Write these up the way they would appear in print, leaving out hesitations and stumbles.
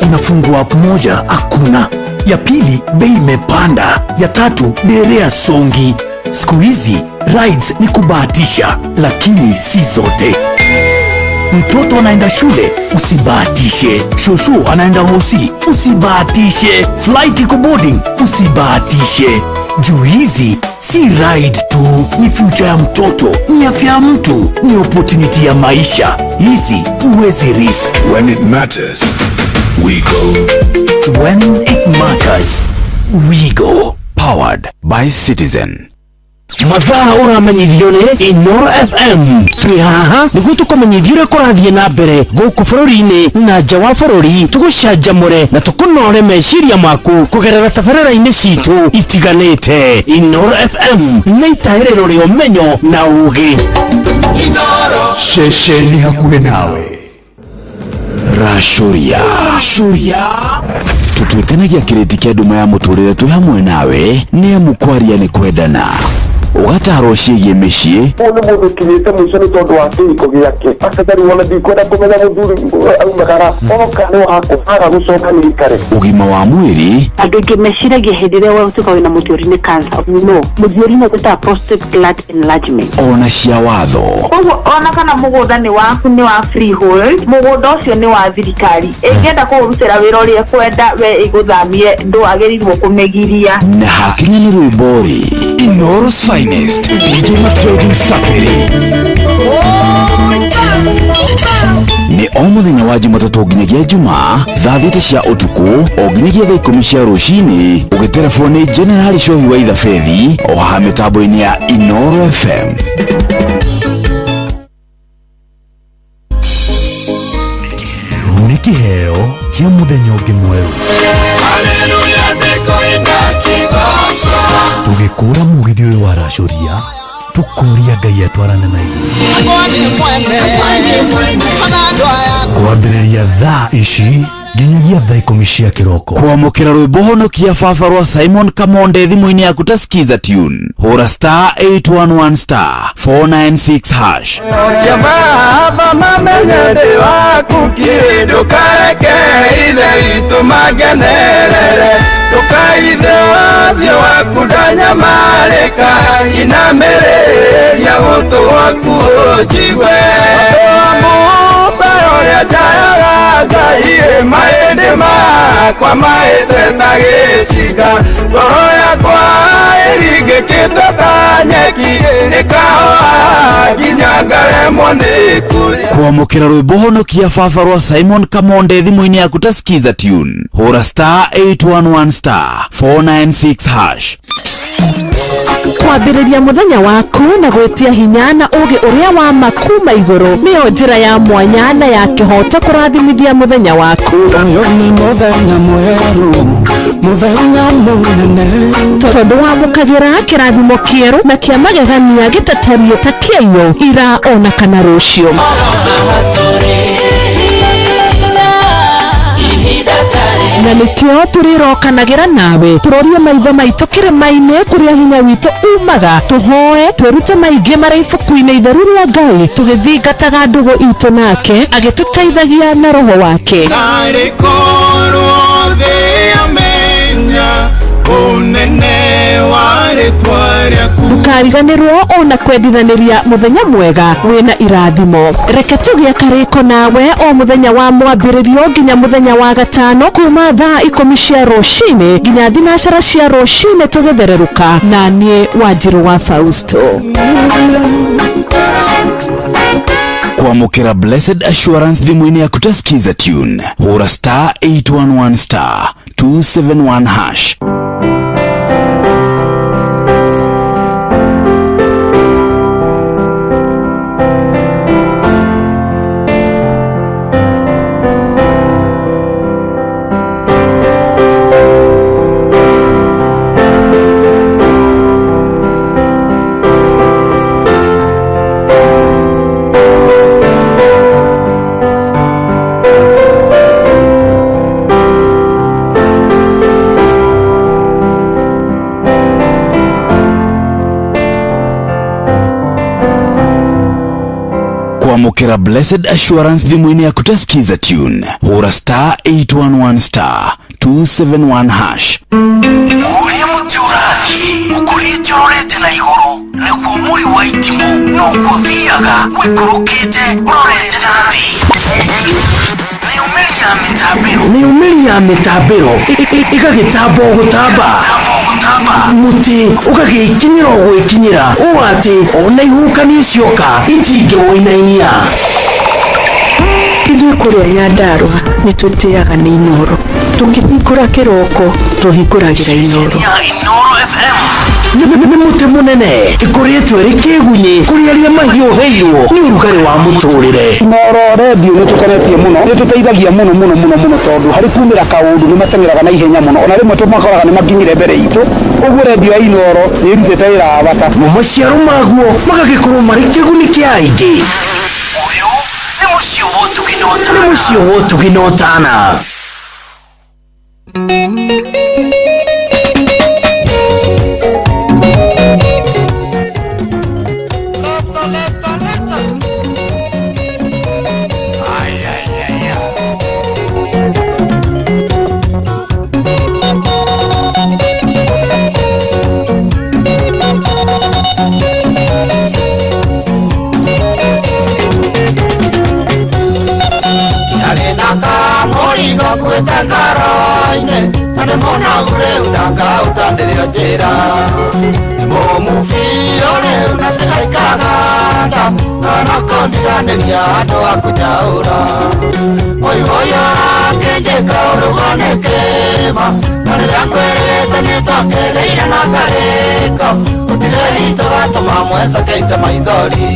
Unafungua app moja, hakuna. Ya pili, bei imepanda. Ya tatu, derea songi. Siku hizi rides ni kubahatisha, lakini si zote. Mtoto anaenda shule, usibahatishe. Shosho anaenda hosi, usibahatishe. Flight iko boarding, usibahatishe. Juu hizi si ride tu, ni future ya mtoto, ni afya ya mtu, ni opportunity ya maisha. Hizi huwezi risk. When it matters, we go. When it matters, we go. Powered by Citizen. Mathaa ũramenyithio nĩ Inoro FM. Twĩ haha nĩguo tũkũmenyithia ũrĩa kũrathiĩ na mbere gũkũ bũrũri-inĩ na nja wa bũrũri, tũgũcanjamũre na tũkũnore meciria maku kũgerera tabarĩra-inĩ citũ itiganĩte. Inoro FM nĩ itahĩrĩro rĩa ũmenyo na ũgĩ. Ceceni hakuhĩ nawe. Rashuria, Rashuria, tũtuĩkanagia kĩrĩti kĩa nduma ya mũtũrĩre twĩ hamwe nawe, nĩ amu kwaria nĩ kwendana, ũgatarwo ciĩgiĩ mĩciĩ. Ũyũ nĩ mũndũ ũkinyĩte mũico nĩ tondũ wa kĩhiko gĩake, akatari wona ndikwenda kũmenya mũthuri aumagara oka nĩ wakũhaga gũcoka nĩ ikare. Ũgima wa mwĩrĩ. Andũ aingĩ meciragia hĩndĩ ĩrĩa watuĩka wĩna mũthiori nĩ cancer. No mũthiori nĩ gwĩtaga prostate gland enlargement. Ona cia watho. Koguo ona kana mũgũnda nĩ waku, nĩ wa freehold, mũgũnda ũcio nĩ wa thirikari, ĩngĩenda kũũrutĩra wĩra ũrĩa ĩkwenda, we ĩgũthamie, ndwagĩrĩirwo kũmĩgiria. Na hakinya nĩ rwĩmbo rĩ, Inooro's finest DJ McGeorge Msapiri, nĩ o mũthenya wa Jumatatũ nginyagia Jumaa thaa 6 cia ũtukũ o nginyagia thaa 10 cia rũcinĩ, ũgĩterebwo nĩ Generali Cohi wa Ithabethi o haha mĩtambo-inĩ ya Inooro FM. Nĩ kĩheo kĩa mũthenya ũngĩ mwerũ, tũgĩkũra mũgithi ũyũ wa racũria, tũkoria Ngai atwarane na ithuĩ kwambĩrĩria thaa ici nginyagia thaa 10 cia kĩroko. Kwamũkĩra rwĩmbo honokia baba rwa Simon Kamonde thimũ-inĩ yaku ta skiza tune, hũra *811*496#. Baba mamenye ndĩ waku kĩ, ndũkareke ithe witũ mangenerere, ndũkaithe ũthiũ waku ndanyamarĩka, inamĩrĩria gũtũ gwaku ũnjigue. Musa ũrĩa njayaga Ngai, mahĩndĩ makwa mahĩte ta gĩcinga, ngoro yakwa ĩringĩkĩte ta nyeki, nĩkahoa nginya ngaremwo nĩ kũrĩa. Kwamũkĩra rwĩmbo honokia baba rwa Simon Kamonde thimũ-inĩ yaku ta skiza tune, hũra *811*496#. Kwambĩrĩria mũthenya waku na gwĩtia hinya na ũgĩ ũrĩa wa ma kuma igũrũ nĩyo njĩra ya mwanya na ya kĩhoto kũrathimithia mũthenya waku. Ũyũ nĩ mũthenya mwerũ, mũthenya mũnene. Tondũ wamũkagĩra kĩrathimo kĩerũ na kĩa magegania gĩtatariĩ ta kĩaiyũ ira ona kana rũciũ. Na nĩkĩo tũrĩrokanagĩra nawe, tũrorie maitho maitũ kĩrĩma-inĩ kũrĩa hinya witũ umaga, tũhoe twĩrute maingĩ marĩa ibuku-inĩ itheru rĩa Ngai, tũgĩthingataga ndũgũ itũ nake agĩtũteithagia na roho wake. Tarĩ korwo thĩ yamenya ũnene wa rĩtwa rĩaku. Ndũkariganĩrwo ona kwendithanĩria mũthenya mwega wĩna irathimo. Reke tũgĩe karĩko nawe o mũthenya wa mwambĩrĩrio nginya mũthenya wa gatano, kuma thaa 10 cia rũcinĩ nginya 9 cia rũcinĩ, tũgĩthererũka na niĩ Wanjirũ wa Fausto. Kwamũkĩra Blessed Assurance thimũ-inĩ yaku ta skiza tune, hũra *811*271#. Ĩkĩra Blessed Assurance thimũ-inĩ yaku ta Skiza tune. Hũra star 811 star 271 hash. Ũrĩa mũtĩ ũrathiĩ ũkũrĩte ũrorete na igũrũ nĩguo mũri wa itimũ noguo ũthiaga wĩkũrũkĩte ũrorete na thĩ. Mĩumĩri ya mĩtambĩro ĩgagĩtamba o gũtamba, mũtĩ ũgagĩkinyĩra o gwĩkinyĩra ũũ atĩ ona ihuhũkanio cioka itingĩwũinainia. Ithuĩ kũrĩa Nyandarũa nĩ tũtĩaga nĩ Inooro. Tũkĩhingũra kĩroko tũhingũragĩra Inooro. Inooro FM nĩ mũtĩ mũnene ĩkũrĩtwo ĩrĩ kĩgunyĩ kũrĩ arĩa mahiũhĩirwo nĩ ũrugarĩ wa mũtũrĩre. Inooro redio nĩ tũkenetie mũno, nĩ tũteithagia mũno mũno mũno mũno tondũ harĩ kumĩra kaũndũ nĩ mateng'eraga na ihenya mũno, ona rĩmwe tũmakoraga nĩ makinyire mbere itũ, ũguo redio ya Inooro nĩ ĩrutĩte wĩra wa bata. Mo maciaro maguo magagĩkorwo marĩ kĩguni kĩa aingĩ. Ũyũ nĩ mũciĩ wa ũtugi na ũtana. Nĩ mũciĩ wa ũtugi na ũtana. Yarĩ na kamũrigo nguĩte ngoro-inĩ na nĩ mũnogu rĩu ndangahũtanĩrio njĩra mũmubio rĩu na cigaikaganda na no kũndiganĩria andũ a kũnyaũra ũyũ ũyũ ũrakĩnjĩka ũrugwo nĩ kĩma na rĩrĩa ngwĩrĩte nĩ twakĩgĩire na karĩko gũtirĩ hitũ gatũma mwenca keite maithori.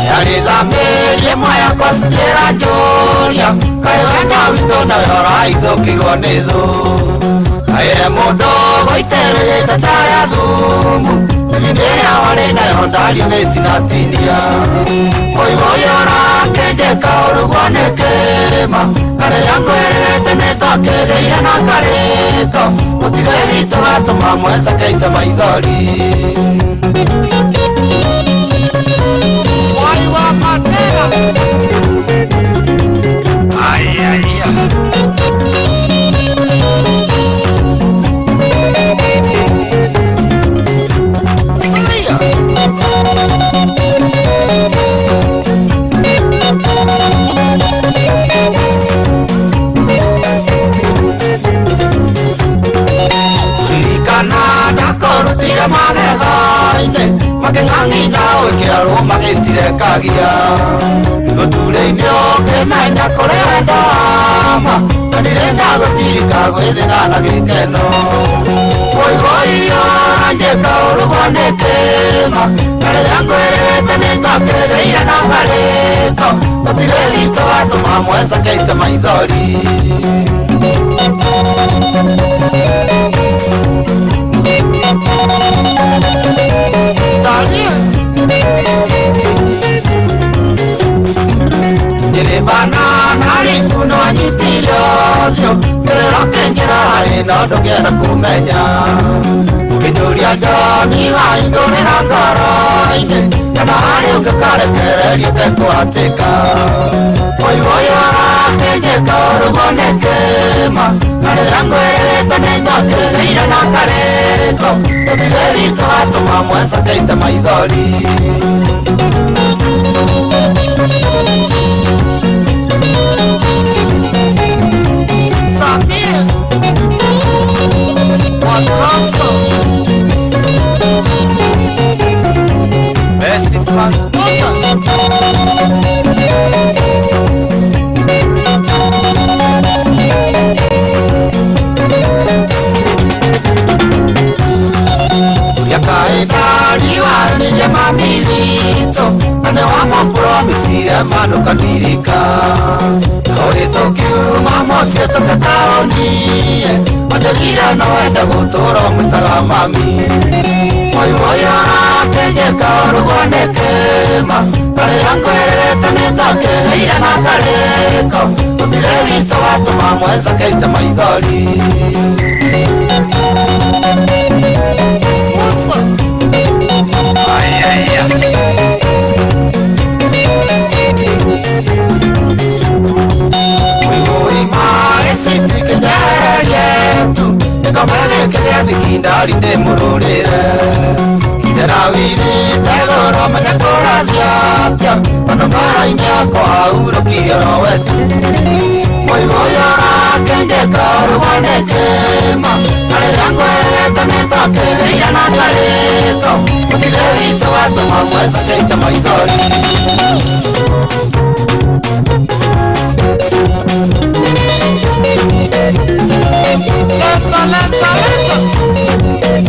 Yarithamĩrie mwaya kwacitĩra njũria kaĩ wendo witũ nawe ũraithũkirwo nĩ thũ kaĩ mũndũ gũitĩrĩrĩte tarĩa thumu ĩrĩa warĩ nayo ndario gĩtinatinia mũigũ ũyũ ũrakĩnjĩka ũrugwo nĩ kĩrĩma na rĩrĩa ngwĩrĩte nĩ twakĩgĩire na karĩko gũtirĩ hitũ gatũma mwenca keite maithori. Mwari wa Mandela. Ai, ai, ai. Sikia. Ririkana ndakorutire magego-inĩ makĩng'ang'ina wĩkĩarwo magĩtirekagia gũturĩinĩ ũkĩmenya kũrĩ wendo wa ma na ndirĩ ndagũtirika gwĩthĩna na gĩkeno mũigũiyo ũranjĩka ũrugwo nĩ kĩma na rĩrĩa ngwĩrĩte nĩ twakĩgĩire na ngarĩko gũtirĩ hitũ gatũma mwenca keite maithori. Nyiribana nari kuno anyitire ũthiũ kĩrĩro kĩingĩra harĩ no ndũngĩenda kũmenya ũkĩnjũria Njoni waingũrĩra ngoro-inĩ kana harĩ ũngĩkarekererio kekũhatĩka ũyũ ũyũ ũrakĩnjĩka ũrugwo nĩ kĩma na rĩrĩa ngwĩrĩte nĩ twakĩgĩire na karĩko gũtirĩ hitũ gatũma mwenca keite maithori. Samir Watrosco Best Transporters. Yakaidariwa mami witũ na nĩ wamũpromisire manũkandirika ũrĩtũkiuma mũciĩ. Mũciĩ tũke taũni Wanjĩrire no wende gũtũra ũmwĩtaga mami Mũiwoyo ũrakĩnjĩka ũrugwo nĩ kĩma Na rĩrĩa ngwĩrĩte nĩtakĩgĩire na karĩko Gũtirĩ witũ watũma mwenzake ite maithori Musa. Ai, ai, ai. Leta, leta, leta.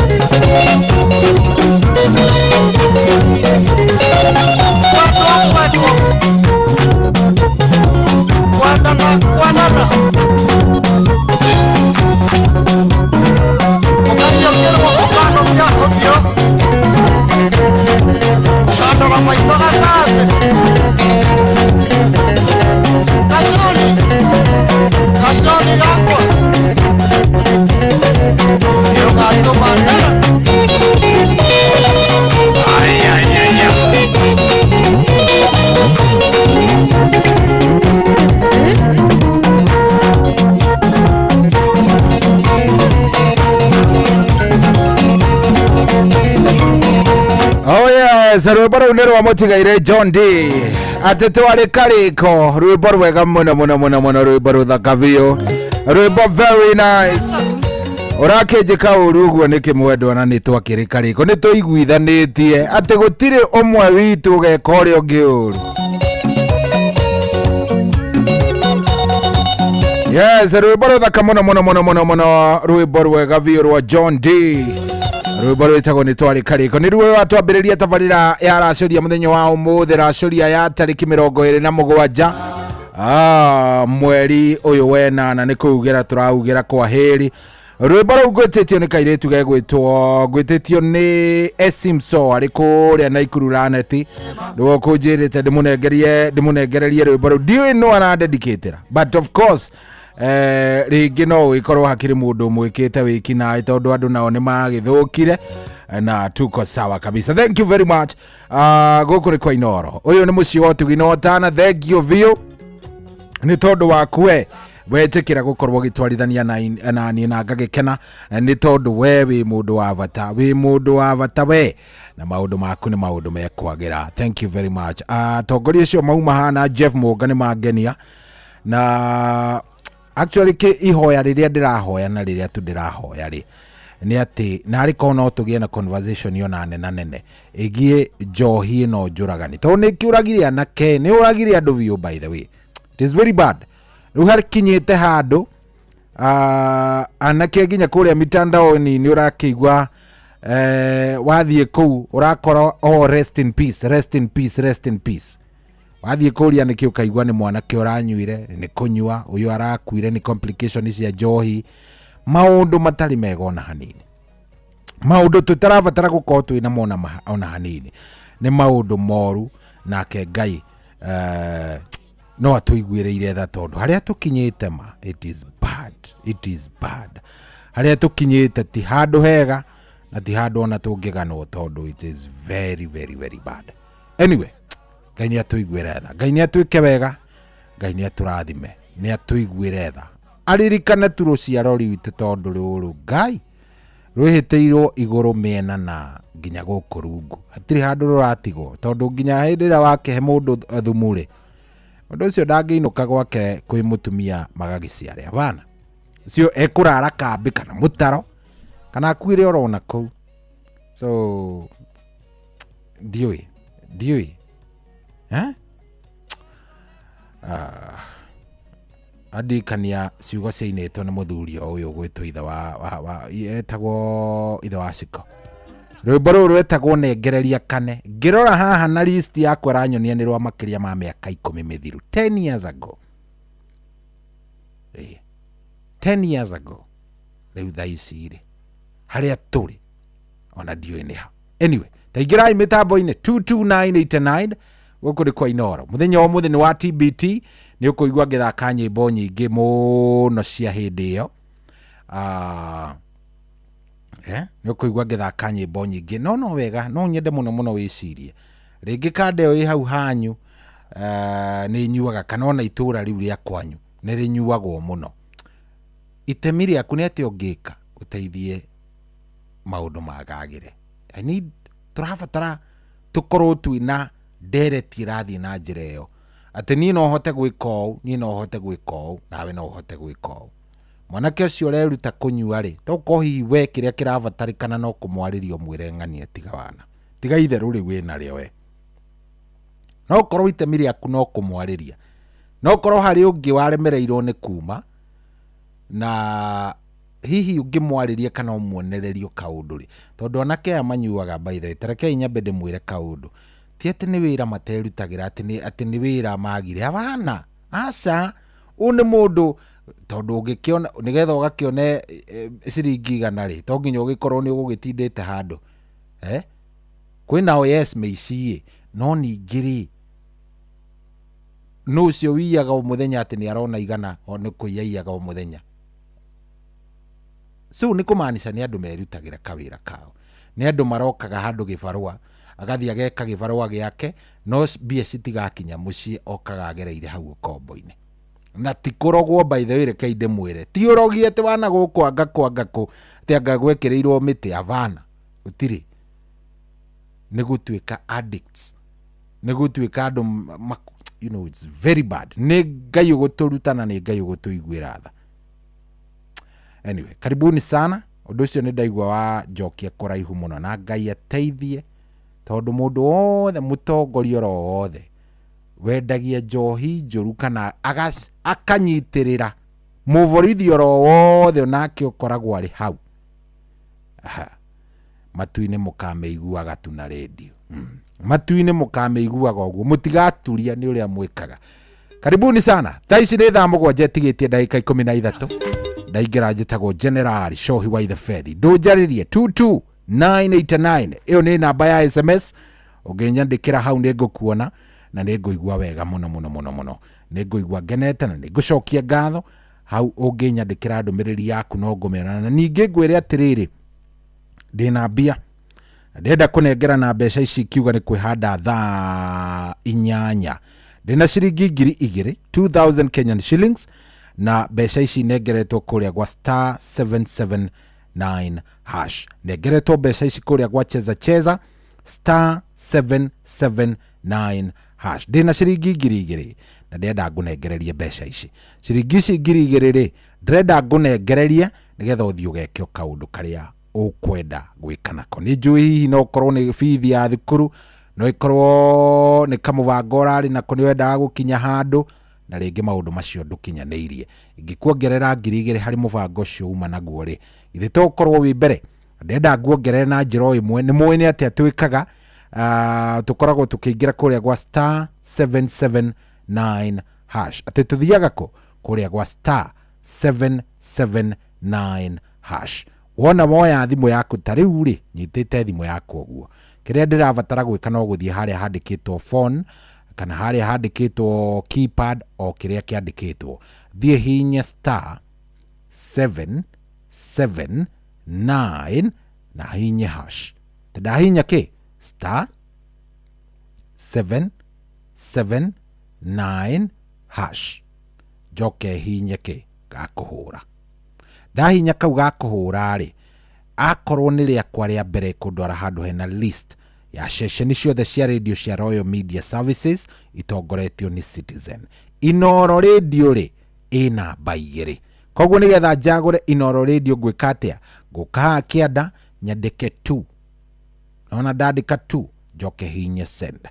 Kwendwa, kwendwa. Kwendana, kwendana. Ũkaria kĩrwo ũkanoria ũthiũ. Ũkandora maitho gataatĩ. Gaconi. Gaconi gakwa. Nĩũgatũma ndĩre. Ai, ai, ai, ai. Oh yes, rwĩmbo rũu nĩ rwa mũtigaire John D atĩ twarĩ karĩko rwĩmbo rwega mũno mũno mũno mũno rwĩmbo rũthaka biũ rwĩmbo very nice ũrakĩnjĩka ũru ũguo nĩ kĩmwendwa na nĩ twakĩrĩ karĩko nĩ tũiguithanĩtie atĩ gũtirĩ ũmwe witũ ũgeka ũrĩa ũngĩ ũru. Yes, rwĩmbo rũthaka mũno mũno mũno mũno mũno rwĩmbo rwega biũ rwa John D rwĩmbo rwĩtagwo nĩ twarĩ karĩko nĩ ruo rwatwambĩrĩria tabarĩra ya racũria mũthenya wa ũmũthĩ racũria ya tarĩki 27 mweri ũyũ wenana nĩ kũugĩra tũraugĩra kwa hĩri rwĩmbo rũu ngwĩtĩtio nĩ kairĩtu gegwĩtwo ngwĩtĩtio nĩ Esimso arĩ kũrĩa Naikuru Laneti nĩwe ũkũnjĩrĩte ndĩmũnengererie rwĩmbo rũu ndiũĩ no arandedicatĩra but of course rĩngĩ no ũgĩkorwo hakĩrĩ mũndũ mwĩkĩte wĩkinaĩ tondũ andũ nao nĩ magĩthũkire na tuko sawa kabisa. Thank you very much. Gũkũ nĩ kwa Inoro, ũyũ nĩ mũciĩ wa ũtugi na ũtana. Thank you biũ nĩ tondũ waku we wetĩkĩra gũkorwo ũgĩtwarithania na niĩ na ngagĩkena nĩ tondũ we wĩ mũndũ wa bata, wĩ mũndũ wa bata we na maũndũ maku nĩ maũndũ mekwagĩra. Thank you very much. Atongoria acio mauma hana Jeff Mũnga nĩ mangenia na actually kä ihoya rĩrĩa ndĩrahoya na rĩrĩa tu ndĩrahoya rĩ nĩ atĩ narĩ korwo no tũgĩe na conversation ona nena nene ĩgiĩ njohi ĩno njũragani tondũ nĩ kĩũragire anake nĩ ũragire andũ biũ. By the way, it is very bad. Rĩu hakinyĩte handũ anake nginya kũrĩa mitandaoni nĩ ũrakĩigua wathiĩ kũu ũrakora oh, rest in peace, rest in peace, rest in peace. Wathiĩ kũria nĩkĩ ũkaigua nĩ mwanake ũranyuire nĩ kũnyua ũyũ arakuire nĩ complication cia njohi maũndũ matarĩ mega ona hanini maũndũ tũtarabatara gũkorwo twĩ namo ona hanini nĩ maũndũ moru nake Ngai no atũiguĩrĩire tha tondũ harĩa tũkinyĩte ma it is bad, it is bad. Harĩa tũkinyĩte ti handũ hega na ti handũ ona tũngĩganwo tondũ it is very very very bad. Anyway, Ngai nĩ atũiguĩre tha, Ngai nĩ atwĩke wega, Ngai nĩ atũrathime, nĩ atũiguĩre tha, aririkane tu rũciaro rwitũ tondũ rũrũ Ngai rwĩhĩtĩirwo igũrũ mĩena na nginya gũkũ rungu hatirĩ handũ rũratigwo tondũ nginya hĩndĩ ĩrĩa wakĩhe mũndũ thumu rĩ mũndũ ũcio ndangĩinũka gwake kwĩ mũtumia magagĩciare hapana ũcio ekũrara kambĩ kana mũtaro kana akuĩre oro na kũu. So ndiũĩ ndiũĩ eh? Andikania ciugo ciainĩtwo nĩ mũthuri o ũyũ ũgwĩtwo ithe wa etagwo ithe wa Ciko rwĩmbo rũrũ rwetagwo nengereria kane ngĩrora haha na list yakwa ĩranyonia nĩ rwa makĩria ma mĩaka 10 mĩthiru 10 years ago. 10 years ago rĩu thaa ici rĩ harĩa tũrĩ ona ndiũĩ nĩ ha. Anyway, taingĩrai mĩtambo-inĩ 22989 gũkũ nĩ kwa Inoro. Mũthenya wa ũmũthĩ nĩ wa TBT, nĩ ũkũigua ngĩthaka nyĩmbo nyingĩ mũno cia hĩndĩ ĩyo. Nĩ ũkũigua ngĩthaka nyĩmbo nyingĩ, no no wega, no nyende mũno mũno wĩcirie rĩngĩ kanda ĩyo ĩ hau hanyu nĩ inyuaga, kana ona itũra rĩu rĩa kwanyu nĩ rĩnyuagwo mũno. Itemi rĩaku nĩ atĩa ũngĩka ũteithie maũndũ magagĩre? I need, tũrabatara tũkorwo twĩna ndereti ĩrathiĩ na njĩra ĩyo atĩ niĩ no hote gwĩka ũũ, niĩ no hote gwĩka ũũ, nawe no ũhote gwĩka ũũ. Mwanake ũcio ũreruta kũnyua rĩ, tokorwo hihi we kĩrĩa kĩrabatarĩkana no kũmwarĩria ũmwĩre ng'ania tiga wana, tiga itherũ rĩu wĩnarĩo we. No ũkorwo itemi rĩaku no kũmwarĩria, no ũkorwo harĩ ũngĩ waremereirwo nĩ kuma na hihi ũngĩmwarĩria kana ũmuonererio kaũndũ rĩ, tondũ anake aya manyuaga, by the way, ta rekei nyambe ndĩmwĩre kaũndũ, ti atĩ nĩ wĩra materutagĩra, atĩ nĩ wĩra magire, abana, aca, ũyũ nĩ mũndũ, tondũ ũngĩkĩona nĩgetha ũgakĩone ciringi 100 rĩ, to nginya ũgĩkorwo nĩ ũgũgĩtindĩte handũ. Kwĩnao yes mĩici ĩ, no ningĩ rĩ, nũ ũcio wiyaga o mũthenya atĩ nĩ arona 100, o nĩ kũiyaiyaga o mũthenya? So nĩ kũmaanisha nĩ andũ merutagĩra kawĩra kao, nĩ andũ marokaga handũ gĩbarũa, agathiĩ ageka gĩbarũa gĩake, no mbia citigakinya mũciĩ, okaga agereire hau ũkombo-inĩ. Na ti kũrogwo, by the way, rekei ndĩmwĩre, ti ũrogi atĩ wana gũkũ anga kũ anga kũ, atĩ anga gwekĩrĩirwo mĩtĩ, abana, gũtirĩ. Nĩ gũtuĩka addicts, nĩ gũtuĩka andũ you know, it's very bad. Nĩ Ngai ũgũtũruta na nĩ Ngai ũgũtũiguĩra tha. Anyway, karibuni sana. Ũndũ ũcio nĩ ndaigua wa njokia kũraihu mũno, na Ngai ateithie, tondũ mũndũ wothe, mũtongoria oro wothe wendagia njohi njũru kana akanyitĩrĩra mũborithi oro wothe onake ũkoragwo arĩ hau, aha, matu-inĩ mũkamĩiguaga tu na redio. Matu-inĩ mũkamĩiguaga ũguo, mũtigaturia nĩ ũrĩa mwĩkaga. Karibuni sana. Thaa ici nĩ thaa 7 ĩtigĩtie ndagĩka 13. Ndaingĩra njĩtagwo General Shohi wa Itheberi. Ndũnjarĩrie 22989, ĩyo nĩ namba ya SMS. Ũngĩnyandĩkĩra hau nĩ ngũkuona na nĩ ngũigua wega mũno mũno mũno mũno, nĩ ngũigua ngenete na nĩ ngũcokia ngatho hau. Ũngĩnyandĩkĩra ndũmĩrĩri yaku no ngũmĩona. Na ningĩ ngwĩre atĩrĩrĩ, ndĩna mbia ndĩrenda kũnengera na mbeca ici ikiuga nĩ kwĩhanda thaa 8. Ndĩna ciringi 2000, 2000 Kenyan shillings, na mbeca ici nengeretwo kũrĩa gwa star 779 hash. Nengeretwo mbeca ici kũrĩa gwa cheza cheza star 779 hash. Ndĩna ciringi 2000 na ndĩrenda ngũnengererie mbeca ici. Ciringi ici 2000 rĩ, ndĩrenda ngũnengererie nĩgetha ũthiĩ ũgeke kaũndũ karĩa ũkwenda gwĩka nako. Nĩ njũĩ hihi no ũkorwo nĩ bithi ya thukuru, no ĩkorwo nĩ kamũbango ũrarĩ nako nĩ wendaga gũkinya handũ, na rĩngĩ maũndũ macio ndũkinyanĩirie. Ingĩkuongerera 2000 harĩ mũbango ũcio uma naguo rĩ, githĩ to ũkorwo wĩ mbere? Ndĩrenda nguongerere na njĩra o ĩmwe. Nĩ mũĩ nĩ atĩa twĩkaga? Tũkoragwo tũkĩingĩra kũrĩa gwa star 779 hash. Atĩ tũthiaga kũ? Kũrĩa gwa star 779 hash. Wona woya thimũ yaku ta rĩu rĩ, nyitĩte thimũ yaku ũguo, kĩrĩa ndĩrabatara gwĩka no gũthiĩ harĩa handĩkĩtwo phone kana harĩa handĩkĩtwo keypad, o kĩrĩa kĩandĩkĩtwo, thiĩ hinye star 779 na hinye hash. Ndahinya kĩ? Star 779 hash. Njoke hinye kĩ? Gakũhũra. Ndahinya kau gakũhũra rĩ, akorwo nĩ rĩakwa rĩa mbere kũndwara handũ hena list ya ceceni ciothe cia radio cia Royal Media Services itongoretio nĩ Citizen. Inoro Radio rĩ, ĩ namba 2. Koguo nĩgetha njagũre Inoro Radio ngwĩka atĩa? Ngũka haha kĩanda nyandĩke 2. Naona ndandĩka 2, njoke hinye send.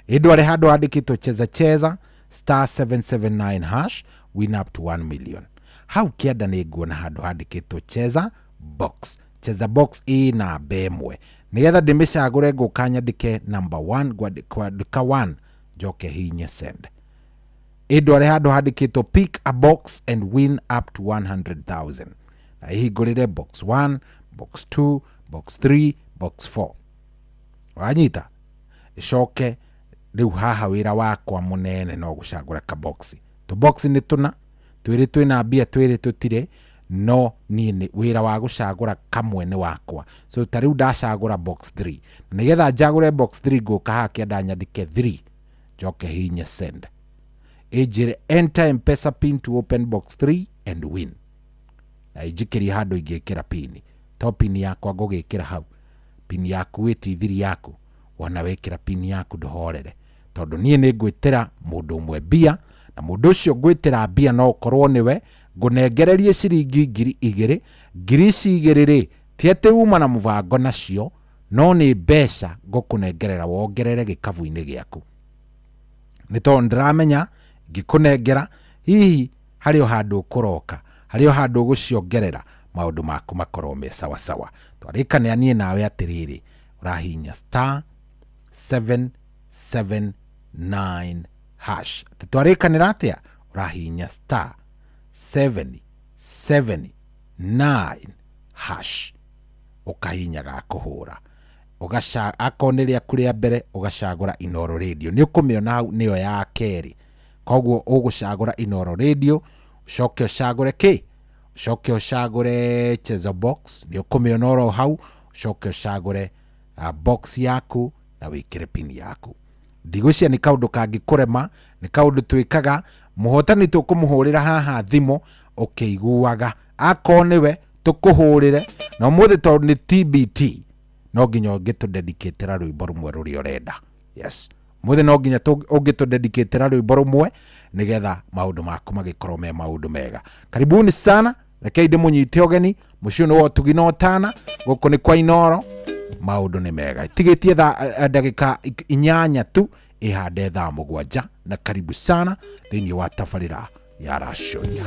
Ĩndware handũ handĩkĩtwo cheza cheza star 779 hash, win up to 1 million. Hau kĩanda nĩ nguona handũ handĩkĩtwo cheza box. Cheza box ĩ namba 1. Nĩgetha ndĩmĩcagũre ngũka nyandĩke number 1, ngwandĩka 1, njoke hinye send. Ĩndware handũ handĩkĩtwo pick a box and win up to 100,000, na ĩhingũrĩre box 1, box 2, box 3, box 4. Wanyita? Ĩcoke rĩu haha wĩra wakwa mũnene no gũcagũra kaboxi. Tũboxi nĩ tũna, twĩrĩ twĩna mbia, twĩrĩ tũtirĩ, no niĩ nĩ wĩra wa gũcagũra kamwe nĩ wakwa. So ta rĩu ndacagũra box 3, na nĩgetha njagũre box 3 ngũka haha kĩanda nyandĩke 3, njoke hinye send, ĩnjĩre enter M-Pesa pin to open box 3 and win, na ĩnjikĩrie handũ ingĩkĩra pini. To pini yakwa ngũgĩkĩra hau, pini yaku ĩti thiri yaku, wona wĩkĩra pini yaku ndũhorere, tondũ niĩ nĩ ngwĩtĩra mũndũ ũmwe mbia, na mũndũ ũcio ngwĩtĩra mbia no ũkorwo nĩwe ngũnengererie ciringi 2,000. Ngiri ici igĩrĩ rĩ, ti atĩ uma na mũbango nacio, no nĩ mbeca ngũkũnengerera wongerere gĩkabu-inĩ gĩaku, nĩ tondũ ndĩramenya ngĩkũnengera hihi harĩ o handũ ũkũroka, harĩ o handũ ũgũciongerera, maũndũ maku makorwo me sawasawa. Twarĩkanĩra niĩ nawe atĩrĩrĩ, ũrahinya star 779 hash. Atĩ twarĩkanĩra atĩa? Ũrahinya star 779 hash, ũkahinya ga kũhũra, ũgaca akorwo nĩ rĩaku rĩa mbere ũgacagũra Inoro Radio, nĩ ũkũmĩona hau nĩyo ya kerĩ. Koguo ũgũcagũra Inoro Radio, ũcoke ũcagũre kĩ, ũcoke ũcagũre cheza box, nĩ ũkũmĩona oro hau, ũcoke ũcagũre box yaku na wĩkĩre pin yaku. Ndigwĩciria nĩ kaũndũ kangĩkũrema, nĩ kaũndũ twĩkaga. Mũhotani tũkũmũhũrĩra haha thimũ ũkĩiguaga, akorwo nĩwe tũkũhũrĩre, na ũmũthĩ tondũ nĩ TBT no nginya ũngĩtũdedicatĩra rwĩmbo rũmwe rũrĩa ũrenda. Yes, mũthĩ no nginya ũngĩtũdedicatĩra rwĩmbo rũmwe nĩgetha maũndũ maku magĩkorwo me maũndũ mega. Karibuni sana, rekei ndĩmũnyite ũgeni. Mũciĩ nĩ wa ũtugi na ũtana, gũkũ nĩ kwa Inoro, maũndũ nĩ mega. Tigĩtie thaa ndagĩka 8 tu ĩhande thaa 7, na karibu sana thĩinĩ wa tabarĩra ya Racũria.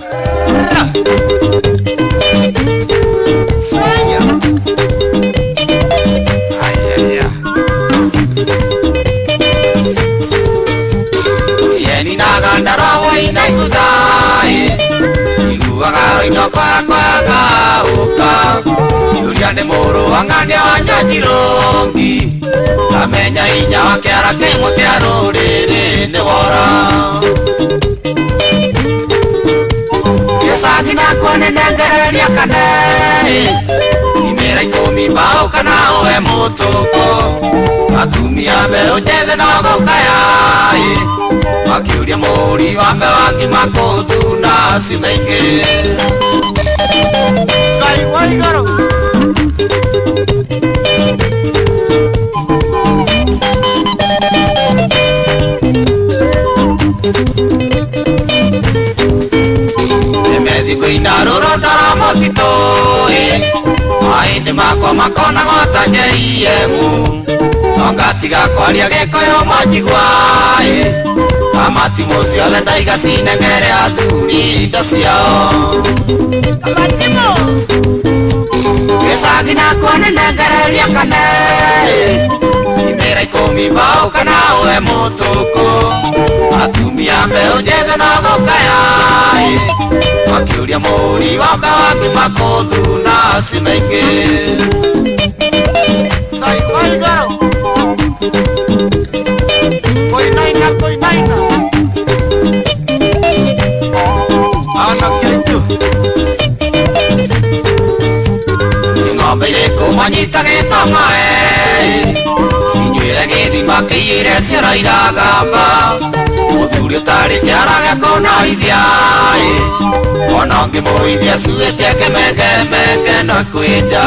Yeni nagandara waina iguthai iguaga ino kwakwaga uka yuria nĩ mũrũ wa ng'ania wa Nyanjirongi kamenya inya wa kĩara kĩmwe kĩa rũrĩrĩ nĩ wora gĩcagi nakwa nĩnengereria kane imĩra 10 mbaũ kana ũhe mũtũkũ atumia mbeũ njĩthĩ no gũkaya makiuria mũri wa mbeũ wa ngima kũthuna cimaingĩ. Ngai wa igũrũ. Nĩmethi kũina rũrũ ndora mũtitũ maĩndĩ makwa makonagwo ta JM no ngatiga kwaria gĩkũyũ manjigua kamatimũ ciothe ndaiga cinengere athuri indo ciao. Gĩcagi nakwa nĩnengereria kane imĩra 10 mbaũ kana ũhe mũtũkũ atumia mbeũ njĩthĩ no gũkaya makiuria mũri wa mbeũ wa ngima kũthuna cimaingĩ. Ngai wa igũrũ. Koinaina koinaina anake aitũ nĩ ng'ombe irĩkũ manyitagĩtwo ng'oe cinyuĩre gĩthima kĩiyũire cioro iragamba mũthuri ũtarĩ kĩara gĩa kũnorithia ona ũngĩmũithia cuĩtie kĩmengemenge no kwĩnja.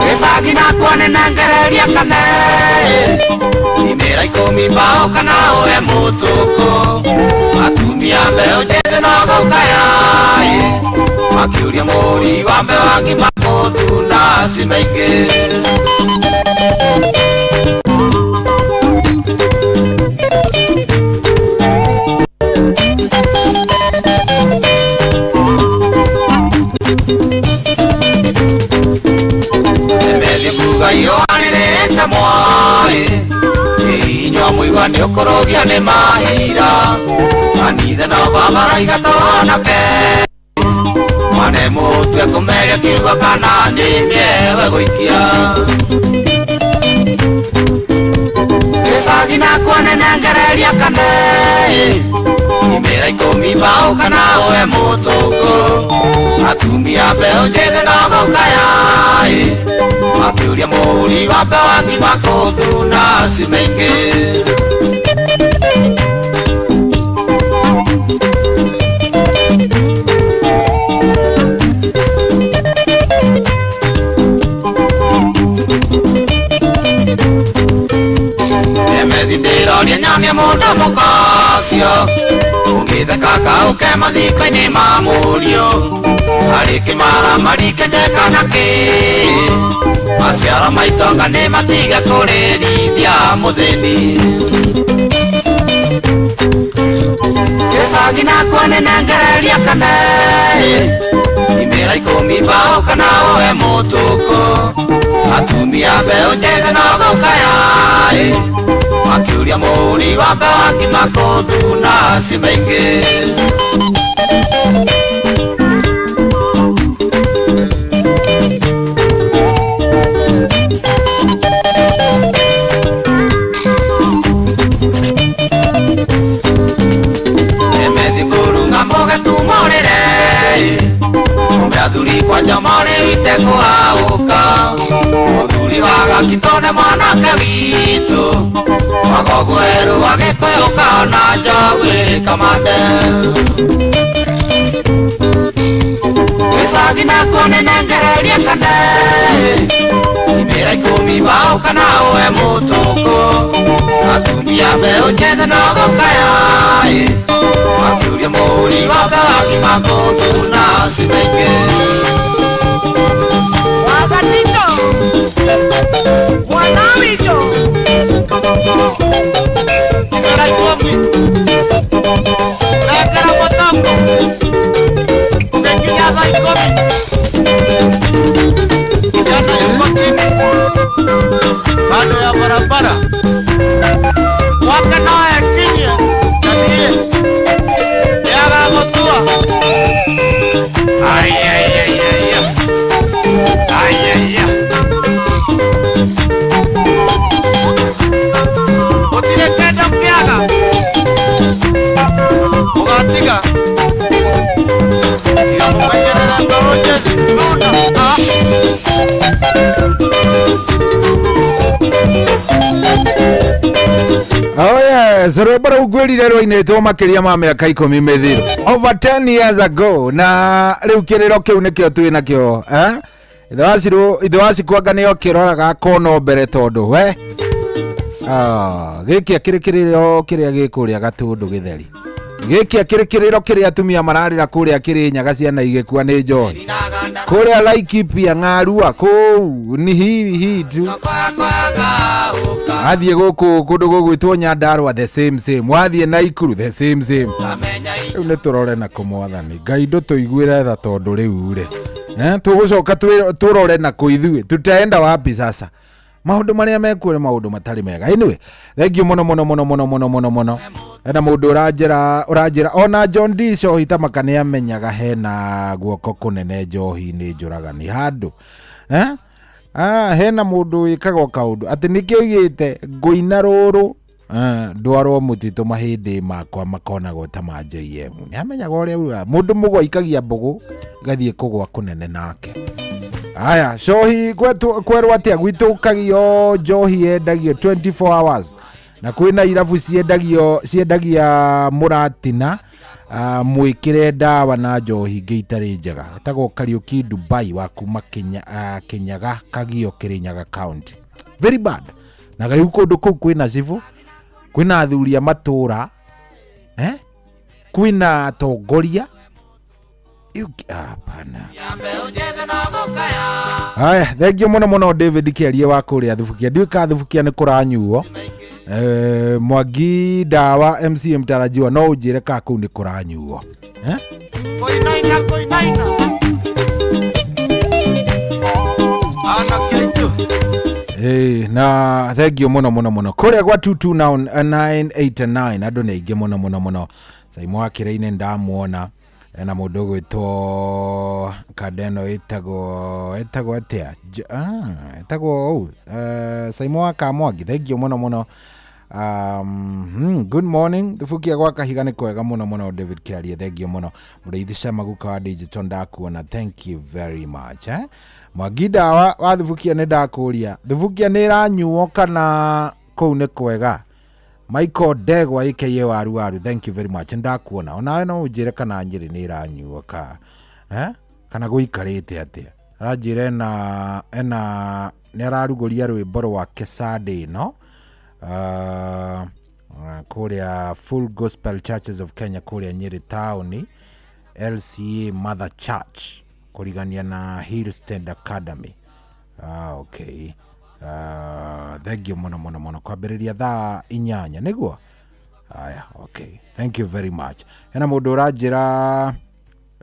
Gĩcagi nakwa nĩnengereria kane imĩra 10 mbaũ kana ũhe mũtũkũ atumia mbeũ njĩthĩ no gũkaya makiuria mũri wa mbeũ wa ngima kũthuna cimaingĩ. Nĩmethiĩ kuga iũanĩrĩte mwai inyua mũigua nĩ ũkũrũgio nĩ mahira kanitha no bamaraiga twanake mwane mũtwe kũmeria kiugo kana nĩ mĩewe gũikia gĩcagi nakwo nĩnengereria kane imĩra ikũmi mbaũ kana ũe mũtũngũ atumia mbeũ njĩthĩ no gũkaya makĩũria mũri wa mbeũ akiuma kũthuna ciume ingĩ. Emethi ndĩroria nyonie mũndũ mũkacio ũngĩtheka kaũke mathiko-inĩ ma mũriũ harĩ kĩmara marikenye kana kĩ maciaro ma itonga nĩ matige kũrĩrithia mũthĩni gĩcagi nakwo nĩnengereria kane imĩra ikũmi mbaũ kana ũe mũtũkũ atumia mbeũ njĩthĩ no gũkaya makĩũria mũri wa mbeũ akiuma kũthuna ciume ingĩ. Emethi kũrunga mũgetumũrĩre ũme athuri kwanja morĩ wite kũhaũka mũthuri wa gakito nĩ mwanake witũ wagogweru wa gĩkũyũ kana njogu ĩrĩ kamande gĩcagi nakwo nĩnengereria kane imĩra ikũmi mbaũ kana ũe mũtũkũ atumia mbeũ njĩthĩ no gũkaya makĩũria mũri wa mbeũ akiuma kũthuna ciume ingĩ. Wagatito mwana witũ imĩra ikũmi nengera mũtũkũ ũgĩkinya thaa ikũmi kijana yuko chini kando ya barabara wake naye kinye na niĩ nĩagagũtua. Ai, ai, ai, ai, ai, ai, ai. Gũtirĩ kĩndũ kĩaga ũgatiga tiga mũmenyerere mbeũ njĩthĩ thuna. Oh yes, rwĩmbo rũu ngwĩrire rwainĩtwo makĩria ma mĩaka 10 mĩthiru. Over 10 years ago na rĩu kĩrĩro kĩu nĩkĩo twĩ nakĩo eh? Ithe wa cikwanga nĩo kĩroraga kono mbere tondũ we gĩkĩ akĩrĩ kĩrĩro kĩrĩa gĩ kũrĩa Gatũndũ gĩtheri gĩkĩ akĩrĩ kĩrĩro kĩrĩa atumia mararĩra kũrĩa Kĩrĩnyaga ciana igĩkua nĩ njohi kũrĩa Laikipia Ng'arua kũu ni hihi tu athiĩ gũkũ kũndũ gũgwĩtwo Nyandarua the same same wathiĩ Naikuru the same same. Rĩu nĩ tũrore na kũmwathani Ngai ndũtũiguĩre tha tondũ rĩu rĩ tũgũcoka tũrore na kũ ithuĩ tutaenda wapi sasa maũndũ marĩa mekuo nĩ maũndũ matarĩ mega. Anyway, thank you mũno mũno mũno mũno mũno mũno mũno. Hena mũndũ ũranjĩra ona John D Cohi Tamaka nĩ amenyaga hena guoko kũnene njohi-inĩ njũragani handũ hena mũndũ wĩkaga kaũndũ atĩ nĩkĩo oigĩte ngũina rũrũ ndwarwo mũtitũ mahĩndĩ makwa makonagwo ta ma JM. Nĩ amenyaga ũrĩa ugaga mũndũ mũgũ aikagia mbũgũ gathiĩ kũgwa kũnene nake. Aya, cohi kwerwo atĩa gwitũ kagio njohi yendagio 24 hours na kwĩna irabu ciendagia mũratina mwĩkĩre ndawa na njohi ingĩ itarĩ njega. Etagwo Kariuki Dubai wa kuma Kinyaga Kagio Kirinyaga County. Very bad. Na rĩu kũndũ kũu kwĩna cibũ, kwĩna athuri a matũra, kwĩna atongoria. Hapana. Aya, thank you mũno mũno David Kĩarie wa kũrĩa Thubukia. Ndiũĩ ka Thubukia nĩ kũranyuo. Mwangi Ndawa MC mtarajiwa no ũnjĩre ka kũu nĩ kũranyuo. Koinaina koinaina. Anake aitũ. Ĩĩ, na thengio mũno mũno mũno kũrĩa gwa 22989 andũ nĩ aingĩ mũno mũno mũno. Saimo wa Kĩrĩinĩ ndamuona, ena mũndũ ũgwĩtwo kanda ĩno ĩtagwo ĩtagwo atĩa? Ĩtagwo ũũ, Saimo wa Kamwangi, thengio mũno mũno. Good morning, thubukia gwa kahiga nĩ kwega mũno mũno. David Kĩarie, thengio mũno. Mũrĩithi Cama guka wa digital ndakuona, thank you very much, eh? Mwangi ndawa wa thubukia nĩ ndakũria, thubukia nĩ ĩranyuo kana kũu nĩ kwega? Michael Ndegwa aka Waru Waru, thank you very much, ndakuona. Onawe no ũnjĩre kana Nyĩrĩ nĩ ĩranyuo ka, eh? Kana gũikarĩte atĩa? Aranjĩra ena nĩ ararugũria rwĩmbo rwake Sunday ĩno, kũrĩa Full Gospel Churches of Kenya kũrĩa Nyĩrĩ taũni, LCA Mother Church kũrigania na Hillstead Academy. Okay. Thank you mũno mũno mũno, kwambĩrĩria thaa 8 nĩguo. Aya, okay, thank you very much. Hena mũndũ ũranjĩra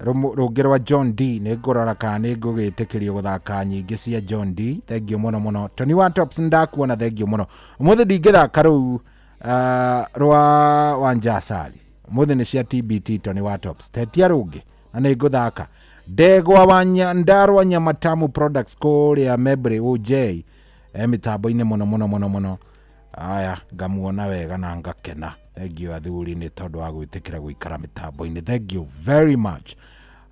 rũngĩ rwa John D, nĩ ngũrora kana nĩ ngũgĩtĩkĩrio gũthaka nyingĩ cia John D. Thank you mũno mũno. Tony wa Tops ndakuona, thank you mũno. Ũmũthĩ ndingĩthaka rũu rwa Wanjasari, ũmũthĩ nĩ cia TBT. Tony wa Tops, tetia rũngĩ na nĩ ngũthaka. Ndegwa wa Nyandarua Nyamatamu Products kũrĩa Mebre OJ, mĩtambo-inĩ mũno mũno mũno mũno. Aya, ngamuona wega na ngakena. Thank you athuri nĩ tondũ wa gwĩtĩkĩra gũikara mĩtambo-inĩ, thank you very much.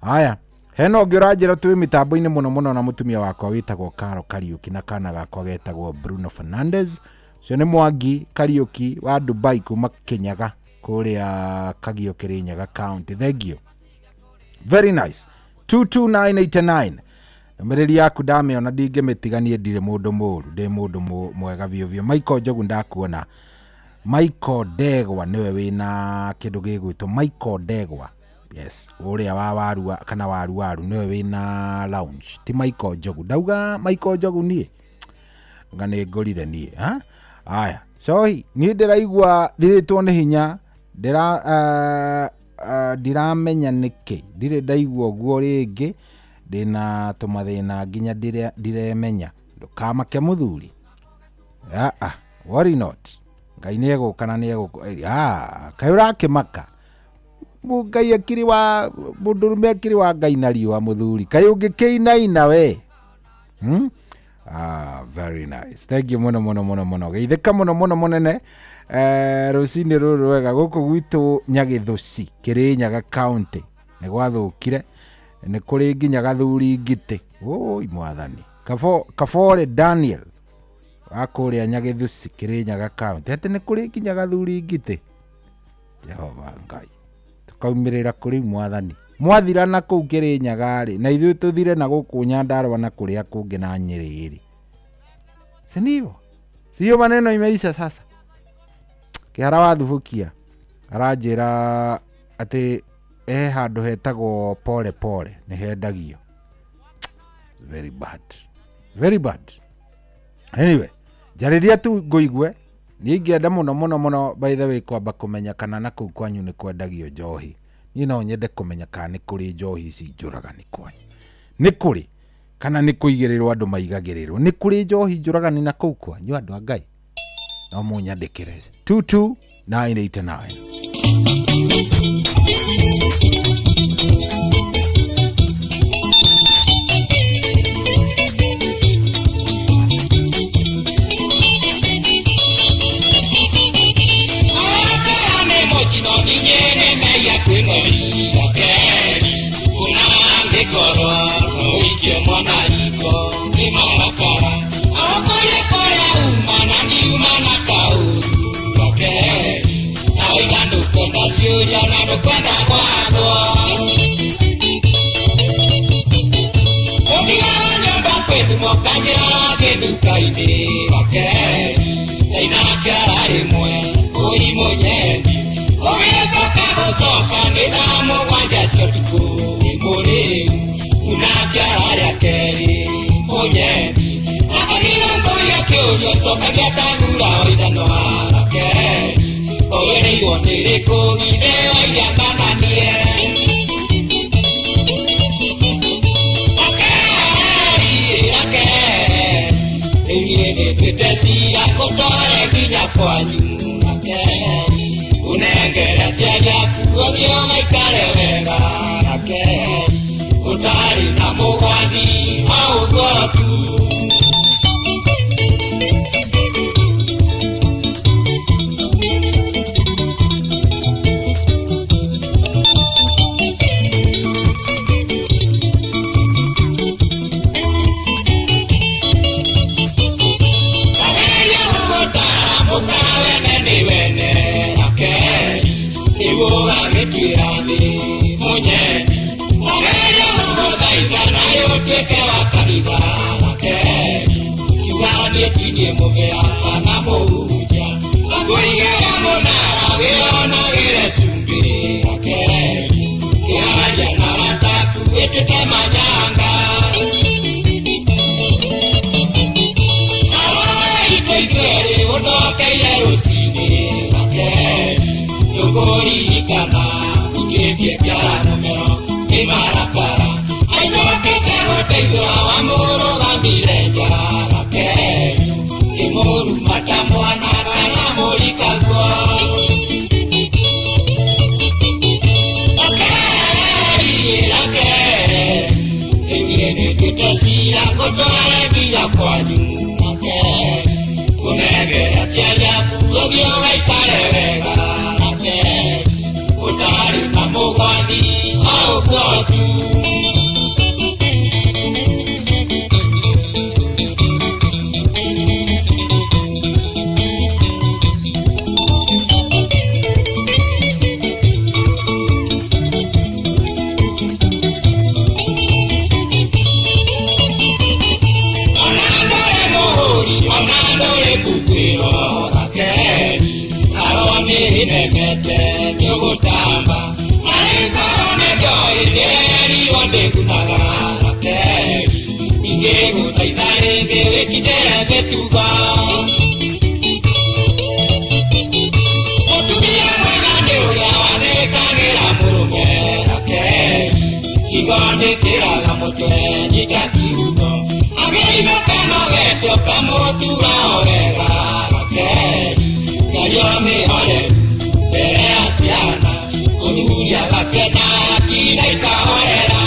Aya, hena ũngĩ ũranjĩra twĩ mĩtambo-inĩ mũno mũno na mũtumia wakwa wĩtagwo Karo Kariũki na kana gakwa getagwo Bruno Fernandez. Ũcio nĩ Mwangi Kariũki wa Dubai kuma Kĩnyaga kũrĩa Kagio Kĩrĩnyaga County, thank you, very nice. 22989 ndũmĩrĩri yaku ndamĩona, ndingĩmĩtiganie, ndirĩ mũndũ mũru, ndĩ mũndũ mwega biũ biũ. Michael Njogu ndakuona. Michael Ndegwa nĩwe wĩna kĩndũ gĩgwĩtwo Michael Ndegwa, yes, ũrĩa wa waru kana waru waru nĩwe wĩna lounge, ti Michael Njogu. Ndauga Michael Njogu niĩ nga nĩ ngũrire niĩ ha? Aya, cohi niĩ ndĩraigua thirĩtwo nĩ hinya, ndĩra ndiramenya nĩkĩ, ndirĩ ndaigua ũguo rĩngĩ, ndĩna tũmathĩna nginya ndiremenya. Ndũkamake mũthuri, aa, worry not, Ngai nĩ egũka na nĩ egũka. Kaĩ ũrakĩmaka? Ngai akĩrĩ wa mũndũrũme, akĩrĩ wa Ngai na riũa mũthuri, kaĩ ũngĩkĩinaina we, Very nice, thank you mũno mũno mũno mũno, geithĩka mũno mũno mũnene. Rũcinĩ rũrũ rwega gũkũ gwitũ Nyagĩthũci Kĩrĩnyaga County nĩ gwathũkire, nĩ kũrĩ nginya gathuri ngitĩ. Ũi mwathani. Kabore Daniel wa kũrĩa Nyagĩthuci Kĩrĩnyaga County, atĩ nĩ kũrĩ nginya gathuri ngitĩ. Jehova Ngai, tũkaumĩrĩra kũrĩ mwathani mwathira na kũu Kĩrĩnyaga rĩ, na ithuĩ tũthire na gũkũ Nyandarũa na kũrĩa kũngĩ na Nyĩrĩ rĩ, si ndivyo? Sio maneno imeisha sasa. Kĩhara wa Thubukia aranjĩra atĩ he handũ hetagwo Pole Pole nĩ hendagio. Very bad, very bad. Anyway, njarĩria tu ngũigue, niĩ ingĩenda mũno mũno mũno, by the way, kwamba kũmenya kana na kũu kwanyu nĩ kwendagio njohi. Niĩ no nyende kũmenya kana nĩ kũrĩ njohi ici njũragani kwanyu, nĩ kũrĩ kana nĩ kũigĩrĩrwo andũ maigagĩrĩrwo, nĩ kũrĩ njohi njũragani na kũu kwanyu? Andũ a Ngai, no mũnyandĩkĩre 22989. kwanyu Rakeli Unengere aciari aku ũthiĩ ũgaikare wega Rakeli Ũtarĩ na mũgwathi o ũguo tu. Kageria gũgũtara mũkawene nĩ wene Rakeli nĩguo ũgagĩtuĩra thĩ mũnyendi. Kageria gũgũthaitha nawe ũtuĩke wa kanitha Rakeli kiuga niĩ ti niĩ mũbĩa kana mũhunjia. Ngakũigĩra mũnara wĩonagĩre cumbĩ Rakeli kĩaria na arata aku wĩtuĩte manyanga. Itũ ithuerĩ ũndokeire rũcinĩ Rakeli nĩũkũririkana ukĩtie kĩara mũmero nĩ marakara ainũkĩte gũteithũra wamũrũgamire nja Rakeli nĩ mũruma ta mwana kana mũrikaguo. Rakeli Rakeli niĩ nĩnduĩte cira ngũtware nginya kwanyu Rakeli Unengere aciari aku ũthiĩ ũgaikare wega Rakeli Ũtarĩ na mũgwathi o ũguo tu. Ona ndũrĩ mũhũri ona ndũrĩ mbuguĩro Rakeli aronĩnemete nĩũgũtamba arĩ ngoro nĩ ndoĩ ndĩrerirwo ndĩgunaga Rakeli ingĩgũthaitha rĩngĩ wĩkindĩre mĩtugo. Mũtumia mwega nĩ ũrĩa wathĩkagĩra mũrũme Rakeli higo ndĩkĩraga mũtwe nyita kiugo agĩrĩirwo kanogetio kamũtura o wega Rakeli mĩario mĩhoreru mbere ya ciana mũthuri agakena kinda ikahorera.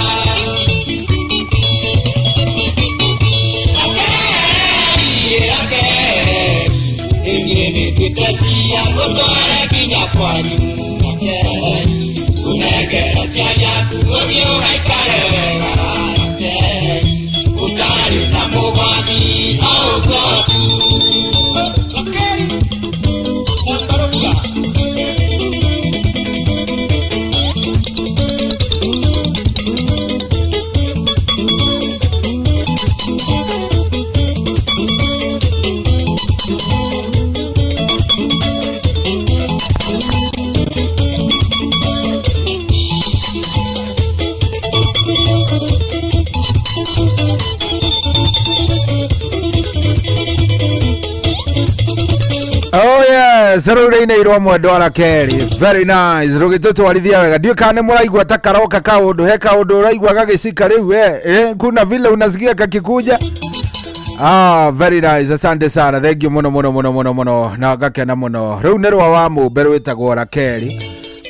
Rakeli Rakeli niĩ nĩnduĩte cira ngũtware nginya kwanyu Rakeli Unengere aciari aku ũthiĩ ũgaikare wega Rakeli Ũtarĩ na mũgwathi o ũguo tu. Rakeli Tambaruka. Oh yes, rĩu rĩinĩirwo mwendwa Rakeli. Very nice. Rũgĩtũtwarithia wega. Ndiũĩ kana nĩ mũraigua ta karoka kaũndũ, he kaũndũ ũraigua gagĩcika rĩu kuna vile unasikia kakikuja. Ah, very nice. Asante sana. Thank you muno muno muno muno muno. Na ngakena muno. Rĩu nĩ rwa wa mũmbe rwĩtagwo Rakeli.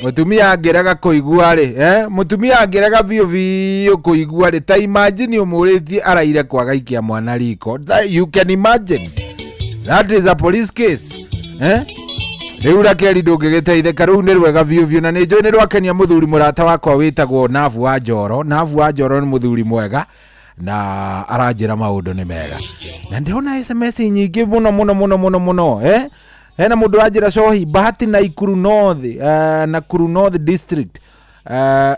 Mũtumia angĩrega kũigua rĩ, mũtumia angĩrega biũ biũ kũigua rĩ, ta imagine ũmũrĩtie araire kwaga ikia mwana riko. That, you can imagine. That is a police case. Rĩu Rakeli ndũngĩgĩteithĩka, rĩu nĩ rwega biũ biũ na nĩ njũĩ nĩ rwakenia mũthuri mũrata wakwa wĩtagwo Navu wa Njoro. Navu wa Njoro nĩ mũthuri mwega na aranjĩra maũndũ nĩ mega. Na ndĩrona SMS nyingĩ mũno mũno mũno mũno mũno, Hena mũndũ ũranjĩra cohi Bahati na Ikuru North, Nakuru North District,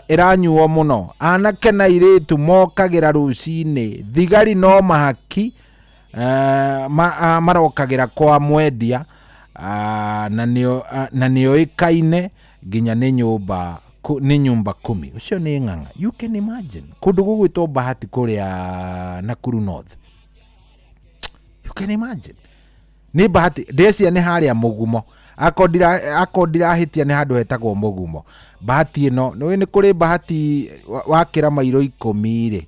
ĩranyuo mũno. Anake na airĩtu mokagĩra rũcinĩ, thigari no mahaki marokagĩra kwa mwendia, na nĩoĩkaine nginya nĩ nyũmba nĩ nyũmba 10. Ũcio nĩ ng'ang'a. You can imagine kũndũ gũgwĩtwo Bahati kũrĩa Nakuru North. You can imagine. Nĩ Bahati ndĩcia nĩ harĩa Mũgumo. Akorwo ndirahĩtia nĩ handũ hetagwo Mũgumo. Bahati ĩno nĩũĩ nĩ kũrĩ Bahati wakĩra mairo 10 rĩ,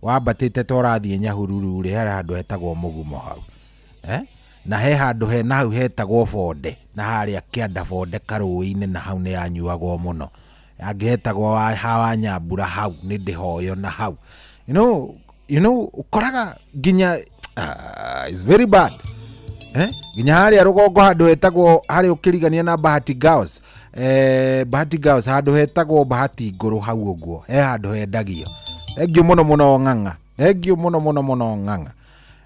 wambatĩte ta ũrathiĩ Nyahururu rĩ, harĩ handũ hetagwo Mũgumo hau. Na he handũ he na hau hetagwo bonde na harĩa kĩanda bonde karũĩ-inĩ na hau nĩ yanyuagwo mũno. Angĩ hetagwo hawa Nyambura hau nĩ ndĩhoyo na hau. You know ũkoraga nginya it's very bad. Nginya harĩa rũgongo handũ hetagwo harĩa ũkĩrigania na Bahati Girls. Bahati Girls handũ hetagwo Bahati Ngũrũ hau ũguo. He handũ hendagio. Thengiũ mũno mũno ng'ang'a. Thengiũ mũno mũno mũno ng'ang'a.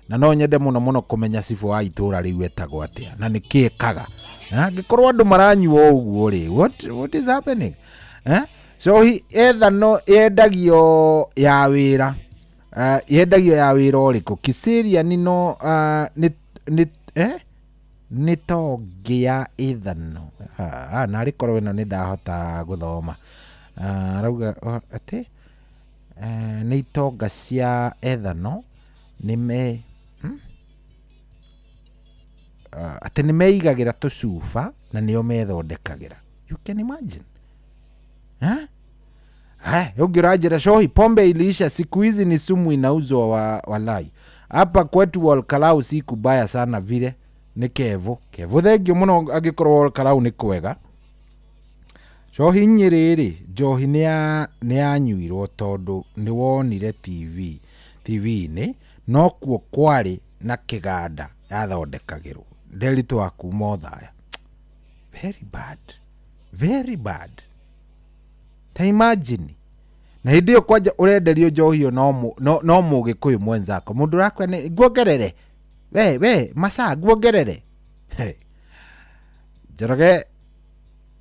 Na no nyende mũno mũno kũmenya cibũ wa itũra rĩu etagwo atĩa na nĩkĩ ekaga. Angĩkorwo andũ maranyua ũguo rĩ, what is happening? So ethano yendagio ya wĩra. Yendagio ya wĩra ũrĩkũ? Kiserian no nĩ tongi ya ethano. Narĩ korwo ĩno nĩ ndahota gũthoma. Arauga atĩ nĩ itonga cia ethano nĩ me atĩ nĩ meigagĩra tũcuba na nĩo methondekagĩra. You can imagine. Ũngĩ ũranjĩra Shohi, pombe iliisha, siku hizi ni sumu inauzwa walai. Hapa kwetu Olkalau si kubaya sana vile nĩ Kevo. Kevo thengio mũno angĩkorwo Olkalau nĩ kwega. Shohi Nyĩrĩ rĩ, njohi nĩ yanyuirwo tondũ nĩ wonire TV-inĩ no kuo kwarĩ na kĩganda yathondekagĩrwo. Nderitũ wa kuma Othaya. Very bad. Very bad. Ta imagine. Na hĩndĩ ĩyo kwanja ũrenderio njohi ĩyo no mũgĩkũyũ mwenzako. Mũndũ ũrakua nĩ nguongerere. We maca nguongerere. Njoroge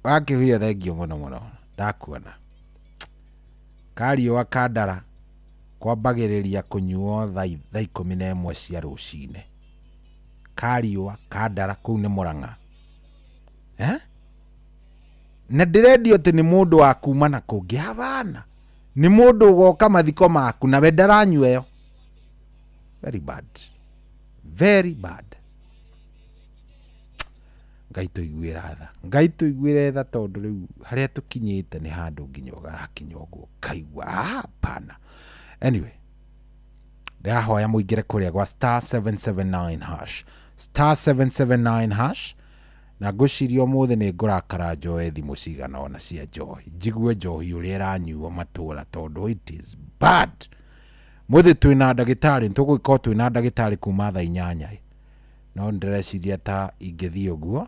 wa Kĩhuyo thengio mũno mũno. Ndakuona. Kariũa Kandara kwambagĩrĩria kũnyuo thaa 11 cia rũcinĩ. Kariũa Kandara kũu nĩ Mũrang'a. Na ndĩrendio atĩ nĩ mũndũ wa kuma na kũngĩ habana. Nĩ mũndũ ũgoka mathiko maku na we ndaranyua ĩyo. Very bad. Very bad. Ngai tũiguĩre tha. Ngai tũiguĩre tha tondũ rĩu harĩa tũkinyĩte nĩ handũ nginya ũgarakinya ũguo ũkaigua hapana. Anyway, ndĩrahoya mũingĩre kũrĩa gwa star 779 hash. Star 779 hash. Na ngwĩciria ũmũthĩ nĩ ngũrakara njoe thimũ cigana ũna cia njohi. Njigue njohi ũrĩa ĩranyuo matũra tondũ it is bad. Mũthĩ twĩna ndagĩtarĩ, tũgũkorwo twĩna ndagĩtarĩ kuma thaa 8. No ndĩreciria ta ingĩthiĩ ũguo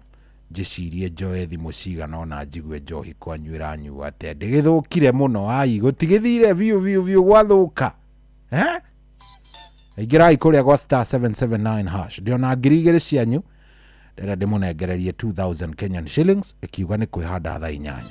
njĩcirie njoe thimũ cigana ũna njigue njohi kwanyu ĩranyuo atĩa. Ndĩgĩthũkire mũno ai, gũtigĩthire biũ biũ biũ gwathũka. Ingĩrai kũrĩa gwa star 779 hash. Ndĩona 2,000 cianyu. Ndĩrenda ndĩmũnengererie 2000 Kenyan shillings ikiuga nĩ kwĩhanda thaa 8.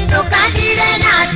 Ndukanjire na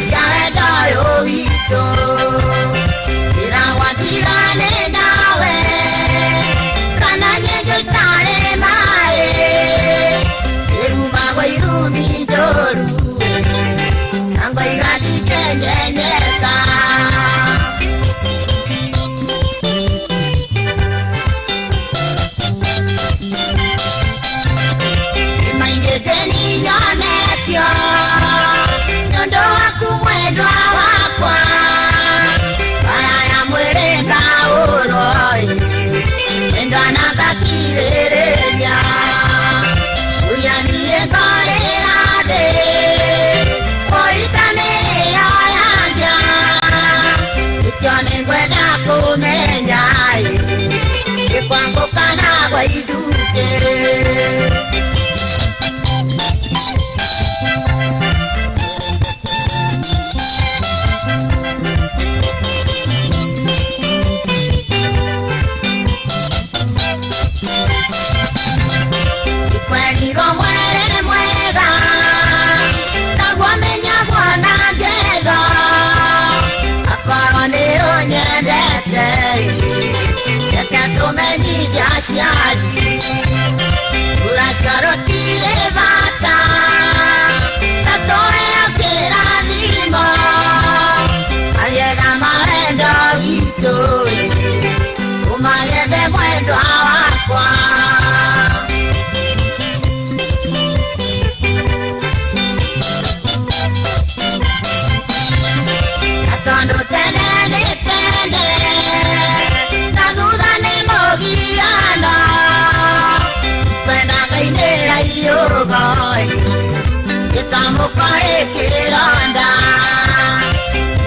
Cia wendo ũyũ witũ Ndĩragwatigane nawe Kana nyenjo itarĩ maĩ Irumagwo irumi njũru Na ngoiga ndingĩnyenyeka. Maingĩte ninyonetio Nĩ ũndũ waku mwendwa wakwa Bara ya mwĩrĩ ngaũrwo Mwendwa na ngakirĩrĩria Ũrĩa niĩ ngorĩra thĩ Ũita mĩrĩo yangĩa Nĩkĩo nĩngwenda kũmenya Gĩkwangu kana gwa ithukĩ. Kwerirwo mwere mwega Naguo menya mwana ngetha Akorwo nĩ ũnyendete Reke tũmenyithie aciari Rũracio rũtirĩ bata Ta tũheo kĩrathimo Magetha ma wendo witũ Ũmagethe mwendwa wakwa. Na tondũ tene nĩ tene Na thutha nĩ mũgiano Kwenda ngainĩra iũgo Gĩtamũko kĩronda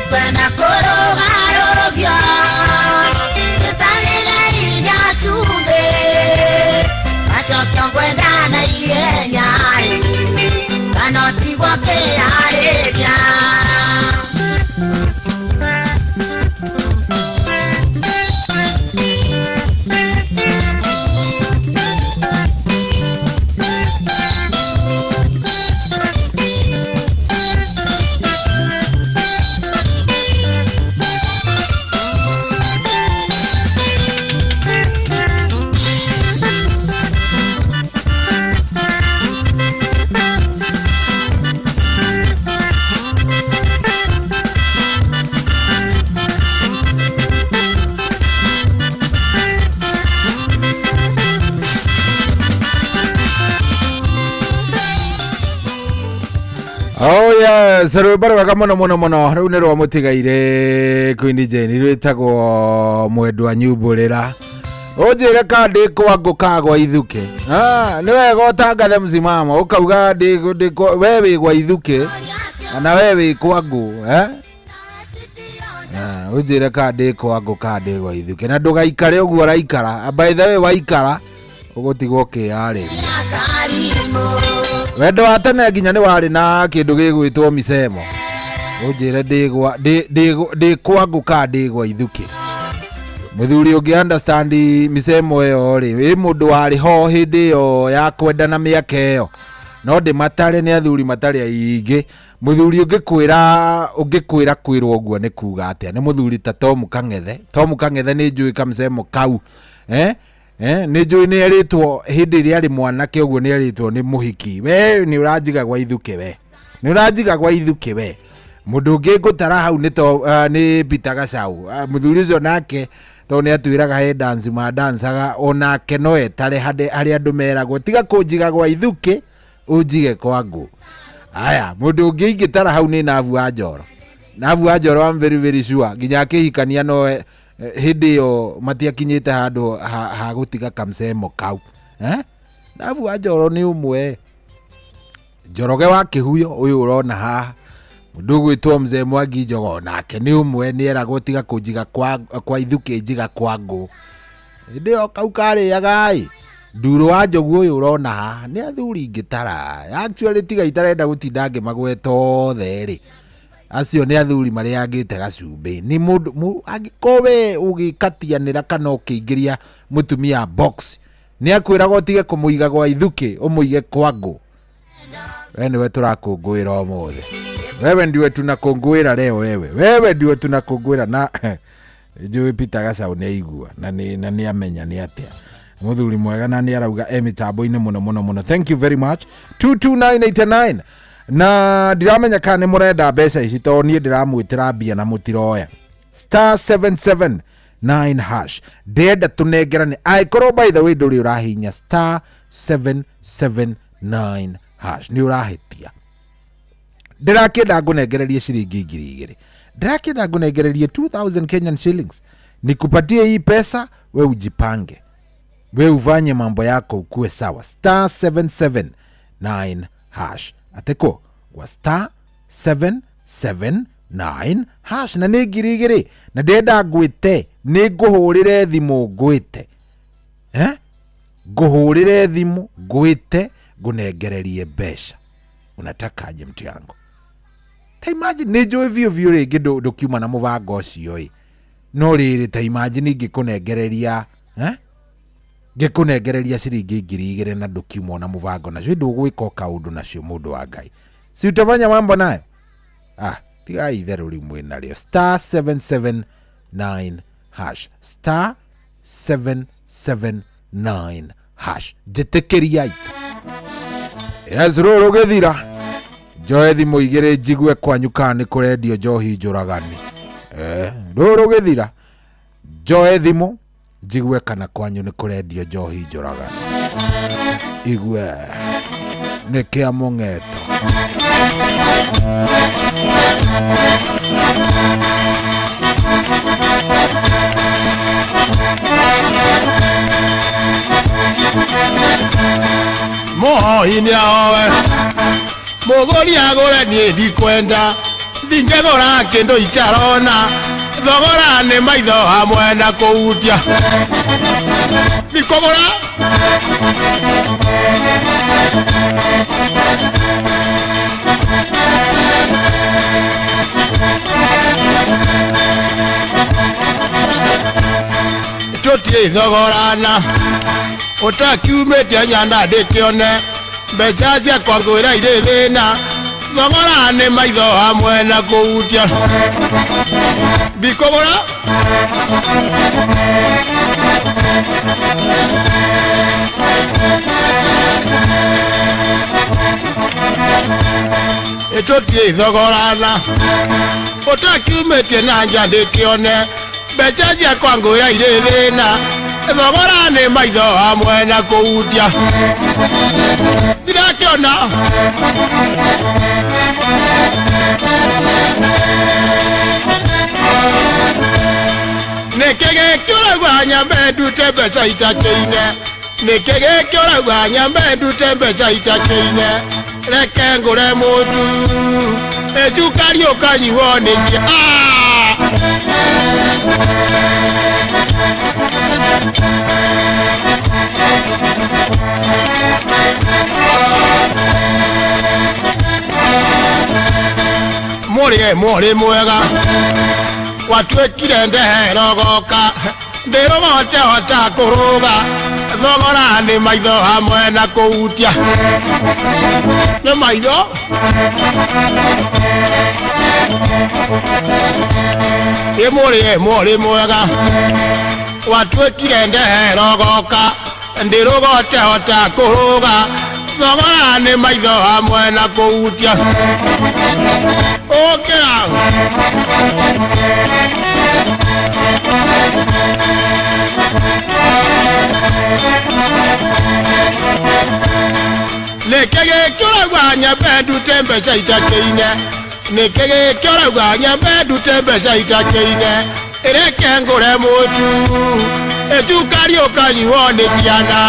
Kwenda kũrũgarũgio Gĩtagĩtheri gĩa cumbĩ Macokio ngwenda na ihenya Kana ũtigwo ũkĩarĩria. Oh yes, rwĩmbo rwega mũno mũno mũno rĩu nĩ rwa mũtigaire Queen Jane rwĩtagwo mwendwa nyumbũrĩra ũnjĩre ka ndĩ kwa ngũ ka gwa ithukĩ. Ah, nĩ wega ũtangathe msimamo ũkauga we wĩ gwa ithukĩ na we wĩ kwa ngũ eh? Ah, ũnjĩre ka ndĩ kwa ngũ ka ndĩ gwa ithukĩ na ndũgaikare ũguo ũraikara. By the way waikara ũgũtigwo ũkĩyarĩria. Wendo wa tene nginya nĩ warĩ na kĩndũ gĩgwĩtwo misemo ũnjĩre ndĩ kwa ngũ ka ndĩ gwa ithukĩ. Mũthuri ũngĩ understand misemo ĩyo rĩ ĩ mũndũ warĩ ho hĩndĩ ĩyo ya kwendana mĩaka ĩyo no ndĩmatare nĩ athuri matarĩ aingĩ. Mũthuri ũngĩkwĩra kwĩrwo ũguo nĩ kuga atĩa? Nĩ mũthuri ta Tom Kang'ethe. Tom Kang'ethe nĩ njũĩ kamsemo kau nĩ njũĩ nĩ erĩtwo hĩndĩ ĩrĩa arĩ mwanake ũguo nĩ erĩtwo nĩ mũhiki we nĩ ũranjiga gwa ithukĩ we nĩ ũranjiga gwa ithukĩ we. Mũndũ ũngĩ ngũtara hau nĩ Peter Gacau. Mũthuri ũcio nake tondũ nĩ atwĩraga he dance mandancaga onake no etare harĩa andũ meragwo tiga kũnjiga gwa ithukĩ ũnjige kwa ngũ. Aya mũndũ ũngĩ ingĩtara hau nĩ Navu wa Njoro. Navu wa Njoro I'm very very sure nginya akĩhikania no hĩndĩ ĩyo matiakinyĩte handũ ha gũtiga kamsemo kau. Navu wa Njoro nĩ ũmwe. Njoroge wa Kĩhuyo ũyũ ũrona haha mũndũ ũgwĩtwo Mzee Mwangi Njogo nake nĩ ũmwe nĩ eragwo tiga kũnjiga kwa ithukĩ njiga kwa ngũ. Hĩndĩ ĩyo kau karĩaga ĩ Nduro wa Njogu ũyũ ũrona haha nĩ athuri ingĩtara. Actually tiga itarenda gũtinda ngĩmagweta othe rĩ acio nĩ athuri marĩangĩte gacumbĩ. Nĩ mũndũ angĩkorwo we ũgĩkatianĩra kana ũkĩingĩria mũtumia box nĩ akwĩraga ũtige kũmũiga gwa ithukĩ ũmũige kwa ngũ. We nĩwe tũrakũngũĩra ũmũthĩ. Wewe ndiwe tunakongwira leo wewe. Wewe ndiwe tunakongwira na njũĩ Peter Gacau nĩ aigua na nĩ amenya nĩ atĩa. Mũthuri mwega na nĩ arauga e mĩtambo-inĩ mũno mũno mũno. Thank you very much. 22989 na ndiramenya kana nĩ mũrenda mbeca ici tondũ niĩ ndĩramwĩtĩra mbia na mũtiroya. Star 779 hash. Ndĩrenda tũnengerane. Angĩkorwo by the way ndũrĩ ũrahinya star 779 hash nĩ ũrahĩtia. Ndĩrakĩenda ngũnengererie ciringi 2,000. Ndĩrakĩenda ngũnengererie 2000 Kenyan shillings. Nikupatie hii pesa, we ujipange. We ufanye mambo yako ukue sawa. Star 779 hash. Ateko kwa star 779 hash na nĩ 2,000 na ndĩrenda ngwĩte nĩ ngũhũrĩre thimũ ngwĩte. Ngũhũrĩre thimũ ngwĩte ngũnengererie mbeca. Unataka aje mtu yangu? Ta imagine nĩ njũĩ biũ biũ rĩngĩ ndũkiuma na mũbango ũcio ĩ. No rĩrĩ ta imagine ngĩkũnengereria ngĩkũnengereria ciringi 2,000 na ndũkiuma na mũbango nacio ndũgwĩka kaũndũ nacio mũndũ wa Ngai. Si utafanya mambo nayo? Ah, tigai itherũ rĩu mwĩ narĩo. Star 779 hash. Star 779 hash. Njĩtĩkĩriai. Yes, rũrũ gĩthira. Njoe thimũ igĩrĩ njigue kwanyu kana nĩ kũrendio njohi njũragani. Rũrũ gĩthira. Njoe thimũ njigue kana kwanyu nĩ kũrendio njohi njũragani. Igue nĩ kĩa mũng'eto. Mũhoi nĩaoe mũgũri agũre niĩ ndikwenda ndingĩgũra kĩndũ itarona thogora nĩ maitho hamwe na kũhutia ndikũgũra. Tũtiĩ thogorana ũtakiumĩte nyanda ndĩkĩone mbeca ciakwa ngwĩra irĩ thĩna thogora nĩ maitho hamwe na kũhutia ndikũgũra. Tũtiĩ thogorana ũtakiumĩtie na nja ndĩkĩone mbeca ciakwa ngwĩra irĩ thĩna thogora nĩ maitho hamwe na kũhutia ndirakĩona. Nĩkĩ gĩkĩ ũrauga nyambe ndute mbeca itakĩine? Nĩkĩ gĩkĩ ũrauga nyambe ndute mbeca itakĩine? Reke ngũre mũtu ĩcukari ũkanyuo nĩ mũrĩe mũrĩ mwega watuĩkire ndeherogoka ndĩrũgote hota kũrũga thogora nĩ maitho hamwe na kũhutia nĩ maitho. Ĩ mũrĩe mũrĩ mwega watuĩkire ndeherogoka ndĩrũgote hota kũrũga thogora nĩ maitho hamwe na kũhutia ũkĩra. Nĩkĩ gĩkĩ ũrauga nyambe ndute mbeca itakĩine? Nĩkĩ gĩkĩ ũrauga nyambe ndute mbeca itakĩine? Reke ngũre mũtu ĩcukari ũkanyuo nĩ ciana.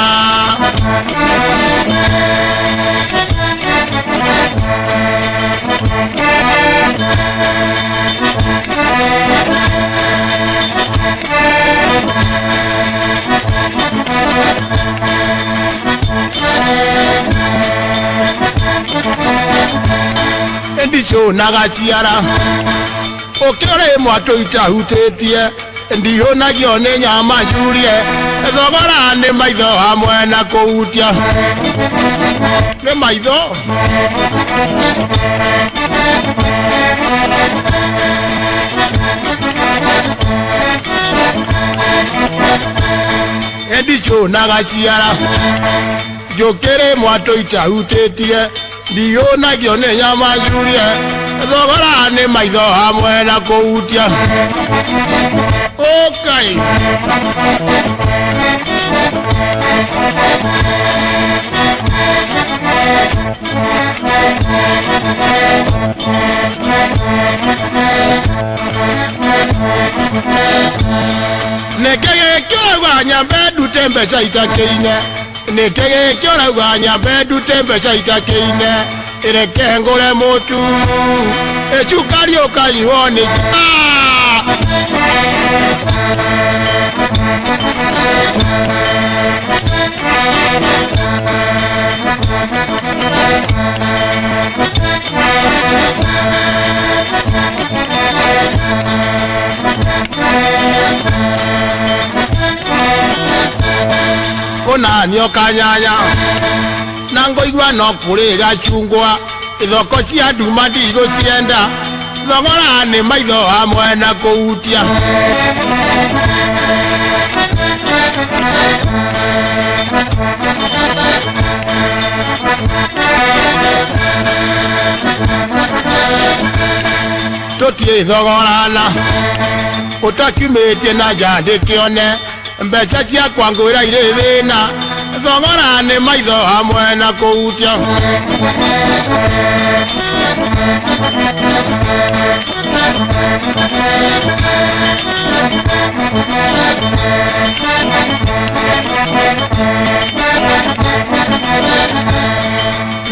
Ndicunaga ciara ũkĩũrĩ mwatũ itahutĩtie ndihũnagio nĩ nyama njurie thogora nĩ maitho hamwe na kũhutia nĩ maitho. Endicunaga ciara njũkĩrĩ mwatũ itahutĩtie ndiũnagio nĩ nyama njurie thogora nĩ maitho hamwe na kũhutia ũkai. Nĩkĩ gĩkĩ ũrauga nyambe ndute mbeca itakĩine? Nĩkĩ gĩkĩ ũrauga nyambe ndute mbeca itakĩine? Ĩreke ngũre mũtu ĩcukari ũkanyuo nĩ kũnanio kanyanya na ngũigua no kũrĩ gacungwa ithoko cia nduma ndigũcienda thogora nĩ maitho hamwe na kũhutia. Tũtiĩ thogorana ũtakiumĩtie na nja ndĩkĩone mbeca ciakwa ngwĩra irĩ thĩna thogora nĩ maitho hamwe na kũhutia.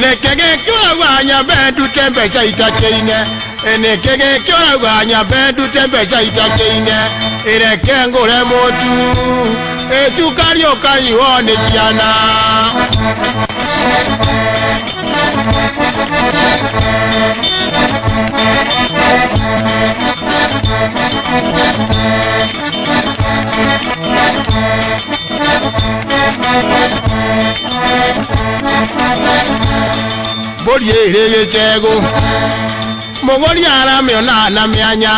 Nĩkĩ gĩkĩ ũrauga nyambe ndute mbeca itakĩine? Nĩkĩ gĩkĩ ũrauga nyambe ndute mbeca itakĩine? Ĩreke ngũre mũtu ĩcukari ũkanyuo nĩ ciana. Mbũri ĩrĩ gĩcegũ mũgũri aramĩona na mĩanya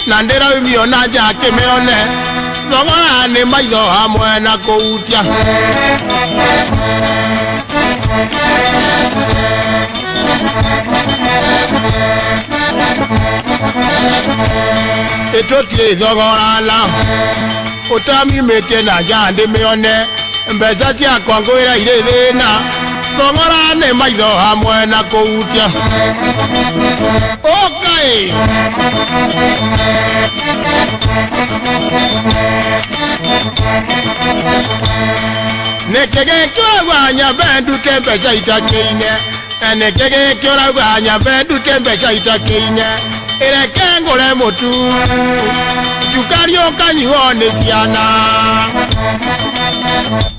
na ndĩraumio na nja akĩmĩone thogora nĩ maitho hamwe na kũhutia. Ĩtũtiĩ thogorana ũtamiumĩtie na nja ndĩmĩone mbeca ciakwa ngwĩra irĩ thĩna thogora nĩ maitho hamwe na kũhutia. Ũkai. Nĩkĩ gĩkĩ ũrauga nyambe ndute mbeca itakĩine? Nĩkĩ gĩkĩ ũrauga nyambe ndute mbeca itakĩine? Ĩreke ngũre mũtu cukari ũkanyuo nĩ ciana.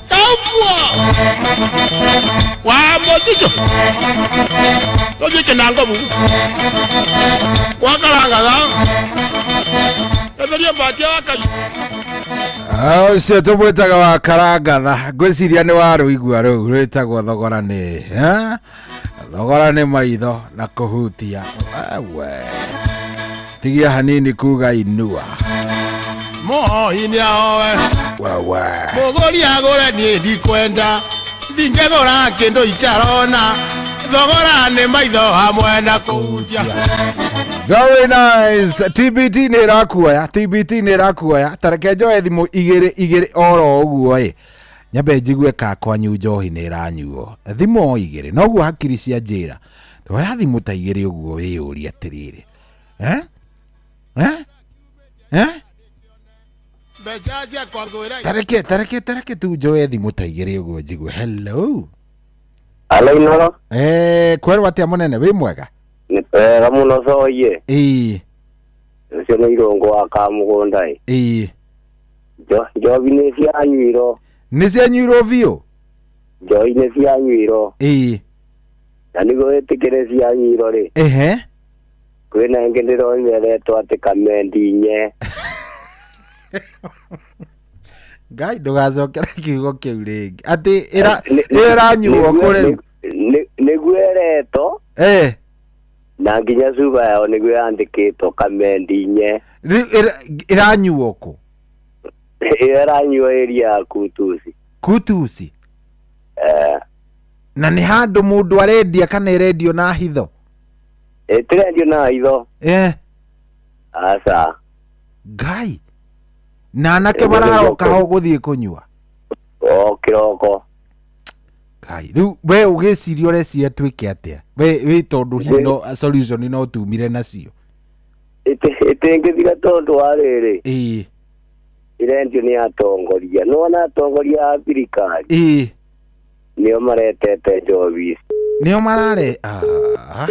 Kaupwo wa mũtitũ tũthiĩ kĩnangobu wakarangaga etherie mbati ya wakai. Ũcio tũmwĩtaga wa karangatha ngwĩciria nĩ warũigua rũu rwĩtagwo thogora nĩ thogora nĩ maitho na kũhutia. Ewe tigia hanini kuga inua Moi nĩ ahoe wewe mũgũri agũre niĩ ndikwenda ndingĩgũra kĩndũ itarona thogora nĩ maitho hamwe na kũhutia. Very nice. TBT nĩ ĩrakuoya, TBT nĩ ĩrakuoya. Ta reke njoe thimũ igĩrĩ igĩrĩ oro ũguo ĩ. Nyambe njigue ka kwanyu njohi nĩ ĩranyuo. Thimũ o igĩrĩ. Noguo hakiri cia njĩra. Toya thimũ ta igĩrĩ ũguo wĩyũrie atĩrĩrĩ. Eh? Eh? Eh? Mbeca ciakwa ngwĩra Tareke tareke tu njoe thimũ ta igĩrĩ ũguo njigue. Hello. Alo Inoro. Kwerwo atĩa mũnene wĩ mwega? Nĩ wega mũno coye. Ĩĩ. Ũcio nĩ irũngũ wa kamũgũnda ĩ. Ĩĩ. Njohi nĩ cianyuirwo. Nĩ cianyuirwo biũ? Njohi nĩ cianyuirwo. Ĩĩ. Na nĩguo wĩtĩkĩre cianyuirwo rĩ. Ehe. Kwĩna ĩngĩ ndĩronire ĩretwo atĩ kamendinye. Ngai ndũgacokere kiugo kĩu rĩngĩ. Atĩ ĩra ĩranyuo kũ rĩu? Nĩguo ĩretwo. Eh. Na nginya cuba yao nĩguo yandĩkĩtwo kamendi nye. Rĩu ĩranyuo kũ? Ĩyo ĩranyuo ĩria ya Kutusi. Kutusi? Eh. Na nĩ handũ mũndũ arendia kana ĩrendio na hitho? Ĩtirendio na hitho. Eh. Aca. Ngai, na anake Ĩguo nĩguo mararoka ho gũthiĩ kũnyua? O kĩroko. Ngai, rĩu we ũgĩciria, ũreciria twĩke atĩa we wĩ tondũ hihi no solution no tumire nacio? Ĩtĩngĩthira tondũ wa rĩrĩ. Ĩĩ. Irendio nĩ atongoria. Nĩwona atongoria a thirikari. Ĩĩ. Nĩo maretete njohi ici. Nĩo marare. Ah,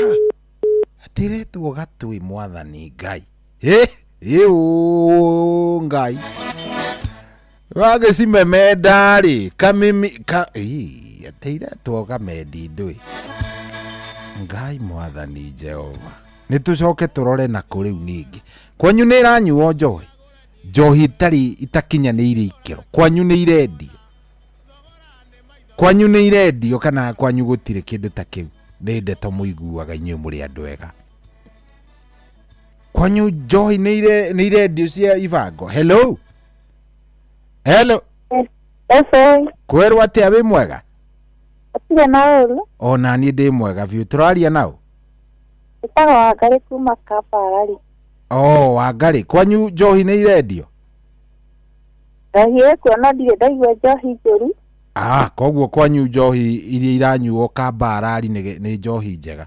atiretwo gatui mwathani Ngai. Ĩ ĩũ Ngai wagĩcimemenda rĩ kamimi ka ĩ atĩiretwo kamendi ndũĩ. Ngai mwathani Jehova, nĩ tũcoke tũrore na kũ rĩu ningĩ. Kwanyu nĩ ĩranyuo njohi, njohi itarĩ itakinyanĩire ikĩro? Kwanyu nĩ irendio? Kwanyu nĩ irendio kana kwanyu gũtirĩ kĩndũ ta kĩu? Nĩ ndeto mũiguaga inyuĩ mũrĩ andũ ega. Kwanyu njohi nĩ irendio cia ibango? Hello, hello. Ese. Kwerwo atĩa? Wĩ mwega? Atirĩ na ũru. Ona niĩ ndĩ mwega biũ. Tũraria nao? Ĩtagwo Wangarĩ kuma Kabarari. Oh, Wangarĩ, kwanyu njohi nĩ irendio? Njohi ĩkuo, no ndirĩ ndaigua njohi njũru. Ah, koguo kwanyu njohi iria iranyuo Kambarari nĩ njohi njega?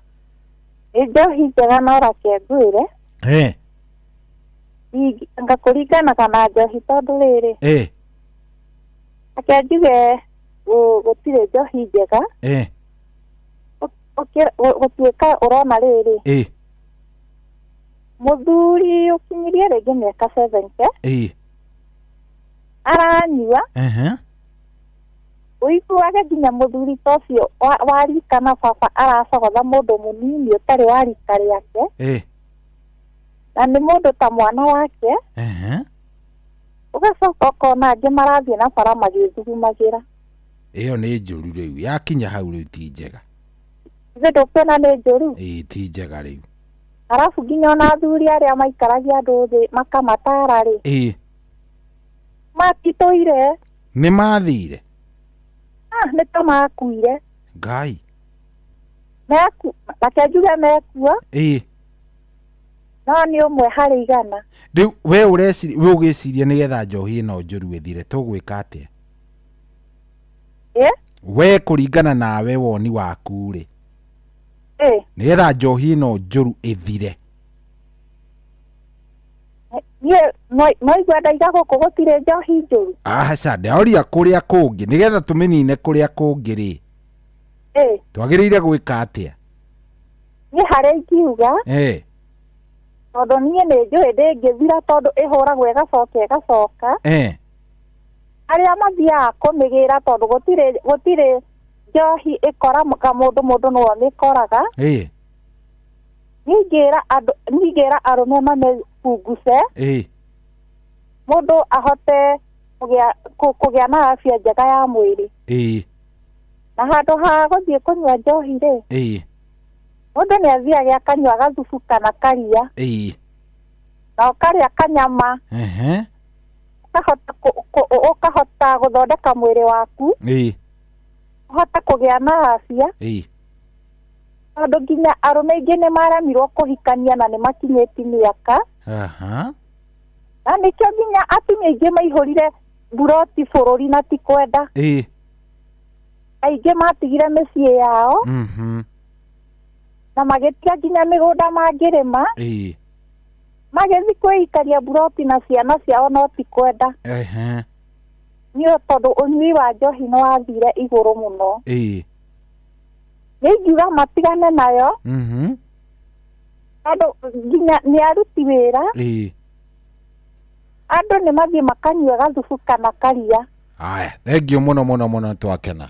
Nĩ njohi njega, no reke ngwĩre, anga kũringanaga na njohi, tondũ rĩrĩ, reke njuge gũtirĩ njohi njega. Gũtuĩka ũrona rĩrĩ, mũthuri ũkinyirie rĩngĩ mĩaka 70 aranyua, ũiguage nginya mũthuri ta ũcio wa rika na baba aracogotha mũndũ mũnini ũtarĩ wa rika rĩake, na nĩ mũndũ ta mwana wake. Ũgacoka ũkona angĩ marathiĩ na bara magĩthugumagĩra. Ĩyo nĩ njũru rĩu, yakinya hau rĩu ti njega. Ithe ndũkuona nĩ njũru? Ĩĩ, ti njega rĩu. Arabu nginya ona athuri arĩa maikaragia andũ thĩ makamatara rĩ, matitũire. Nĩ mathire. Ah, nĩ ta makuire. Ngai. Meku, reke njuge mekuo, no nĩ 1 harĩ 100. Rĩu we ũreciria, we ũgĩciria nĩgetha njohi ĩno njũru ĩthire tũgwĩka atĩa? Ĩ. We kũringana nawe, woni waku rĩ, nĩgetha njohi ĩno njũru ĩthire? Niĩ noigua ndaiga gũkũ gũtirĩ njohi njũru. Aca, ndaoria kũrĩa kũngĩ, nĩgetha tũmĩnine kũrĩa kũngĩ rĩ, twagĩrĩire gwĩka atĩa? Niĩ harĩa ingiuga, tondũ niĩ nĩ njũĩ ndĩngĩthira, tondũ ĩhũragwo ĩgacoka ĩgacoka, arĩa mathiaga kũmĩgĩra, tondũ gũtirĩ njohi ĩkoraga mũndũ, mũndũ nĩwe ũmĩkoraga. Ningĩra andũ, ningĩra arũme mamĩpunguce, mũndũ ahote kũgĩa na afya njega ya mwĩrĩ, na handũ ha gũthiĩ kũnyua njohi rĩ, mũndũ nĩ athiage akanyua gathubu kana karia, na ũkarĩa kanyama, ũkahota gũthondeka mwĩrĩ waku, ũhote kũgĩa na afya, tondũ nginya arũme aingĩ nĩ maremirwo kũhikania na nĩ makinyĩti mĩaka, na nĩkĩo nginya atumia aingĩ maihũrire mburoti bũrũri na ti kwenda. Aingĩ matigire mĩciĩ yao na magĩtiga nginya mĩgũnda mangĩrĩma, magĩthiĩ kwĩikaria mburoti na ciana ciao, no ti kwenda, nĩ tondũ ũnyui wa njohi nĩ wathire igũrũ mũno. Nĩ ingiuga matigane nayo, tondũ nginya nĩ aruti wĩra, andũ nĩ mathiĩ makanyua gathubu kana karia. Aya, thengiũ mũno mũno mũno, twakena.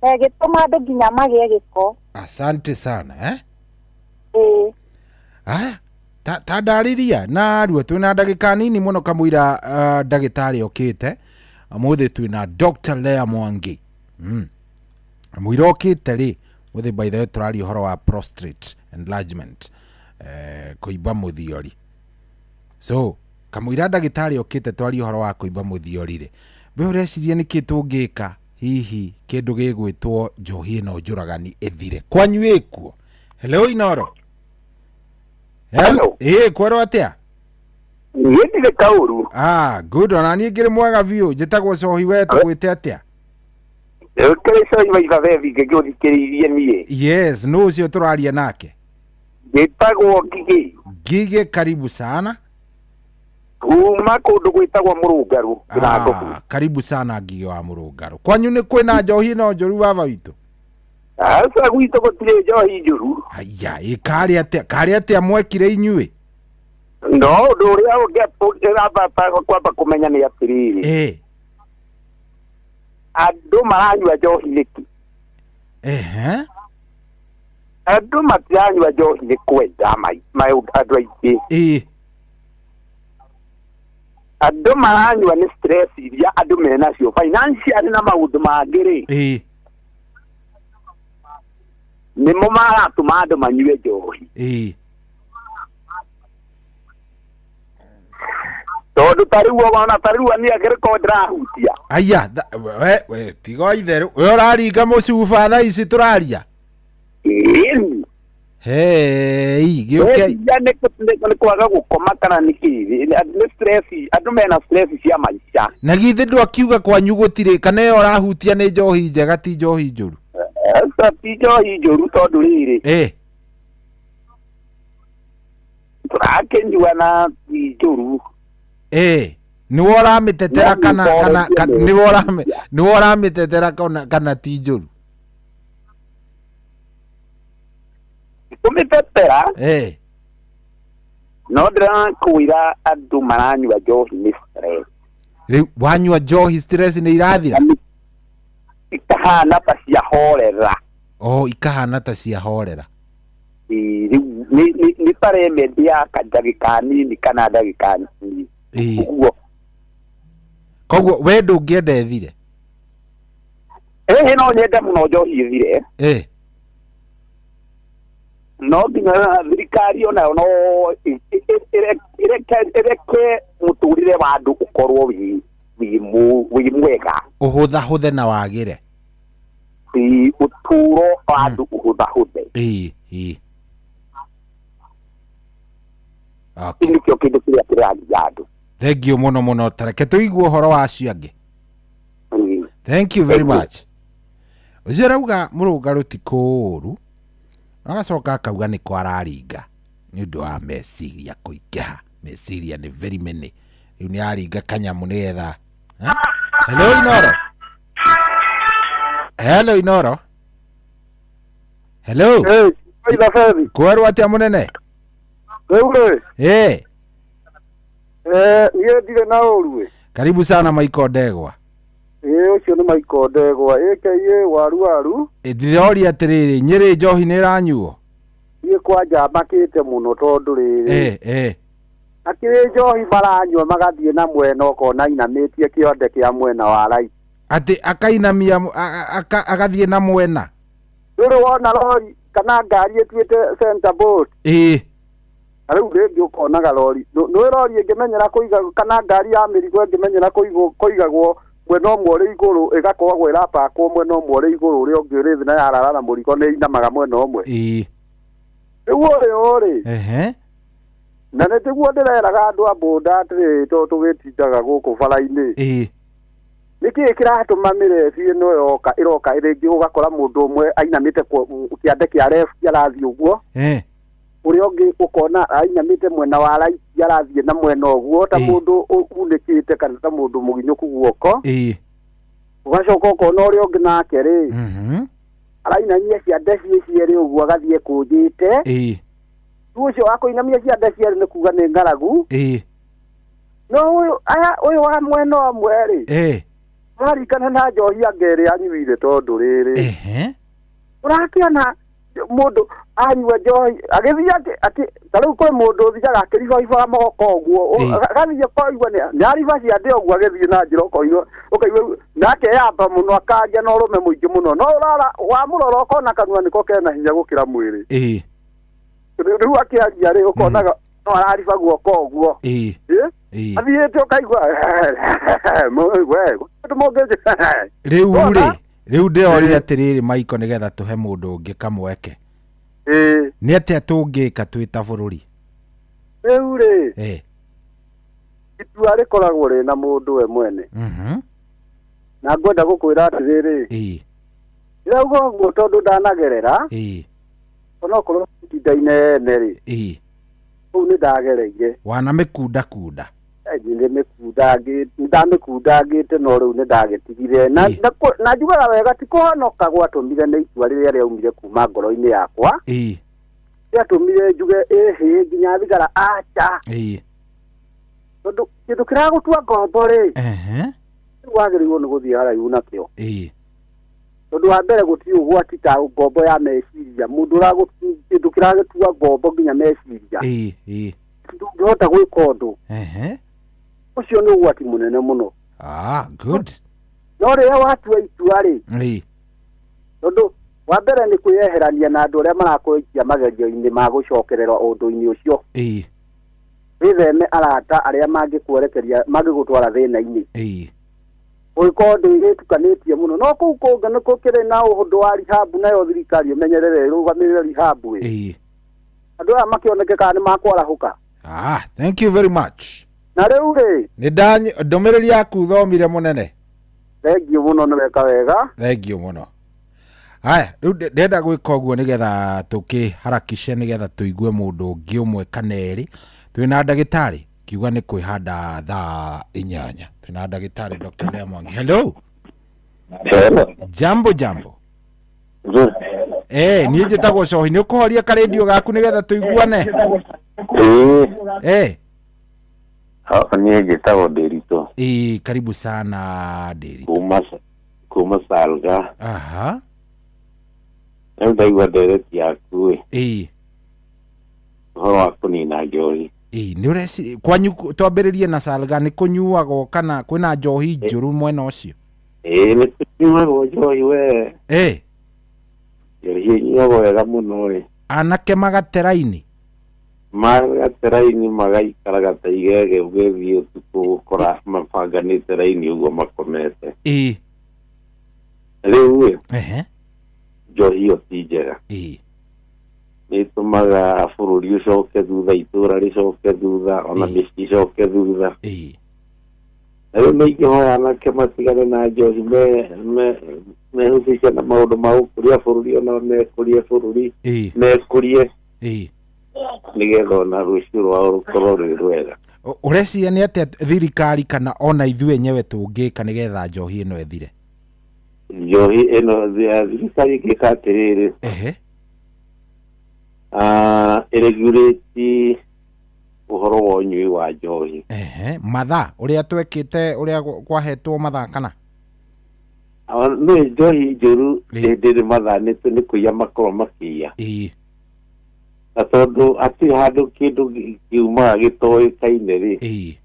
Na ĩgĩtũma andũ nginya magĩe gĩko. Asante sana, eh? Ĩĩ. Aya, ta ndarĩria narua, twĩna ndagĩka nini mũno kamũira ndagĩtarĩ okĩte. Ũmũthĩ twĩna Dr. Lea Mwangi. Mũira okĩte rĩ, Muthi by the way tũraria ũhoro wa prostate enlargement, kũimba mũthiori. So kamũira ndagĩtarĩ okĩte twarie ũhoro wa kũimba mũthiori rĩ, we ũreciria nĩkĩ tũngĩka hihi kĩndũ gĩgwĩtwo njohi ĩno njũragani ĩthire kwanyu ĩkuo? Hello, Inoro. Hello. Ĩ kwerwo atĩa? Niĩ ndirĩ kaũru. Ah, good, ona niĩ ngĩrĩ mwega biũ. Njĩtagwo Cohi, we tũgwĩte atĩa? Kĩrĩ Cohi wa Ibabethi ngĩgũthikĩrĩirie niĩ. Yes, nũ ũcio tũraria nake? Njĩtagwo Ngigĩ. Ngigĩ, karibu sana. Kuma kũndũ gwĩtagwo Mũrũngarũ, Kĩrangobu. Ah, karibu sana Ngigĩ wa Mũrũngarũ. Kwanyu nĩ kwĩna njohi ĩno njũru, baba witũ? Aca, gwitũ gũtirĩ njohi njũru. Aya, ĩ karĩ atĩa, karĩ atĩa mwekire inyuĩ? No ũndũ ũrĩa ũngĩramba kwamba kũmenya nĩ atĩrĩrĩ, andũ maranyua njohi nĩkĩ? Andũ matiranyua njohi nĩ kwenda andũ aingĩ. Andũ maranyua nĩ stress iria andũ menacio financial na maũndũ mangĩ rĩ, nĩmo maratũma andũ manyue njohi. Tondũ ta rĩu ona ta rĩu niĩ angĩrĩkorwo ndĩrahutia. Aya, we tiga itherũ, we ũraringa mũcuba thaa ici tũraria? Ĩni. Hei, gĩũke. Meciria nĩ kwaga gũkoma kana nĩ kĩ, nĩ stress, andũ mena stress cia maica. Na githĩ ndwakiuga kwanyu gũtirĩ, kana ĩyo ũrahutia nĩ njohi njega ti njohi njũru? Aca, ti njohi njũru tondũ rĩrĩ, tũrakĩnyua na ti njũru. Nĩwe ũramĩtetera No kana kana nĩkwarĩtie nĩwe ũramĩtetera kana ti njũru? Kũmĩtetera. No ndĩrakwĩra andũ maranyua njohi nĩ stress. Rĩu wanyua njohi stress nĩ irathira? Ikahana ta ciahorera. Oh, ikahana ta ciahorera. Ĩĩ, rĩu nĩ ta remedy ya ndagĩka nini kana ndagĩka nini. Ũguo. Koguo we ndũngĩenda ĩthire? Ĩhĩ, no nyende mũno njohi ĩthire. No nginya thirikari onayo no ĩreke mũtũrĩre wa andũ ũkorwo wĩ mwega. Ũhũthahũthe na wagĩre. Ĩĩ, ũtũro wa andũ ũhũthahũthe. Ĩĩ, ĩĩ. Kĩu nĩkĩo kĩndũ kĩrĩa kĩragia andũ. Thank you mũno mũno, tareke tũigue ũhoro wa acio angĩ. Thank you very much. Ũcio arauga Mũrũngarũ ti kũũru, agacoka akauga nĩ kwararinga nĩ ũndũ wa meciria kũingĩha. Meciria nĩ very many. Rĩu nĩ aringa kanyamũ nĩgetha. Hello Inoro. Hello Inoro. Hello. Hey, Kwerwo atĩa mũnene? Rĩu rĩ. Niĩ ndirĩ na ũru ĩ. Karibu sana Michael Ndegwa. Ĩ, ũcio nĩ Michael Ndegwa aka waru waru. Ndĩroria atĩrĩrĩ, Nyĩrĩ njohi nĩ ĩranyuo? Niĩ kwanja makĩte mũno tondũ rĩrĩ, akĩrĩ njohi maranyua magathiĩ na mwena ũkona ainamĩtie kĩonde kĩa mwena wa right. Atĩ akainamia agathiĩ na mwena. Ndũrĩ wona rori kana ngari ĩtuĩte center board? Na rĩu rĩngĩ ũkonaga rori, nĩ rori ĩngĩmenyera kũiga kana ngari ya mĩrigo ĩngĩmenyera kũigagwo mwena ũmwe ũrĩ igũrũ, ĩgakoragwo ĩrapakwo mwena ũmwe ũrĩ igũrũ, ũrĩa ũngĩ ũrĩ thĩ, na yarara na mũrigo nĩ inamaga mwena ũmwe. Rĩu ũrĩ ũrĩ. Na nĩ tiguo ndĩreraga andũ a boda atĩrĩrĩ, tondũ tũgĩtindaga gũkũ bara-inĩ. Nĩkĩĩ kĩratũma mĩrebi ĩno yoka ĩroka rĩngĩ ũgakora mũndũ ũmwe ainamĩte kĩande kĩa left arathiĩ ũguo. Ũrĩa ũngĩ ũkona ainamĩte mwena wa right arathiĩ na mwena ũguo ta mũndũ unĩkĩte kana ta mũndũ mũginyũku guoko. Ũgacoka ũkona ũrĩa ũngĩ nake rĩ, arainamia ciande ciĩ cierĩ ũguo agathiĩ kũnjĩte. Rĩu ũcio wa kũinamia ciande cierĩ nĩ kuga nĩ ng'aragu. No ũyũ wa mwena ũmwe rĩ, araringana na njohi anga ĩrĩa anyuire tondũ rĩrĩ. Ũrakĩona Mũndũ anyua njohi agĩthiĩ atĩ ta rĩu kwĩ mũndũ ũthiaga akĩribaribaga moko ũguo, agathiĩ ũkaigua nĩ ariba ciande ũguo agĩthiĩ na njĩra ũkaigua ũkaigua nake yamba mũno akaria na ũrũme mũingĩ mũno, no ũrara wamũrora ũkona kanua nĩko kena hinya gũkĩra mwĩrĩ. Rĩu akĩaria rĩ ũkonaga no arariba guoko ũguo. Athiĩte ũkaigua rĩu rĩ rĩu ndĩroria atĩrĩrĩ Maiko nĩgetha tũhe mũndũ ũngĩ kamweke. Nĩ atĩa tũngĩka twĩ ta bũrũri? Rĩu rĩ itua rĩkoragwo rĩna mũndũ we mwene. Na ngwenda gũkwĩra atĩrĩrĩ, ndĩrauga ũguo tondũ ndanagerera, onokorwo itinda inene rĩ, kũu nĩ ndagereire. Wanamĩkundakunda? Ndamĩkundangĩte no rĩu nĩ ndagĩtigire. Na njugaga wega ti kũhonoka gwatũmire nĩ itua rĩrĩa rĩaumire kuma ngoro-inĩ yakwa. Rĩatũmire njuge ĩhĩ nginya thigara acha. Tondũ kĩndũ kĩragũtua ngombo rĩ, rĩu wagĩrĩirwo nĩ gũthiĩ haraihu nakĩo. Tondũ wa mbere gũtirĩ ũgwati ta ngombo ya meciria. Mũndũ kĩndũ kĩragĩtua ngombo nginya meciria, ndũngĩhota gwĩka ũndũ. Ũcio nĩ ũgwati mũnene mũno. Good. No rĩrĩa watua itua rĩ, tondũ wa mbere nĩ kwĩyeherania na andũ arĩa marakũikia magerio-inĩ ma gũcokerera ũndũ-inĩ ũcio. Wĩtheme arata arĩa mangĩkwerekeria mangĩgũtwara thĩna-inĩ. Ũngĩkorwo ndĩgĩtukanĩtie mũno, no kũu kũngĩ nĩ gũkĩrĩ na ũndũ wa rehab, nayo thirikari ĩmenyerere ĩrũgamĩrĩre rehab ĩ. Andũ aya makĩoneke kana nĩ makwarahũka. Thank you very much. Na rĩu rĩ, nĩ ndũmĩrĩri yaku thomire mũnene. Thengiũ mũno, nĩ weka wega. Thengiũ mũno. Haya, rĩu ndĩrenda gwĩka ũguo nĩgetha tũkĩharakishe nĩgetha tũigue mũndũ ũngĩ ũmwe kana erĩ. Twĩna ndagĩtarĩ kiuga nĩ kwĩhanda thaa 8. Twĩna ndagĩtarĩ Dr. Lea Mwangi. Hello. Hello. Jambo jambo. Niĩ njĩtagwo Cohi. Nĩ ũkũhoria karendio gaku nĩgetha tũiguane? Niĩ njĩtagwo Ndĩritũ. Karibu sana Ndĩritũ. Kuma Salga. Aha. Rĩu ndaigua ndereti yaku ĩ. Ũhoro wa kũnina njohi. Nĩ ũreciria kwanyu twambĩrĩrie na Salga nĩ kũnyuagwo kana kwĩna njohi njũru mwena ũcio? Nĩ kũnyuagwo njohi we. Njohi ĩnyuagwo wega mũno ĩ. Anake magateraini? Magateraini magaikaraga ta igege ũgĩthiĩ ũtukũ gũkora mabanganĩte raini ũguo makomete. Rĩu ĩ, njohi ĩyo ti njega. Nĩ ĩtũmaga bũrũri ũcoke thutha, itũũra rĩcoke thutha, ona mĩciĩ ĩcoke thutha. Na rĩu nĩ ingĩhoya anake matigane na njohi, mehusishe na maũndũ ma gũkũria bũrũri, ona mekũrie bũrũri, mekũrie nĩgetha ona rũciũ rwao rũkorwo rwĩ rwega. Ũreciria nĩ atĩa thirikari kana ona ithuĩ enyewe tũngĩka nĩgetha njohi ĩno ĩthire? Njohi ĩno thirikari ĩngĩka atĩrĩrĩ, ĩregulate ũhoro wa ũnyui wa njohi. Mathaa ũrĩa twekĩte ũrĩa kwahetwo mathaa kana? Nĩ njohi njũru ndĩrĩ mathaa, nĩ kũiya makorwo makĩiya. Na tondũ hatirĩ handũ kĩndũ kiumaga gĩtoĩkaine rĩ,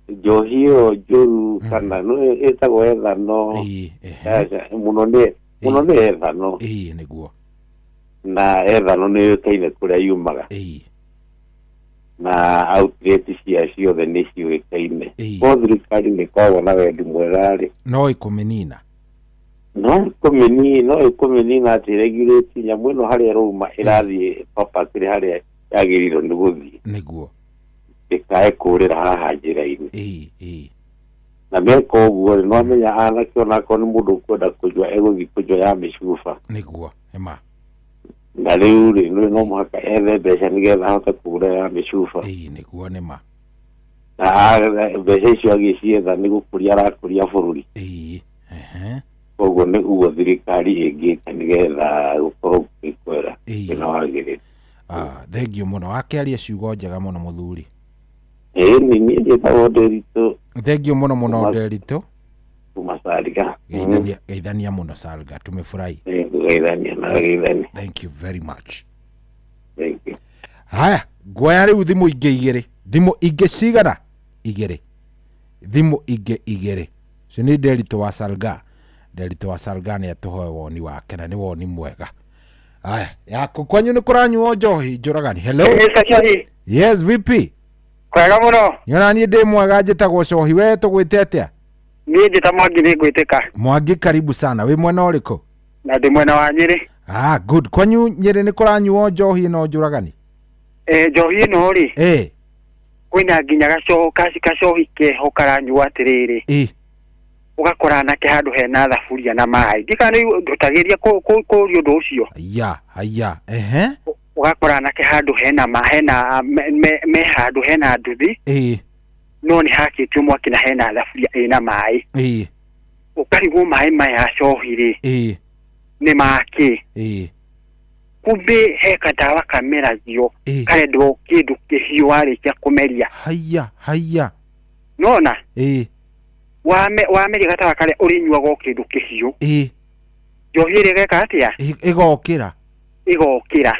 njohi ĩyo njũru kana ĩtagwo ethano, mũno nĩ ethano. Nĩguo. Na ethano nĩ yũĩkaine kũrĩa yumaga. Na outlet cia ciothe nĩ ciũĩkaine. Ko thirikari nĩ ĩkoragwo na wendi mwega rĩ, no ĩkũmĩnina. No ĩkũmĩnina atĩ regulate nyamũ ĩno harĩa ĩrauma ĩrathiĩ papatĩrĩ harĩa yagĩrĩirwo nĩ gũthiĩ. Nĩguo. Ĩkae kũrĩra haha njĩra-inĩ. Na meka ũguo rĩ, nĩwamenya anake onakorwo nĩ mũndũ ũkwenda kũnyua egũthiĩ kũnyua ya mĩcuba. Nĩguo, ĩma. Na rĩu rĩ, no mũhaka ethe mbeca nĩgetha ahote kũgũra ya mĩcuba. Nĩguo nĩma. Na mbeca icio agĩcietha nĩ gũkũria arakũria bũrũri. Koguo nĩ ũguo thirikari ĩngĩka nĩgetha gũkorwo gwĩ kwega kwĩna wagĩrĩru. Thengiũ mũno, wakĩaria ciugo njega mũno mũthuri. Niĩ njĩtagwo Ndĩritũ. Thengiũ mũno mũno Ndĩritũ. Kuma Salga. Geithania mũno Salga, tumefurahi. Nĩkũgeithania na geithania. Thank you very much. Thank you. Haya, ngwoya rĩu thimũ ingĩ igĩrĩ. Thimũ ingĩ cigana? Igĩrĩ. Thimũ ingĩ igĩrĩ. Ũcio nĩ Nderitu wa Salga. Nderitu wa Salga nĩ atũhoe woni wake na nĩ woni mwega. Haya, yaku kwanyu nĩ kũranyuo njohi njũragani. Hello. Mr. Cohi. Yes, VP. Kwega mũno. Nĩ ona niĩ ndĩ mwega, njĩtagwo Cohi. We tũgwĩte atĩa? Niĩ njĩta Mwangi, nĩ ngwĩtĩka. Mwangi, karibu sana. Wĩ mwena ũrĩkũ? Na ndĩ mwena wa Nyĩrĩ. Ah, good. Kwanyu Nyĩrĩ nĩ kũranyuo njohi ĩno njũragani? Njohi ĩno rĩ. Kwĩna nginya gacohi keho karanyuo atĩrĩrĩ. Ũgakora anake handũ hena thaburia na maĩ. Ndikana ũtagĩria kũria ũndũ ũcio. Aya, aya. Ehe. Ũgakora anake handũ hena hena me handũ hena nduthi. No nĩ hakĩtio mwaki na hena thaburia ĩna maĩ. Ũkarigwo maĩ maya cohi rĩ. Nĩ makĩ. Kumbe he kadawa kameragio karendwo kĩndũ kĩhiũ warĩkia kũmeria. Haya, haya. Nona? Wameria gatawa karĩa ũrĩnyuaga o kĩndũ kĩhiũ. Njohi ĩrĩa ĩgeka atĩa? Ĩgokĩra. Ĩgokĩra.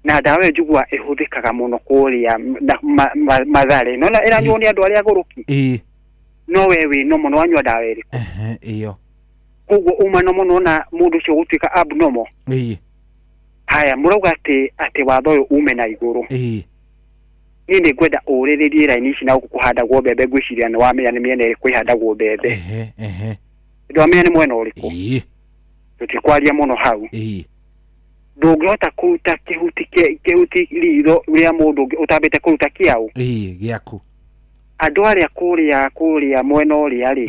Na ndawa ĩyo njiguaga ĩhũthĩkaga mũno kũrĩa Mathare. Nona ĩranyuo nĩ andũ arĩa agũrũki. No we wĩ no mũno wanyua ndawa ĩrĩkũ? Ĩyo. Koguo uma no mũno na mũndũ ũcio gũtuĩka abnormal. Haya, mũrauga atĩ watho ũyũ ume na igũrũ. Niĩ nĩ ngwenda ũrĩrĩrie raini ici na gũkũ kũhandagwo mbembe, ngwĩciria nĩ wamenya nĩ mĩena ĩrĩkũ ĩhandagwo mbembe. Ndwamenya nĩ mwena ũrĩkũ? Tũtikwaria mũno hau. Ndũngĩhota kũruta kĩhuti ritho rĩa mũndũ ũngĩ ũtambĩte kũruta kĩaũ. Gĩaku. Andũ arĩa kũrĩa mwena ũrĩa rĩ.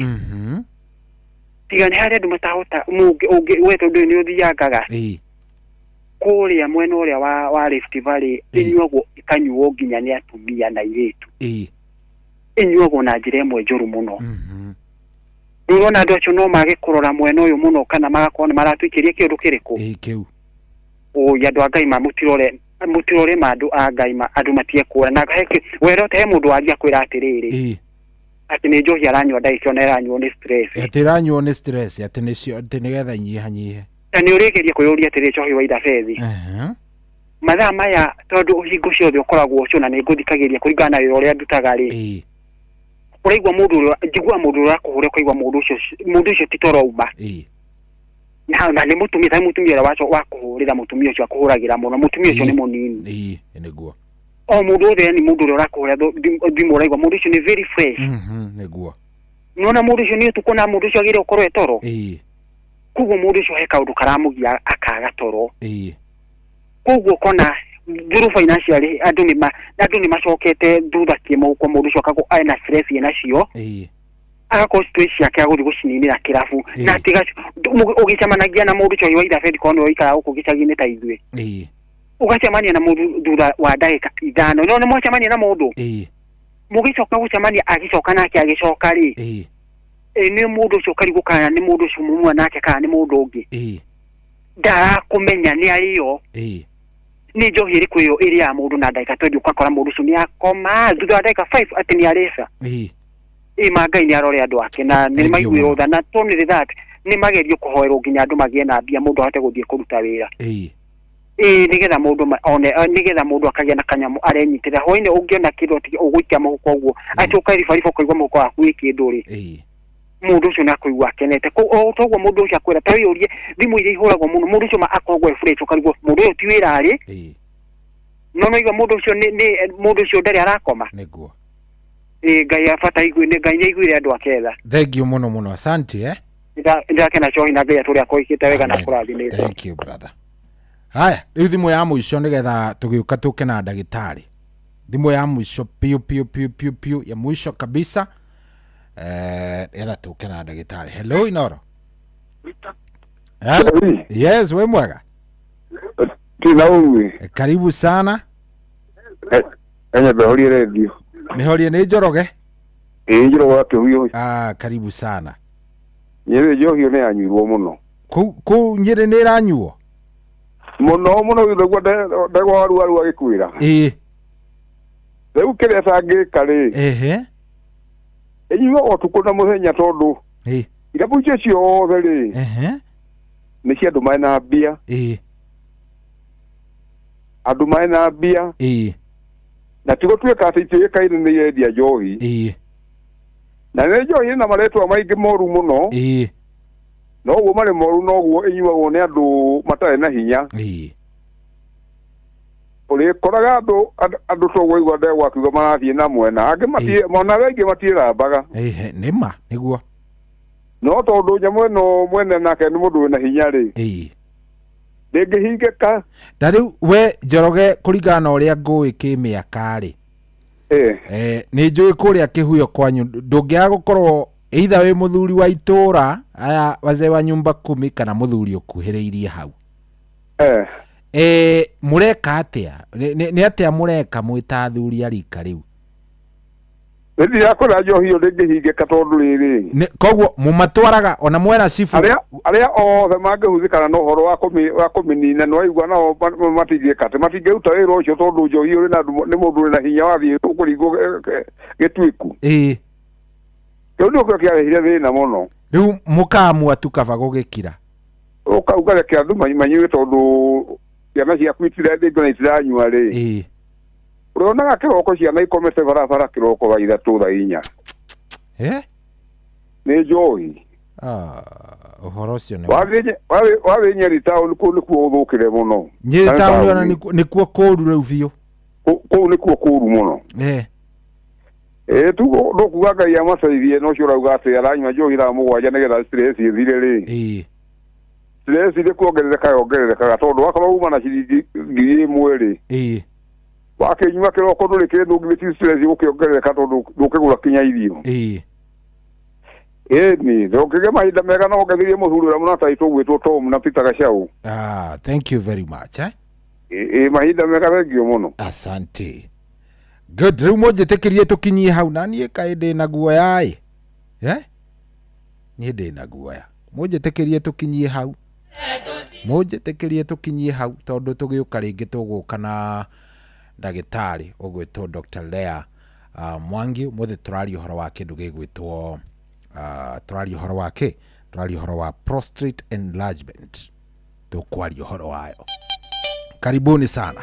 Tiga nĩ harĩa andũ matahota we tondũ nĩ ũthiangaga. Kũrĩa mwena ũrĩa wa Rift Valley ĩnyuagwo ĩkanyuo nginya nĩ atumia na airĩtu. Ĩnyuagwo na njĩra ĩmwe njũru mũno. Rĩu ũrona andũ acio no mage kũrora mwena ũyũ mũno kana magakorwo nĩ maratũikĩria kĩũndũ kĩrĩkũ. Kĩu. Ũi andũ a Ngai ma mũtirore ma andũ a Ngai ma andũ matige kũra. Na wera he mũndũ waria kwĩra atĩrĩrĩ. Atĩ nĩ njohi aranyua ndagĩka ona ĩranyuo nĩ stress. Atĩ ĩranyuo nĩ stress, atĩ nĩcio atĩ nĩgetha inyihanyihe. Na nĩ ũrĩgeria kwĩyũria atĩrĩ cohi wa ithabethi. Mathaa maya tondũ hingo ciothe ũkoragwo ũcio na nĩ ngũthikagĩria kũringana na wĩra ũrĩa ndutaga rĩ. Ũraigua mũndũ ũrĩa njiguaga mũndũ ũrĩa ũrakũhũra ũkaigua mũndũ ũcio ti toro uma. Na nĩ mũtumia ta mũtumia ũrĩa wa kũhũrĩra mũtumia ũcio akũhũragĩra mũno, mũtumia ũcio nĩ mũnini. Nĩguo. O mũndũ wothe ni mũndũ ũrĩa ũrakũhũra thimũ ũraigua mũndũ ũcio nĩ very fresh. Nĩguo. Nĩwona mũndũ ũcio nĩ ũtukũ na mũndũ ũcio agĩrĩire gũkorwo e toro. Koguo mũndũ ũcio he kaũndũ karamũgia akaga toro. Koguo ũkona through financially andũ nĩ macokete thutha kĩmũhuko, mũndũ ũcio akago ena stress ĩnacio. Agakorwo stress ciake agũthiĩ gũcininĩra kĩrabu. Na tiga ũgĩcemanagia na mũndũ ũcio wa ithabethi korwo nĩwe ũikaraga gũkũ gĩcagi-inĩ ta ithuĩ. Ũgacemania na mũndũ thutha wa ndagĩka 5. No nĩ mwacemania na mũndũ. Mũgĩcoka gũcemania agĩcoka nake agĩcoka rĩ. Nĩ mũndũ ũcio ũkarigwo kana nĩ mũndũ ũcio mumwa nake kana nĩ mũndũ ũngĩ. Ndarakũmenya nĩ arĩo. Nĩ njohi ĩrĩkũ ĩyo ĩrĩa ya mũndũ na ndagĩka 20 ũgakora mũndũ ũcio nĩ akoma thutha wa ndagĩka 5 atĩ nĩ arĩca. Ma Ngai nĩ arore andũ ake na nĩ maiguĩrwo tha na only that nĩ magerio kũhoerwo nginya andũ magĩe na mbia mũndũ ahote gũthiĩ kũruta wĩra. Nĩgetha mũndũ one nĩgetha mũndũ akagĩa na kanyamũ arenyitĩrĩra. Hwaĩ-inĩ ũngĩona kĩndũ atĩ ũgũikia mũhuko ũguo atĩ ũkaribariba ũkaigua mũhuko waku wĩ kĩndũ rĩ. Mũndũ ũcio nĩ akũigua akenete. O toguo mũndũ ũcio akwĩra ta wĩyũrie thimũ iria ihũragwo mũno mũndũ ũcio akoragwo e fresh ũkarigwo mũndũ ũyũ ti wĩra arĩ. No no igua mũndũ ũcio nĩ mũndũ ũcio ndarĩ arakoma. Nĩguo. Ngai abata igue nĩ Ngai nĩ aiguire andũ ake tha. Thank you mũno mũno. Asante Ndakena cohi na Ngai atũrĩa akoikĩte wega na kũrathimĩte. Thank you brother. Haya, rĩu thimũ ya mũico nĩgetha tũgĩũka tũke na ndagĩtarĩ. Thimũ ya mũico piu piu piu piu piu ya mwisho kabisa. Nĩgetha tũke na ndagĩtarĩ. Hello Inoro. Hello. Yes, we mwega. Tina uwe. Karibu sana. Enya behorie radio. Nihorie nĩ Njoroge. Njoroge akĩhuyo. Ah, karibu sana. Nyĩrĩ njohi nĩ yanyuirwo mũno. Kũu Nyĩrĩ nĩ ĩranyuo? Mũno mũno githũgua ndegwa waru waru agĩkwĩra. Rĩu kĩrĩa tangĩka rĩ. Ĩnyuagwo ũtukũ na mũthenya tondũ irabu icio ciothe rĩ. Nĩ cia andũ mena mbia. Andũ mena mbia. Na ti gũtuĩka atĩ itiũĩkaine nĩ irendia njohi. Na nĩ njohi na marĩtwa maingĩ moru mũno. Noguo marĩ moru noguo ĩnyuagwo nĩ andũ matarĩ na hinya. Ũrĩkoraga andũ toguo ndegwa akiuga marathiĩ na mwena angĩ mona arĩa aingĩ matiĩrambaga. Nĩ ma nĩguo. No tondũ nyamũ ĩno mwene nake nĩ mũndũ wĩna hinya rĩ, ndĩngĩhingĩka. Ta rĩu we Njoroge kũringana na ũrĩa ngũĩ kĩmĩaka rĩ, nĩ njũĩ kũrĩa kĩhuyo kwanyu ndũngĩaga gũkorwo either wĩ mũthuri wa itũra aya wazee wa nyumba kumi kana mũthuri ũkuhĩrĩirie hau. Mũreka atĩa? Nĩ atĩa mũreka mwĩ ta athuri a rika rĩu? Nĩndĩrakora njohi ĩyo ndĩngĩhingĩka tondũ rĩrĩ, koguo mũmatwaraga ona mwena cibu arĩa othe mangĩhũthĩkana na ũhoro wa kũmĩnina nĩ waigua nao matingĩka atĩ matingĩruta wĩra ũcio tondũ njohi ũrĩ na nĩ mũndũ wĩna hinya wathiĩ ũkũringwo gĩtuĩku. Kĩu nĩkĩo kĩarehire thĩna mũno. Rĩu mũkaamua tu kaba gũgĩkira. Ũkauga reke andũ manyue tondũ ciana ciaku itiranyua rĩ. Ũrĩonaga kĩroko ciana ikomete barabara kĩroko thaa 3 thaa 4. Nĩ njohi. Ũhoro ũcio nĩ wathiĩ Nyeri town kũu nĩkuo ũthũkire mũno. Nyeri town ona nĩkuo kũũru rĩu biũ. Kũu nĩkuo kũũru mũno. Tu ndũkuga Ngai amateithie no ũcio ũrauga atĩ aranyua njohi thaa 7 nĩgetha stress ĩthire rĩ. Stress nĩ kuongerereka yongererekaga tondũ wakorwo uma na ciringi 1,000 rĩ. Wakĩnyua kĩroko ndũrĩ kĩndũ githĩ ti stress gũkĩongerereka tondũ ndũkĩgũra kinya irio. Ĩni ndũkĩgĩa mahinda mega no ngeithirie mũthuri ũrĩa mũrata ũgwĩtwo Tom na Peter Gachau. Thank you very much. Mahinda mega thengio mũno. Asante. Good. Rĩu mũnjĩtĩkĩrie tũkinyie hau na niĩ kaĩ ndĩna guoya ĩ. Niĩ ndĩna guoya. Mũnjĩtĩkĩrie tũkinyie hau. Mũnjĩtĩkĩrie tũkinyie hau tondũ tũgĩũka rĩngĩ tũgũka na ndagĩtarĩ ũgwĩtwo Dr. Lea Mwangi. Ũmũthĩ tũraria ũhoro wa kĩndũ gĩgwĩtwo tũraria ũhoro wa kĩ? Tũraria ũhoro wa prostate enlargement. Tũkwaria ũhoro wayo. Karibuni sana.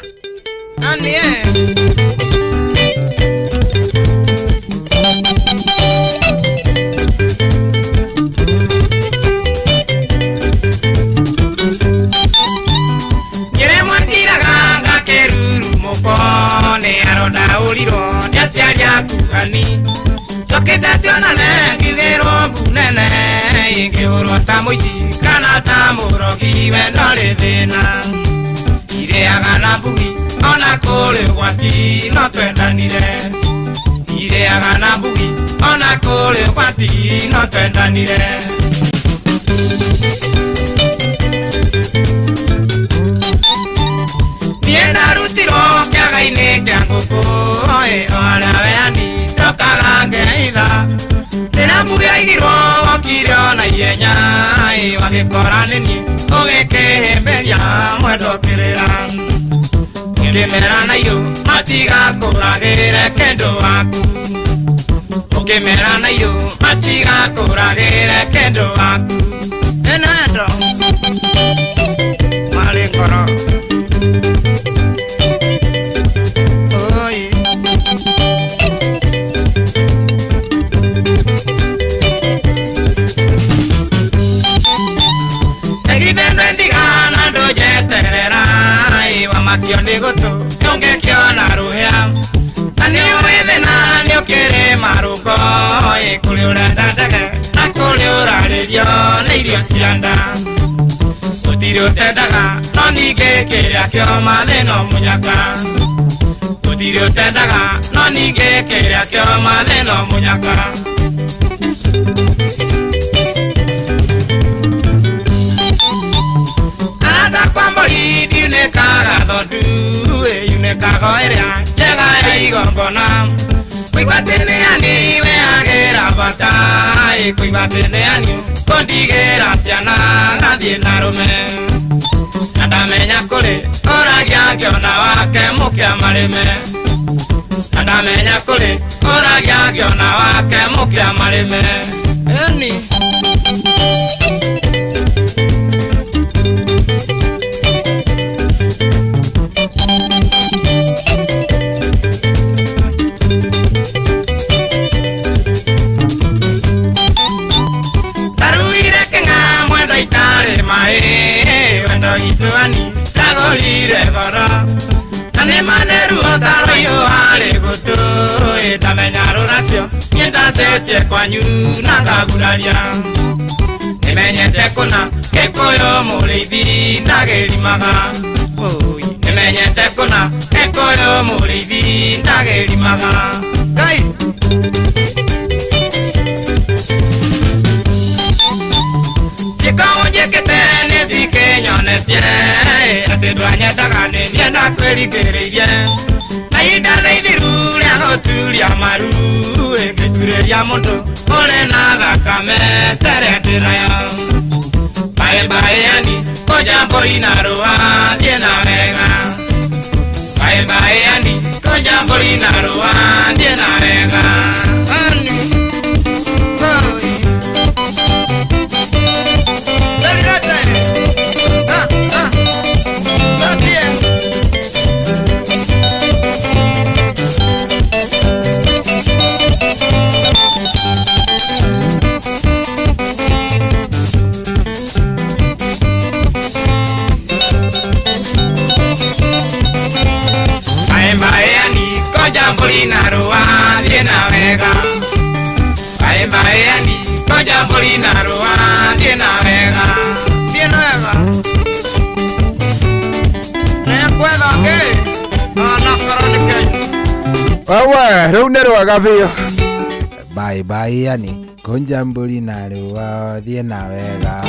Nĩnjacetie kwanyu na ngaguraria Nĩmenyete kũna Gĩkũyũ mũrĩithi ndagĩrimaga Nĩmenyete kũna Gĩkũyũ mũrĩithi ndagĩrimaga Ngai Ciĩko ũnjĩkĩte nĩcikinyonetie atĩ ndwanyendaga nĩ niĩ ndakwĩringĩrĩirie na ihinda nĩ ithiru rĩa gũturia maru ngĩturĩria mũndũ ũrĩ na thakame tere ndĩnayo Bye bye yani kũnja mbũri na rũa thiĩ na wega Bye bye yani kũnja mbũri na rũa thiĩ na wega Ani Mbũri na rũa thiĩ na wega Bye bye yani kũnja mbũri na rũa thiĩ na wega Thiĩ na wega Nĩngwetha ngĩ onokorwo nĩ Kenya Wewe rĩu nĩ rwega biũ Bye bye yani kũnja mbũri na rũa thiĩ na wega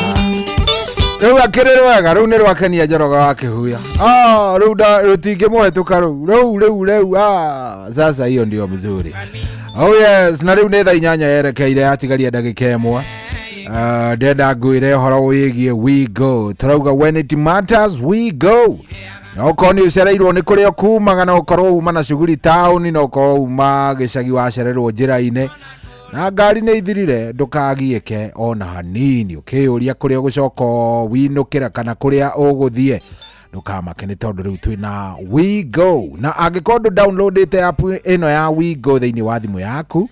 Rĩu akĩrĩ rwega rĩu nĩ rwakenia Njoroge wa Kĩhuya rĩu rũtingĩmũhetũka rĩu rĩu rĩu rĩu sasa hiyo ndio mzuri. Oh yes, na rĩu nĩ thaa inyanya yerekeire yatigaria ndagĩka ĩmwe. Ndenda ngwĩre ũhoro wĩgiĩ We Go. Tũrauga when it matters we go. Na okorwo nĩ ũcereirwo nĩ kũrĩa kumaga na ũkorwo uma na shughuli taũni na ũkorwo uma gĩcagi wacererwo njĩra-inĩ na ngari nĩ ithirire ndũkagiĩke ona hanini ũkĩyũria kũrĩa ũgũcoka winũkĩra kana kũrĩa ũgũthiĩ ndũkamake nĩ tondũ rĩu twĩna We Go. Na angĩkorwo ndũ downloadĩte app ĩno ya We Go thĩinĩ wa thimũ yaku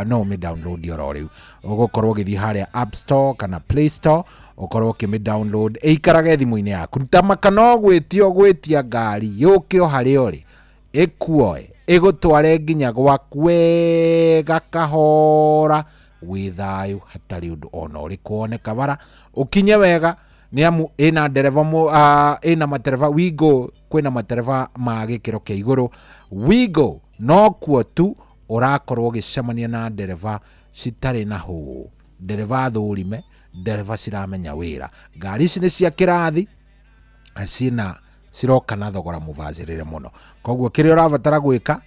no ũmĩ download oro rĩu ũgũkorwo ũgĩthiĩ harĩa App Store kana Play Store ũkorwo ũkĩmĩ download ĩikarage thimũ-inĩ yaku tamaka no gwĩtio gwĩtia ngari yũke o harĩa ũrĩ ĩkuoe ĩgũtware nginya gwaku wega kahora wĩ thayũ hatarĩ ũndũ ona ũrĩkũ woneka bara ũkinye wega nĩ amu ĩna ndereba ĩna matereba We Go kwĩna matereba ma gĩkĩro kĩa igũrũ We Go no kuo tu ũrakorwo ũgĩcemania na ndereba citarĩ na hũũ ndereba thũrime ndereba ciramenya wĩra ngari ici nĩ cia kĩrathi ciĩna ciroka na thogora mũbacĩrĩre mũno koguo kĩrĩa ũrabatara gwĩka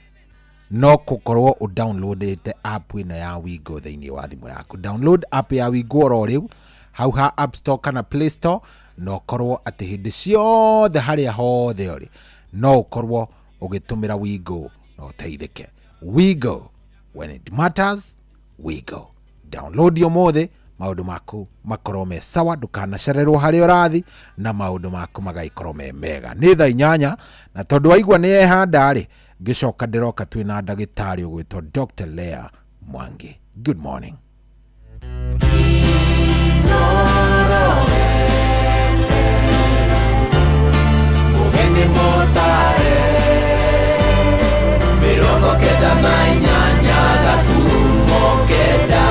no gũkorwo ũ downloadĩte app ĩno ya We Go thĩinĩ wa thimũ yaku download app ya We Go oro rĩu hau ha App Store kana Play Store na ũkorwo atĩ hĩndĩ ciothe harĩa hothe ũrĩ no ũkorwo ũgĩtũmĩra We Go na ũteithĩke. We Go when it matters we go. Download ũmũthĩ maũndũ maku makorwo me sawa ndũkanacererwo harĩa ũrathi na maũndũ maku magagĩkorwo me mega. Nĩ thaa inyanya na tondũ waigua nĩ ehanda rĩ ngĩcoka ndĩroka twĩna ndagĩtarĩ ũgwĩtwo Dr. Leah Mwangi. Good morning. Mũgeni mũtare mĩrongo kenda na inyanya gaturumo kenda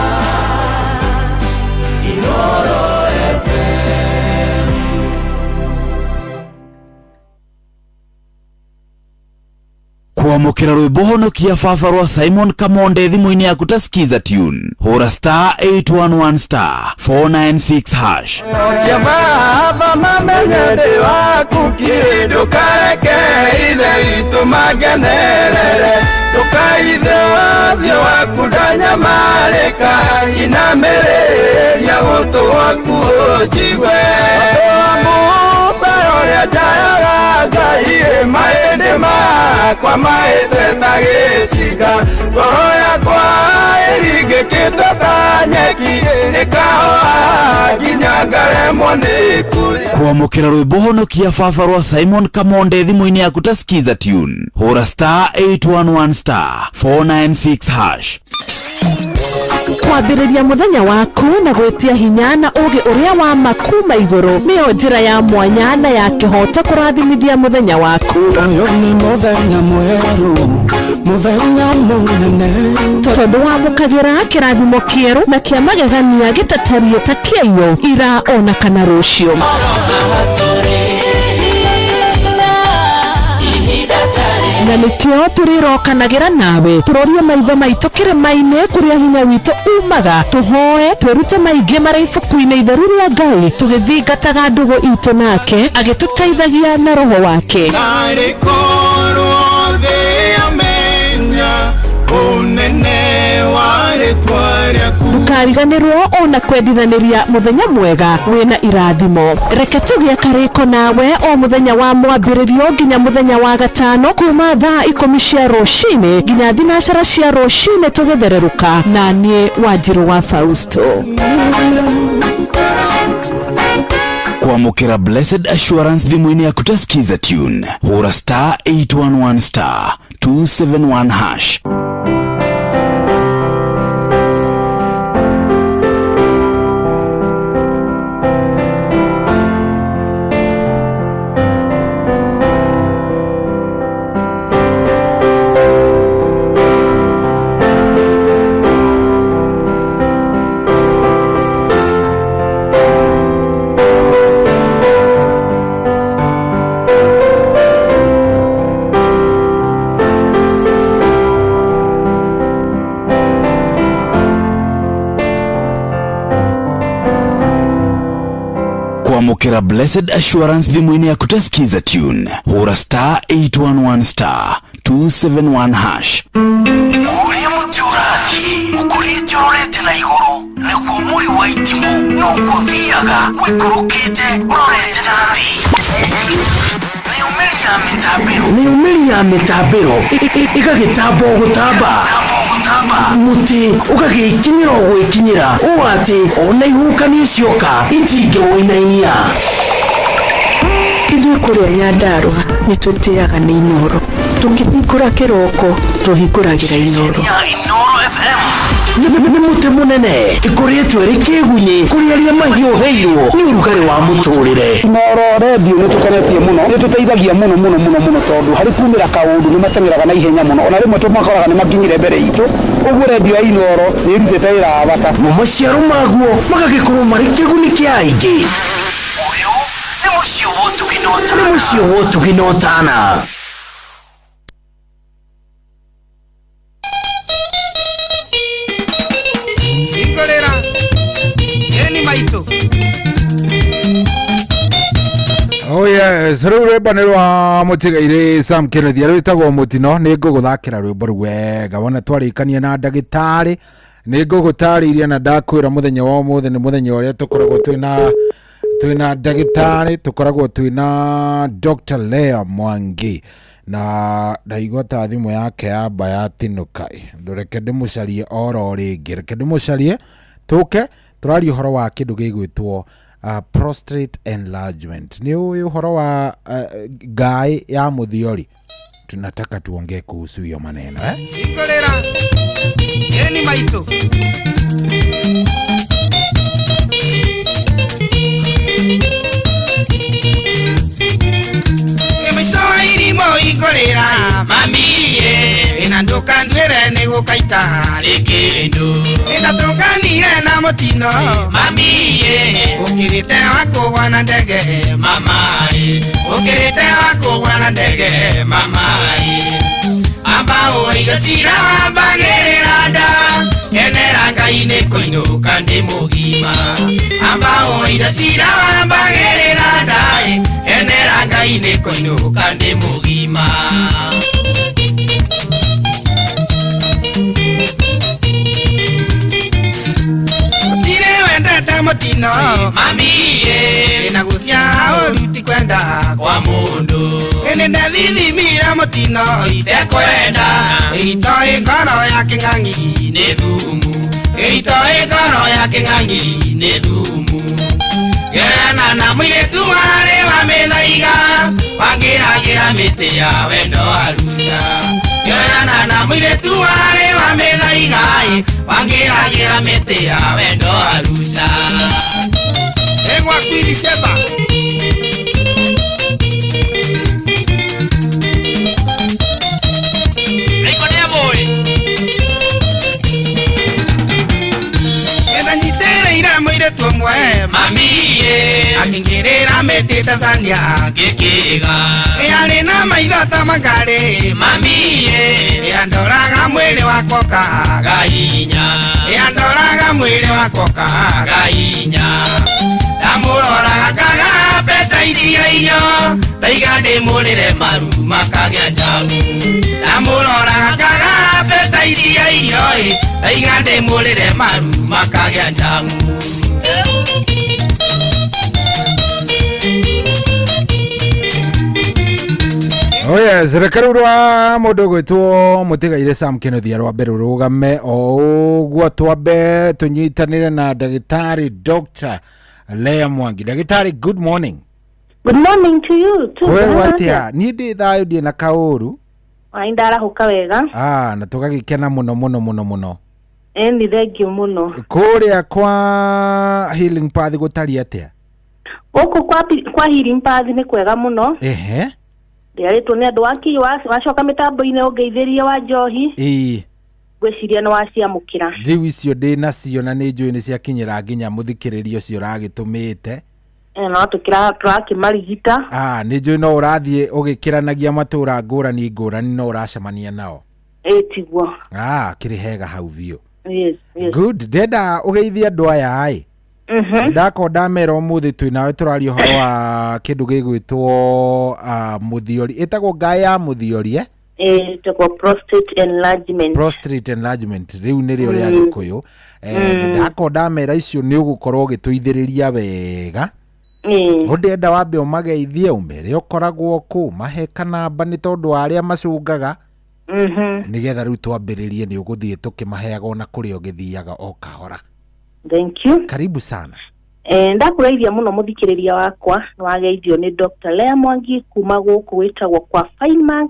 Inooro FM. Kwamũkĩra rwĩmbo honokia baba rwa Simon Kamonde thimũ-inĩ yaku ta skiza tune hũra star 811 star 496 hash. Baba mamenye ndĩ waku kĩ ndũkareke ithe witũ mangenerere ndũkaithe ũthiũ waku ndanyamarĩka inamĩrĩria gũtũ gwaku ũnjigue Musa ũrĩa njayaga Ngai mahĩndĩ makwa mahĩte ta gĩcinga ngoro yakwa ĩringĩkĩte ta nyeki ĩkahoa nginya ngaremwo nĩ kũrĩa. Kwamũkĩra rwĩmbo honokia baba rwa Simon Kamonde thimũ-inĩ yaku ta skiza tune hũra star 811 star 496 hash. Kwambĩrĩria mũthenya waku na gwĩtia hinya na ũũgĩ ũrĩa wa ma kuma igũrũ nĩyo njĩra ya mwanya na ya kĩhoto kũrathimithia mũthenya waku. Ũyũ nĩ mũthenya mwerũ, mũthenya mũnene. Tondũ wamũkagĩra kĩrathimo kĩerũ na kĩa magegania gĩtatariĩ ta kĩaiyo ira ona kana rũciũ. Na nĩkĩo tũrĩrokanagĩra nawe tũrorie maitho maitũ kĩrĩma-inĩ kũrĩa hinya witũ umaga, tũhoe twĩrute maingĩ marĩa ibuku-inĩ itheru rĩa Ngai, tũgĩthingataga ndũgũ itũ nake agĩtũteithagia na roho wake. Narĩ korwo thĩ yamenya ũnene wa rĩtwa rĩaku. Ndũkariganĩrwo ona kwendithanĩria mũthenya mwega wĩna irathimo. Reke tũgĩe karĩko nawe o mũthenya wa mwambĩrĩrio nginya mũthenya wa gatano kuma thaa 10 cia rũcinĩ nginya 9 cia rũcinĩ tũgĩthererũka, na niĩ Wanjirũ wa Fausto. Kwamũkĩra Blessed Assurance thimũ-inĩ yaku ta Skiza Tune, hũra star 811 star 271 hash. Kwamũkĩra Blessed Assurance thimũ-inĩ yaku ta Skiza Tune, hũra star 811 star 271 hash. Ũrĩa mũtĩ ũrathiĩ ũkũrĩte ũrorete na igũrũ nĩguo mũri wa itimũ noguo ũthiaga wĩikũrũkĩte ũrorete na thĩ. Nayo mĩri ya mĩtambĩro, nayo mĩri ya mĩtambĩro ĩgagĩtamba o gũtamba, mũtĩ ũgagĩkinyĩra o gwĩkinyĩra ũũ atĩ ona ihuhũkanio cioka itingĩwũinainia. Ithuĩ kũrĩa Nyandarũa nĩ tũtĩaga nĩ Inooro. Tũkĩhingũra kĩroko tũhingũragĩra Inooro. Inooro FM nĩ mũtĩ mũnene ĩkoretwo ĩrĩ kĩgunyĩ kũrĩ arĩa mahiũhĩirwo nĩ ũrugarĩ wa mũtũrĩre. Inooro redio nĩ tũkenetie mũno, nĩ tũteithagia mũno mũno mũno mũno tondũ harĩ kumĩra kaũndũ nĩ mateng'eraga na ihenya mũno, ona rĩmwe tũmakoraga nĩ makinyire mbere itũ. Ũguo redio ya Inooro nĩ ĩrutĩte wĩra wa bata. Mo maciaro maguo magagĩkorwo marĩ kĩguni kĩa aingĩ. Ũyũ nĩ mũciĩ wa ũtugi na ũtana. Nĩ mũciĩ wa ũtugi na ũtana. Ikorera eni maitũ. Oh yes, rĩu rwĩmbo nĩ rwa mũtigairĩ Sam Kenneth rwĩtagwo mũtino. Nĩ ngũgũthakĩra rwĩmbo rũu wega wona twarĩkania na ndagĩtarĩ. Nĩ ngũgũtarĩirie na ndakwĩra mũthenya wa ũmũthĩ nĩ mũthenya ũrĩa tũkoragwo twĩna ndagĩtarĩ, tũkoragwo twĩna Dr. Lea Mwangi, na ndaigua ta thimũ yake yamba yatinũka. Reke ndĩmũcarie oro rĩngĩ, reke ndĩmũcarie tũke tũraria ũhoro wa kĩndũ gĩgwĩtwo prostate enlargement. Nĩ ũĩ ũhoro wa ngaĩ ya mũthiori? Tunataka tuongee kuhusu hiyo maneno eh? Ikorera eni maitũ. Ikorera mamiye ina ndukanduire nĩ gũkaita rĩkĩndũ ĩndatũnganire na mũtino mamiye ũkĩrĩte wa kũgwa na ndege mamaĩ ũkĩrĩte wa kũgwa na ndege mamaĩ amba ũiga cirambagĩrĩra nda kenera Ngai nĩ kũinũka ndĩ mũgima amba ũiga cirambagĩrĩra nda kenera Ngai nĩ kũinũka ndĩ mũgima. Mũtirĩ wendete mũtino mamiye na gũciara ũru ti kwenda kwa mũndũ ĩnĩ ndathithimira mũtino itekwenda ĩitoĩ ngoro ya kĩng'ang'i nĩ thumu ĩitoĩ ngoro ya kĩng'ang'i nĩ thumu Gerana na mũirĩtu warĩ wa mĩthaiga wangĩragĩra mĩtĩ ya wendo Arusha. Gerana na mũirĩtu warĩ wa mĩthaiga wangĩragĩra Akĩngĩrĩra mĩtĩ ya wendo Arusha. Egwa Queen Sheba. Rĩko nĩamũĩ. Enda nyitĩrĩire mũirĩtu ũmwe Mamiye. Akĩngĩrĩra mĩtĩ Tanzania Ngĩkĩga. Ĩarĩ na maitho ta mangari Mamiye. Ĩandoraga mwĩrĩ wakwa ũkaga hinya. Ĩandoraga mwĩrĩ wakwa ũkaga hinya. Ndamũroraga ngaga peta iria irio Ndaiga ndĩmũrĩre maru makagĩa njamu. Ndamũroraga ngaga peta iria irio ĩ ndaiga ndĩmũrĩre maru makagĩa njamu. Oh yes, reke rĩu rwa mũndũ ũgwĩtwo mũtigaire Sam Kĩnuthia rwambe rũrũgame o ũguo twambe tũnyitanĩre na ndagĩtarĩ Dr. Leah Mwangi. Ndagĩtarĩ, good morning. Good morning to you too. Kwĩrwo atĩa? Niĩ ndĩ thayũ ndirĩ na kaũru. Ai ndarahũka wega. Ah, na tũgagĩkena mũno mũno mũno mũno. Ĩni thengiũ mũno. Kũrĩa kwa Healing Path gũtariĩ atĩa? Gũkũ kwa Healing Path nĩ kwega mũno. Ehe. Ndĩarĩtwo nĩ andũ aki wacoka mĩtambo-inĩ ũngeithĩrie wa njohi. Ĩĩ. Ngwĩciria nĩ waciamũkĩra. Rĩu icio ndĩ nacio na nĩ njũĩ nĩ ciakinyĩra nginya mũthikĩrĩria ũcio ũragĩtũmĩte. No tũrakĩmarigita. Ah, nĩ njũĩ no ũrathiĩ ũgĩkĩranagia matũra ngũrani ngũrani no ũracemania nao. Ĩĩ tiguo. Ah, kĩrĩ hega hau biũ. Yes, yes. Good, ndenda ũgeithie andũ aya ĩ. Ndakorwo ndamera ũmũthĩ twĩ nawe tũraria ũhoro wa kĩndũ gĩgwĩtwo mũthiori, ĩtagwo ngaĩ ya mũthiori eh? Ĩtagwo prostate enlargement. Prostate enlargement rĩu nĩrĩo rĩa Gĩkũyũ. Ndakorwo ndamera icio nĩ ũgũkorwo ũgĩtũithĩrĩria wega. Ũndĩenda wambe ũmageithie ũmere ũkoragwo kũ mahe kanamba nĩ tondũ wa arĩa macungaga. Nĩgetha rĩu twambĩrĩrie nĩ ũgũthiĩ tũkĩmaheaga ona kũrĩa ũgĩthiaga o kahora. Thank you. Karibu sana. Ndakũgeithia mũno mũthikĩrĩria wakwa nĩ wageithio nĩ Dr. Leah Mwangi kuma gũkũ gwĩtagwo kwa Fine Max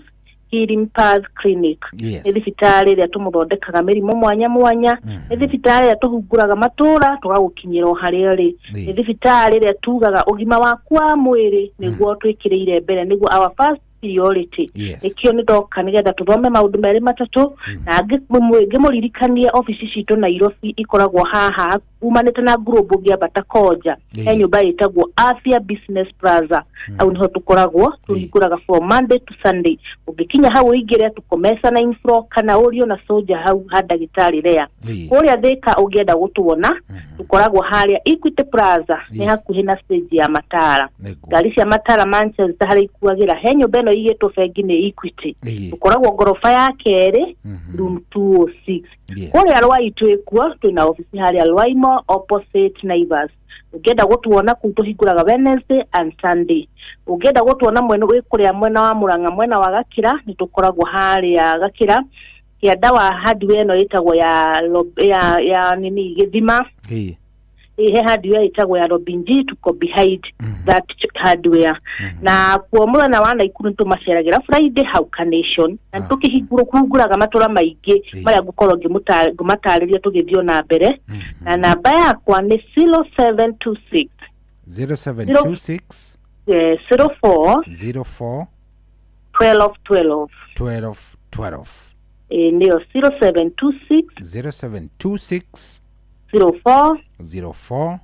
Healing Path Clinic. Yes. Nĩ thibitarĩ ĩrĩa tũmũthondekaga mĩrimũ mwanya mwanya. Nĩ thibitarĩ ĩrĩa tũhunguraga matũra tũgagũkinyĩra o harĩa ũrĩ. Nĩ thibitarĩ ĩrĩa tugaga ũgima waku wa mwĩrĩ nĩguo twĩkĩrĩire mbere, nĩguo our first priority. Yes. Nĩkĩo nĩ ndoka nĩgetha tũthome maũndũ merĩ matatũ na ngĩmũririkanie obici citũ Nairobi ikoragwo haha umanĩte na Global ngĩambata Konja. He nyũmba ĩtagwo Afya Business Plaza. Hau nĩho tũkoragwo tũhingũraga from Monday to Sunday. Ũngĩkinya hau ũingĩre tũkomesa na infro kana ũrio na soja hau ha ndagĩtarĩ Leah. Kũrĩa Thĩka ũngĩenda gũtuona tũkoragwo harĩa Equity Plaza nĩ hakuhĩ na stage ya Matara. Ngari cia Matara Manchester harĩa ikuagĩra he nyũmba ĩno ĩigĩtwo bengi nĩ Equity. Tũkoragwo ngoroba ya kerĩ room 206. Kũrĩa Rwai twĩkuo twĩna obici harĩa Rwaimo opposite Naivas. Ũngĩenda gũtuona kũu tũhingũraga Wednesday and Sunday. Ũngĩenda gũtuona mwena wĩ kũrĩa mwena wa Murang'a mwena wa Gakĩra nĩ tũkoragwo harĩa Gakĩra kĩanda wa hardware ĩno ĩtagwo ya nini Gĩthima. He hardware ĩtagwo ya Robin G, tuko behind that hardware. Na kuo mũthenya wa Naikuru nĩ tũmaceragĩra Friday hau Carnation na tũkĩhingũraga matũra maingĩ marĩa ngũkorwo ngĩmatarĩria tũgĩthiĩ na mbere. Na namba yakwa nĩ 0726 0726 04 04 12 12 12 12. Nĩyo 0726 0726 04 04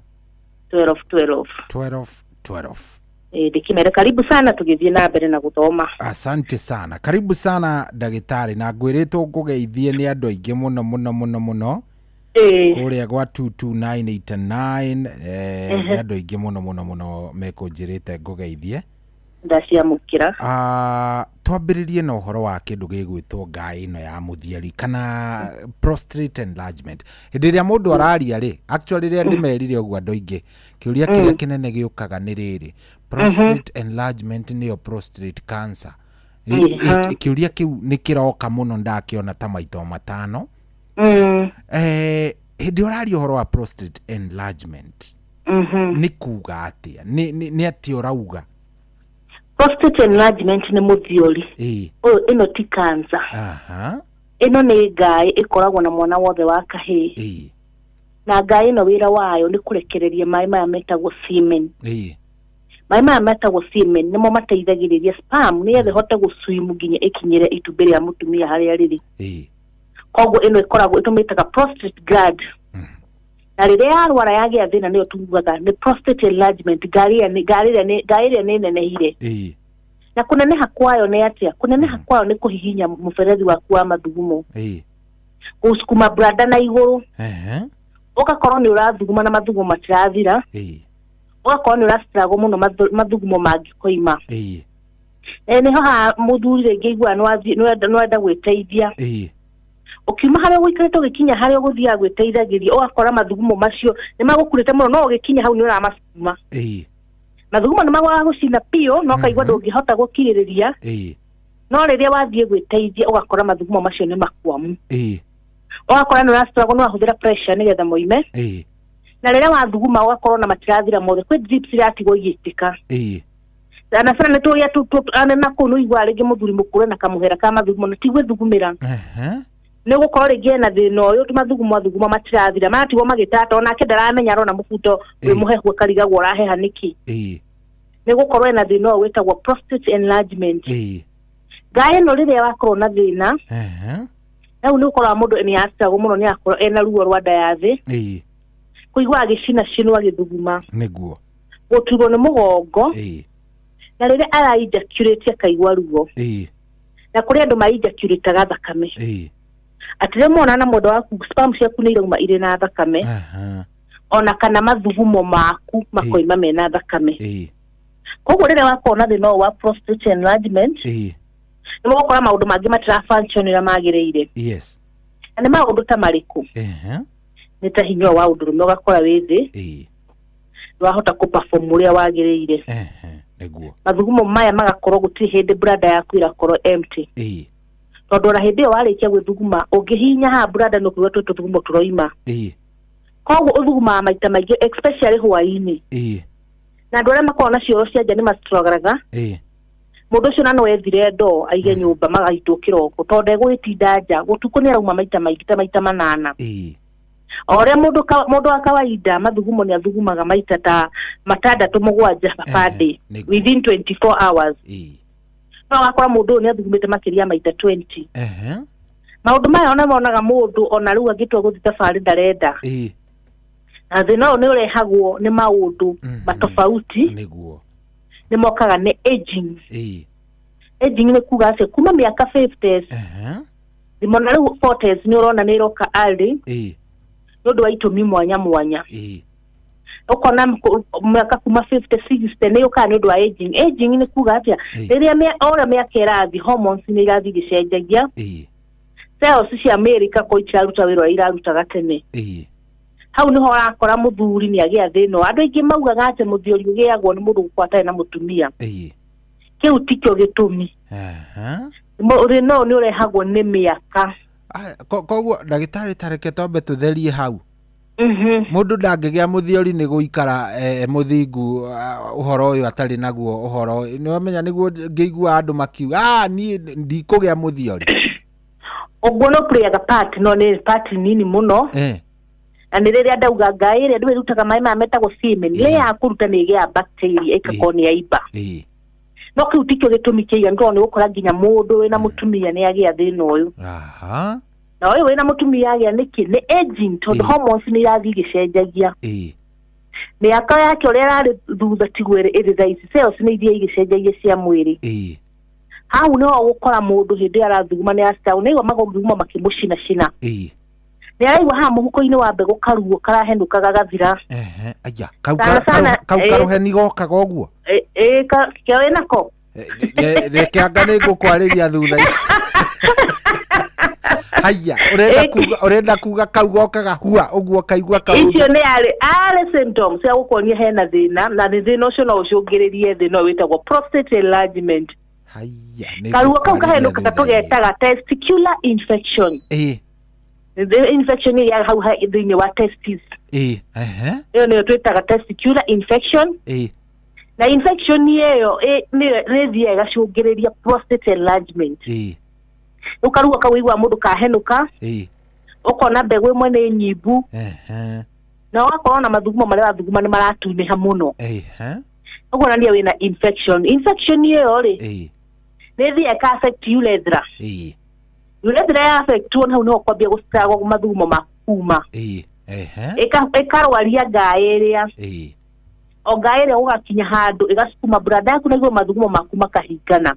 12 12 12 12. Ndĩkĩmere karibu sana tũgĩthiĩ na mbere na gũthoma. Asante sana. Karibu sana ndagĩtarĩ na ngwĩrĩtwo ngũgeithie nĩ andũ aingĩ mũno mũno mũno mũno. Kũrĩa gwa 22989 nĩ andũ aingĩ mũno mũno mũno mekũnjĩrĩte ngũgeithie. Ndaciamũkĩra. Twambĩrĩrie na ũhoro wa kĩndũ gĩgwĩtwo ngaĩ ĩno ya mũthiori kana prostate enlargement. Hĩndĩ ĩrĩa mũndũ araria rĩ, actually rĩrĩa ndĩmerire ũguo andũ aingĩ, kĩũria kĩrĩa kĩnene gĩũkaga nĩ rĩrĩ, prostate enlargement nĩyo prostate cancer. Kĩũria kĩu nĩ kĩroka mũno ndakĩona ta maita matano. Hĩndĩ ũraria ũhoro wa prostate enlargement, nĩ kuga atĩa? Nĩ atĩa ũrauga? Prostate enlargement nĩ mũthiori. Ũyũ ĩno ti cancer. Ĩno nĩ ngaĩ ĩkoragwo na mwana wothe wa kahĩĩ. Na ngaĩ ĩno wĩra wayo nĩ kũrekereria maĩ maya metagwo semen. Maĩ maya metagwo semen nĩmo mateithagĩrĩria sperm nĩgetha ĩhote gũswim nginya ĩkinyĩre itumbĩ rĩa mũtumia harĩa rĩrĩ. Koguo ĩno ĩkoragwo ĩtũmĩtaga prostate gland. Na rĩrĩa yarwara yagĩa thĩna nĩyo tugaga nĩ prostate enlargement, ngari ĩrĩa nĩ nenehire. Na kũneneha kwayo nĩ atĩa? Kũneneha kwayo nĩ kũhihinya mũberethi waku wa mathugumo. Gũcukuma brada na igũrũ. Ũgakorwo nĩ ũrathuguma na mathugumo matirathira. Ũgakorwo nĩ ũrastruggle mũno mathugumo mangĩkoima. Nĩho haha mũthuri rĩngĩ aiguaga nĩwenda gwĩteithia. Ũkiuma harĩa ũgũikarĩte ũgĩkinya harĩa ũgũthiaga gwĩteithagĩria ũgakora mathugumo macio nĩ magũkurĩte mũno no ũgĩkinya hau nĩ ũramacukuma. Mathugumo nĩ magwaga gũcina biũ no kaigua ndũngĩhota gũkirĩrĩria. No rĩrĩa wathiĩ gwĩteithia ũgakora mathugumo macio nĩ makwamu. Ũgakora nĩ ũrastruggle nĩ wahũthĩra pressure nĩgetha moime. Na rĩrĩa wathuguma ũgakorwo na matirathira mothe, kwĩ drips iratigwo igĩitĩka. Sana sana nĩ tũrĩa na kũu nĩ ũiguaga rĩngĩ mũthuri mũkũrũ na kamũhera ka mathugumo na ti gwĩthugumĩra. Nĩ ũgũkorwo rĩngĩ ena thĩna ũyũ mathugumo athuguma matirathira maratigwo magĩtata onake ndaramenya arona mũbuto wĩ mũhehu akarigagwo ũraheha nĩkĩ. Nĩ gũkorwo ena thĩna ũyũ wĩtagwo prostate enlargement. Ngaĩ ĩno rĩrĩa wakorwo na thĩna rĩu nĩ ũkoraga mũndũ nĩ astruggle mũno nĩ akorwo ena ruo rwa nda ya thĩ. Kũigua agĩcina cinwo agĩthuguma. Nĩguo. Gũturwo nĩ mũgongo. Na rĩrĩa ara ejaculate akaigua ruo. Na kũrĩ andũ ma ejaculataga thakame. Atĩ rĩmwe ona na mwendwa waku sperm ciaku nĩ irauma irĩ na thakame. Ona kana mathugumo maku makoima mena thakame. Koguo rĩrĩa wakorwo na thĩna ũyũ wa prostate enlargement, nĩ ũgũkora maũndũ mangĩ matirafunction ũrĩa magĩrĩire. Na nĩ maũndũ ta marĩkũ? Nĩ ta hinya wa ũndũrũme ũgakora wĩ thĩ. Ndwahota kũ-perform ũrĩa wagĩrĩire. Nĩguo. Mathugumo maya magakorwo gũtirĩ hĩndĩ bladder yaku ĩrakorwo empty. Tondũ ona hĩndĩ ĩyo warĩkia gwĩthuguma ũngĩhihinya haha bladder nĩ ũkũigua twĩ tũthugumo tũroima. Koguo ũthugumaga maita maingĩ especially hwaĩ-inĩ. Na andũ arĩa makoragwo na cioro cia nja nĩ mastruggle-aga. Mũndũ ũcio na no ethire ndoo aige nyũmba magaitwo kĩroko tondũ ndegũgĩtinda nja gũtukũ nĩ arauma maita maingĩ ta maita 8. O ũrĩa mũndũ wa kawaida mathugumo nĩ athugumaga maita ta 6 7 per day within 24 hours. No wakora mũndũ ũyũ nĩ athugumĩte makĩria maita 20. Maũndũ maya ona monaga mũndũ ona rĩu angĩtua gũthiĩ thabarĩ ndarenda. Na thĩna ũyũ nĩ ũrehagwo nĩ maũndũ matofauti. Nĩguo. Nĩ mokaga nĩ aging. Aging nĩ kuga atĩ kuma mĩaka 50s. Thimona rĩu 40s nĩ ũrona nĩ ĩroka early. Nĩ ũndũ wa itũmi mwanya mwanya. Ũkona mĩaka kuma 50 60 nĩ yũkaga nĩ ũndũ wa aging. Aging nĩ kuga atĩa? Rĩrĩa o ũrĩa mĩaka ĩrathiĩ hormones nĩ irathiĩ igĩcenjagia. Cells cia mĩĩrĩ igakorwo itiraruta wĩra ũrĩa irarutaga tene. Hau nĩho ũrakora mũthuri nĩ agĩa thĩna. Andũ aingĩ maugaga atĩ mũthiori ũgĩagwo nĩ mũndũ gũkorwo atarĩ na mũtumia. Kĩu tikĩo gĩtũmi. Thĩna ũyũ nĩ ũrehagwo nĩ mĩaka. Koguo ndagĩtarĩ tareke twambe tũtherie hau. Mũndũ ndangĩgĩa mũthiori nĩ gũikara mũthingu ũhoro ũyũ atarĩ naguo ũhoro. Nĩ wamenya nĩguo ngĩigua andũ makiuga niĩ ndikũgĩa mũthiori. Ũguo no playaga part no nĩ part nini mũno. Na nĩ rĩrĩa ndauga ngai ĩrĩa ndũ ĩrutaga maĩ maya metagwo semen, rĩrĩa yakũruta nĩ ĩgĩaga bacteria ĩgakorwo nĩ yaimba. No kĩu tikĩo gĩtũmi kĩiganu tondũ nĩ ũgũkora nginya mũndũ wĩna mũtumia nĩ agĩa thĩna ũyũ. Na ũyũ wĩna mũtumia agĩa nĩkĩ? Nĩ aging tondũ hormones nĩ irathiĩ igĩcenjagia. Mĩaka yake ũrĩa ĩrarĩ thutha tiguo ĩrĩ thaa ici, cells nĩ ithiaga igĩcenjagia cia mwĩrĩ. Hau nĩho ũgũkora mũndũ hĩndĩ ĩrĩa arathuguma nĩ astruggle, nĩ aigua mathugumo makĩmũcinacina. Nĩ araigua haha mũhuko-inĩ wa mbegũ karuo karahenũka gagathira. Aya, kau karũheni gokaga ũguo? Kĩo wĩnako? Reke anga nĩ ngũkwarĩria thutha. Haya, ũrenda kuga kau gokaga hua ũguo kaigua kau. Icio nĩ arĩ symptoms cia gũkuonia hena thĩna, na thĩna ũcio no ũcũngĩrĩrie thĩna ũyũ wĩtagwo prostate enlargement. Haya, nĩ Karuo kau ngũkwarĩria kahenũkaga thutha-inĩ. tũgetaga testicular infection. The infection ĩrĩa hau thĩinĩ wa testis. Ĩyo nĩyo twĩtaga testicular infection. Na infection ĩyo nĩ ĩthiaga ĩgacũngĩrĩria prostate enlargement. Rĩu karuo kau ũiguaga mũndũ kahenũka. Ũkona mbegũ ĩmwe nĩ nyimbu. Na ũgakorwo na mathugumo marĩa wathuguma nĩ maratunĩha mũno. Ũguo nania wĩna infection. Infection ĩyo rĩ, nĩ ĩthiĩ ĩka affect urethra. Urethra ya affect hau nĩho kwambia gũcitagwo mathugumo ma kuma. Ĩkarwaria ngaĩ ĩrĩa. O ngaĩ ĩrĩa ũgakinya handũ ĩgacukuma brada yaku na igũrũ mathugumo maku makahingana.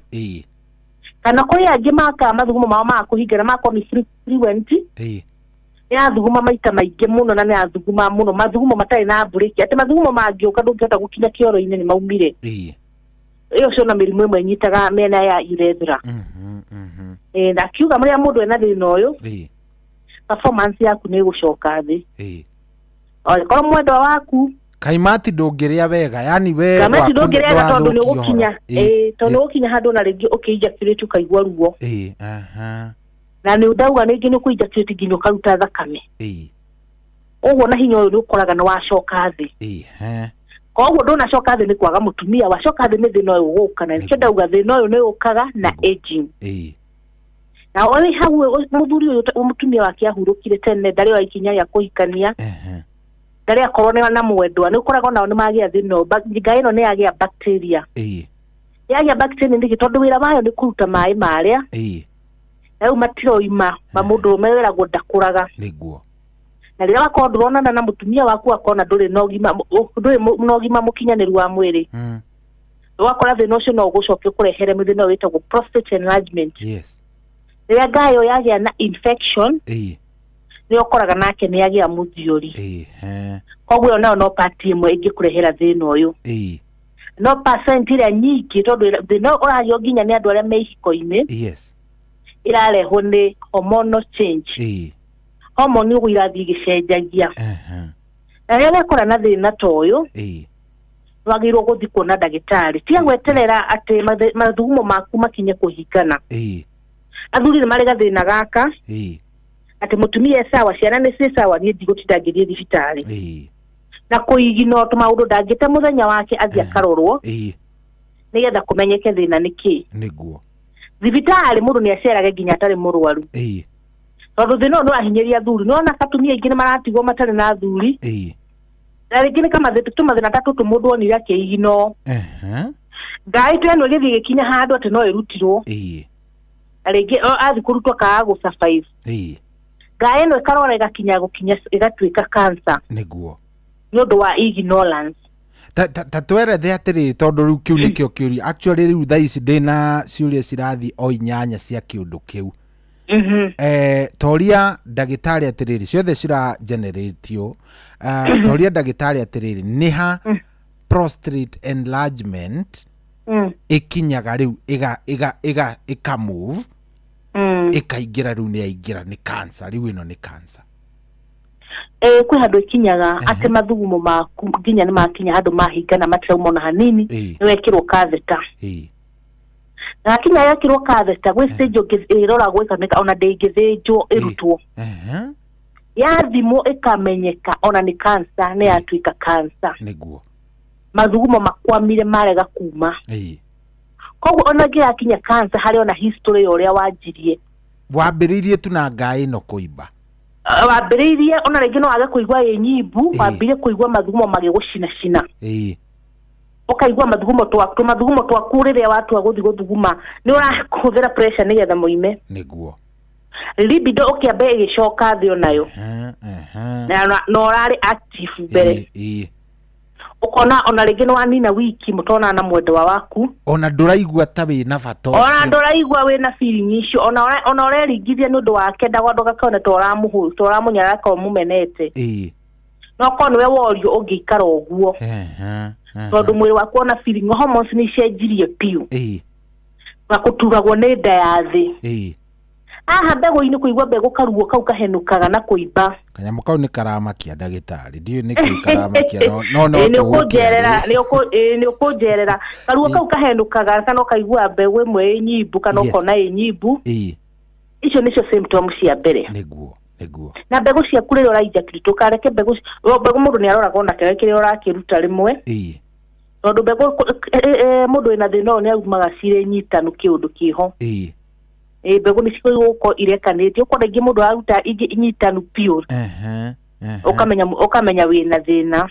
Kana kũrĩ angĩ makaga mathugumo mao maga kũhingana magakorwo nĩ frequent. Nĩyathuguma maita maingĩ mũno na nĩyathuguma mũno mathugumo matarĩ na mburĩki atĩ mathugumo mangĩũka ndũngĩhota gũkinya kĩoro-inĩ nĩ maumire. Ĩyo cio na mĩrimũ ĩmwe ĩnyitaga mĩena ya urethra. Na akiuga mũrĩa mũndũ ena thĩna ũyũ, performance yaku nĩ ĩgũcoka thĩ. Okorwo mwendwa waku kaimati ndũngĩrĩa wega, yani we kaimati ndũngĩrĩa wega tondũ nĩ ũgũkinya, tondũ nĩ ũgũkinya handũ na rĩngĩ ũkĩ-ejaculate ũkaigua ruo. Na nĩ ndauga rĩngĩ nĩ ũkũ-ejaculate nginya ũkaruta thakame. Ũguo na hinya ũyũ nĩ ũkoraga nĩ wacoka thĩ. Koguo ndũnacoka thĩ nĩ kwaga mũtumia, wacoka thĩ nĩ thĩna ũyũ ũgũka, na nĩkĩo ndauga thĩna ũyũ nĩ ũkaga na aging. Na ũrĩ hau mũthuri ũyũ mũtumia wake ahurũkire tene, ndarĩ oya ikinya rĩa kũhikania, ndarĩ akorwo nĩ na mwendwa, nĩ ũkoraga onao nĩ magĩa thĩna ũyũ. Ngaĩ ĩno nĩ yagĩa bacteria. Yagĩa bacteria nĩkĩ? Tondũ wĩra wayo nĩ kũruta maĩ marĩa. Na rĩu matiroima, ma mũndũ ũrũme wĩragwo ndakũraga. Nĩguo. Na rĩrĩa wakorwo ndũronana na mũtumia waku akona ndũrĩ na ũgima, ndũrĩ na ũgima mũkinyanĩru wa mwĩrĩ. Ũgakora thĩna ũcio no ũgũcoke ũkũrehere thĩna ũyũ wĩtagwo prostate enlargement. Rĩrĩa ngaĩ ĩyo yagĩa na infection, nĩ ũkoraga nake nĩ agĩa mũthiori. Koguo ĩyo nayo no part ĩmwe ĩngĩkũrehera thĩna ũyũ. No percent ĩrĩa nyingĩ tondũ thĩna ũyũ ũragĩo nginya nĩ andũ arĩa me ihiko-inĩ. Ĩrarehwo nĩ hormonal change. Hormone ũguo irathiĩ igĩcenjagia. Na rĩrĩa wekora na thĩna ta ũyũ, wagĩrĩirwo gũthiĩ kuona ndagĩtarĩ. Tiga gweterera atĩ mathugumo maku makinye kũhingana. Athuri nĩ marĩ gathĩna gaka, atĩ mũtumia e sawa, ciana nĩ ciĩ sawa, niĩ ndigũtinda ngĩthiĩ thibitarĩ. Na kũigino tũmaũndũ ndangĩte mũthenya wake athiĩ akarorwo, nĩgetha kũmenyeke thĩna nĩ kĩ. Nĩguo. Thibitarĩ mũndũ nĩ acerage nginya atarĩ mũrwaru. Tondũ thĩna ũyũ nĩ ũrahinyĩrĩria athuri. Nĩwona atumia aingĩ nĩ maratigwo matarĩ na athuri. Na rĩngĩ nĩ tũmathĩna ta tũtũ mũndũ onire akĩigino. Ngaĩ ta ĩno ĩgĩthiĩ ĩgĩkinya handũ atĩ no ĩrutirwo. Na rĩngĩ athiĩ kũrutwo akaga gũ survive. Ngaĩ ĩno ĩkarwara ĩgakinya gũkinya ĩgatuĩka cancer. Nĩguo. Nĩ ũndũ wa ignorance. Ta twerethe atĩrĩrĩ, tondũ rĩu kĩu nĩkĩo kĩũria. Actually rĩu thaa ici ndĩna ciũria cirathiĩ o 8 cia kĩũndũ kĩu. Toria ndagĩtarĩ atĩrĩrĩ, ciothe cira generatio. Toria ndagĩtarĩ atĩrĩrĩ, nĩ ha prostate enlargement ĩkinyaga rĩu ĩka move, ĩkaingĩra rĩu nĩ yaingĩra nĩ cancer, rĩu ĩno nĩ cancer. Kwĩ handũ ĩkinyaga atĩ mathugumo maku nginya nĩ makinya handũ mahingana matirauma ona hanini, nĩ wekĩrwo catheter. Na hakinya yekĩrwo catheter gwĩ stage ĩroragwo ĩkoneka ona ndĩngĩthĩnjwo ĩrutwo. Yathimwo ĩkamenyeka ona nĩ cancer, nĩ yatuĩka cancer. Nĩguo. Mathugumo makwamire marega kuma. Koguo ona ngĩrakinya cancer harĩ ona history ya ũrĩa wanjirie. Wambĩrĩirie tu na ngaĩ ĩno kũimba. Wambĩrĩirie ona rĩngĩ no wage kũigua ĩ nyimbu, wambĩrĩirie kũigua mathugumo magĩgũcinacina. Ũkaigua mathugumo twaku, mathugumo twaku rĩrĩa watua gũthiĩ gũthuguma nĩ ũrahũthĩra pressure nĩgetha moime. Nĩguo. Libido ũkĩamba ĩgĩcoka thĩ onayo. Na ũrarĩ active mbere. Ũkona ona rĩngĩ nĩ wanina wiki mũtonana na mwendwa waku. Ona ndũraigua ta wĩna bata ũcio. Ona ndũraigua wĩna feeling icio, ona ũreringithia nĩ ũndũ wake ndagwa ndũgakone ta ũramũnyarara kana ũmũmenete. No korwo nĩwe worio ũngĩikara ũguo. Tondũ mwĩrĩ waku ona feeling hormones nĩ icenjirie biũ. Na kũturagwo nĩ nda ya thĩ. Haha mbegũ-inĩ kũigua mbegũ karuo kau kahenũkaga na kũimba. Kanyamũ kau nĩ karamakia ndagĩtarĩ, ndiũĩ nĩkĩ karamakia, no no nĩ ũkũnjerera, nĩ ũkũnjerera. Karuo kau kahenũkaga kana ũkaigua mbegũ ĩmwe ĩ nyimbu kana ũkona ĩ nyimbu. Icio nĩcio symptoms cia mbere. Nĩguo. Nĩguo. Na mbegũ ciaku rĩrĩa ũrainjakĩrĩtwo ndũkareke mbegũ mũndũ nĩ aroraga ona kĩrĩa kĩrĩa ũrakĩruta rĩmwe. Tondũ mbegũ mũndũ wĩna thĩna ũyũ nĩ aumaga cirĩ nyitanu kĩũndũ kĩho. Mbegũ nĩ cigũkorwo irekanĩtie, ũkona ingĩ mũndũ aruta ingĩ nyitanu biũ. Ũkamenya ũkamenya wĩna thĩna,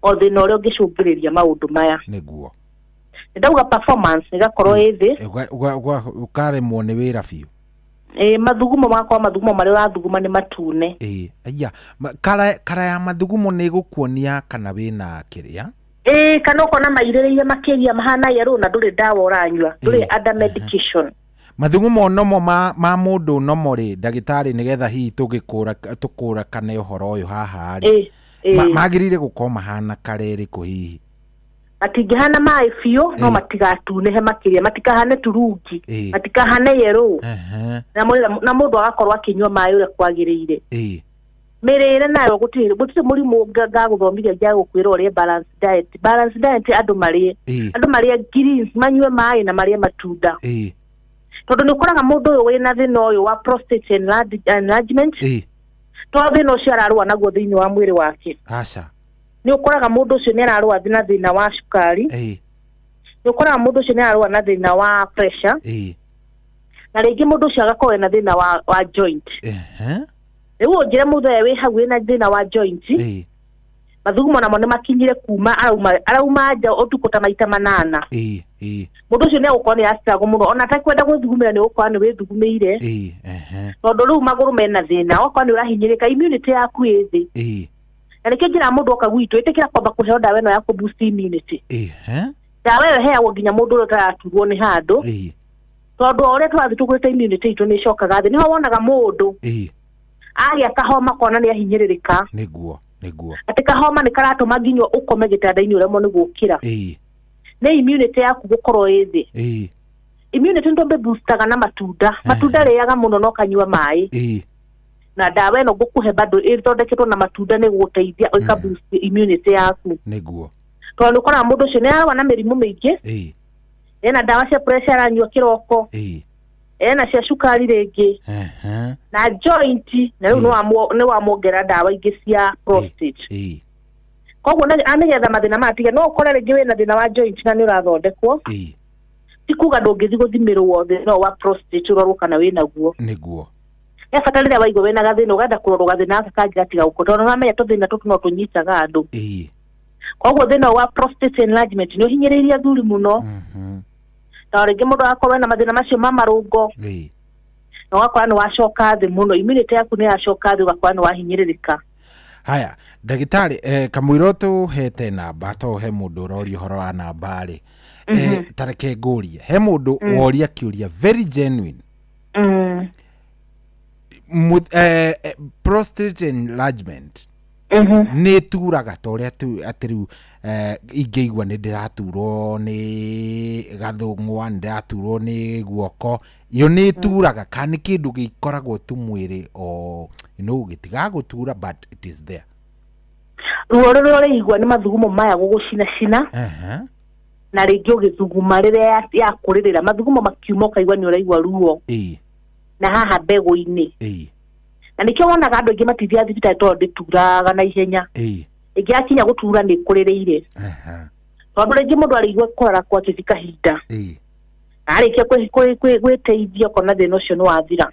o thĩna ũrĩa ũngĩcũngĩrĩria maũndũ maya. Nĩguo. Ndauga performance ĩgakorwo ĩ thĩ. Ũkaremwo nĩ wĩra biũ. Ĩ, mathugumo magakorwo mathugumo marĩa ũrathuguma nĩ matune. Ĩ, aya, kara ya mathugumo nĩ ĩgũkuonia kana wĩna kĩrĩa. Ĩ, kana ũkona mairĩrĩire makĩria mahana yellow na ndũrĩ ndawa ũranyua, ndũrĩ under medication. Mathugumo nomo ma mũndũ nomo rĩ, ndagĩtarĩ, nĩgetha hihi tũgĩkũra tũkũrakane ũhoro ũyũ haha rĩ, magĩrĩire gũkorwo mahana kara ĩrĩkũ hihi? Matingĩhana maĩ biũ, no matigatunĩhe makĩria, matikahane turungi, matikahane yellow. Na mũndũ agakorwo akĩnyua maĩ ũrĩa kwagĩrĩire. Mĩrĩre nayo gũtirĩ mũrimũ ngagũthomithia ngĩagũkwĩra ũrĩe balance diet. Balance diet andũ marĩe, andũ marĩe greens, manyue maĩ na marĩe matunda. Tondũ nĩ ũkoraga mũndũ ũyũ wĩna thĩna ũyũ wa prostate enlargement, to thĩna ũcio ararũa naguo thĩinĩ wa mwĩrĩ wake. Aca. Nĩ ũkoraga mũndũ ũcio nĩ ararũa na thĩna wa cukari. Nĩ ũkoraga mũndũ ũcio nĩ ararũa na thĩna wa pressure. Na rĩngĩ mũndũ ũcio agakorwo ena thĩna wa joint. Rĩu ũnjĩre mũndũ ũyũ wĩ hau wĩna thĩna wa joint, mathugumo namo nĩ makinyire kuma arauma nja ũtukũ ta maita 8. Mũndũ ũcio nĩ agũkorwo nĩ astruggle mũno, ona atekwenda gwĩthugumĩra nĩ ũgũkorwo nĩ wĩthugumĩire. Tondũ rĩu magũrũ mena thĩna, okorwo nĩ ũrahinyĩrĩka, immunity yaku ĩ thĩ. Na nĩkĩo njĩra mũndũ oka gwitũ, ĩtĩkĩra kwamba kũheo ndawa ĩno ya kũ boost immunity. Ndawa ĩyo ĩheagwo nginya mũndũ ũrĩa ũtaraturwo nĩ handũ. Tondũ o ũrĩa tũrathiĩ tũkũrĩte immunity itũ nĩ ĩcokaga thĩ. Nĩho wonaga mũndũ agĩa kahoma kona nĩ ahinyĩrĩrĩka. Nĩguo, nĩguo. Atĩ kahoma nĩ karatũma nginya ũkome gĩtanda-inĩ ũremwo nĩ gũkĩra. Nĩ immunity yaku gũkorwo ĩ thĩ. Immunity nĩ tũmĩ-boostaga na matunda. Matunda rĩaga mũno na ũkanyua maĩ. Na ndawa ĩno ngũkũhe bado ĩthondeketwo na matunda nĩ gũgũteithia ĩka boost immunity yaku. Nĩguo. Tondũ nĩ ũkoraga mũndũ ũcio nĩ ararũa na mĩrimũ mĩingĩ. Ena ndawa cia pressure aranyua kĩroko. Ena cia cukari rĩngĩ. Na joint, na rĩu nĩ wamwongera ndawa ingĩ cia prostate. Koguo nĩgetha mathĩna maya matige, no ũkore rĩngĩ wĩna thĩna wa joint na nĩ ũrathondekwo. Ti kuga ndũngĩthiĩ gũthimĩrwo thĩna wa prostate ũrorwo kana wĩnaguo. Nĩguo. He bata rĩrĩa waigua wĩna gathĩna ũgenda kũrorwo gathĩna gaka kangĩ gatiga gũkũ, tondũ nĩwamenya tũthĩna tũtũ no tũnyitaga andũ. Koguo thĩna wa prostate enlargement nĩ ũhinyĩrĩirie athuri mũno. Na rĩngĩ mũndũ agakorwo ena mathĩna macio ma marũngo. Na ũgakora nĩ wacoka thĩ mũno, immunity yaku nĩ yacoka thĩ, ũgakora nĩ wahinyĩrĩrĩka. Haya, ndagĩtarĩ, kamũira tũhete namba, to he mũndũ ũroria ũhoro wa namba rĩ, ta reke ngũrie, he mũndũ woria kĩũria very genuine. Prostate enlargement nĩ ĩturaga ta ũrĩa atĩ rĩu ingĩigua nĩ ndĩraturwo nĩ gathũng'wa, nĩ ndĩraturwo nĩ guoko, yo nĩ ĩturaga kana nĩ kĩndũ gĩkoragwo tu mwĩrĩ o gĩtigagũtura, but it is there. Ruo rũrĩa ũraigua nĩ mathugumo maya gũgũcinacina. Na rĩngĩ ũgĩthuguma rĩrĩa yakũrĩrĩra, mathugumo makiuma ũkaigua nĩ ũraigua ruo. Na haha mbegũ-inĩ. Na nĩkĩo wonaga andũ aingĩ matithiaga thibitarĩ tondũ ndĩturaga na ihenya. Ĩngĩgakinya gũtura nĩ ĩkũrĩrĩire. Tondũ rĩngĩ mũndũ arĩigua kũrara gwake ti kahinda. Arĩkia gwĩteithia ũkona thĩna ũcio nĩ wathira.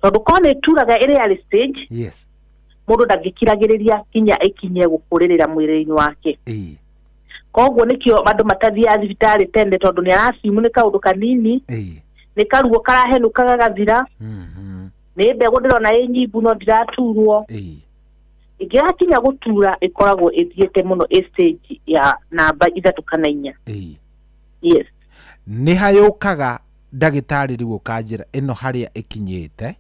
Tondũ korwo nĩ ĩturaga ĩrĩ early stage, mũndũ ndangĩkiragĩrĩria nginya ĩkinye gũkũrĩrĩra mwĩrĩ-inĩ wake. Koguo nĩkĩo andũ matathiaga thibitarĩ tene, tondũ nĩ aracimu nĩ kaũndũ kanini, nĩ karuo karahenũka gagathira. Nĩ mbegũ ndĩrona ĩ nyimbu no ndiraturwo. Ĩngĩgakinya gũtura ĩkoragwo ĩthiĩte mũno ĩ stage ya namba 3 kana 4. Yes. Nĩ hayũkaga ndagĩtarĩ rĩu ũkanjĩra ĩno harĩa ĩkinyĩte,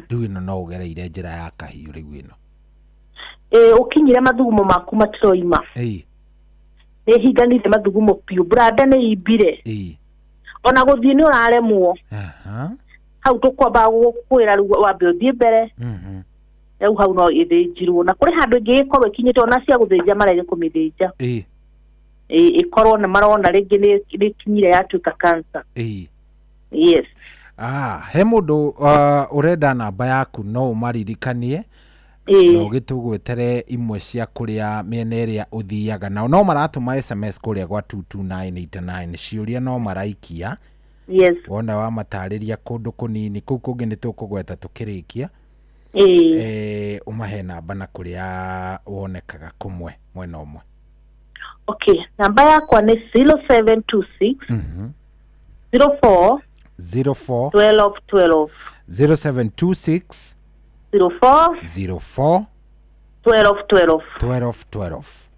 rĩu ĩno no ũgereire njĩra ya kahiũ rĩu ĩno. Ũkinyire mathugumo maku matiroima. Nĩ ĩhinganire mathugumo biũ, brada nĩ imbire. Ona gũthiĩ nĩ ũraremwo. Hau tũkwamba gũkwĩra rĩu wambe ũthiĩ mbere. Rĩu hau no ĩthĩnjirwo, na kũrĩ handũ ĩngĩ ĩkorwo ĩkinyĩte ona cia gũthĩnja marege kũmĩthĩnja. Ĩkorwo na marona rĩngĩ nĩ ĩkinyire yatuĩka cancer. Yes. He mũndũ ũrenda namba yaku no ũmaririkanie, no ũgĩtũgwetere imwe cia kũrĩa mĩena ĩrĩa ũthiaga nao, no maratũma SMS kũrĩa gwa 22989, ciũria no maraikia. Yes. Wona wamatarĩria kũndũ kũnini, kũu kũngĩ nĩ tũkũgweta tũkĩrĩkia. Ĩĩ. Ũmahe namba na kũrĩa wonekaga kũmwe mwena ũmwe. Okay, namba yakwa nĩ 0726 04 04 12 12. 0726 04 04 12 12. 12 12.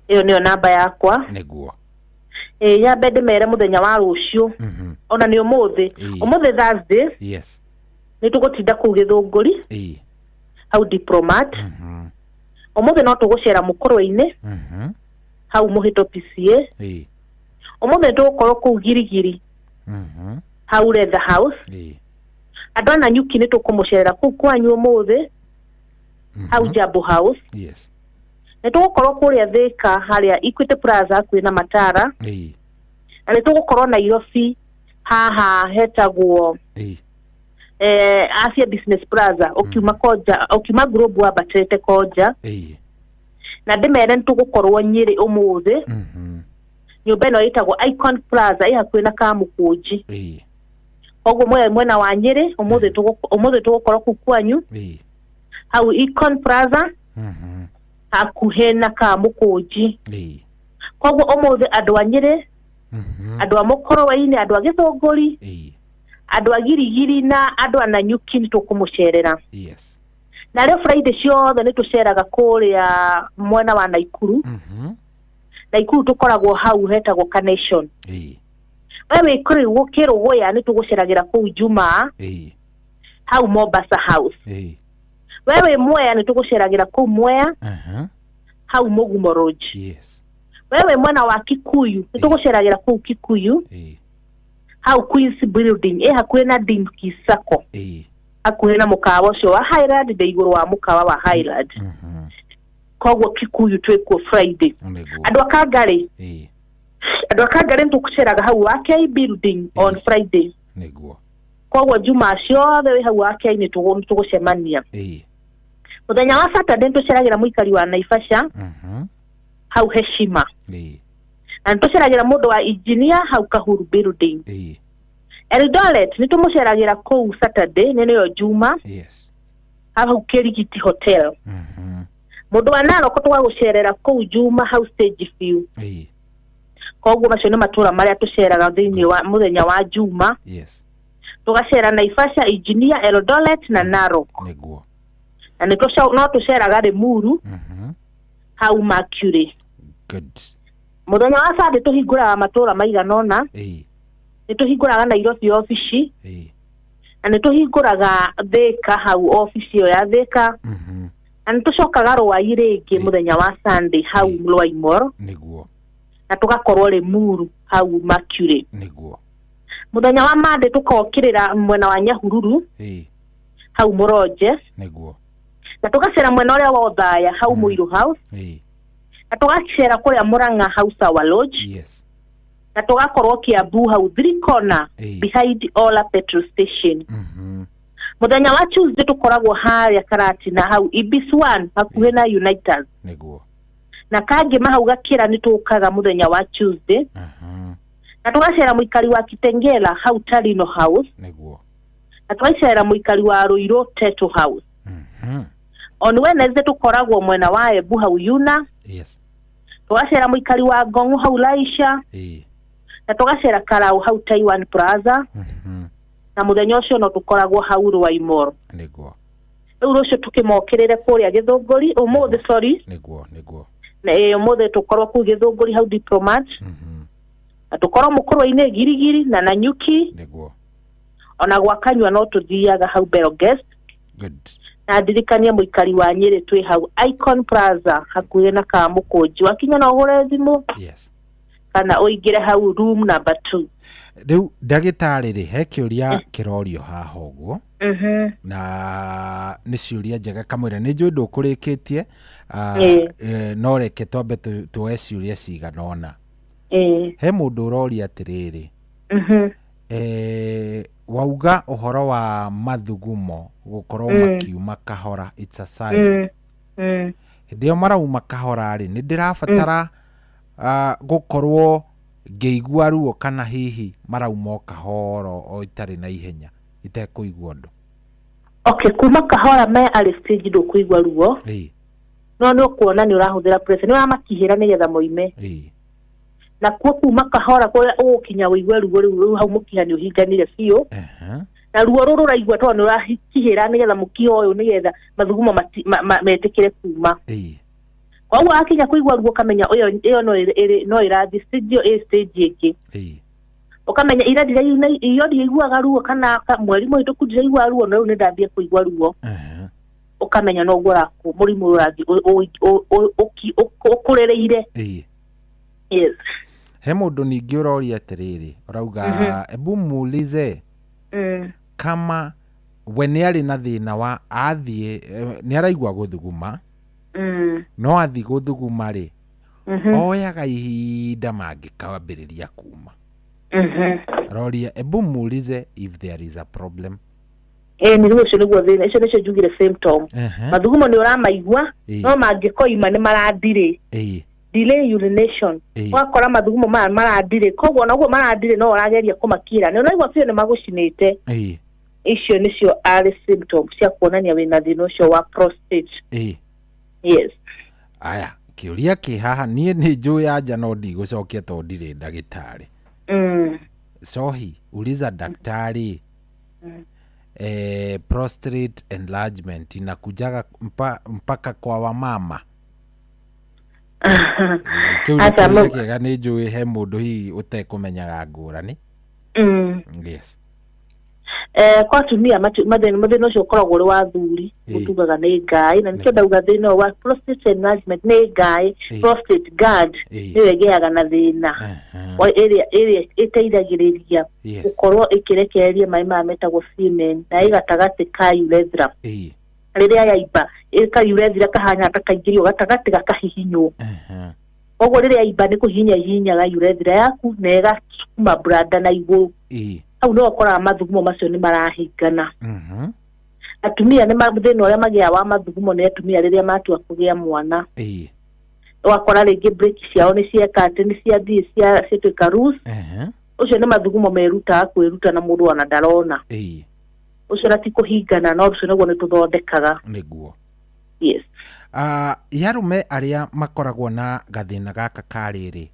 Ĩyo nĩyo namba yakwa. Nĩguo. Ĩĩ, nyambe ndĩmere mũthenya wa rũciũ, ona nĩ ũmũthĩ, ũmũthĩ Thursday, nĩ tũgũtinda kũu Gĩthũngũri, hau Diplomat. Ũmũthĩ no tũgũcera Mũkũrwe-inĩ, hau Mũhĩto PCA. Ũmũthĩ nĩ tũgũkorwo kũu Girigiri, hau Leather House. Andũ a Nanyuki nĩ tũkũmũcerera kũu kwanyu ũmũthĩ, hau Jambo House. Nĩ tũgũkorwo kũrĩa Thĩka, harĩa Equity Plaza hakuhĩ na Matara. Na nĩ tũgũkorwo Nairobi, haha hetagwo Asia Business Plaza, ũkiuma Konja, ũkiuma Globe wambatĩte Konja. Na ndĩmere nĩ tũgũkorwo Nyĩrĩ ũmũthĩ, nyũmba ĩno ĩtagwo Icon Plaza, ĩ hakuhĩ na Kamũkũnji. Koguo mwena wa Nyĩrĩ ũmũthĩ, ũmũthĩ tũgũkorwo kũu kwanyu, hau Icon Plaza hakuhĩ na Kamũkũnji. Koguo ũmũthĩ andũ a Nyĩrĩ, andũ a Mũkũrwe-inĩ, andũ a Gĩthũngũri, andũ a Girigiri na andũ a Nanyuki nĩ tũkũmũcerera. Na rĩo Friday ciothe nĩ tũceraga kũrĩa mwena wa Naikuru. Naikuru tũkoragwo hau hetagwo Carnation. We wĩ Kĩrũgũya nĩ tũgũceragĩra kũu Jumaa, hau Mombasa House. We wĩ Mwea nĩ tũgũceragĩra kũu Mwea, hau Mũgumo Lodge. We wĩ mwena wa Kikuyu nĩ tũgũceragĩra kũu Kikuyu, hau Queens Building, ĩ hakuhĩ na Dimki Sacco, hakuhĩ na mũkawa ũcio wa Highland, ndĩ igũrũ wa mũkawa wa Highland. Koguo Kikuyu twĩkuo Friday. Andũ a Kangarĩ, andũ a Kangarĩ nĩ tũgũceraga hau wa K Building on Friday. Koguo Jumaa ciothe wĩ hau wa K nĩ tũgũcemania. Mũthenya wa Saturday nĩ tũceragĩra mũikari wa Naivasha, hau Heshima. Na nĩ tũceragĩra mũndũ wa engineer hau Kahuru Building. Eldoret nĩ tũmũceragĩra kũu Saturday, nĩ nĩyo Juma, hau Kĩrigiti Hotel. Mũndũ wa Narok tũgagũcerera kũu Juma, hau Stage View. Koguo macio nĩ matũra marĩa tũceraga thĩinĩ wa mũthenya wa Juma. Tũgacera Naivasha, Engineer, Eldoret na Narok. Na nĩ no tũceraga Limuru, hau Mercury. Mũthenya wa Sunday tũhingũraga matũra maigana ũna. Nĩ tũhingũraga Nairobi obici. Na nĩ tũhingũraga Thĩka, hau obici ĩyo ya Thĩka. Na nĩ tũcokaga Rwai rĩngĩ mũthenya wa Sunday, hau Rwai Mall. Na tũgakorwo Limuru, hau Mercury. Mũthenya wa Monday tũkokĩrĩra mwena wa Nyahururu, hau Mũronje. Na tũgacera mwena ũrĩa wa Othaya, hau Mũirũ House. Na tũgacera kũrĩa Mũrang'a, hau Sawa Lodge. Na tũgakorwo Kiambu, hau Three Corner, behind Ola petrol station. Mũthenya wa Tuesday tũkoragwo harĩa Karatina, hau Ibis One, hakuhĩ na Unitas. Na Kangĩma hau Gakĩra nĩ tũkaga mũthenya wa Tuesday. Na tũgacera mũikari wa Kitengela, hau Tarino House. Na tũgacera mũikari wa Ruiru, Teto House. On Wednesday tũkoragwo mwena wa Embu, hau Yuna. Tũgacera mũikari wa Ngong'u, hau Laisha. Na tũgacera Karau, hau Taiwan Plaza. Na mũthenya ũcio no tũkoragwo hau Ruai Mall. Rĩu rũciũ tũkĩmokĩrĩre kũrĩa Gĩthũngũri, ũmũthĩ, sorry. Na ũmũthĩ tũkorwo kũu Gĩthũngũri, hau Diplomat. Na tũkorwo Mũkũrwe-inĩ, Girigiri na Nanyuki. Ona gwa Kanyua no tũthiaga hau Bell Guest. Na ndirikanie mũikari wa Nyĩrĩ twĩ hau Icon Plaza, hakuhĩ na Kamũkũnji. Wakinya no ũhũre thimũ kana ũingĩre hau room number 2. Rĩu ndagĩtarĩ rĩ, he kĩũria kĩrorio haha ũguo, na nĩ ciũria njega kamwĩra nĩ njũĩ ndũkũrĩkĩtie, no reke twambe tuoe ciũria cigana ũna. He mũndũ ũroria atĩrĩrĩ, wauga ũhoro wa mathugumo gũkorwo makiuma kahora, it's a sign. Hĩndĩ ĩyo marauma kahora rĩ, nĩ ndĩrabatara gũkorwo ngĩigua ruo kana hihi marauma o kahoro o itarĩ na ihenya itekũigua ũndũ? Okay, kuma kahora me early stage ndũkũigua ruo. No nĩ ũkuona nĩ ũrahũthĩra pressure, nĩ ũramakihĩra nĩgetha moime. Na kuo kuma kahora kũrĩa ũgũkinya ũigue ruo rĩu hau mũkiha nĩ ũhinganire biũ. Na ruo rũrũ ũraigua tondũ nĩ ũrakihĩra nĩgetha mũkiha ũyũ nĩgetha mathugumo metĩkĩre kuma. Koguo akinya kũigua ruo ũkamenya ĩyo no ĩrathiĩ stage ĩyo ĩ stage ĩngĩ. Ũkamenya ira iyo ndiraiguaga ruo kana mweri mũhĩtũku ndiraiguaga ruo no rĩu nĩ ndambia kũigua ruo. Ũkamenya noguo mũrimũ ũyũ ũrathiĩ ũkũrĩrĩire. Yes. He mũndũ ningĩ ũroria atĩrĩrĩ, ũrauga ebu muulize kama we nĩ arĩ na thĩna wa athiĩ nĩ araigua gũthuguma no athiĩ gũthuguma rĩ oyaga ihinda mangĩkambĩrĩria kuma. Aroria ebu muulize if there is a problem. Nĩ rĩu ũcio nĩguo thĩna, icio nĩcio njugire symptom. Mathugumo nĩ ũramaigua no mangĩkoima nĩ marathirĩ. Delay urination. Wakora mathugumo maya marathirĩ, koguo naguo marathirĩ no ũrageria kũmakira. Nĩ ũraigua biũ nĩ magũcinĩte. Icio nĩcio early symptoms cia kuonania wĩna thĩna ũcio wa prostate. Yes. Aya, kĩũria kĩ haha niĩ nĩ njũĩ anja no ndigũcokia tondũ ndirĩ ndagĩtarĩ. Sohi, uliza daktari. Prostate enlargement inakujaga mpaka kwa wamama. Kĩu nĩ kĩũria kĩega nĩ njũĩ he mũndũ hihi ũtekũmenyaga ngũrani. Yes. Kwa atumia mathĩna ũcio ũkoragwo ũrĩ wa athuri, ũtugaga nĩ ngaĩ, na nĩkĩo ndauga thĩna ũyũ wa prostate enlargement nĩ ngaĩ, prostate gland nĩyo ĩgĩaga na thĩna ĩrĩa ĩteithagĩrĩria gũkorwo ĩkĩrekereria maĩ maya metagwo semen na ĩ gatagatĩ ka urethra. Rĩrĩa yaimba ĩka urethra kahana ta kaingĩrio gatagatĩ gakahihinywo. Koguo rĩrĩa yaimba nĩ kũhihinya ihihinyaga urethra yaku na ĩgacukuma bladder na igũrũ. Hau no ũkoraga mathugumo macio nĩ marahingana. Atumia nĩ thĩna ũrĩa magĩaga wa mathugumo nĩ atumia rĩrĩa matua kũgĩa mwana. Ũgakora rĩngĩ breki ciao nĩ cieka atĩ nĩ ciathiĩ ciatuĩka loose. Ũcio nĩ mathugumo merutaga kwĩruta na mũndũ ona ndarona. Ũcio na ti kũhingana, no ũcio nĩguo nĩ tũthondekaga. Nĩguo. Yes. Yarume arĩa makoragwo na gathĩna gaka ka rĩrĩ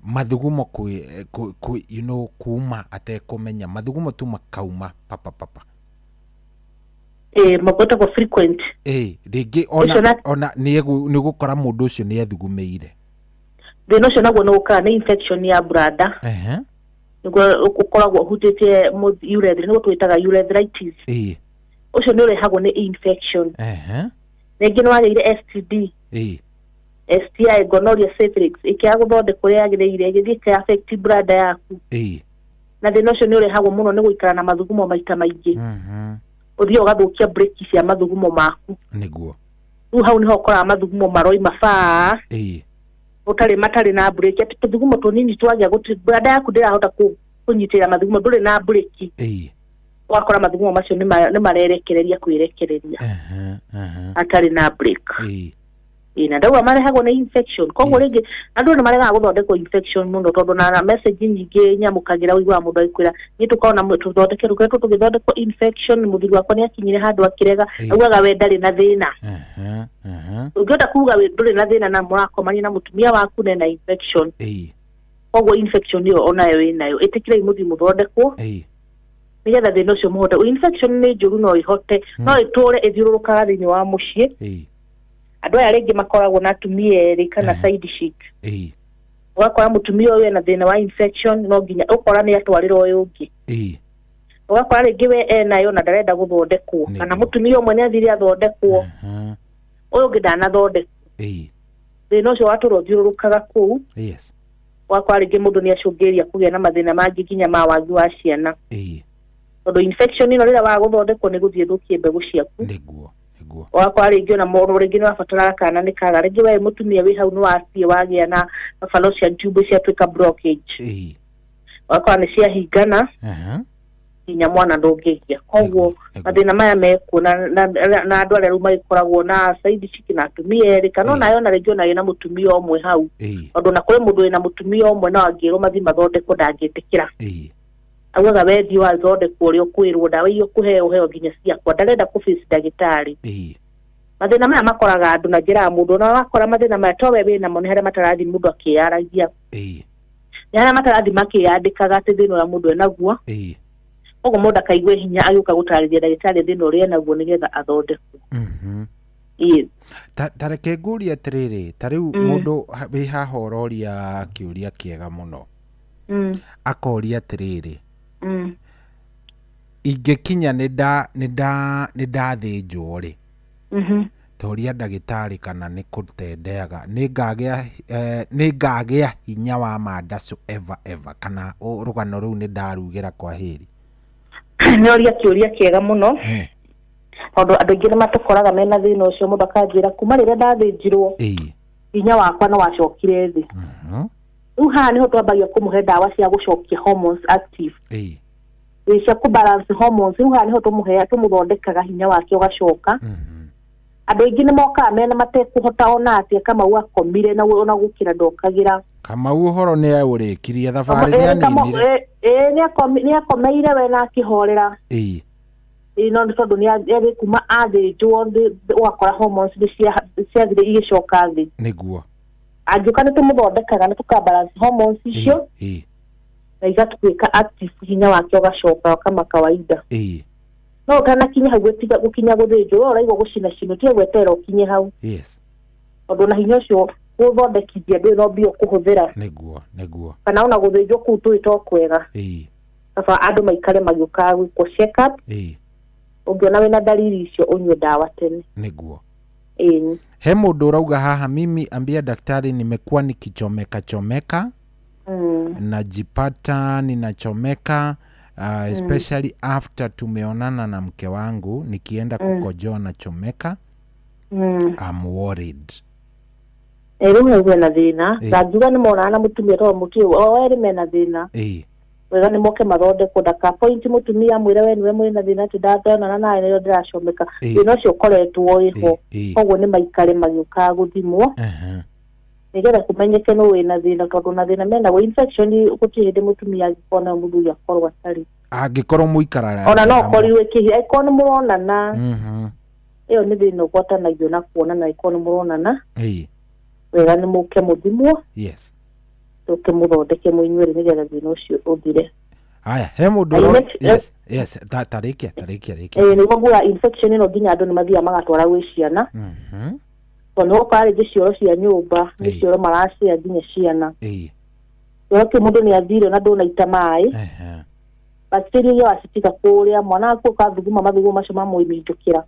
mathugumo you know, kuma atekũmenya mathugumo tu makauma papa papa. Magwetagwo frequent. Rĩngĩ ona nĩ gũkora mũndũ ũcio nĩ ethugumĩire. Thĩna ũcio naguo nĩ ũkaga nĩ infection ya bladder. Nĩguo ũkoragwo ũhutĩtie urethra, nĩguo twĩtaga urethritis. Ũcio nĩ ũrehagwo nĩ infection. Rĩngĩ nĩ wagĩire STD. STI, gonorrhea, syphilis, ĩkĩaga gũthondekwo ũrĩa yagĩrĩire, ĩgĩthiĩ ĩka affect bladder yaku. Na thĩna ũcio nĩ ũrehagwo mũno nĩ gũikara na mathugumo maita maingĩ. Ũthiĩ ũgathũkia breki cia mathugumo maku. Nĩguo. Rĩu hau nĩho ũkoraga mathugumo maroima baa. Ũtarĩ matarĩ na breki, atĩ tũthugumo tũnini twagĩa gũtirĩ bladder yaku ndĩrahota kũnyitĩrĩra mathugumo, ndũrĩ na breki. Ũgakora mathugumo macio nĩ marerekereria kwĩrekereria. Atarĩ na breki. Na ndauga marehagwo nĩ infection. Koguo rĩngĩ andũ nĩ maregaga gũthondekwo infection mũno tondũ na message nyingĩ nyamũkagĩra ũiguaga mũndũ agĩkwĩra niĩ tũkorwo na tũthondeke rũkoretwo tũgĩthondekwo infection, mũthuri wakwa nĩ akinyire handũ akĩrega, augaga we ndarĩ na thĩna. Ũngĩhota kuga we ndũrĩ na thĩna na mũrakomania na mũtumia waku na ena infection. Koguo infection ĩyo onayo ĩnayo, ĩtĩkĩrai mũthiĩ mũthondekwo nĩgetha thĩna ũcio mũhote. Infection nĩ njũru no ĩhote, no ĩtũre ĩthiũrũrũkaga thĩinĩ wa mũciĩ. Andũ aya rĩngĩ makoragwo na atumia erĩ kana side chick. Ũgakora mũtumia ũyũ ena thĩna wa infection no nginya ũkora nĩ atwarĩra ũyũ ũngĩ. Ũgakora rĩngĩ we enayo na ndarenda gũthondekwo, kana mũtumia ũmwe nĩ athire athondekwo, ũyũ ũngĩ ndanathondekwo. Thĩna ũcio watũra ũthiũrũrũkaga kũu. Ũgakora rĩngĩ mũndũ nĩ acũngĩrĩria kũgĩa na mathĩna mangĩ nginya ma wagi wa ciana. Tondũ infection ĩno rĩrĩa waga gũthondekwo nĩ gũthiĩ ĩthũkie mbegũ ciaku. Nĩguo. Ũgakora rĩngĩ ona mũndũ rĩngĩ nĩ wabataraga kana nĩ kaga, rĩngĩ we mũtumia wĩ hau nĩ wathiĩ wagĩa na fallopian tube ciatuĩka blockage. Ũgakora nĩ ciahingana nginya mwana ndũngĩgĩa. Koguo mathĩna maya mekuo na andũ arĩa rĩu magĩkoragwo na side chick na atumia erĩ, kana onayo ona rĩngĩ ona wĩna mũtumia ũmwe hau. Tondũ ona kũrĩ mũndũ wĩna mũtumia ũmwe no angĩrwo mathiĩ mathondekwo ndangĩtĩkĩra. Augaga we thiĩ wathondekwo ũrĩa ũkwĩrwo, ndawa iria ũkũheo ũheo nginya ciakwa, ndarenda kũface ndagĩtarĩ. Mathĩna maya makoraga andũ, na njĩraga mũndũ ona wakora mathĩna maya to we wĩnamo, nĩ harĩa matarathi mũndũ akĩyaragia, nĩ harĩa matarathi makĩyandĩkaga atĩ thĩna ũrĩa mũndũ enaguo. Koguo mũndũ akaigue hinya agĩũka gũtarĩria ndagĩtarĩ thĩna ũrĩa enaguo nĩgetha athondekwo. Yes. Ta reke ngũrie atĩrĩrĩ, ta rĩu mũndũ wĩ haha ũroria kĩũria kĩega mũno, akoria atĩrĩrĩ, ingĩkinya nĩ ndathĩnjwo rĩ, toria ndagĩtarĩ kana nĩ kũtendeaga nĩ ngagĩa hinya wa mandacu ever ever, kana rũgano rũu nĩ ndarugĩra kwa hĩri? Nĩ oria kĩũria kĩega mũno, tondũ andũ aingĩ nĩ matũkoraga mena thĩna ũcio. Mũndũ akanjĩra kuma rĩrĩa ndathĩnjirwo, hinya wakwa nĩ wacokire thĩ. Rĩu haha nĩho twambagia kũmũhe ndawa cia gũcokia hormones active, ĩ cia kũ balance hormones. Rĩu haha nĩho tũmũhe, tũmũthondekaga hinya wake ũgacoka. Andũ aingĩ nĩ mokaga mena matekũhota ona atĩa. Kamau akomire na ona gũkĩra ndokagĩra. Kamau ũhoro nĩ aũrĩkirie thabarĩ, nĩ aninire. Ĩ, nĩ akomeire we na akĩhorera. Ĩ, no nĩ tondũ nĩ arĩ kuma athĩnjwo ũgakora hormones nĩ ciathire igĩcoka thĩ. Angĩũka nĩ tũmũthondekaga na tũka balance hormones icio na igatuĩka active, hinya wake ũgacoka kama kawaida. No ũtanakinya hau, gũtiga gũkinya gũthĩnjwo, we ũraigua gũcina cino, tiga gweterera ũkinye hau, tondũ na hinya ũcio gũthondekithia ndũrĩ no mbia ũkũhũthĩra. Nĩguo, nĩguo. Kana ona gũthĩnjwo kũu tũĩ to kwega. Kaba andũ maikare magĩũkaga gwĩkwo check up. Ũngĩona wĩna dalili icio, ũnyue ndawa tene. Ĩĩ. He mũndũ ũrauga haha, "Mimi ambia daktari, nimekuwa nikichomeka chomeka, najipata ninachomeka, especially after tumeonana na mke wangu, nikienda kukojoa nachomeka. I'm worried." Ĩ, rĩu hau hena thĩna. Ndangiuga nĩ monana na mũtumia, tondũ mũtumia o erĩ mena thĩna. Wega nĩ moke mathondekwo, ndaka point mũtumia amwĩre we nĩwe mwĩna thĩna, atĩ ndandonana nawe nĩrĩo ndĩracomeka. Thĩna ũcio ũkoretwo wĩho. Koguo nĩ maikare magĩũkaga gũthimwo nĩgetha kũmenyeke nũ wĩna thĩna, tondũ na thĩna menaguo infection, gũtirĩ hĩndĩ mũtumia angĩkorwo na mũthuri akorwo atarĩ. Angĩkorwo mũikaranagia Ona no hamwe. ũkorirwo ĩkĩhia angĩkorwo nĩ mũronana. Ĩyo nĩ thĩna ũgwatanagio na kuonana. Angĩkorwo nĩ mũronana, wega nĩ mũke mũthimwo, tũke mũthondeke mũinyuerĩ nĩgetha thĩna ũcio ũthire. Haya, he mũndũ Ayo, Yes, tarĩkia, tarĩkia, rĩkia. Ĩĩ, nĩguo nguga infection ĩno nginya andũ nĩ mathiaga magatwara gwĩ ciana, tondũ nĩ gũkora rĩngĩ cioro cia nyũmba nĩ cioro maracĩa nginya ciana. Cioro kĩu mũndũ nĩ athire na ndũnaita maĩ, bacteria iria wacitiga kũrĩa, mwana waku ũkathuguma mathugumo macio mamũminjũkĩra,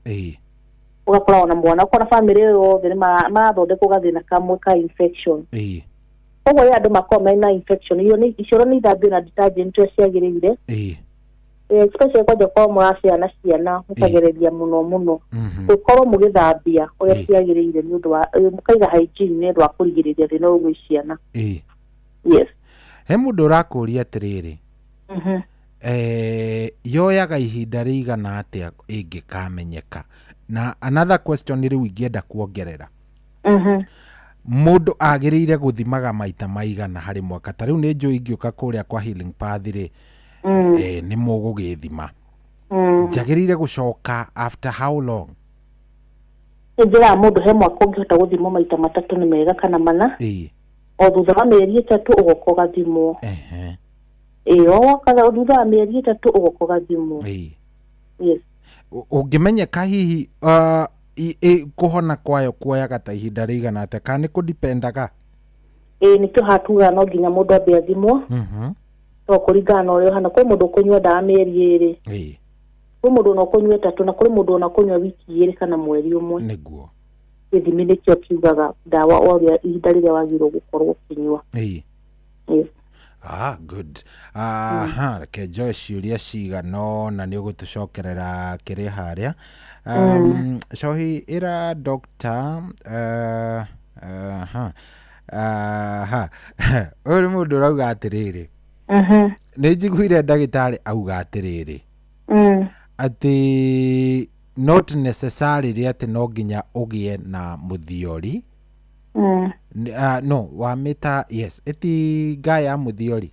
ũgakora ona mwana, ũkora bamĩrĩ ĩyo yothe nĩ marathondekwo gathĩna kamwe ka infection. Koguo rĩrĩa andũ makorwo mena infection iyo, nĩ cioro nĩ ithambio na detergent ũrĩa ciagĩrĩire. Especially kwanja korwo mũracea na ciana, mũkagereria mũno mũno gũkorwo mũgĩthambia ũrĩa ciagĩrĩire, nĩ ũndũ wa mũkaiga hygiene, nĩ ũndũ wa kũrigĩrĩria thĩna ũyũ gwĩ ciana. Yes. He mũndũ ũrakũria atĩrĩrĩ, yoyaga ihinda rĩigana atĩa ĩngĩkamenyeka? Na another question rĩu ingĩenda kuongerera, mũndũ agĩrĩire gũthimaga maita maigana harĩ mwaka? Ta rĩu nĩ njũĩ ingĩũka kũrĩa kwa Healing Path rĩ, nĩ mũgũgĩthima, njagĩrĩire gũcoka after how long? Nĩ njĩraga mũndũ he mwaka ũngĩhota gũthimwo maita 3 nĩ mega, kana 4. O thutha wa mĩeri 3 ũgoka ũgathimwo. Ĩĩ, o woka thutha wa mĩeri 3 ũgoka ũgathimwo. Yes. Ũngĩmenyeka hihi, kũhona kwayo kuoyaga ta ihinda rĩigana atĩa, kana nĩ kũdipendaga? Ĩĩ, nĩkĩo hatugaga no nginya mũndũ ambe athimwo, to kũringana na ũrĩa ũhana. Kwĩ mũndũ ũkũnyua ndawa mĩeri 2, kwĩ mũndũ ona ũkũnyua 3, na kũrĩ mũndũ ona ũkũnyua wiki 2 kana mweri 1. Gĩthimi nĩkĩo kiugaga ndawa o ũrĩa ihinda rĩrĩa wagĩrĩirwo gũkorwo ũkĩnyua. Yes. Ah, good. Aha, reke njoe ciũria cigana ũna, nĩ ũgũtũcokerera kĩrĩ harĩa. Cohi ĩra doctor, aha. Aha. Ũyũ nĩ mũndũ ũrauga atĩrĩrĩ, nĩ njiguire ndagĩtarĩ auga atĩrĩrĩ, atĩ not necessarily atĩ no nginya ũgĩe na mũthiori. No wamĩta, yes, ĩti nga ya mũthiori.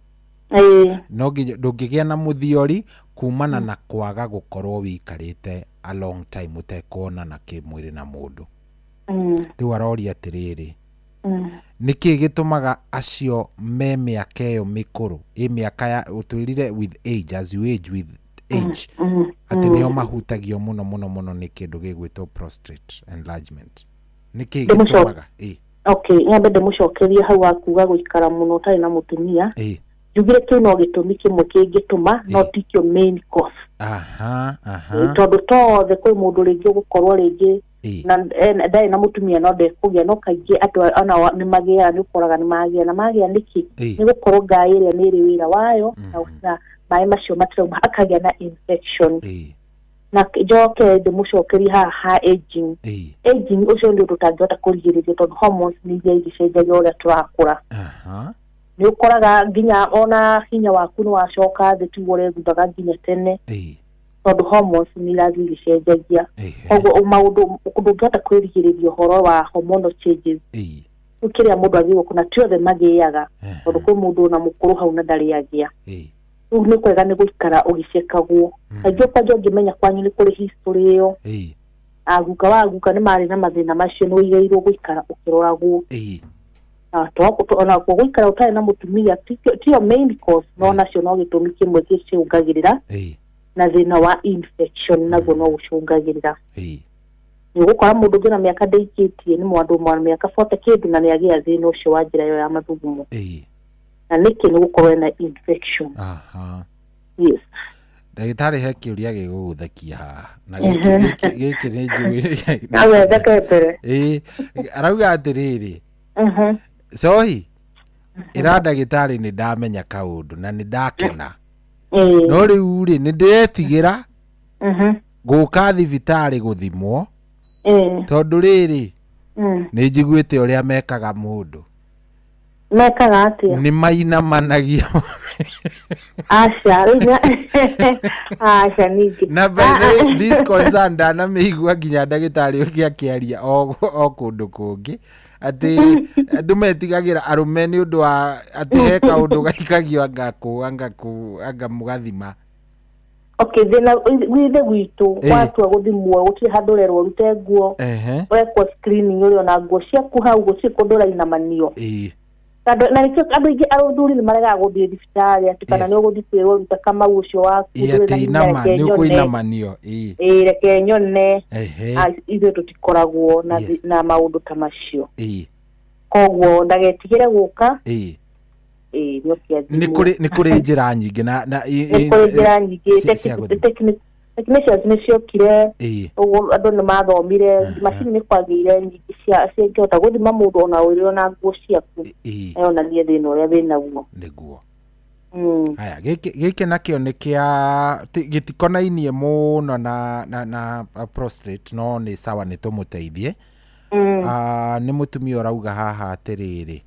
No nginya ndũngĩgĩa na mũthiori kumana na kwaga gũkorwo wĩikarĩte a long time ũtekuonana kĩmwĩrĩ na mũndũ. Rĩu aroria atĩrĩrĩ, nĩkĩ gĩtũmaga acio me mĩaka ĩyo mĩkũrũ, ĩ mĩaka ya ũtwĩrire with age, as you age with age, atĩ nĩo mahutagio mũno mũno mũno nĩ kĩndũ gĩgwĩtwo prostate enlargement? Nĩkĩ gĩtũmaga? Okay, nyambe ndĩmũcokerie hau wakuga gũikara mũno ũtarĩ na mũtumia. Njugire kĩu no gĩtũmi kĩmwe kĩngĩtũma, no tikĩo main cause. Tondũ tothe kwĩ mũndũ rĩngĩ ũgũkorwo rĩngĩ na ndarĩ na mũtumia no ndekũgĩa, no kaingĩ andũ ona nĩ magĩaga, nĩ ũkoraga nĩ magĩa na magĩa nĩkĩ? Nĩ gũkorwo ngaĩ ĩrĩa nĩ ĩrĩ wĩra wayo na maĩ macio matirauma, akagĩa na infection. Na njoke ndĩmũcokerie haha ha aging. Aging ũcio nĩ ũndũ ũtangĩhota kũrigĩrĩria tondũ hormones nĩ iria igĩcenjagia ũrĩa tũrakũra. Nĩ ũkoraga nginya ona hinya waku nĩ wacoka thĩ, tiguo ũrethuthaga nginya tene, tondũ hormones nĩ irathiĩ igĩcenjagia. Koguo maũndũ ndũngĩhota kwĩrigĩrĩria ũhoro wa hormonal changes. Rĩu kĩrĩa mũndũ agĩrĩirwo kũna ti othe magĩaga, tondũ kwĩ mũndũ ona mũkũrũ hau na ndarĩ agĩa. Rĩu nĩ kwega nĩ gũikara ũgĩcekagwo. Kaingĩ kwanja ũngĩmenya kwanyu nĩ kũrĩ history ĩyo, aguka wa aguka nĩ marĩ na mathĩna macio, nĩ wĩigĩirwo gũikara ũkĩroragwo. Ona gũikara ũtarĩ na mũtumia tiyo main cause, no nacio no gĩtũmi kĩmwe gĩcũngagĩrĩra, na thĩna wa infection naguo no gũcũngagĩrĩra. Nĩ ũgũkora mũndũ ũngĩ na mĩaka ndĩikĩtie nĩ mũndũ wa mĩaka 40 kĩndũ na nĩ agĩa thĩna ũcio wa njĩra ĩyo ya mathugumo. Na nĩkĩ? Nĩ gũkorwo ena infection. Yes. Ndagĩtarĩ, he kĩũria gĩgũgũthekia haha na gĩkĩ nĩ njũĩ. Agwetheke mbere. Arauga atĩrĩrĩ, Cohi ĩra ndagĩtarĩ nĩ ndamenya kaũndũ na nĩ ndakena, no rĩu rĩ nĩ ndĩretigĩra gũka thibitarĩ gũthimwo, tondũ rĩrĩ nĩ njiguĩte ũrĩa mekaga mũndũ. Mekaga atĩa? Nĩ mainamanagia. Aca, rĩu aca ningĩ. Na by the way, this concern ndanamĩigua nginya ndagĩtarĩ ũngĩ akĩaria o kũndũ kũngĩ, atĩ andũ metigagĩra arũme nĩ ũndũ wa atĩ he kaũndũ gaikagio anga kũ anga kũ anga mũgathima. Okay, thĩna gwithe gwitũ watua gũthimwo gũtirĩ handũ ũrerwo ũrute nguo. Ũrekwo screening ũrĩ ona nguo ciaku hau, gũtirĩ kũndũ ũrainamanio. Tondũ na nĩkĩo andũ aingĩ athuri nĩ maregaga gũthiĩ thibitarĩ atĩ kana nĩ ũgũthiĩ kwĩrwo ruta kamau ũcio waku, ndũrĩ na atĩ hinya, inama reke nĩ nyone. ũkũinamanio. Ĩĩ, reke nyone. Ithuĩ tũtikoragwo na maũndũ ta macio. Koguo ndagetigĩre gũka. Ĩĩ, nĩ oke athimwo. Nĩ kũrĩ njĩra nyingĩ na Nĩ kũrĩ njĩra nyingĩ. Cia gũthima. Technicians nĩ ciokire, ũguo andũ nĩ mathomire, macini nĩ kwagĩire nyingĩ cia cingĩhota gũthima mũndũ ona ũrĩ ona nguo ciaku, yonanie thĩna ũrĩa wĩnaguo. Nĩguo. Haya, gĩkĩ nakĩo nĩ kĩa gĩtikonainie mũno na prostate, no nĩ sawa, nĩ tũmũteithie. Nĩ mũtumia ũrauga haha atĩrĩrĩ,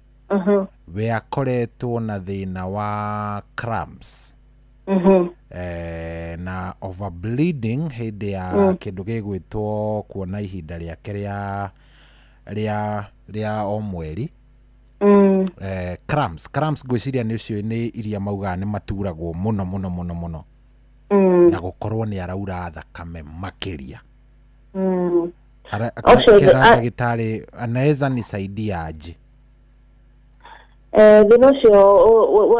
we akoretwo na thĩna wa cramps na overbleeding hĩndĩ ya kĩndũ gĩgwĩtwo kuona ihinda rĩake rĩa o mweri. Cramps ngwĩciria nĩ ũcio nĩ iria maugaga nĩ maturagwo mũno mũno mũno mũno, na gũkorwo nĩ araura thakame makĩria. Kera ndagĩtarĩ anaweza nisaidia aje? Thĩna ũcio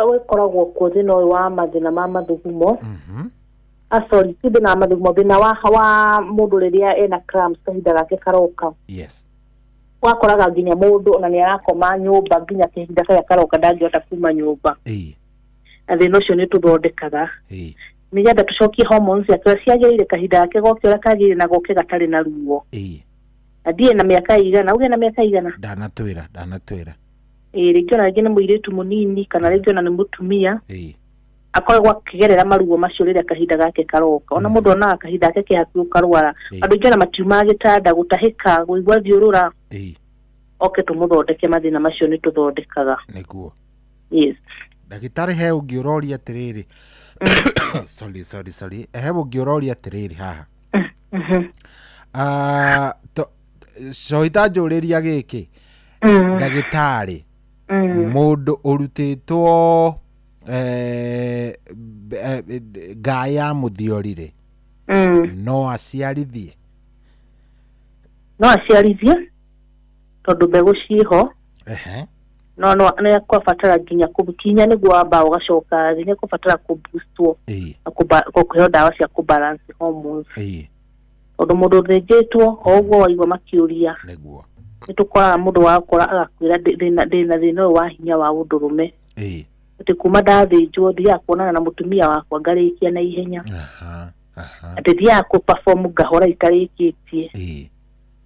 wĩkoragwo kuo, thĩna ũyũ wa mathĩna ma mathugumo, sorry, ti thĩna wa mathugumo, thĩna wa mũndũ rĩrĩa ena cramps kahinda gake karoka. Wakoraga nginya mũndũ ona nĩ arakoma nyũmba nginya kahinda karĩa karoka ndangĩhota kuma nyũmba. Na thĩna ũcio nĩ tũthondekaga nĩgetha tũcokie hormones yake ũrĩa ciagĩrĩire, kahinda gake goke ũrĩa kagĩrĩire na goke gatarĩ na ruo. Na ndirĩ na mĩaka ĩigana, ũgĩe na mĩaka ĩigana? Ndanatwĩra. Ĩĩ, rĩngĩ ona rĩngĩ nĩ mũirĩtu mũnini kana rĩngĩ ona nĩ mũtumia akoragwo akĩgerera maruo macio rĩrĩa kahinda gake karoka. Ona mũndũ onaga kahinda gake ke hakuhĩ ũkarwara. Andũ aingĩ ona matiumaga gĩtanda, gũtahĩka, kũigua thiũrũra. Oke tũmũthondeke, mathĩna macio nĩ tũthondekaga. Nĩguo. Yes. Ndagĩtarĩ, he ũngĩ ũroria atĩrĩrĩ, sorry sorry sorry, he ũngĩ ũroria atĩrĩrĩ haha, coita njũrĩria gĩkĩ, ndagĩtarĩ, mũndũ ũrutĩtwo Ngaĩ ya mũthiori rĩ, no aciarithie? No aciarithie tondũ mbegũ ciĩho. No no nĩ ekũbatara nginya kũkinya nĩguo wamba ũgacoka thĩ, nĩ ekũbatara kũboostwo na kũheo ndawa cia kũbalance hormones. Tondũ mũndũ ũthĩnjĩtwo o ũguo waigua makĩũria, nĩguo nĩ tũkoraga mũndũ wakora agakwĩra ndĩna thĩna ũyũ wa hinya wa ũndũrũme, atĩ kuma ndathĩnjwo thiaga kuonana na mũtumia wakwa ngarĩkia na ihenya, atĩ thiaga kũ-perform ngahora itarĩkĩtie.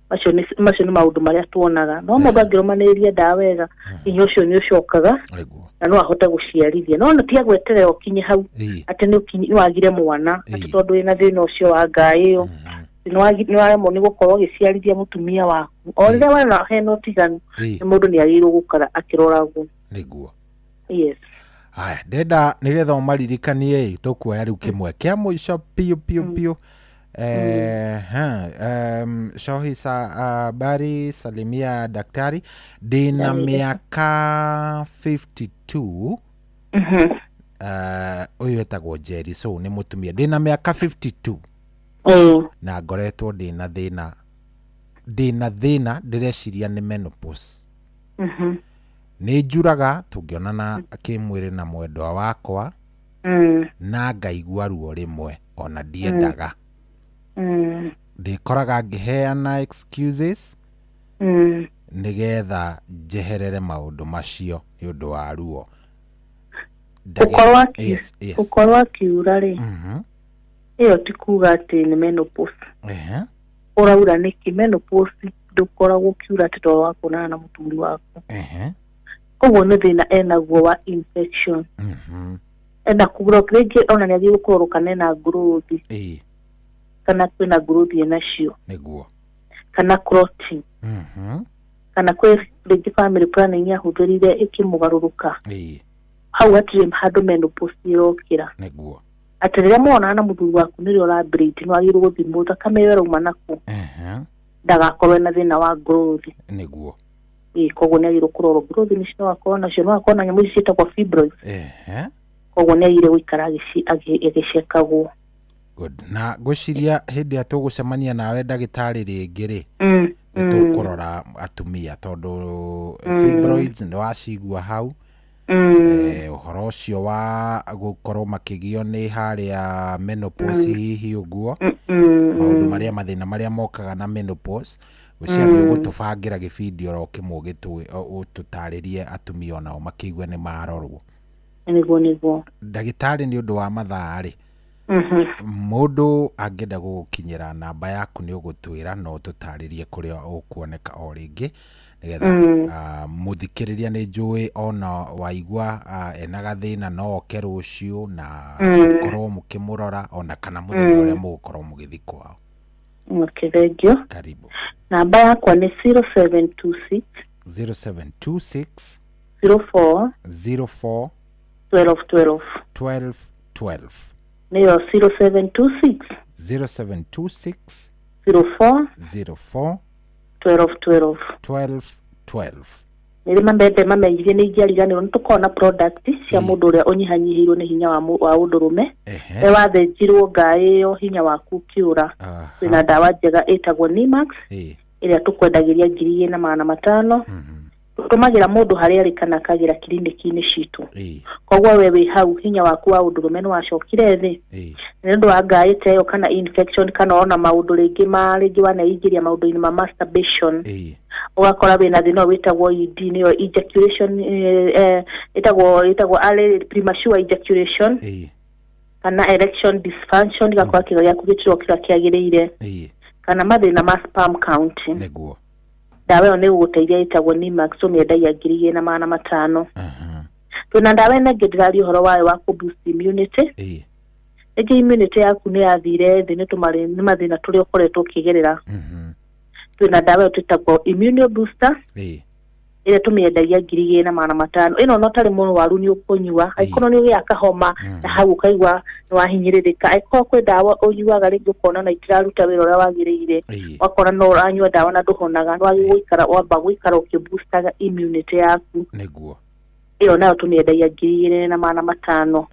Macio nĩ maũndũ marĩa tuonaga. No mũndũ angĩrũmanĩrĩria ndawa wega, hinya ũcio nĩ ũcokaga na no ahote gũciarithia. No no tiga gweterera ũkinye hau atĩ nĩ wagire mwana, atĩ tondũ wĩna thĩna ũcio wa ngaĩ ĩyo nĩ waremwo nĩ gũkorwo ũgĩciarithia mũtumia waku. O rĩrĩa wona hena ũtiganu, nĩ mũndũ nĩ agĩrĩirwo gũikara akĩroragwo. Nĩguo. Yes. Aya, ndenda nĩgetha ũmaririkanie tũkuoya rĩu kĩmwe kĩa mũico piũ piũ piũ. Shohi habari, salimia daktari. Ndĩna mĩaka 52. Ũyũ etagwo Jerry, so nĩ mũtumia. Ndĩna mĩaka 52 na ngoretwo ndĩna thĩna ndĩreciria nĩ menopause. Nĩ njuraga tũngĩonana kĩmwĩrĩ na mwendwa wakwa, na ngaigua ruo rĩmwe ona ndiendaga. Ndĩkoraga ngĩheana excuses nĩgetha njeherere maũndũ macio nĩ ũndũ wa ruo. Gũkorwo akiura rĩ, ĩyo ti kuga atĩ nĩ menopause. Ũraura nĩkĩ? Menopause ndũkoragwo ũkiura atĩ tondũ wa kuonana na mũthuri waku. Koguo nĩ thĩna enaguo wa infection. Ena kũgũra rĩngĩ ona nĩ agĩrĩirwo kũrorwo kana ena growth, kana kwĩna growth enacio, nĩguo, kana clotting, kana kwĩ rĩngĩ family planning yahũthĩrire ĩkĩmũgarũrũka. Hau hatirĩ handũ menopause ĩrokĩra. Nĩguo. Atĩ rĩrĩa mwonana na mũthuri waku nĩrĩo ũra-bleed, nĩ wagĩrĩirwo gũthimwo thakame ĩyo ĩrauma nakũ, ndagakorwo ena thĩna wa growth. Nĩguo. Koguo nĩ agĩrĩirwo kũrorwo growth nĩcio no akorwo nacio, no akorwo na nyamũ ici ciĩtagwo fibroids. Koguo nĩ agĩrĩire gũikara agĩcekagwo. Good. Na ngwĩciria hĩndĩ ĩrĩa tũgũcemania nawe ndagĩtarĩ rĩngĩ rĩ, nĩ tũkũrora atumia tondũ fibroids nĩ wacigua hau. Ũhoro ũcio wa gũkorwo makĩgio nĩ harĩa menopause hihi ũguo, maũndũ marĩa mathĩna marĩa mokaga na menopause, gwĩciria nĩ ũgũtũbangĩra gĩbindi oro kĩmwe ũtũtarĩrie atumia onao makĩigue nĩ marorwo. Nĩguo nĩguo. Ndagĩtarĩ nĩ ũndũ wa mathaa rĩ, mũndũ angĩenda gũgũkinyĩra namba yaku nĩ ũgũtwĩra, no ũtũtarĩrie kũrĩa ũkuoneka o rĩngĩ nĩgetha mũthikĩrĩria nĩ njũĩ ona waigua ena gathĩna no oke rũciũ na mũkorwo mũkĩmũrora ona kana mũthenya ũrĩa mũgũkorwo mũgĩthiĩ kwao. Okay, thank you. Karibu. Namba yakwa nĩ 0726 0726 04 04 12 12 12 12. Nĩyo 0726 0726 04 04 12 12 12 12. Nĩ mambende mamenyithie nĩ ingĩariganĩrwo nĩ tũkoragwo na product cia mũndũ ũrĩa ũnyihanyihĩirwo nĩ hinya wa ũndũrũme. We wathĩnjirwo ngaĩ ĩyo hinya waku ũkĩũra, kwĩna ndawa njega ĩtagwo Nimax ĩrĩa tũkwendagĩria 2500. Tũtũmagĩra mũndũ harĩa arĩ kana akagĩra kiriniki-inĩ citũ. Koguo we wĩ hau hinya waku wa ũndũrũme nĩ wacokire thĩ nĩ ũndũ wa ngaĩ ta ĩyo kana infection kana ona maũndũ rĩngĩ ma rĩngĩ waneingĩria maũndũ-inĩ ma masturbation, ũgakora wĩna thĩna ũyũ wĩtagwo ED, nĩyo ejaculation, ĩtagwo early premature ejaculation kana erection dysfunction, gĩgakorwo kĩga gĩaku gĩtirokĩra kĩagĩrĩire, kana mathĩna ma sperm count. Nĩguo. Ndawa ĩyo nĩ ĩgũgũteithia ĩtagwo Nimax, tũmĩendagia 2500. Twĩna ndawa ĩno ĩngĩ ndĩraria ũhoro wayo wa kũ boost immunity. Rĩngĩ immunity yaku nĩ yathire thĩ nĩ mathĩna tũrĩa ũkoretwo ũkĩgerera. Twĩna ndawa ĩyo twĩtagwo immune booster ĩrĩa tũmĩendagia 2500. Ĩno no tarĩ mũrwaru nĩ ũkũnyua, angĩkorwo nĩ ũgĩaga kahoma na hau ũkaigua nĩ wahinyĩrĩrĩka, angĩkorwo kwĩ ndawa ũnyuaga rĩngĩ ũkona na itiraruta wĩra ũrĩa wagĩrĩire, ũgakora no ũranyua ndawa na ndũhonaga, nĩ wagĩrĩirwo gũikara wamba gũikara ũkĩboostaga immunity yaku. Nĩguo. Ĩyo nayo tũmĩendagia 2500.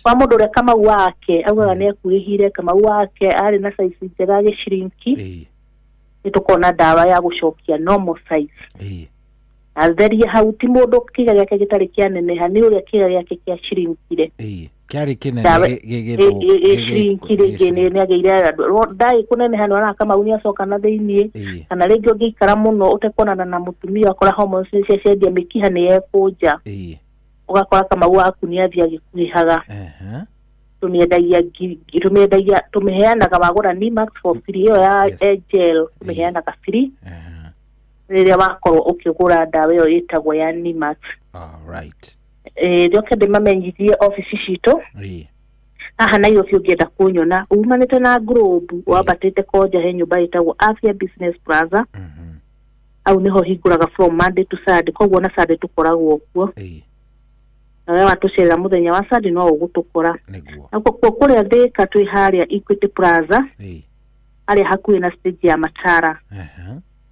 Kwa mũndũ ũrĩa Kamau wake augaga nĩ akuhĩhire, Kamau wake arĩ na size njega gĩcirinki, nĩ tũkoragwo na ndawa ya gũcokia normal size. Atherie hau, ti mũndũ kĩga gĩake gĩtarĩ kĩaneneha, nĩ ũrĩa kĩga gĩake kĩa shrinkire. Kĩarĩ kĩnene. Ndawa ĩshrinki rĩngĩ nĩ agĩire ndaĩ kũneneha, nĩ wona Kamau nĩ acoka na thĩiniĩ, kana rĩngĩ ũngĩikara mũno ũtekuonana na mũtumia ũkora hormones nĩ ciacenjia, mĩkiha nĩ yekũnja, ũgakora Kamau waku nĩ athiĩ agĩkuhĩhaga. Tũmĩendagia tũmĩendagia, tũmĩheanaga wagũra Nimax for free. Ĩyo ya gel tũmĩheanaga free rĩrĩa wakorwo ũkĩgũra ndawa ĩyo ĩtagwo ya Nimax. Njoke ndĩmamenyithie obici citũ haha Nairobi. Ũngĩenda kũnyona, umanĩte na Globe wambatĩte Konja, he nyũmba ĩtagwo Afya Business Plaza, hau nĩho hingũraga from Monday to Sunday, koguo na Sunday tũkoragwo kuo. Na we watũcerera mũthenya wa Sunday no ũgũtũkora. Nakuo kuo kũrĩa Thĩka twĩ harĩa Equity Plaza, harĩa hakuhĩ na stage ya Matara,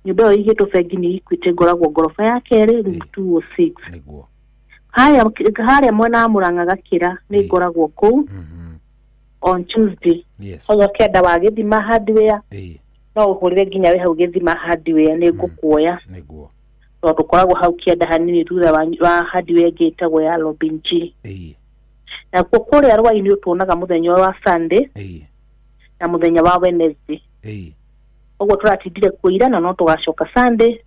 nyũmba ĩyo ĩigĩtwo bengi nĩ Equity, ngoragwo ngoroba ya kerĩ, room 206. Haya, harĩa mwena wa Mũrang'a Gakĩra nĩ ngoragwo kũu on Tuesday. Koguo kĩanda wa Gĩthima Hardware no ũhũrĩre nginya wĩ hau Gĩthima Hardware, nĩ ngũkuoya, tondũ tũkoragwo hau kĩanda hanini thutha wa hardware ĩngĩ ĩtagwo ya Robin G. Nakuo kũrĩa Rwai-inĩ ũtuonaga mũthenya wa Sunday na mũthenya wa Wednesday. Ũguo tũratindire kuo ira na no tũgacoka Sunday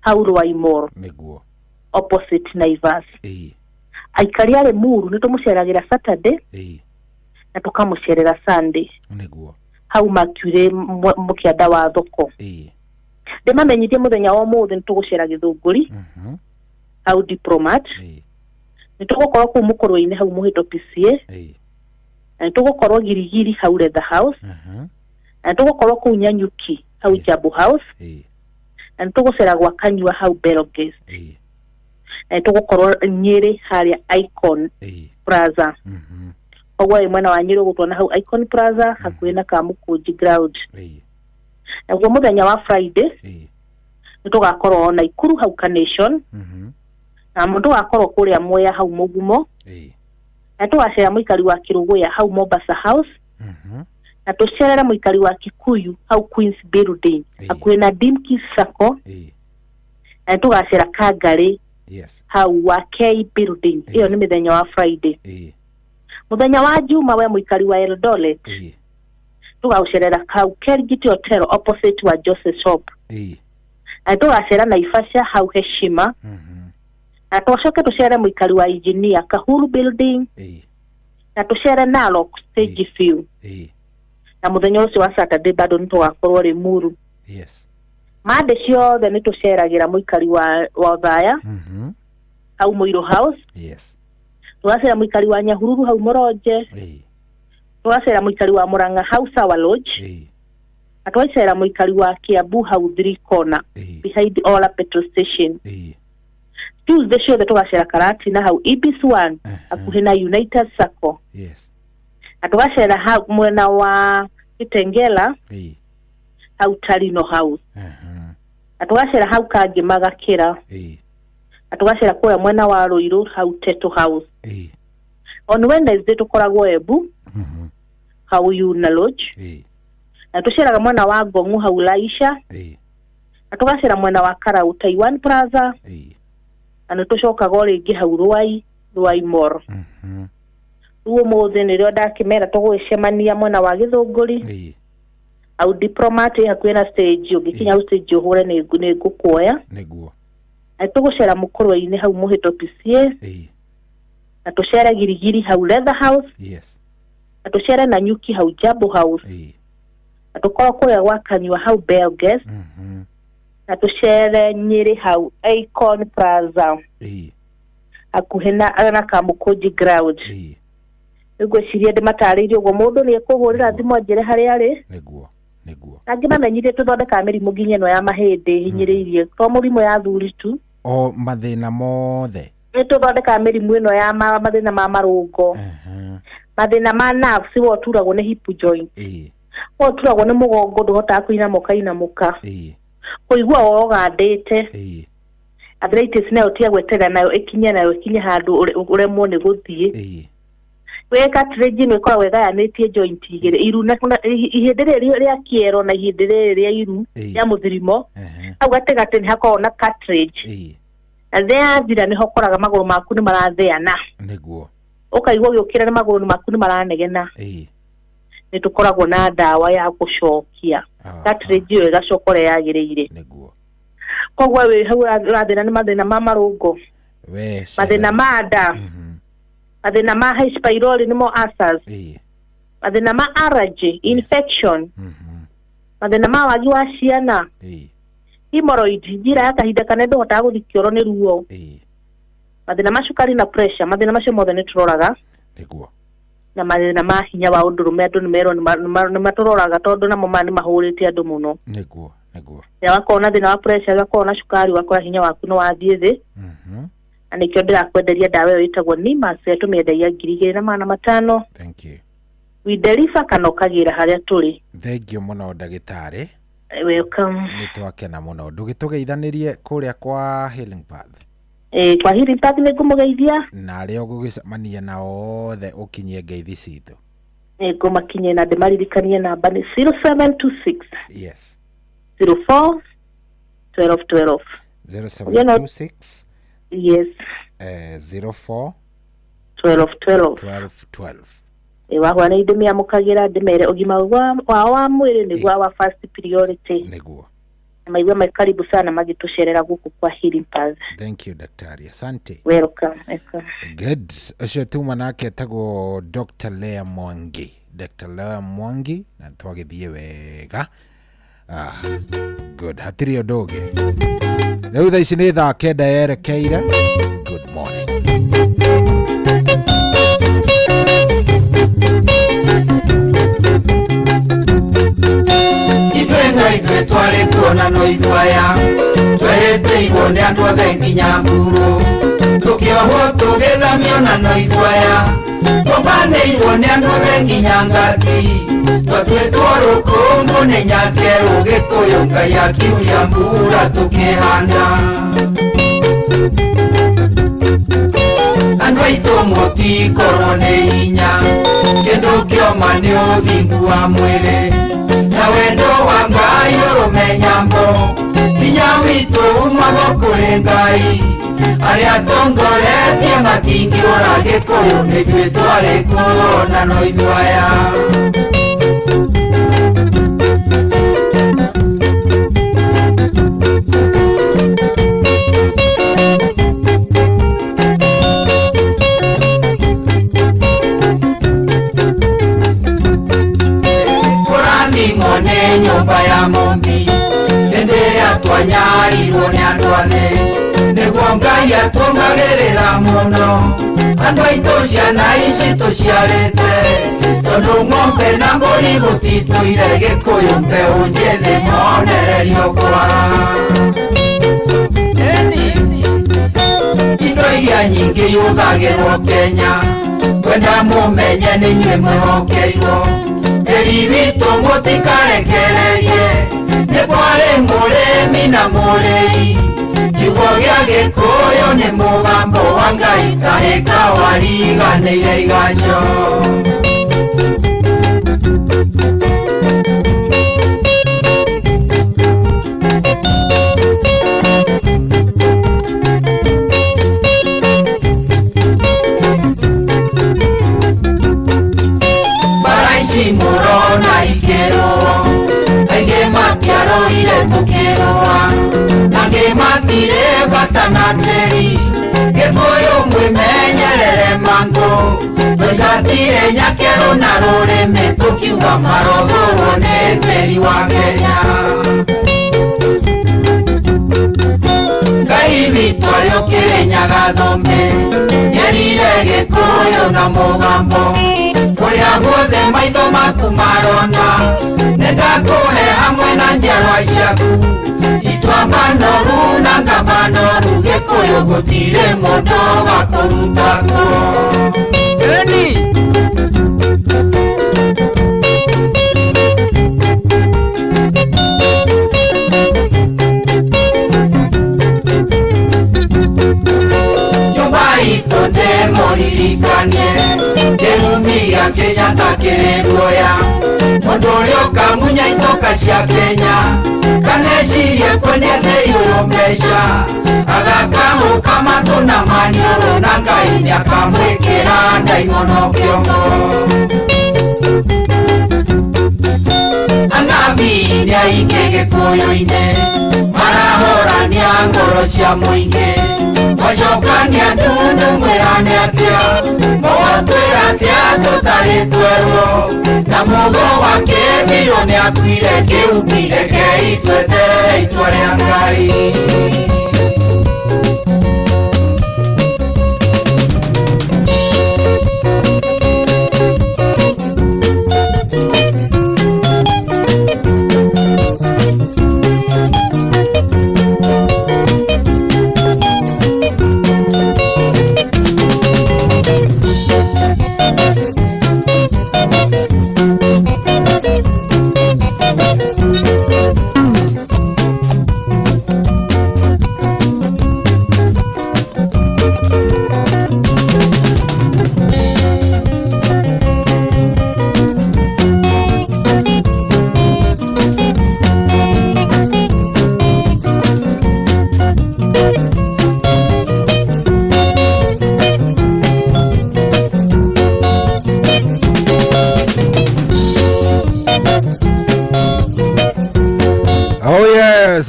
hau Rwai Mall, opposite Naivas. Aikari a Limuru nĩ tũmũceragĩra Saturday na tũkamũcerera Sunday hau Mercury mũkĩanda wa thoko. Ndĩmamenyithie mũthenya wa ũmũthĩ nĩ tũgũcera Gĩthũngũri hau Diplomat, nĩ tũgũkorwo kũu Mũkũrwe-inĩ hau Mũhĩto PCA, na nĩ tũgũkorwo Girigiri hau Leather House, na nĩ tũgũkorwo kũu Nyanyuki hau Jambo House, na nĩ tũgũcera gwa Kanyua hau Belgate, na nĩ tũgũkorwo Nyĩrĩ harĩa Icon Plaza. Koguo wĩ mwena wa Nyĩrĩ ũgũtuona hau Icon Plaza hakuhĩ na Kamũkũnji ground. Naguo mũthenya wa Friday nĩ tũgakorwo Naikuru hau Carnation, na mũndũ tũgakorwo kũrĩa Mwea hau Mũgumo, na tũgacera mũikari wa Kĩrũgũya hau Mombasa House, na tũcerere mũikari wa Kikuyu hau Queens Building hakuhĩ na Dimkis Sacco, na nĩ tũgacera Kangarĩ hau wa K Building. Ĩyo nĩ mĩthenya wa Friday. Mũthenya wa Juma, we mũikari wa Eldoret, tũgaũcerera hau Kergit Hotel opposite wa Joseph Shop, na nĩ tũgacera Naivasha hau Heshima, na tũcoke tũcere mũikari wa Engineer Kahuru Building, na tũcere Narok Stage View. Na mũthenya ũcio wa Saturday bado nĩ tũgakorwo Limuru. Monday ciothe nĩ tũceragĩra mũikari wa Othaya hau Mũirũ House. Tũgacera mũikari wa Nyahururu hau Mũronje. Tũgacera mũikari wa Mũrang'a hau Sawa Lodge, na tũgacera mũikari wa Kiambu hau Three Corner behind Ola petrol station. Tuesday ciothe tũgacera Karatina hau Ibis One hakuhĩ na United Sacco, na tũgacera hau mwena wa Kitengela hau Tarino House, na tũgacera hau Kangema Gakĩra, na tũgacera kũrĩa mwena wa Ruiru hau Teto House. On Wednesday tũkoragwo Embu hau Yuna Lodge, na tũceraga mwena wa Ngong'u hau Laisha, na tũgacera mwena wa Karau Taiwan Plaza, na nĩ tũcokaga o rĩngĩ hau Ruai Mall. Rĩu ũmũthĩ nĩrĩo ndakĩmera tũgũgĩcemania mwena wa Gĩthũngũri au Diplomat ĩ hakuhĩ na stage. Ũngĩkinya hau stage ũhũre nĩ ngũkuoya. Na tũgũcera Mũkũrwe-inĩ hau Mũhĩto PCA, na tũcere Girigiri hau Leather House, na tũcere Nanyuki hau Jambo House, na tũkorwo kũrĩa gwa Kanyua hau Belges, na tũcere Nyĩrĩ hau Icon Plaza hakuhĩ na Kamũkũnji ground. Rĩu ngwĩciria ndĩmatarĩirie ũguo. Mũndũ nĩ ekũhũrĩra thimũ anjĩre harĩa arĩ. Na ngĩmamenyithie tũthondekaga mĩrimũ nginya ĩno ya mahĩndĩ hinyĩrĩirie, to mũrimũ ya athuri tu. O mathĩna mothe. Nĩ tũthondekaga mĩrimũ ĩno ya mathĩna ma marũngo, mathĩna ma nerves, we ũturagwo nĩ hip joint, we ũturagwo nĩ mũgongo, ndũhotaga kũinamũka inamũka, kũigua wogandĩte. Arthritis nayo tiga gweterera nayo ĩkinye, nayo ĩkinye handũ ũremwo nĩ gũthiĩ. Wĩ cartilage ĩno ĩkoragwo ĩgayanĩtie joint igĩrĩ, iru na ihĩndĩ rĩrĩ rĩa kĩero na ihĩndĩ rĩrĩ rĩa iru rĩa mũthirimo. Hau gatagatĩ nĩ hakoragwo na cartilage. Na rĩrĩa yathira nĩho ũkoraga magũrũ maku nĩ maratheana. Nĩguo. Ũkaigua ũgĩũkĩra nĩ magũrũ maku nĩ maranegena. Nĩ tũkoragwo na ndawa ya gũcokia cartilage ĩyo ĩgacoka ũrĩa yagĩrĩire. Nĩguo. Koguo wĩ hau ũrathĩna nĩ mathĩna ma marũngo, we mathĩna ma nda, mathĩna ma H pylori nĩmo ulcers, mathĩna ma allergy, infection, mathĩna ma wagi wa ciana, hemorrhoid, njira ya kahinda kanene ndũhotaga gũthiĩ kĩoro nĩ ruo, mathĩna ma cukari na pressure, mathĩna macio mothe nĩ tũroraga. Nĩguo. Na mathĩna ma hinya wa ũndũrũme, andũ nĩ merwo nĩ matũroraga tondũ namo maya nĩ mahũrĩte andũ mũno. Nĩguo. Nĩguo. Rĩrĩa wakorwo na thĩna wa pressure, rĩrĩa wakorwo na cukari, wakora hinya waku nĩ wathiĩ thĩ. Na nĩkĩo ndĩrakwenderia ndawa ĩyo ĩtagwo Nimas, ĩrĩa tũmĩendagia 2500. Thank you. We deliver kana ũkagĩra harĩa tũrĩ. Thank you mũno ndagĩtarĩ. Welcome. Nĩ twakena mũno. Ndũgĩtũgeithanĩrie kũrĩa kwa Healing Path. Kwa Healing Path nĩ ngũmũgeithia. Na arĩa ũgũgĩcemania nao othe ũkinyie ngeithi citũ. Nĩ ngũmakinyia na ndĩmaririkanie namba nĩ 0726. Yes. 04 12 12. 0726. Yes. 04 12 12. 12 12. Wahũra nĩ ndĩmĩamũkagĩra ndĩmere ũgima wao wa mwĩrĩ nĩguo our first priority. Nĩguo. Na maigua me karibu sana magĩtũcerera gũkũ kwa Healing Path. Thank you daktari, asante. Welcome. Welcome. Good. Ũcio tuma nake etagwo Dr. Lea Mwangi. Dr. Lea Mwangi na twagĩthiĩ wega. Good. Hatirĩ ũndũ ũngĩ. Rĩu thaa ici nĩ thaa 9 yerekeire. Good morning. Ithuĩ no ithuĩ twarĩ kuona no ithuĩ aya twehĩtĩirwo nĩ andũ othe nginya mburu, tũkĩohwo tũgĩthamio na no ithuĩ aya twambanĩirwo nĩ andũ othe nginya ngati, twatuĩtwo rũkũngũ nĩ nyakerũ Gĩkũyũ Ngai akiuria mbura tũkĩhanda. Andũ aitũ mũtikorwo nĩ hinya, kĩndũ kĩoma nĩ ũthingu wa mwĩrĩ na wendo wa Ngai ũrũme nyambo, hinya witũ umaga kũrĩ Ngai, arĩa tongoretie matingĩũra Gĩkũyũ nĩ ithuĩ twarĩ kuona no ithuĩ aya. Nĩ nyũmba ya mũmbi hĩndĩ ĩrĩa twanyarirwo nĩ andũ a thĩ, nĩguo Ngai atũngagĩrĩra mũno andũ aitũ ciana ici tũciarĩte, tondũ ng'ombe na mbũri gũtitũire Gĩkũyũ mbeũ njĩthĩ monererio kwa. Indo iria nyingĩ ihũthagĩrwo Kenya, kwenda mũmenye nĩ inyuĩ mwĩhokeirwo, tĩri witũ mũtikarekererie, nĩ kwarĩ mũrĩmi na mũrĩi, kiugo gĩa Gĩkũyũ nĩ mũgambo wa Ngai kahĩka wariganĩire iganjo. Murona ikĩrũa aingĩ matiarũire tũkĩrũa, nangĩ matirĩ bata na tĩri, Gĩkũyũ mwĩmenyerere mangũ, tũingatire nyakerũ na rũrĩmĩ tũkiuga marothũrwo nĩ tĩri wa Kenya. Ngai witũ arĩ ũkĩrĩnyaga thũmbĩ, nĩerire Gĩkũyũ na mũgambo, kũrĩa guothe maitho maku marona, nĩndakũhe hamwe na njiarwa ciaku, ituamba noru na ngamba noru, Gĩkũyũ gũtirĩ mũndũ wa kũruta kuo. Eni. cia Kenya kanecirie kwendia thĩ ũyũ mbeca agakahũka matũ na maniũrũ na Ngai nĩakamwĩkĩra ndaimono kĩongo. Anabii nĩ aingĩ gĩkũyũ-inĩ marahũrania ngoro cia mũingĩ mwacokania ndundu mwĩrane atĩa mũgũtwĩra atĩa tũtarĩ twerwo na mũgo wa kĩbirũ nĩakuire kĩhuki rekei tweterere itua rĩa Ngai.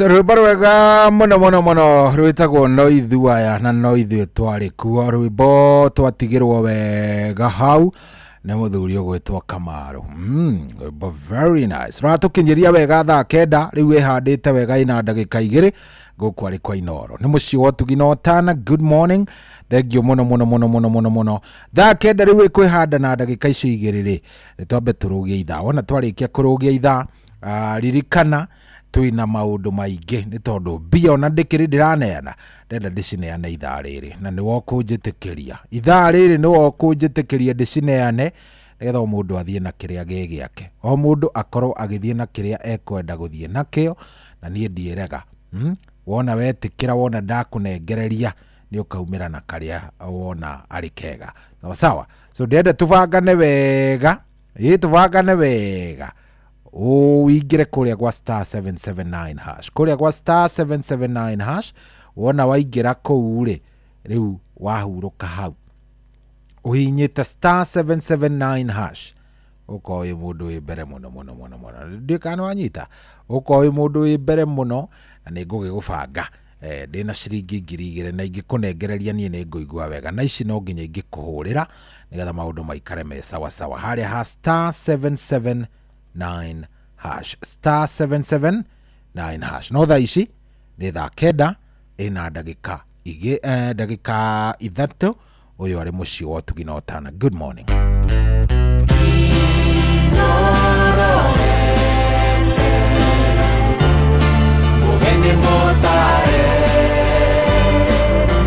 Rwĩmbo rwega mũno mũno mũno rwĩtagwo no ithuaya na no ithuĩ twarĩ kuo. Rwĩmbo twatigĩrwo wega hau nĩ mũthuri ũgwĩtwo Kamaru. Rwĩmbo very nice. Rũratũkinyĩria wega thaa 9 rĩu ĩhandĩte wega ina ndagĩka 2 gũkũ arĩ kwa Inooro. Nĩ mũciĩ wa ũtugi na ũtana. Good morning. Thank you mũno mũno mũno mũno mũno mũno. Thaa 9 rĩu ĩkwĩhanda na ndagĩka icio 2 rĩ nĩ twambe tũrũgie ithaa. Wona twarĩkia kũrũgia ithaa, ririkana twina maũndũ maingĩ nĩ tondũ mbia ona ndĩkĩrĩ ndĩraneana ndenda ndĩcineane ithaa rĩrĩ na nĩ wokũnjĩtĩkĩria ithaa rĩrĩ nĩ wokũnjĩtĩkĩria ndĩcineane nĩgetha o mũndũ athiĩ na kĩrĩa gĩ gĩake, o mũndũ akorwo agĩthiĩ na kĩrĩa ekwenda gũthiĩ nakĩo na niĩ ndiĩrega. Wona wetĩkĩra, wona ndakũnengereria nĩ ũkaumĩra na karĩa wona arĩ kega. Sawa sawa. So ndĩrenda tũbangane wega, ĩ tũbangane wega uingire kuria gwa star 779 hash, kuria gwa star 779 hash. Wona waingira kuu ri riu wahuruka hau uhinyite star 779 hash ukorwo wi mundu wi mbere muno muno muno muno. Ndiũ kana wanyita, ukorwo wi mundu wi mbere muno na nĩngũgĩgũbanga. Ndĩna ciringi 2,000 na ingĩkũnengereria niĩ nĩngũigua wega na ici no nginya ingĩkũhũrĩra nĩgetha maũndũ maikare me sawa sawa. Harĩa ha star 779 hash, star 779 hash. No thaa ici nĩ thaa 9 ĩna ndagĩka ndagĩka 3. Ũyũ arĩ mũciĩ wa ũtugi na ũtana. Good morning. Mũgeni mũtare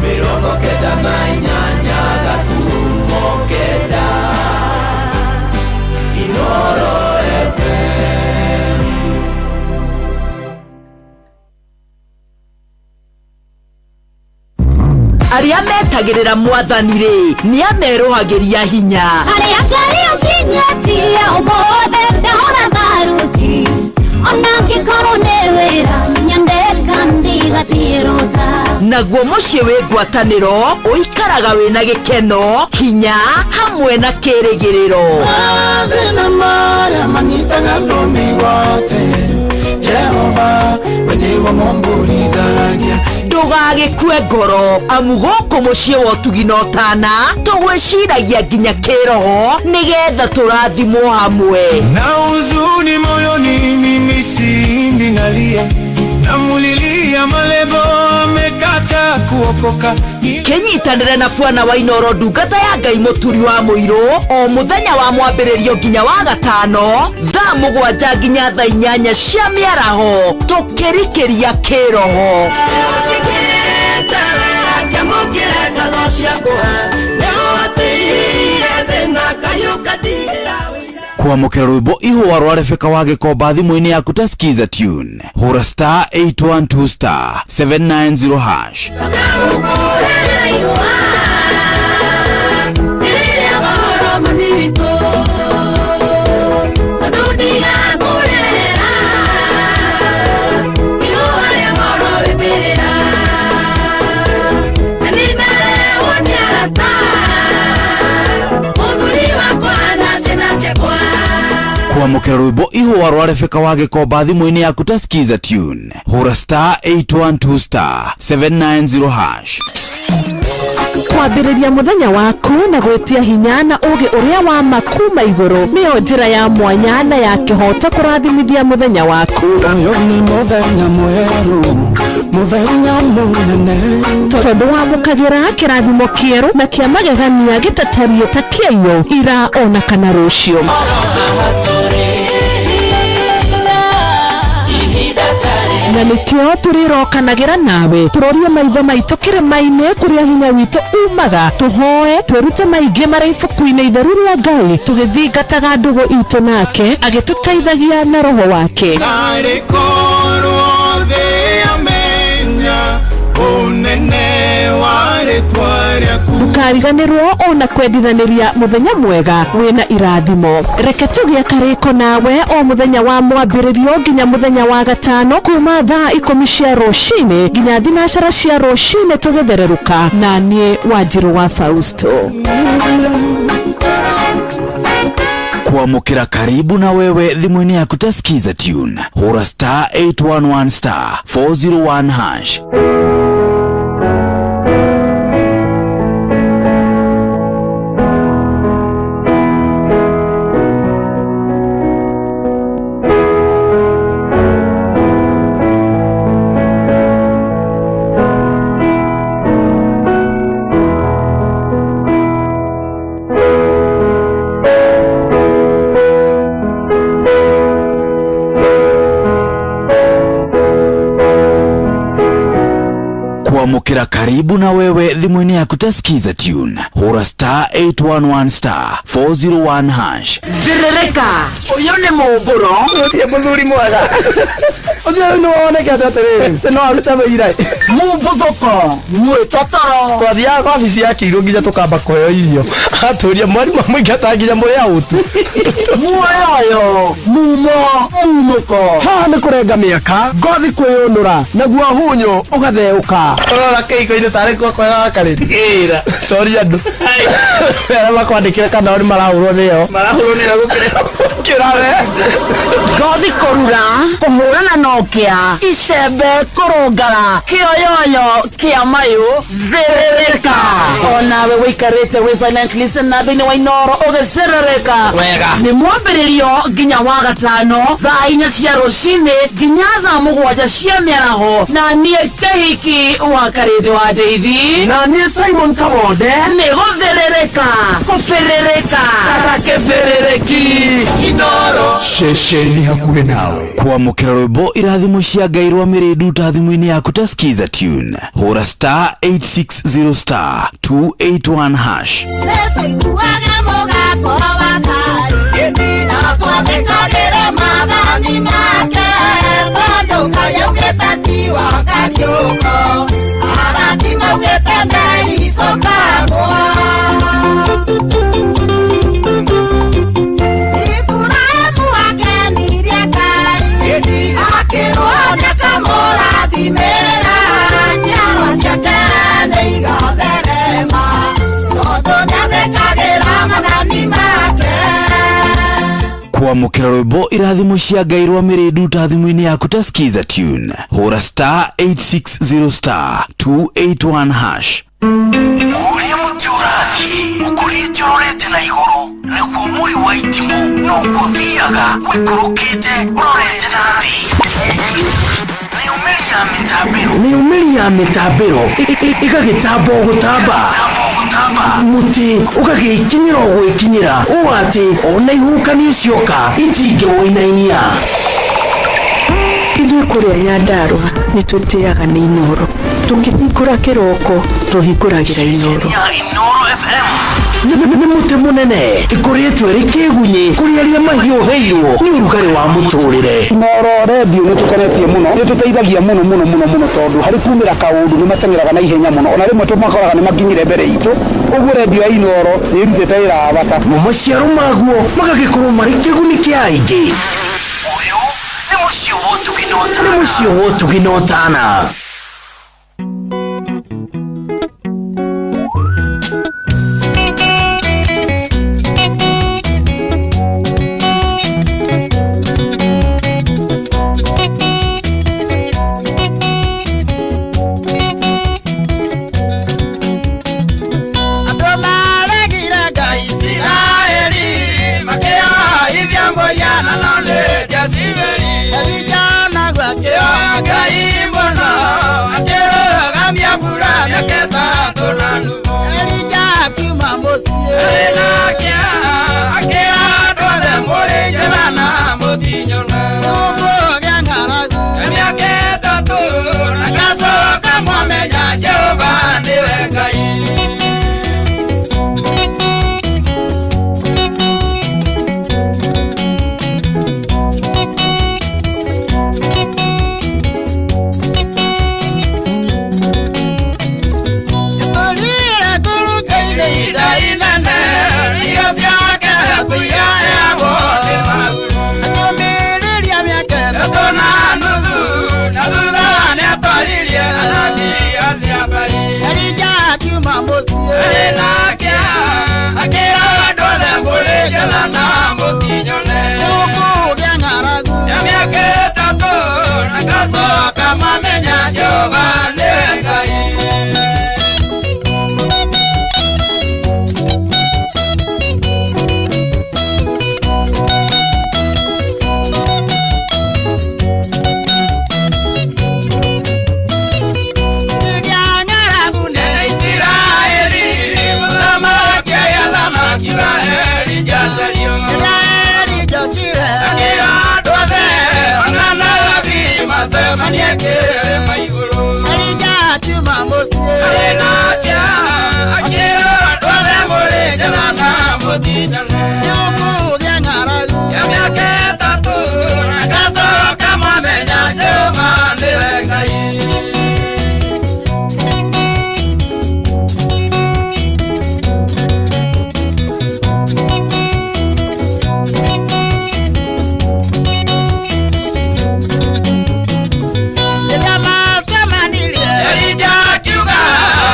98.9 Inooro FM. Arĩa metagĩrĩra mwathani rĩ nĩ amerũhagĩria hinya. Arĩa Ngai ũkinyĩtie ũmũthĩ ndahora tharuti ona ngĩkorwo nĩ wĩra nyendeka ndigathiĩ rũtha. Naguo mũciĩ wĩ ngwatanĩro ũikaraga wĩna gĩkeno hinya hamwe na kĩrĩgĩrĩro. Mathĩna marĩa manyitaga andũ mĩgwate, Jehova we nĩwe mũmbũrithagia. Ndũgagĩkue ngoro amu gũkũ mũciĩ wa ũtugi na ũtana tũgwĩciragia nginya kĩroho nĩgetha tũrathimwo hamwe. Na huzuni moyoni mimi simbi nalia, namulilia malebo amekata kuokoka. Kĩnyitanĩre na bwana wa Inooro ndungata ya Ngai mũturi wa mũirũ o mũthenya wa mwambĩrĩrio nginya wa gatano thaa 7 nginya thaa 8 cia mĩaraho tũkĩrikĩria kĩroho. Kwamũkĩra rwĩmbo ihũa rwa Rebecca wa Gĩkomba thimũ-inĩ yaku ta Skiza Tune, hũra star 812 star 790 hash. Kwamũkĩra rwĩmbo ihũa rwa Rebecca wa Gĩkomba thimũ-inĩ yaku ta Skiza tune, hũra star 812 star 790 hash. Kwambĩrĩria mũthenya waku na gwĩtia hinya na ũgĩ ũrĩa wa ma kuma igũrũ nĩyo njĩra ya mwanya na ya kĩhoto kũrathimithia mũthenya waku. Ũyũ nĩ mũthenya mwerũ, mũthenya mũnene. Tondũ wamũkagĩra kĩrathimo kĩerũ na kĩa magegania gĩtatariĩ ta kĩaiyũ ira ona kana rũciũ. Na nĩkĩo tũrĩrokanagĩra nawe tũrorie maitho maitũ kĩrĩma-inĩ kũrĩa hinya witũ umaga, tũhoe twĩrute maingĩ marĩ ibuku-inĩ itheru rĩa Ngai, tũgĩthingataga ndũgũ itũ nake agĩtũteithagia na roho wake. Tarĩ korwo thĩ yamenya ũnene wa rĩtwa rĩaku. Ndũkariganĩrwo ona kwendithanĩria mũthenya mwega wĩna irathimo. Reke tũgĩe karĩko nawe o mũthenya wa mwambĩrĩrio nginya mũthenya wa gatano kuma thaa 10 cia rũcinĩ nginya 9 cia rũcinĩ tũgĩthererũka, na niĩ Wanjirũ wa Fausto. Kuamukira karibu na wewe thimũ-inĩ yaku ta Skiza tune, hũra star 811 star 401 hash. Kuamukira karibu na wewe thimũ-inĩ yaku ta Skiza tune, hũra star 811 star 401 hash. Thĩrĩrĩka, ũyũ nĩ mũmbũro. Ũyũ mũthuri mwega. Ũcio nĩ wonekete atĩrĩrĩ, no arute wĩira. Mũmbuthũko, mwĩtotoro. Twathiaga wabici ya Kĩirũ nginya tũkamba kũheo irio. Atũria mwarimũ amũingata nginya mũrĩ aũtu. Muoyoyo, mumo, mumũko. Haha nĩ kũrenga mĩaka, ngothi kwĩyũnũra, naguo hunyo ũgatheũka. Ũrora kĩhiko-inĩ tarĩ guoko gakarĩte. Ĩra. Toria andũ. Arĩa makwandĩkĩre kana o nĩ marahũrwo nĩo. Marahũrwo nĩo gũkĩra. Kĩrawe. Ngothi kũrura, kũhũrana na ũkĩa, icembe kũrũngara, kĩoyoyo kĩa mayũ, thĩrĩrĩka. Onawe wĩikarĩte wĩ silent listener thĩinĩ wa Inooro ũgĩcerereka. Wega. Nĩ mwambĩrĩrio nginya wa gatano thaa 4 cia rũcinĩ nginya thaa 7 cia mĩaraho, na niĩ Kĩhiki wa Karĩndũ wa Ndeithi, na niĩ Simon Kamonde. Nĩ gũthĩrĩrĩka, kũbĩrĩrĩka, kata kĩbĩrĩrĩki. Inooro. Ceceni hakuhĩ nawe. Kwamũkĩra rwĩmbo irathimo cia Ngai rwa mĩrĩndu ta thimũ-inĩ yaku ta Skiza tune, hũra star 860 star 281 hash. Nĩtũiguaga mũgambo wa Ngai, na twathĩkagĩre maathani make, tondũ Ngai augĩte ti wa kariũko, arathi maugĩte ndeicũkagwo. Iburahĩmu akenirie Ngai, akĩrwo nĩakamũrathimĩra, njiarwa ciake nĩigatherema, tondũ nĩathĩkagĩra maathani make. Kwamũkĩra rwĩmbo irathimo cia Ngai rwa mĩrĩndu ta thimũ-inĩ yaku ta Skiza tune, hũra star 860 star 281 hash. Ũrĩa mũtĩ ũrathiĩ ũkũrĩte ũrorete na igũrũ, naguo mũri wa itimũ noguo ũthiaga ũikũrũkĩte ũrorete na thĩ. Nĩumĩri ya mĩtambĩro ĩgagĩtamba o gũtamba, mũtĩ ũgagĩkinyĩra o gwĩkinyĩra, ũũ atĩ ona ihuhũkanio cioka itingĩwũinainia. Ithuĩ kũrĩa Nyandarũa nĩ tũtĩaga nĩ Inooro. Tũkĩhingũra kĩroko tũhingũragĩra Inooro. Inooro FM nĩ mũtĩ mũnene ĩkũrĩtwo ĩrĩ kĩgunyĩ kũrĩ arĩa mahiũhĩirwo nĩ ũrugarĩ wa mũtũrĩre. Inooro redio nĩ tũkenetie mũno, nĩ tũteithagia mũno mũno mũno mũno, tondũ harĩ kumĩra kaũndũ nĩ mateng'eraga na ihenya mũno, ona rĩmwe tũmakoraga nĩ makinyire mbere itũ. Ũguo redio ya Inooro nĩ ĩrutĩte wĩra wa bata. Mo maciaro maguo magagĩkorwo marĩ kĩguni kĩa aingĩ. Ũyũ nĩ mũciĩ wa ũtugi na ũtana. Nĩ mũciĩ wa ũtugi na ũtana. Mũciĩ. Arĩ na kĩeha, akĩra andũ othe mũrĩ njetha na mũtinyona. Nĩgũkũgĩa ng'aragu ya mĩaka ĩtatũ, na ngacoka mwamenya Jehova nĩwe Ngai. Tũrire tũrutĩire ihinda inene, irio ciake tũiraheagwo nĩ maguru. Akĩũmĩrĩria mĩaka ĩtatũ na nuthu, na thutha nĩatwaririe anabii acio a Baali. Elija akiuma mũciĩ arĩ na kĩeha, akĩra andũ othe mũrĩ njetha na mũtinyone. Nĩgũkũgĩa ng'aragu ya mĩaka ĩtatũ, na ngacoka mwamenya Jehova nĩwe Ngai. Isiraeli, mũthamaki agĩathana akiuga Elija acario. Akĩra andũ othe ona anabii macemanie kĩrĩma igũrũ. Arĩ na kĩeha, akĩra andũ othe mũrĩ njetha na mũtinyone. Ya mĩaka ĩtatũ, na ngacoka mwamenya Jehova nĩwe Ngai. Rĩrĩa macemanirie, Elija akiuga,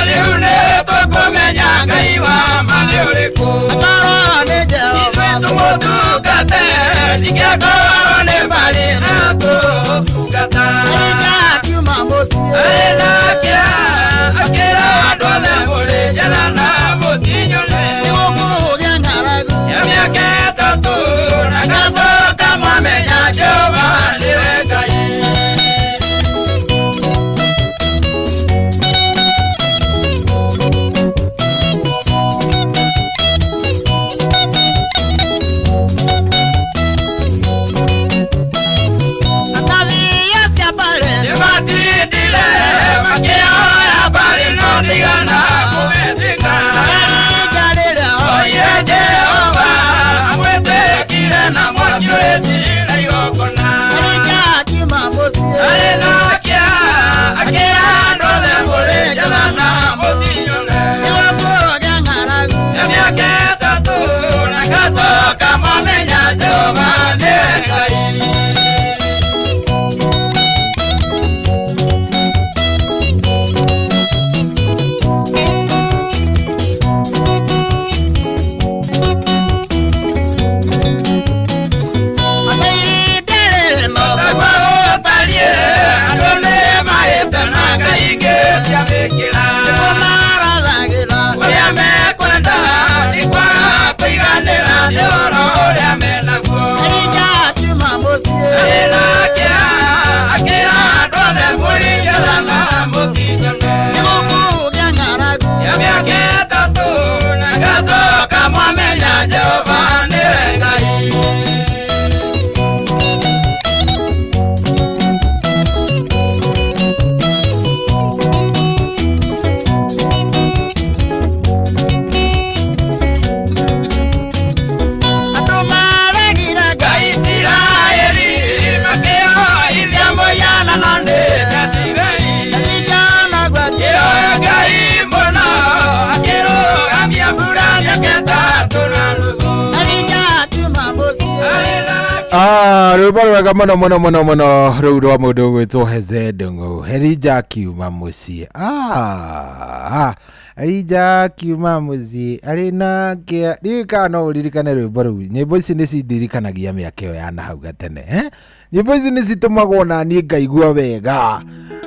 rĩu nĩtũkũmenya Ngai wa ma nĩ ũrĩkũ. Akorwo nĩ Jehova ithuĩ tũmũtungate, ningĩ akorwo nĩ Baali na tũmũtungata. Elija akiuma mũciĩ arĩ na kĩeha, akĩra andũ othe mũrĩ njetha na mũtinyone. Nĩgũkũgĩa ng'aragu ya mĩaka ĩtatũ, na ngacoka mwamenya Jehova nĩwe Ngai. Nĩmatindire makĩhoya Baali no ndigana kũmetĩka. Oire Jehova amwĩtĩkire na mwaki ũrĩcina igongona. Arĩ na kĩeha, akĩra andũ othe mũrĩ njetha na mũtinyone. Ya mĩaka ĩtatũ, na ngacoka mwamenya Jehova nĩwe Ngai. Andũ nĩmahĩte na ngai ingĩ cia mĩkĩra. Ũrĩa mekwenda nĩ kwaga kũiganĩra nĩ ũhoro ũrĩa menaguo. Arĩ na kĩeha, akĩra andũ othe mũrĩ njetha na mũtinyone. Ya mĩaka ĩtatũ, na ngacoka mwamenya Jehova nĩwe Ngai. Andũ maregire Ngai Isiraeli, makĩhoithia mũhianano nĩ Jezebeli. Akĩhoya Ngai mũno, akĩrũgamia mbura mĩaka ĩtatũ na nuthu. Ah, rwĩmbo rwega mũno mũno mũno mũno rũu rwa mũndũ ũgwĩtwo Heze Ndung'u. Elija akiuma mũciĩ. Ah, Elija akiuma mũciĩ arĩ na kĩa. Ndiũĩ kana no ũririkane rwĩmbo rũu. Nyĩmbo ici nĩ cindirikanagia mĩaka ĩyo ya nahau gatene. Eh? Nyĩmbo ici nĩ citũmagwo na niĩ ngaigua wega.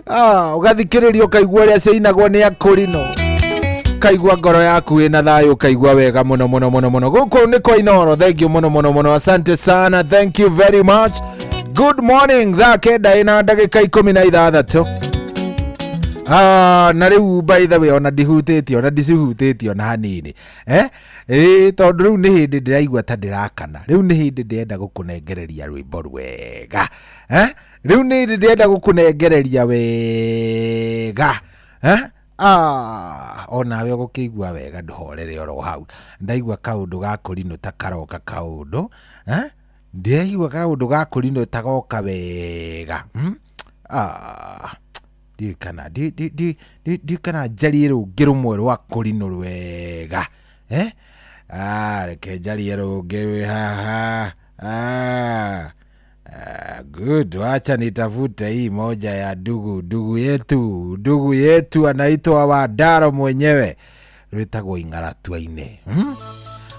Ah, ũgathikĩrĩria ũkaigua ũrĩa ciainagwo nĩ akũrinũ, kaigua ngoro yaku ĩna thayũ, kaigua wega mũno mũno mũno mũno. Gũkũ nĩ kwa Inooro. Thank you mũno mũno mũno, asante sana, thank you very much. Good morning. Thaa 9 ĩna ndagĩka 16. Na rĩu by the way ona ndihutĩtie, ona ndicihutĩtie ona hanini. Tondũ rĩu nĩ hĩndĩ ndĩraigua ta ndĩrakana. Rĩu nĩ hĩndĩ ndĩrenda gũkũnengereria rwĩmbo rwega. Rĩu nĩ hĩndĩ ndĩrenda gũkũnengereria wega. Onawe ũgũkĩigua wega ndũhorere oro hau. Ndaigua kaũndũ ga kũrinũ ta karoka kaũndũ. Ndĩraigua kaũndũ ga kũrinũ ta goka wega. Ndiũĩ kana njarie rũngĩ rũmwe rwa kũrinũ rwega. Reke njarie rũngĩ rwĩ haha. Good, wacha nitafute hii moja ya ndugu yetu anaitwa Wandaro mwenyewe, rwĩtagwo Ing'aratua-inĩ.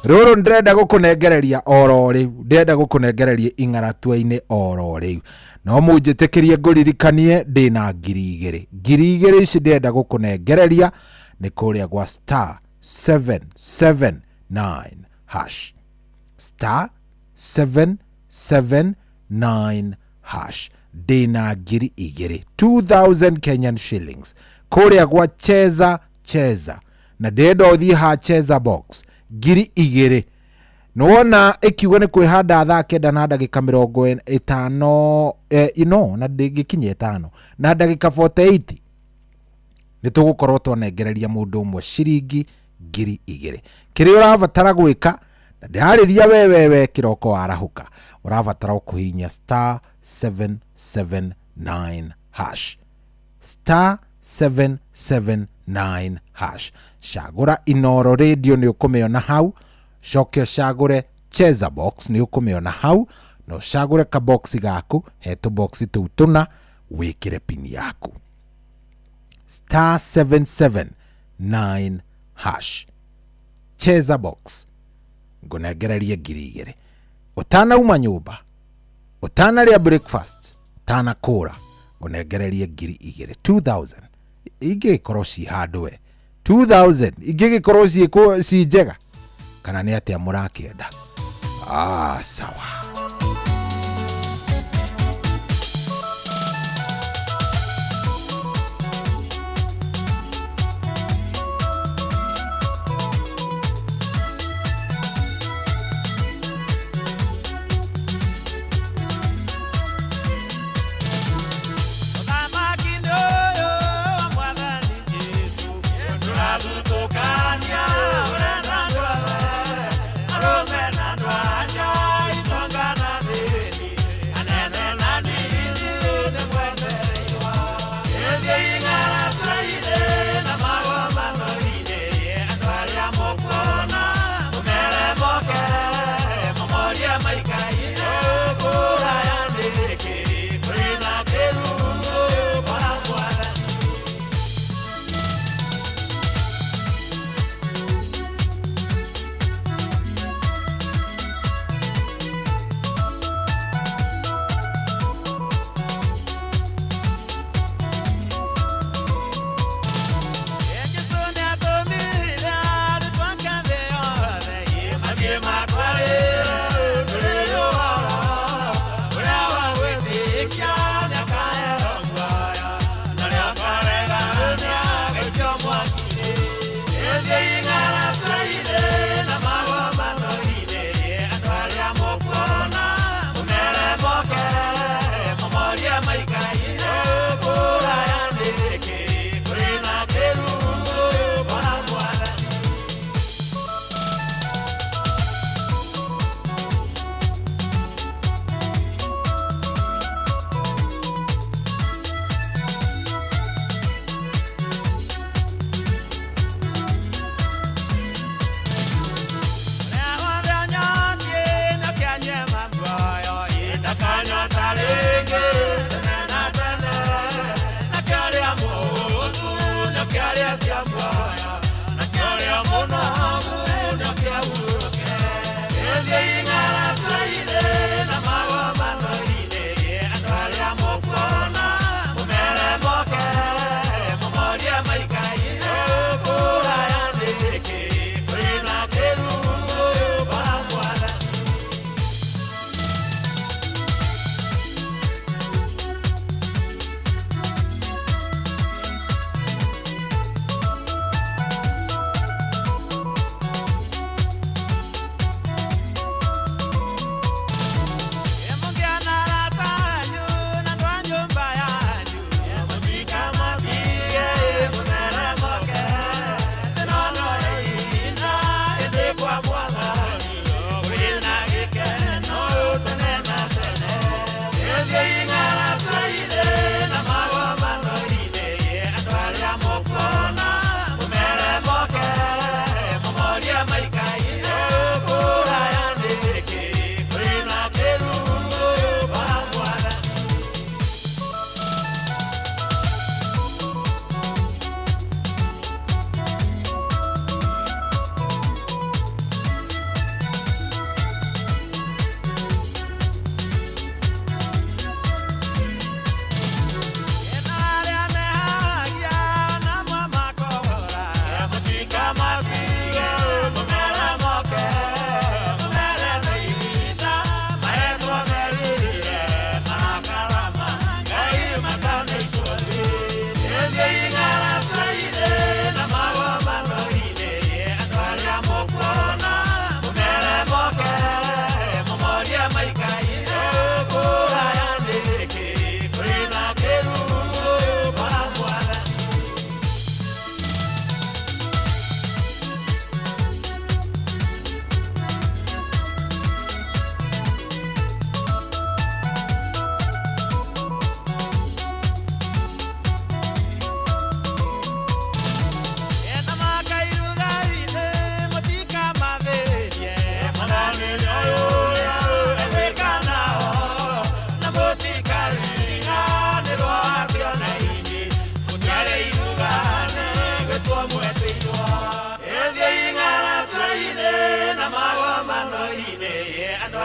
Rũrũ ndĩrenda gũkũnengereria oro rĩu, ndĩrenda gũkũnengereria Ing'aratua-inĩ oro rĩu. No mũnjĩtĩkĩrie ngũririkanie ndĩna 2,000. 2,000 ici ndĩrenda gũkũnengereria nĩ kũrĩa gwa star 779 hash. Star 779 hash. Ndĩna 2,000, 2,000 Kenyan shillings kũrĩa gwa Cheza Cheza, na ndĩrenda ũthiĩ ha Cheza box 2,000. Nĩwona ĩkiuga nĩ kwĩhanda thaa 9 na ndagĩka 50, ino na ndĩngĩkinya 5 na ndagĩka 48 nĩ tũgũkorwo twanengereria mũndũ ũmwe ciringi 2,000. Kĩrĩa ũrabatara gwĩka, na ndĩrarĩria wewewe kĩroko warahũka, ũrabatara kũhihinya star 779 hash. Star 779 hash. Cagũra Inoro Radio nĩ ũkũmĩona hau, coke ũcagũre Cheza box nĩ ũkũmĩona hau, na ũcagũre kaboxi gaku, he tũboxi tũu tũna, wĩkĩre pini yaku. Star 779 hash. Cheza box. Ngũnengererie 2,000. Ũtanauma nyũmba, ũtanarĩa breakfast, ũtanakũra, ngũnengererie 2,000, 2,000. Ingĩgĩkorwo ci handũ we. 2,000 ingĩgĩkorwo ci njega. Kana nĩ atĩa mũrakĩenda? Sawa. Tukania,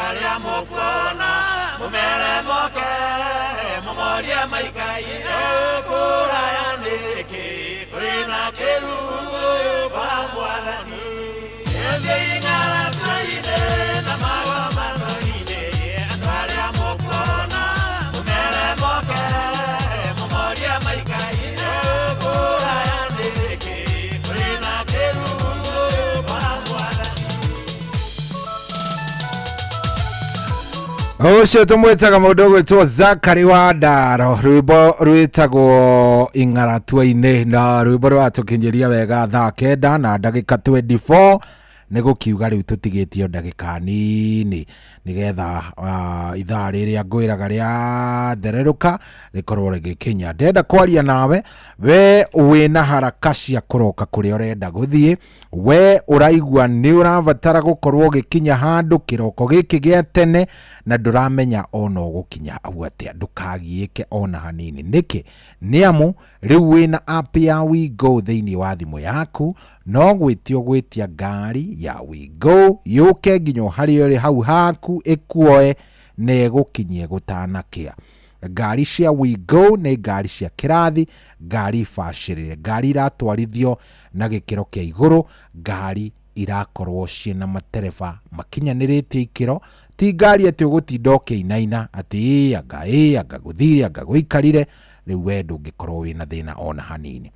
Arĩa mũkuona mũmere moke mũmorie maikaire kũraya nĩkĩ kũrĩ na kĩrugũ kwa Mwathani. Ĩthiĩ ing'aratua-inĩ na magomano-inĩ, andũ arĩa mũkuona mũmere moke mũmorie maikaire kũraya nĩkĩ kũrĩ na kĩrugũ kwa Mwathani. Ũcio tũmwĩtaga mũndũ ũgwĩtwo Zakari wa Ndaro, rwĩmbo rwĩtagwo ing'aratua-inĩ, na rwĩmbo rũratũkinyĩria wega thaa 9 na ndagĩka 24. Nĩ gũkiuga rĩu tũtigĩtio ndagĩka nini nĩgetha ithaa rĩrĩa ngwĩraga rĩa thererũka rĩkorwo rĩgĩkinya. Ndĩrenda kwaria nawe we wĩna haraka cia kũroka kũrĩa ũrenda gũthiĩ, we ũraigua nĩ ũrabatara gũkorwo ũgĩkinya handũ kĩroko gĩkĩ gĩa tene na ndũramenya ona ũgũkinya hau atĩa. Ndũkagiĩke ona hanini. Nĩkĩ? Nĩ amu rĩu wĩna app ya WeGo thĩinĩ wa thimũ yaku, no gwĩtia ũgwĩtia ngari ya WeGo yũke nginya o harĩa ũrĩ hau haku ĩkuoe na ĩgũkinyie gũtanakĩa. Ngari cia WeGo nĩ ngari cia kĩrathi, ngari bacĩrĩre, ngari iratwarithio na gĩkĩro kĩa igũrũ, ngari irakorwo ciĩna matereba makinyanĩrĩtie ikĩro, ti ngari atĩ ũgũtinda ũkĩinaina atĩ ĩ anga ĩ anga gũthire anga gũikarire. Rĩu we ndũngĩkorwo wĩna thĩna ona hanini.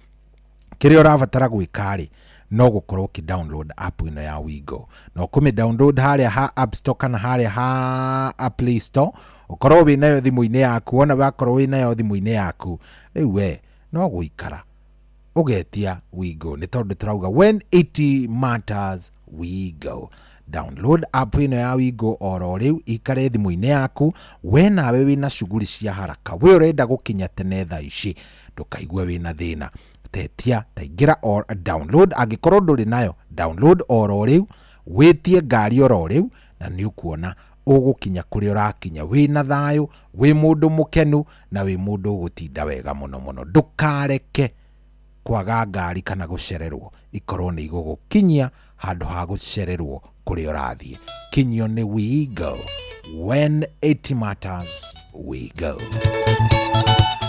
Kĩrĩa ũrabatara gwĩka rĩ, no gũkorwo ũkĩ download app ĩno ya WeGo, na ũkũmĩ download harĩa ha App Store kana harĩa ha Play Store, ũkorwo wĩnayo thimũ-inĩ yaku. Wona wakorwo wĩnayo thimũ-inĩ yaku, rĩu we no gũikara ũgetia WeGo, nĩ tondũ tũrauga when it matters we go. Download app ĩno ya WeGo oro rĩu, ikare thimũ-inĩ yaku. We nawe wĩna cuguri cia haraka, we ũrenda gũkinya tene thaa ici, ndũkaigue wĩna thĩna. Tetia taingĩra or download, angĩkorwo ndũrĩ nayo download oro rĩu, wĩtie ngari oro rĩu, na nĩ ũkuona ũgũkinya kũrĩa ũrakinya wĩna thayũ, wĩ mũndũ mũkenu na wĩ mũndũ ũgũtinda wega mũno mũno. Ndũkareke kwaga ngari kana gũcererwo ikorwo nĩ igũgũkinyia handũ ha gũcererwo kũrĩa ũrathiĩ. Kinyio nĩ WeGo. When it matters we go.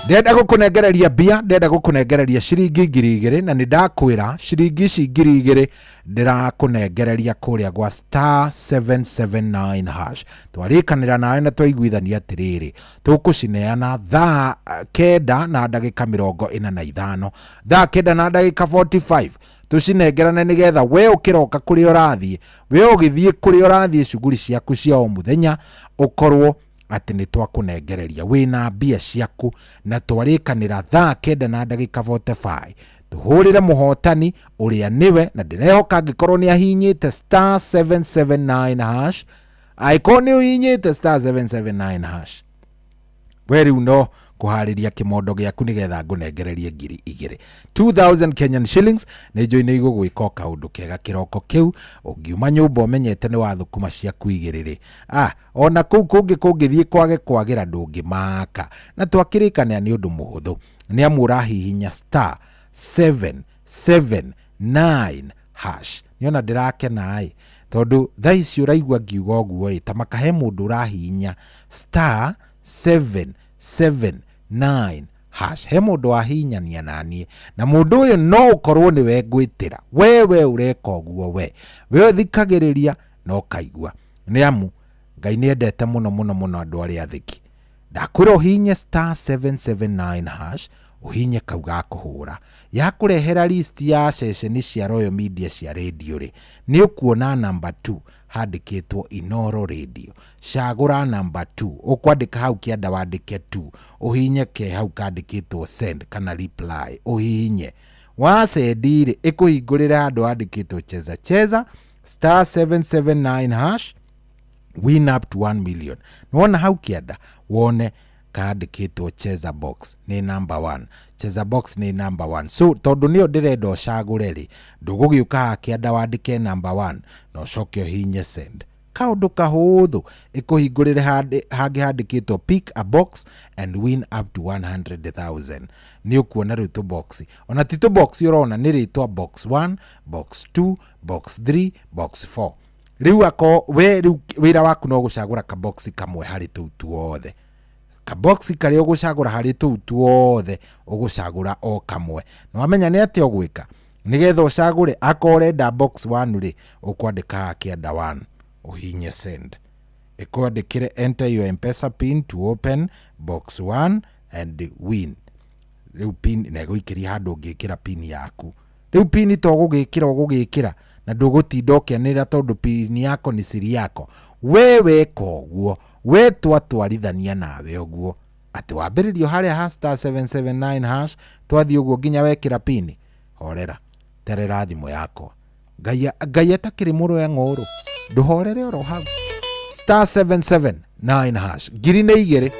Ndĩrenda gũkũnengereria mbia, ndĩrenda gũkũnengereria ciringi 2000, na nĩ ndakwĩra ciringi ici 2000 ndĩrakũnengereria kũrĩa gwa star 779 hash. Twarĩkanĩra nawe na twaiguithania atĩrĩrĩ, tũkũcineana thaa 9 na ndagĩka 45, thaa 9 na ndagĩka 45 tũcinengerane, nĩgetha we ũkĩroka kũrĩa ũrathiĩ, we ũgĩthiĩ kũrĩa ũrathiĩ cuguri ciaku cia o mũthenya, ũkorwo atĩ nĩ twakũnengereria wĩna mbia ciaku. Na twarĩkanĩra thaa 9 na ndagĩka 45 tũhũrĩre mũhotani ũrĩa nĩwe, na ndĩrehoka angĩkorwo nĩ ahinyĩte star 779 hash, angĩkorwo nĩ ũhinyĩte star 779 hash, we rĩu no kũharĩria kĩmondo gĩaku nĩgetha ngũnengererie 2000, 2000 Kenyan shillings. Nĩ njũĩ nĩ igũgwĩka o kaũndũ kega kĩroko kĩu. Ũngiuma nyũmba ũmenyete nĩ wathũkũma ciaku igĩrĩ rĩ, ona kũu kũngĩ kũngĩthiĩ kwage kwagĩra ndũngĩmaka. Na twakĩrĩkanĩra nĩ ũndũ mũhũthũ, nĩ amu ũrahihinya star 779 hash. Nĩona ndĩrakena ĩ, tondũ thaa ici ũraigua ngiuga ũguo ĩ, ta makahe mũndũ ũrahihinya star 779 hash, he mũndũ wahihinyania naniĩ, na mũndũ ũyũ no ũkorwo nĩwe ngwĩtĩra. We ũreka ũguo, we ũthikagĩrĩria na ũkaigua, nĩ amu Ngai nĩ endete mũno mũno mũno andũ arĩa athĩki. Ndakwĩra ũhihinye star 779 hash, ũhihinye kau ga kũhũra, yakũrehera list ya ceceni cia Royal Media cia radio rĩ, nĩ ũkuona namba 2 handĩkĩtwo Inooro Radio. Cagũra namba 2, ũkwandĩka hau kĩanda wandĩke 2, ũhihinye ke hau kandĩkĩtwo send kana reply, ũhihinye. Wasendi rĩ, ĩkũhingũrĩre handũ handĩkĩtwo cheza cheza star 779 hash win up to 1 million. Nĩwona hau kĩanda wone kandĩkĩtwo cheza box nĩ number 1, cheza box nĩ number 1. So tondũ nĩyo ndĩrenda ũcagũre rĩ, ndũgũgĩũka haha kĩanda wandĩke number 1 na ũcoke ũhihinye send. Kaũndũ kahũthũ, ĩkũhingũrĩre hangĩ handĩkĩtwo pick a box and win up to 100,000. Nĩ ũkuona rĩu tũbox, ona ti tũbox ũrona, nĩ rĩtwa box 1, box 2, box 3, box 4. Rĩu ako we rĩu wĩra waku no gũcagũra kabox kamwe harĩ tũu tuothe. Kabox karĩa ũgũcagũra harĩ tũu tuothe ũgũcagũra o kamwe. Na wamenya nĩ atĩa ũgwĩka nĩgetha ũcagũre. Akorwo ũrenda box 1 rĩ, ũkwandĩka haha kĩanda 1, ũhinye send, ĩkwandĩkĩre enter your M-Pesa pin to open box 1 and win. Rĩu pin na ĩgũikĩria handũ ũngĩkĩra pin yaku. Rĩu pin to ũgũgĩkĩra ũgũgĩkĩra na ndũgũtinda ũkĩanĩrĩra tondũ pin yako ni siri yako. We weka ũguo, we twatwarithania nawe ũguo atĩ wambĩrĩrio harĩa ha star 779 hash, twathiĩ ũguo nginya wekĩra pin. Horera, terera thimũ yakwa. Ngai Ngai atakĩrĩ mũrũ ya ng'ũrũ, ndũhorere oro hau. Star 779 hash, ngiri nĩ igĩrĩ.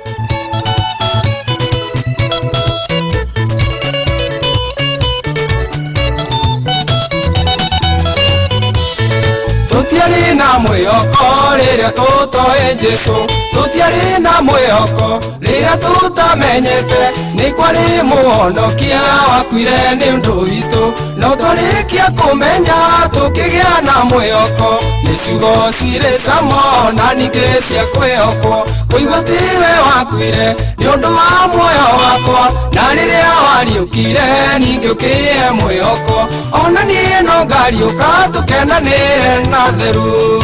Tũtiarĩ na mwĩhoko rĩrĩa tũtoĩ Jesũ, tũtiarĩ na mwĩhoko rĩrĩa tũtamenyete nĩ kwarĩ mũhonokia wakuire nĩ ũndũ witũ, no twarĩkia kũmenya tũkĩgĩa na mwĩhoko. Nĩ ciugo cirĩ cama na ningĩ cia kwĩhokwo, kũigua tiwe wakuire nĩ ũndũ wa muoyo wakwa, na rĩrĩa wariũkire ningĩ ũkĩhe mwĩhoko, ona niĩ no ngariũka tũkenanĩre na theru.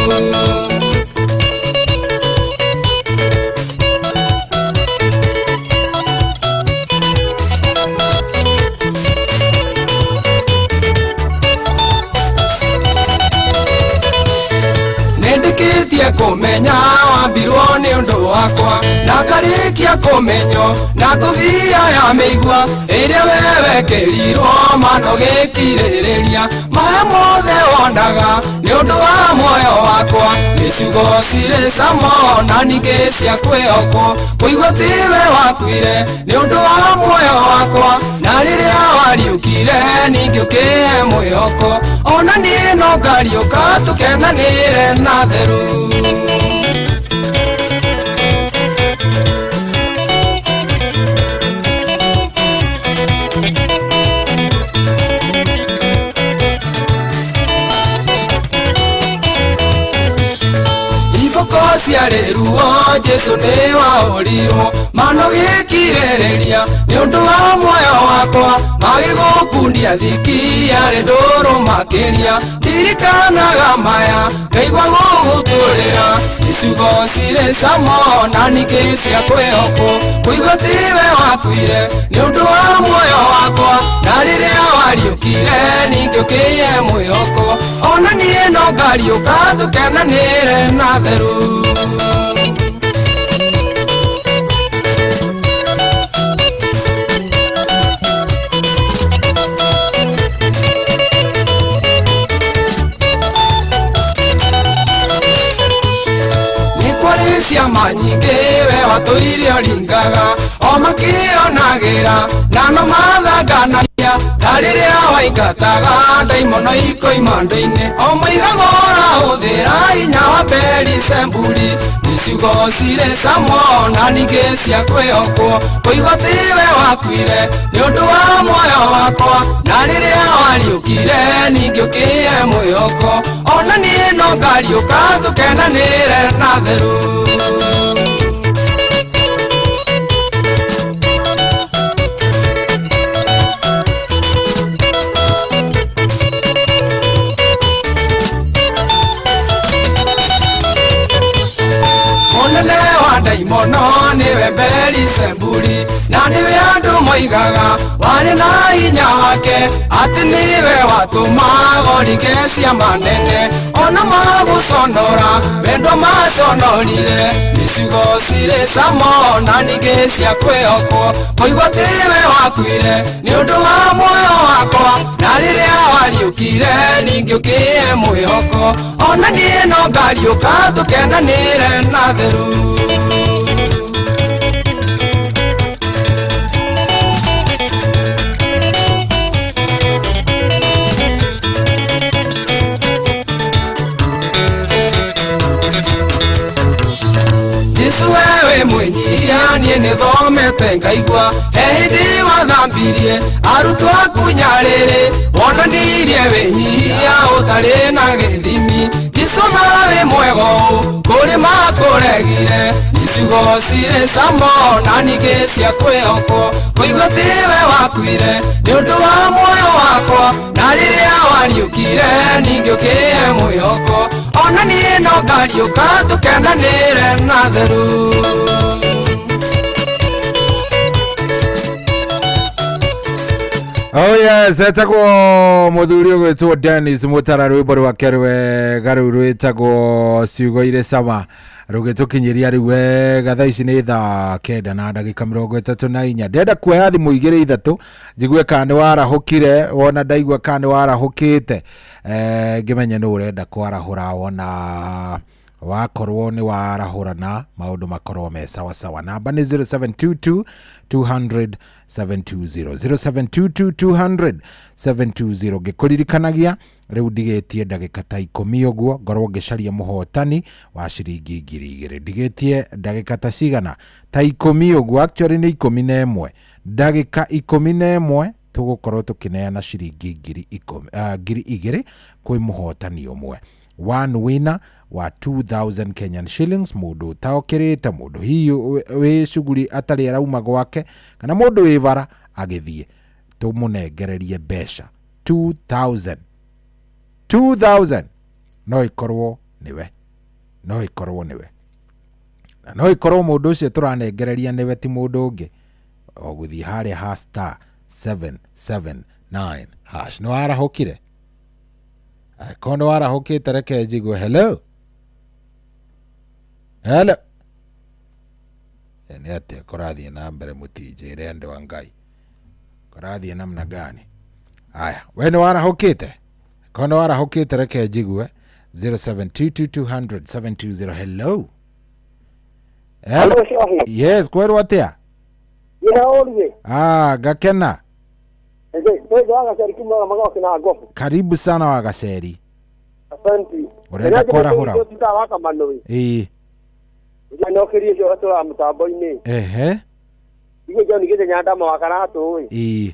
Nĩndĩkĩtie kũmenya wambirwo nĩ ũndũ wakwa, na ngarĩkia kũmenyo na ngũbia ya mĩigua ĩrĩa we wekĩrirwo mano gĩkirĩrĩria, maya mothe wonaga nĩ ũndũ wa muoyo wakwa. Nĩ ciugo cirĩ cama na ningĩ cia kwĩhokwo, kũigua tiwe wakuire nĩ ũndũ wa muoyo wakwa, na rĩrĩa wariũkire ningĩ ũkĩhe mwĩhoko, ona niĩ no ngariũka tũkenanĩre na theru. Iboko ciarĩ ruo Jesũ nĩ wahũrirwo, mano gĩkirĩrĩria nĩ ũndũ wa muoyo wakwa, magĩgũkundia thiki yarĩ ndũrũ makĩria, ndirikanaga maya ngaigua gũgũtũrĩra. Nĩ ciugo cirĩ cama na ningĩ cia kwĩhokwo, kũigua tiwe wakuire nĩ ũndũ wa muoyo wakwa, na rĩrĩa wariũkire ningĩ ũkĩhe mwĩhoko, ona niĩ no ngariũka tũkenanĩre na theru. Nĩ kwarĩ ciama nyingĩ we watũire ũringaga, o makĩonagĩra na no mathanganagia, ta rĩrĩa waingataga ndaimono ikoima andũ-inĩ, o moigaga ũrahũthĩra hinya wa Beelizebuli. Nĩ ciugo cirĩ cama na ningĩ cia kwĩhokwo, kũigua tiwe wakuire nĩ ũndũ wa muoyo wakwa, na rĩrĩa wariũkire ningĩ ũkĩhe mwĩhoko, ona niĩ no ngariũka tũkenanĩre na theru. Mũnene wa ndaimono nĩwe Beelizebuli, na nĩwe andũ moigaga warĩ na hinya wake, atĩ nĩwe watũmaga ũringe ciama nene, ona magũconora wendo maconorire. Nĩ ciugo cirĩ cama na ningĩ cia kwĩhokwo, kũigua tiwe wakuire nĩ ũndũ wa muoyo wakwa, na rĩrĩa wariũkire ningĩ ũkĩhe mwĩhoko, ona niĩ no ngariũka tũkenanĩre na theru. Jesũ wewe mwĩnyihia, niĩ nĩthomete ngaigua, he hĩndĩ wathambirie arutwo aku nyarĩrĩ, wonanirie wĩnyihia ũtarĩ na gĩthimi. Jesũ Jesu nawe mwega ũũ kũrĩ makũregire icigo cirĩ cama na ningĩ cia kwĩhokwo kũigua tiwe wakuire nĩ ũndũ wa muoyo wakwa na rĩrĩa wariũkire ningĩ ũkĩhe mwĩhoko ona niĩ no ngariũka tũkenanĩre na theru. Oh yes, etagwo muthuri ũgwĩtwo Dennis Mutara rwĩmbo rwake rwega rĩu rwĩtagwo ciugo irĩ cama rũgĩtũkinyĩria rĩu wega. Thaa ici nĩ thaa 9 na ndagĩka 34. Ndĩrenda kuoya thimũ 2 3 njigue kana nĩ warahũkire, wona ndaigua kana nĩ warahũkĩte, ngĩmenye nũ ũrenda kwarahũra, wona wakorwo nĩ warahũrana maũndũ makorwo me sawa sawa. Namba nĩ 0722 200 720 0722 200 720. Ngĩkũririkanagia rĩu ndigĩtie ndagĩka ta 10 ũguo ngorwo ngĩcaria mũhotani wa ciringi 2000. Ndigĩtie ndagĩka ta cigana? Ta 10 ũguo, actually nĩ 11. Ndagĩka 11 tũgũkorwo tũkĩneana ciringi 2000 kwĩ mũhotani ũmwe. One winner wa 2000 Kenyan shillings, mundu utaokirite, mundu hihi wi cuguri atari arauma gwake kana mundu wi bara agithie, tumunengererie mbeca 2000 2000. No ikorwo niwe, no ikorwo niwe, na no ikorwo mundu ucio turanengereria niwe ti mundu ungi. O guthie haria ha star 779 hash. No arahukire akorwo nĩ warahũkĩte, reke njigue. Hello, hello. Nĩ atĩa kũrathiĩ na mbere? Mũtinjĩre andũ a Ngai, kũrathiĩ namna gani? Aya, we nĩ warahũkĩte? Akorwo nĩ warahũkĩte, reke njigue. 0722 200 720. Hello, hello. Yes, kwerwo atĩa? Ah, ngakena. Karibu sana Wagaceri. Asante. Urenda kwarahũra? Ĩĩ. Njokerie cio gatũra mũtambo-inĩ. Ehe. Igwe jo nigite nyandama wa karatũ ĩ. Ĩĩ.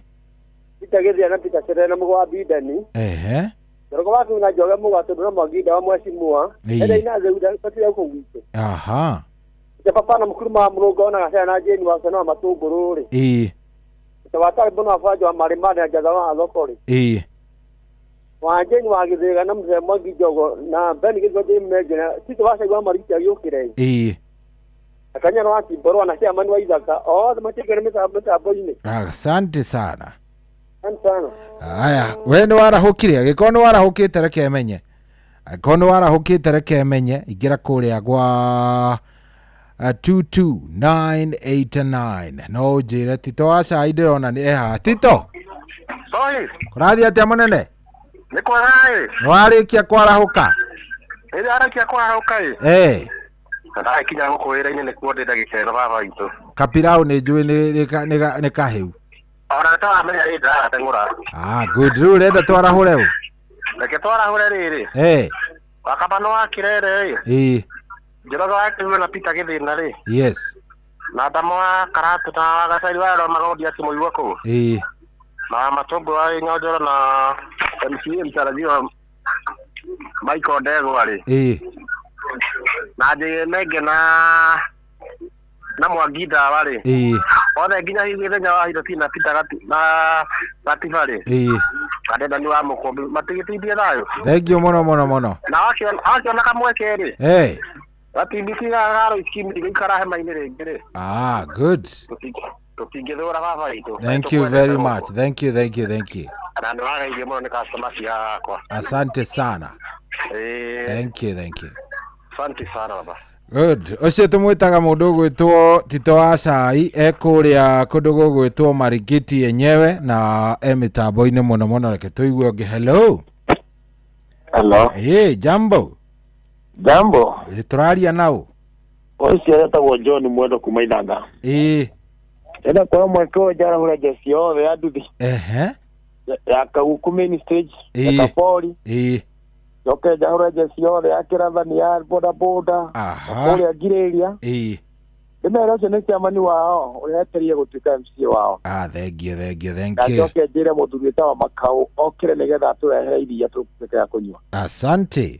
Peter Githia na Peter Serena mũgwa Bidani. Ehe. Njoroge wa Kiu na Njoge mũgwa Tũndũ na Mwangi wa Mheshimiwa. Enda ina theuda batire gũkũ gwitũ. Aha. Papa na mukuru ma mũrũngo na gacera na Jane wa Cena wa matũngũrũ rĩ. Ĩĩ. Tawatari bono afajo wa marima na jatha wa thoko rĩ. Ĩĩ. Wa Jane wa Githiga na mzee Mwangi Njogo na Ben Githiga Jane Menje na Tito wa Caigwa Mariti agĩũkĩre. Ĩĩ. Akanya wa Timborwa na chairman wa Ithaka othe matigere mĩtambo-inĩ. Asante sana. Asante sana. Aya, we nĩ warahũkire, angĩkorwo nĩ warahũkĩte reke menye. Angĩkorwo nĩ warahũkĩte reke menye, ingĩra kũrĩa gwa 22989. No ũnjĩre Tito wa cai ndĩrona nĩ eha. Tito. Sorry. Kũrathiĩ atĩa mũnene? Nĩ kwega ĩ. Nĩ warĩkia kwarahũka? Ĩ ndarĩkia kwarahũka ĩ. Eh. Ndakinya gũkũ wĩra-inĩ nĩkuo ndĩ ndagĩka ĩno baba witũ. Kapirau nĩ njũĩ nĩ kahĩu. Ona taramenya ĩ ndarateng'ũra. Ah, good. Rĩu ũrenda twarahũre ũ? Reke twarahũre rĩrĩ. Eh. Wakabano wa Kirere ĩ. Ĩ. Njoroge wa Kiu na Peter Githina rĩ. Yes. Na Ndamo wa Karatu na wa Gaceri wa Roma Magondi akĩmũigua kũu. Ĩ. Na Matũngũ wa Nyonjoro na MCA mtarajiwa Michael Ndegwa rĩ. Ĩ. Na Njĩgĩ Menge na Mwangi Ndawa rĩ. Ĩ. Othe nginya hihi Gĩthenya wa Hiroti na Peter na Gatiba rĩ. Ĩ. Kadenda wa Mũkũmbi matigĩteithie thayũ. Thank you mũno mũno mũno. Na wakiona kamweke rĩ. Eh. Gatibiti garo iskimi gĩikara hema-inĩ rĩngĩ rĩ. Ah, good. Tũtingĩthũra baba witũ. Thank you very much. Thank you, thank you, thank you. Na nĩwagaithio mũno nĩ customer ciakwa. Asante sana. Eh. Thank you, thank you. Asante sana baba. Good. Ũcio tũmwĩtaga mũndũ ũgwĩtwo Tito wa Cai ekũrĩa kũndũ gũgwĩtwo Marigiti yenyewe na e mĩtambo-inĩ mũno mũno. Reke tũigue ũngĩ. Hello. Hello. Hey, jambo. Jambo. Tũraria nau. Ũcio etagwo John Mwendo kuma Ithanga. Ĩĩ. Enda kwa mweke ũyũ njarahũra jeci yothe ya nduthi. Ehe. Ya Kaguku main stage. Ya Kapori. Ĩĩ. Njoke njahũra jeci yothe ya Kĩrathani ya boda boda. Aha. Kũrĩa Ngirĩria. Ĩĩ. Ndĩmere ũcio nĩ chairman wao ũrĩa etereire gũtuĩka MC wao. Ah, thank you, thank you, thank Na you. njoke njĩre mũthuri wĩtagwo Makau okĩre nĩgetha atũrehere iria tũtuĩke ya kũnyua. Asante.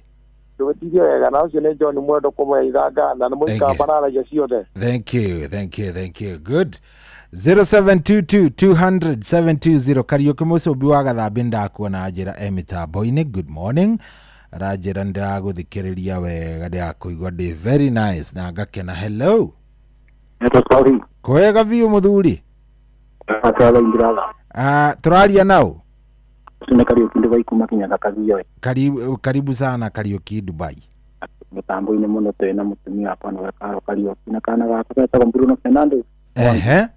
Ndũgĩtithie wega na ũcio nĩ John Mwendo kuma Ithanga na nĩ mũikamba na aragia ciothe. Thank you, thank you, thank you. Good. 0722 200 720 Kariũki Mũcũmbi wa Gathambi ndakuona njĩra e mĩtambo-inĩ. Good morning. Aranjĩra ndĩragũthikĩrĩria wega, ndĩrakũigua ndĩ very nice na ngakena. Hello. Kwega biũ mũthuri. Ah, tũraria nau? Nĩ Kariũki Dubai kuma Kinyatha Kathio. Karibu, karibu sana Kariũki Dubai. Mũtambo-inĩ mũno twĩ na mũtumia wakwa nĩwe Karo Kariũki na kana gakwa getagwo Bruno Fernandes. Ehe.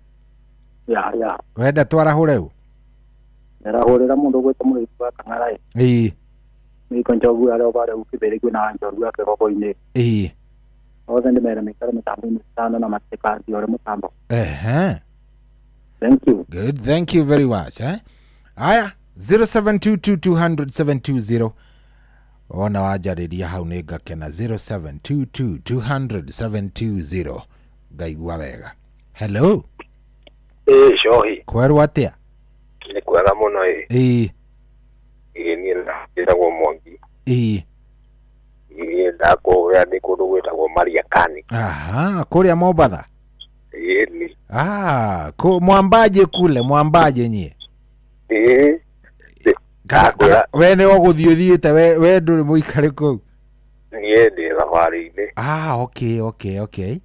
Ya ya. Wenda twarahũre ũ? Ndĩrahũrĩra mũndũ ũgwĩtwo Mũrĩithi wa Kang'ara ĩ. Ĩĩ. Mĩiko Njogu arĩa barĩa Ukibĩrĩ kwĩna Njogu ya kĩgoko-inĩ. Ĩĩ. Othe ndĩmere maikare mĩtambo-inĩ ĩtano na matikandiore mũtambo. Ehe. Thank you. Good, thank you very much. Eh? Aya, 0722 200 720 ona wanjarĩria hau nĩ ngakena. 0722 200 720 ngaigua wega. Hello. Ĩĩ Cohi. Kwerwo atĩa? Nĩ kwega mũno ĩ. Ĩĩ. Ĩĩ niĩ njĩtagwo Mwangi. Ĩĩ. Ĩĩ ndakũrĩa ndĩ kũndũ gwĩtagwo Mariakani. Aha, kũrĩa Mombatha? Ĩĩ nĩ. Ah, mwambaje kule, mwambaje nyie? Ĩĩ. Kana we nĩ ũgũthiĩ ũthiĩte, we ndũrĩ mũikare kũu? Niĩ ndĩ thabarĩ-inĩ. Ah, okay, okay, okay.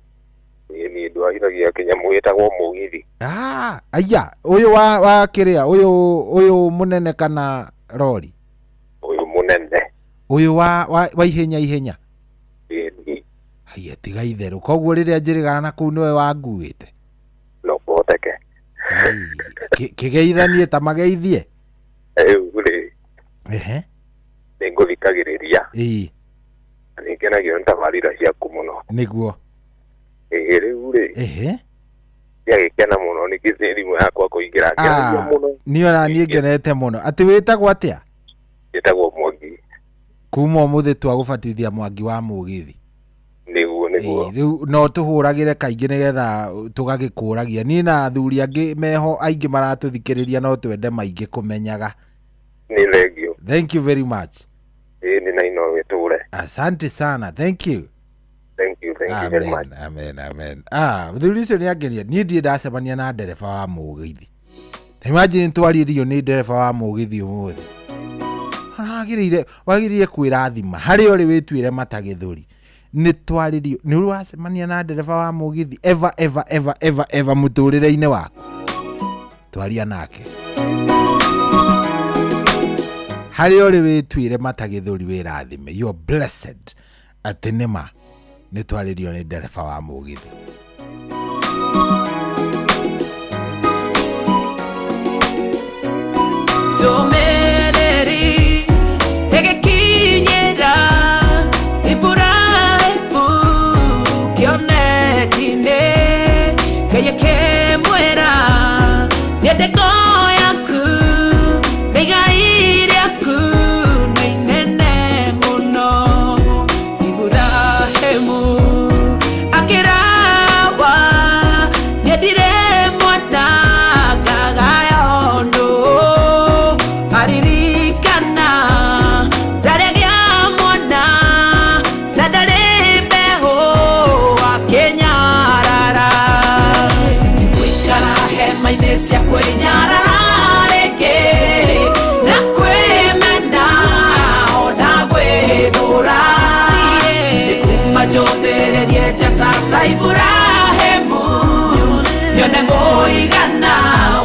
Niĩ niĩ ndwarithagia kĩnyamũ gĩtagwo mũgithi. Ah, aya, ũyũ wa kĩrĩa, ũyũ mũnene kana rori? Ũyũ mũnene. Ũyũ wa ihenya ihenya? Ĩĩ. Haiya, tiga itherũ. Koguo rĩrĩa njĩrĩgana na kũu nĩwe wanguĩte? No kũhoteke. Kĩgeithanie ta mageithie? Rĩu rĩ. Ehe. Nĩngũthikagĩrĩria. Ĩĩ. Nĩngenagio nĩ tabarĩra ciaku mũno. Nĩguo. Ĩĩ rĩu rĩ. Ehe. Ndiagĩkena mũno nĩ thimũ yakwa kũingĩra. Ngenagia mũno. Niĩ ona niĩ ngenete mũno. Atĩ wĩtagwo atĩa? Njĩtagwo Mwangi. Kuma ũmũthĩ twagũbatithia Mwangi wa mũgithi. Nĩguo nĩguo. Rĩu no tũhũragĩre kaingĩ nĩgetha tũgagĩkũragia. Niĩ na athuri angĩ meho aingĩ maratũthikĩrĩria no twende maingĩ kũmenyaga. Nĩ thengio. Thank you very much. Ĩĩ nĩ na ino wĩtũre. Asante sana. Thank you. Thank you, thank you very much. Amen, amen. Ah, mũthuri ũcio nĩ angenia. Niĩ ndirĩ ndacemania na ndereba wa mũgithi. Imagine twaririo nĩ ndereba wa mũgithi ũmũthĩ. Wagĩrĩire kwĩrathima harĩa ũrĩ wĩtuĩre mata gĩthũri. Nĩ twarĩrio, nĩ ũrĩ wacemania na ndereba wa mũgithi ever ever ever ever ever mũtũrĩre-inĩ waku? Twaria nake. Harĩa ũrĩ wĩtuĩre mata gĩthũri wĩrathime. You are blessed. Atĩ nĩma nĩ twarĩrio nĩ ndereba wa mũgithi. Ndũmĩrĩri ĩgĩkinyĩra Iburahĩmu kĩoneki-inĩ, Ngai akĩmwĩra mĩandĩko yaku na igai rĩaku nĩ inene mũno. Iburahĩmu akĩrawa nĩendire mwana ngagaya ũndũ, aririkana ndarĩ agĩa mwana na ndarĩ mbeũ akĩnyarara. Ti gũikara hema-inĩ cia kwĩnyarara rĩngĩ na kwĩmena ona gwĩthũra, nĩ kuma njũthĩrĩrie njata ta Iburahĩmu nyone mũigana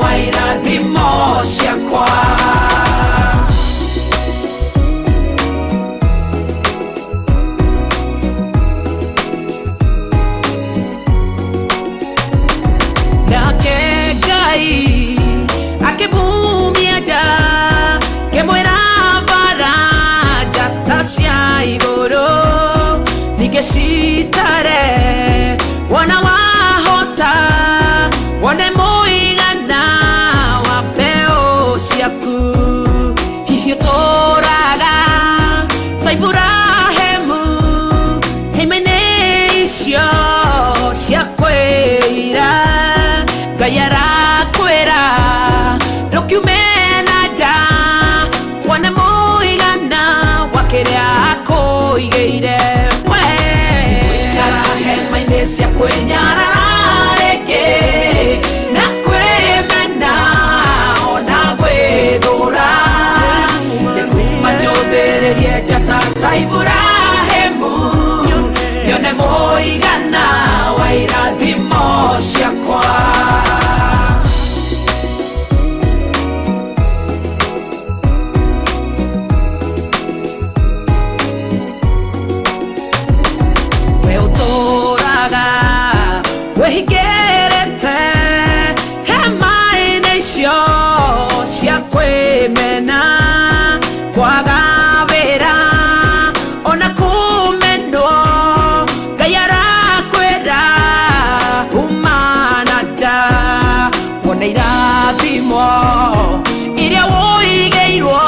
wa irathimo ciakwa. Nake Ngai akĩmumia nja, kĩmwĩra bara njata cia igũrũ ningĩ citare, wona wahota wone mũigana wa mbeũ ciaku. Hihi ũtũraga ta Iburahĩmu hema-inĩ icio cia kwĩira, Ngai arakwĩra ndũkiume na nja wone mũigana wa kĩrĩa akũigĩire. Kwĩnyarara rĩngĩ na kwĩmena ona gwĩthũra nĩ kuma njũthĩrĩrie njata ta Iburahĩmu nyone mũigana wa irathimo ciakwa. We ũtũraga wĩhingĩrĩte hema-inĩ icio cia kwĩmena kwaga wĩra ona kũmenwo Ngai arakwĩra uma na nja wone irathimo iria wũigĩirwo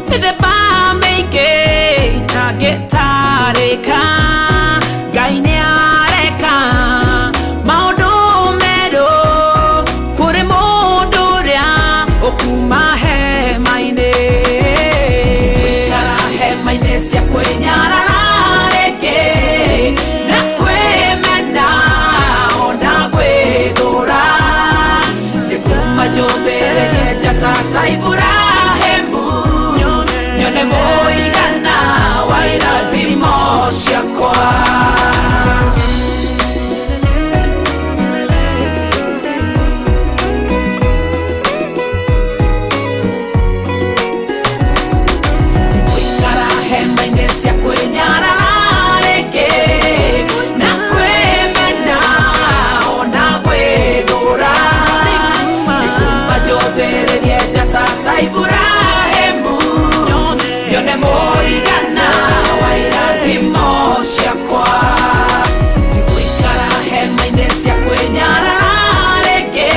mĩthemba mĩingĩ itangĩtarĩka. Ngai nĩareka maũndũ merũ kũrĩ mũndũ ũrĩa ũkuma hema-inĩ. Gũikara hema-inĩ cia kwĩnyarara rĩngĩ na kwĩmena ona gwĩthũra nĩ kuma njũthĩrĩrie njata ta Iburahĩmu nyone mũigana wa irathimo ciakwa. Gũikara hema-inĩ cia kwĩnyarara rĩngĩ na kwĩmena ona gwĩthũra nĩ kuma njũthĩrĩrie njata ta Iburahĩmu nyone mũigana wa irathimo ciakwa. Ti gũikara hema-inĩ cia kwĩnyarara rĩngĩ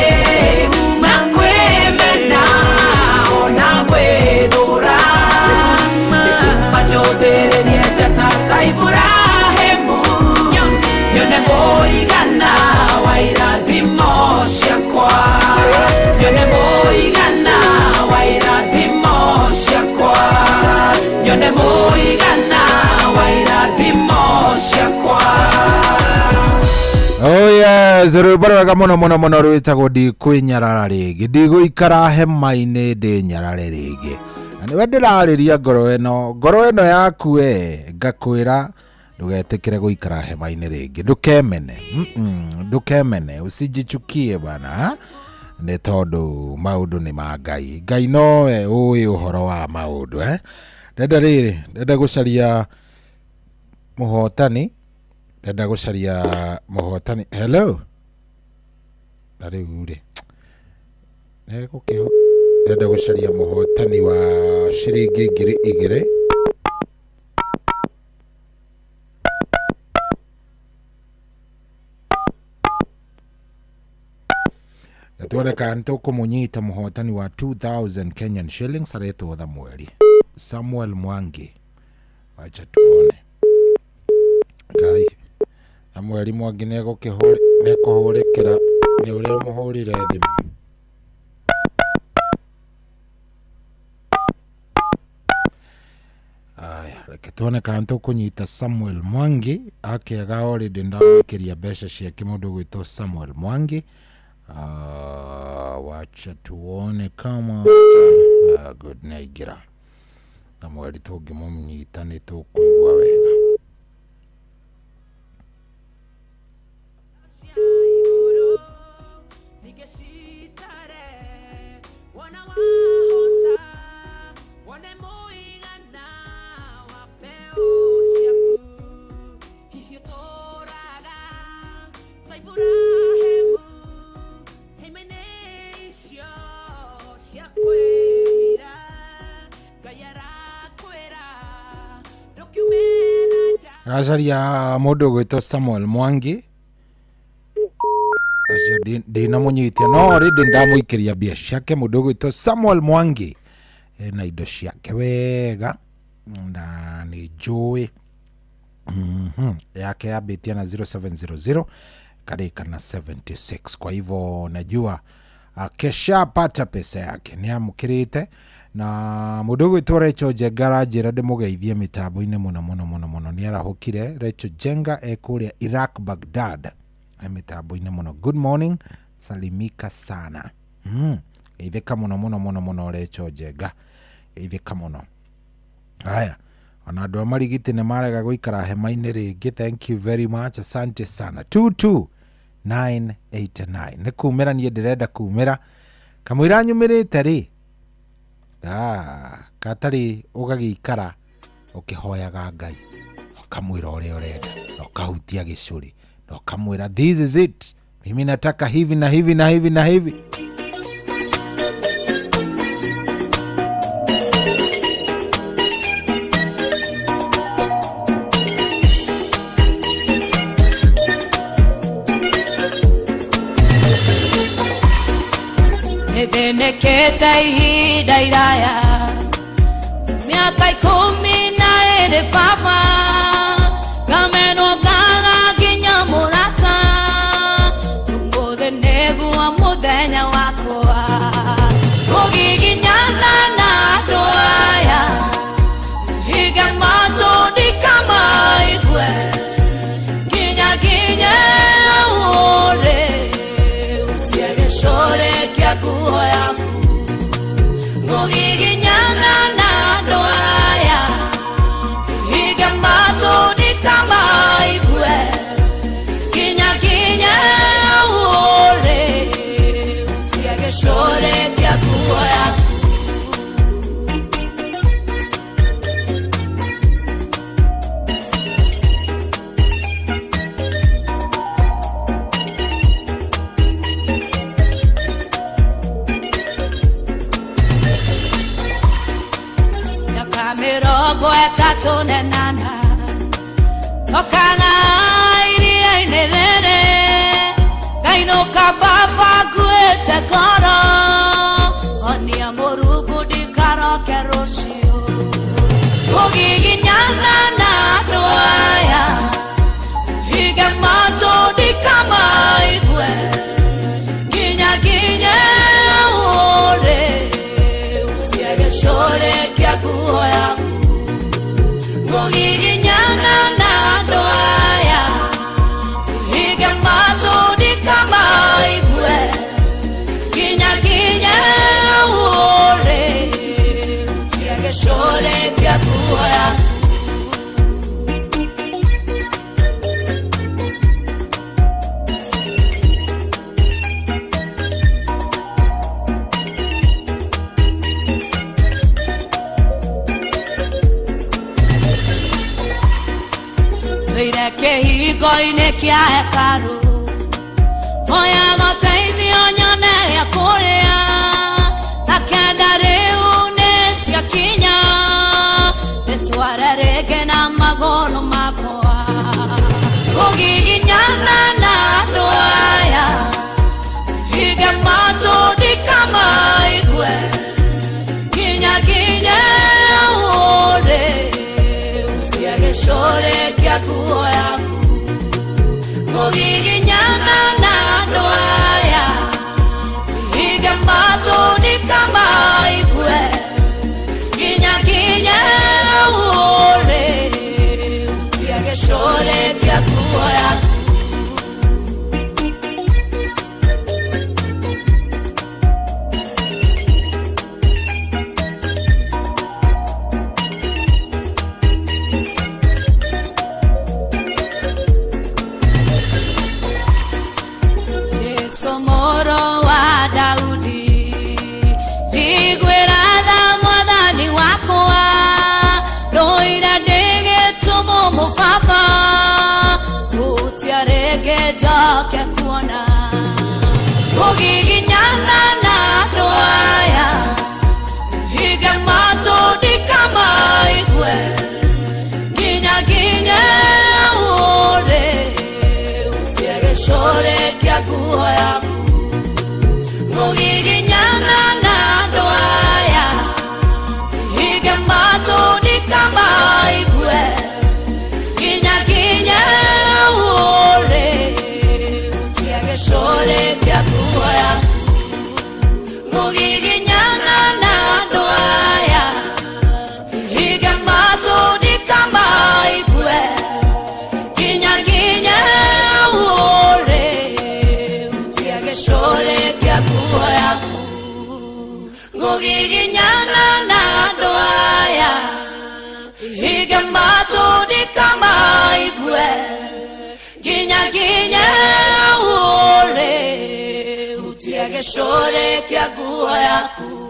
na kwĩmena ona gwĩthũra nĩ kuma njũthĩrĩrie njata ta Iburahĩmu nyone mũigana wa irathimo ciakwa. Nyone mũigana wa irathimo ciakwa. Nyone mũigana wa irathimo ciakwa. Oh yes, rwĩmbo rwega mũno mũno mũno rwĩtagwo ndikwĩnyarara rĩngĩ ndigũikara hema-inĩ ndĩnyarare rĩngĩ. Na nĩwe ndĩrarĩria ngoro ĩno yaku we ngakwĩra ndũgetĩkĩre gũikara hema-inĩ rĩngĩ, ndũkemene, ndũkemene, usijichukie bana, nĩ tondũ maũndũ nĩ ma Ngai. Ngai nowe ũĩ ũhoro wa maũndũ. Ndenda rĩrĩ, ndenda gũcaria mũhotani, ndenda gũcaria mũhotani. Hello, na rĩu rĩ nĩgũkĩho, ndenda gũcaria mũhotani wa ciringi 2000. Tuone kana nĩtũkũmũnyita mũhotani wa 2000 Kenyan shillings aretwo Thamweri Samuel Mwangi. Wacha tuone. Ngai, Samuel Mwangi nĩekũhũrĩkĩra nĩ ũrĩa mũhũrire thimũ. Aya, reke tuone kana nĩtũkũnyita Samuel Mwangi. Akĩaga already ndamwĩkĩria mbeca ciake mũndũ ũgwĩtwo Samuel Mwangi. Wacha tuone kama good nĩaingĩra. Samuel tũngĩmũnyita nĩtũkũigua wega. Gacaria mũndũ ũgwĩtwo Samuel Mwangi acio ndinamũnyitia no already ndamũikĩria mbia ciake. Mũndũ ũgwĩtwo Samuel Mwangi ena indo ciake wega na nĩ njũĩ yake yambĩtie na 0700 karĩka na 76. Kwa hivyo najua akeshapata pesa yake nĩamũkĩrĩte Na mũndũ ũgwĩtwo Recho Njenga aranjĩra ndĩmũgeithie mĩtambo-inĩ mũno mũno mũno mũno. Nĩ arahũkire. Recho Njenga e kũrĩa Iraq, Baghdad, e mĩtambo-inĩ mũno. Good morning, salimika sana. Geithĩka mũno mũno mũno mũno Recho Njenga, geithĩka mũno. Haya, ona andũ a Marigiti nĩ marega gũikara hema-inĩ rĩngĩ. Thank you very much, asante sana. 22989 nĩ kumĩra niĩ ndĩrenda kumĩra kamũira nyumĩrĩte rĩ, katarĩ ũgagĩikara ũkĩhoyaga Ngai, ũkamwĩra ũrĩa ũrenda na ũkahutia gĩcũrĩ na ũkamwĩra this is it, mimi nataka hivi na hivi na hivi na hivi. Nĩthĩnĩkĩte ihinda iraya, mĩaka 12 baba, ngamenwo ngaga nginya mũrata, ũmũthĩ nĩguo mũthenya wakwa, kũgiginyana na andũ aya, hinga matũ ndikamaigue, nginya nginye ũrĩ, ũtie gĩcũrĩ kĩa nguo yaku, ngũgiginyana na andũ aya, hinga matũ ndikamaigue, nginya nginye ũrĩ, ũtie gĩcũrĩ kĩa nguo yaku. Mĩrongo ĩtatũ na ĩnana okaga iria-inĩ rĩrĩ, ngainũka baba nguĩte ngoro, honia Mũrungu ndikaroke rũciũ, kũgiginyana na andũ aya, hinga matũ ndikamaigue, nginya nginye ũrĩ, ũtie gĩcũrĩ kĩa nguo yaku, ngũgiginyana na andũ aya, hinga matũ ndikamaigue, nginya nginye ũrĩ, ũtie gĩcũrĩ kĩa nguo yaku. Thĩire kĩhingo-inĩ kĩa hekarũ, hoyaga ũteithio nyone gĩa kũrĩa, na kenda rĩu nĩ ciakinya, ndĩtware rĩngĩ na magũrũ makwa, kũgiginyana na andũ aya, hinga matũ ndikamaigue, nginya nginye ũrĩ, ũtie gĩcũrĩ kĩa nguo yaku, ngũgiginyana na andũ aya, hinga matũ ndikamaigue, nginya nginye ũrĩ, ũtie gĩcũrĩ kĩa nguo yaku. Jesu mũrũ wa Daudi, njiguĩra tha mwathani wakwa, ndũire ndĩ gĩtumumu baba, hutia rĩngĩ njoke kuona, kũgiginyana na andũ aya, hinga matũ ndikamaigue, nginya nginye ũrĩ, ũtie gĩcũrĩ kĩa nguo yaku, ngũgiginyana na andũ aya, hinga matũ ndikamaigue, nginya nginye ũrĩ, ũtie gĩcũrĩ kĩa nguo yaku. Ngugiginyana na andũ aya Hige matũ ndikamaigwe Nginya nginye ũrĩ Hutie gĩcũrĩ kĩa nguo yaku.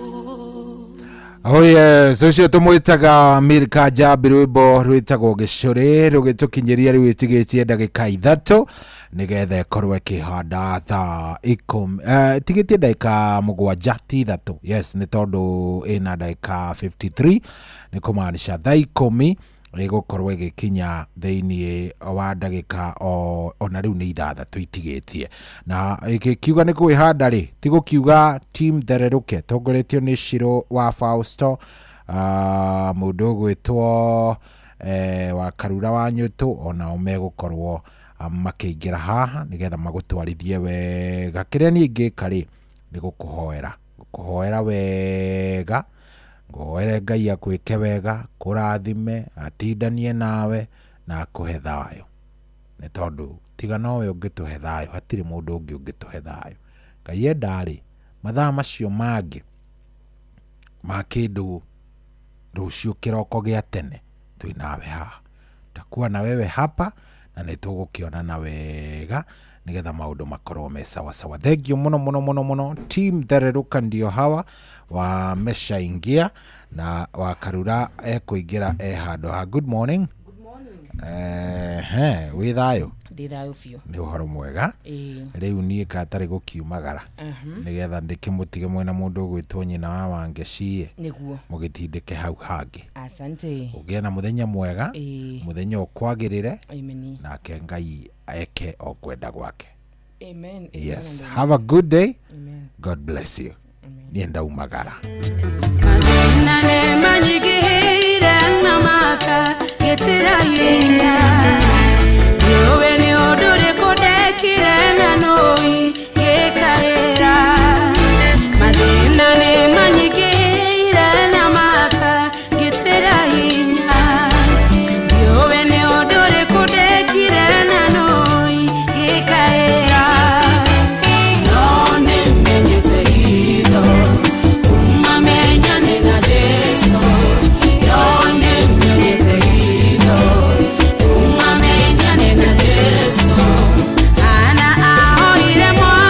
Oh yes, ũcio tũmwĩtaga Milka Njambi, rwĩmbo rwĩtagwo gĩcũrĩ rũgĩtũkinyĩria rĩu ĩtigĩtie ndagĩka 3 nĩgetha ĩkorwo ĩkĩhanda thaa 10, ĩtigĩtie ndagĩka 7 ti 3. Yes, nĩ tondũ ĩna ndagĩka 53 nĩ kũmaanisha thaa 10 ĩgũkorwo ĩgĩkinya thĩinĩ wa ndagĩka ona rĩu nĩ 6 itigĩtie. Na ĩgĩkiuga nĩ kwĩhanda rĩ, ti gũkiuga team Thererũke tongoretio nĩ Shiro wa Fausto, mũndũ ũgwĩtwo wa Karura wa Nyũtũ, onao megũkorwo makĩingĩra haha nĩgetha magũtwarithie wega. Kĩrĩa niĩ ingĩka rĩ, nĩ gũkũhoera, gũkũhoera wega, ngũhoere Ngai akwĩke wega, kũrathime, atindanie nawe na akũhe thayũ, nĩ tondũ tiga nowe ũngĩtũhe thayũ, hatirĩ mũndũ ũngĩ ũngĩtũhe thayũ. Ngai enda rĩ, mathaa macio mangĩ ma kĩndũ rũciũ kĩroko gĩa tene twĩ nawe haha, takuwa na wewe hapa na nĩ tũgũkĩonana wega nĩgetha maũndũ makorwo me sawa sawa. Thank you mũno mũno mũno mũno. Team Thererũka ndio hawa wameshaingia na wakarura ekũingĩra e handũ ha. Good morning. Wĩ thayũ? Ndĩ thayũ biũ. Nĩ ũhoro mwega. Rĩu niĩ katarĩ gũkiumagara nĩgetha ndĩkĩmũtige mwena mũndũ ũgwĩtwo nyina wa Wangeci nĩguo mũgĩtindĩke hau hangĩ. Asante. Ũgĩe na mũthenya mwega, mũthenya ũkwagĩrĩre. Amen. Nake Ngai eke o kwenda gwake. Amen. Yes, have a good day. Amen. God bless you. Niĩ ndaumagara. Mathĩna nĩmanyingĩhĩire na makangĩtĩra hinya. Ndiũĩ nĩ ũndũ ũrĩkũ ndekire na nũi ngĩkaĩra. Mathĩna nĩmanyingĩhĩire na makangĩtĩra hinya. Ndiũĩ nĩ ũndũ ũrĩkũ ndekire na nũi ngĩkaĩra. No nĩmenyete hitho kuma menyane na Jesu. No nĩmenyete hitho kuma menyane na Jesu. Ana ahoire mwana.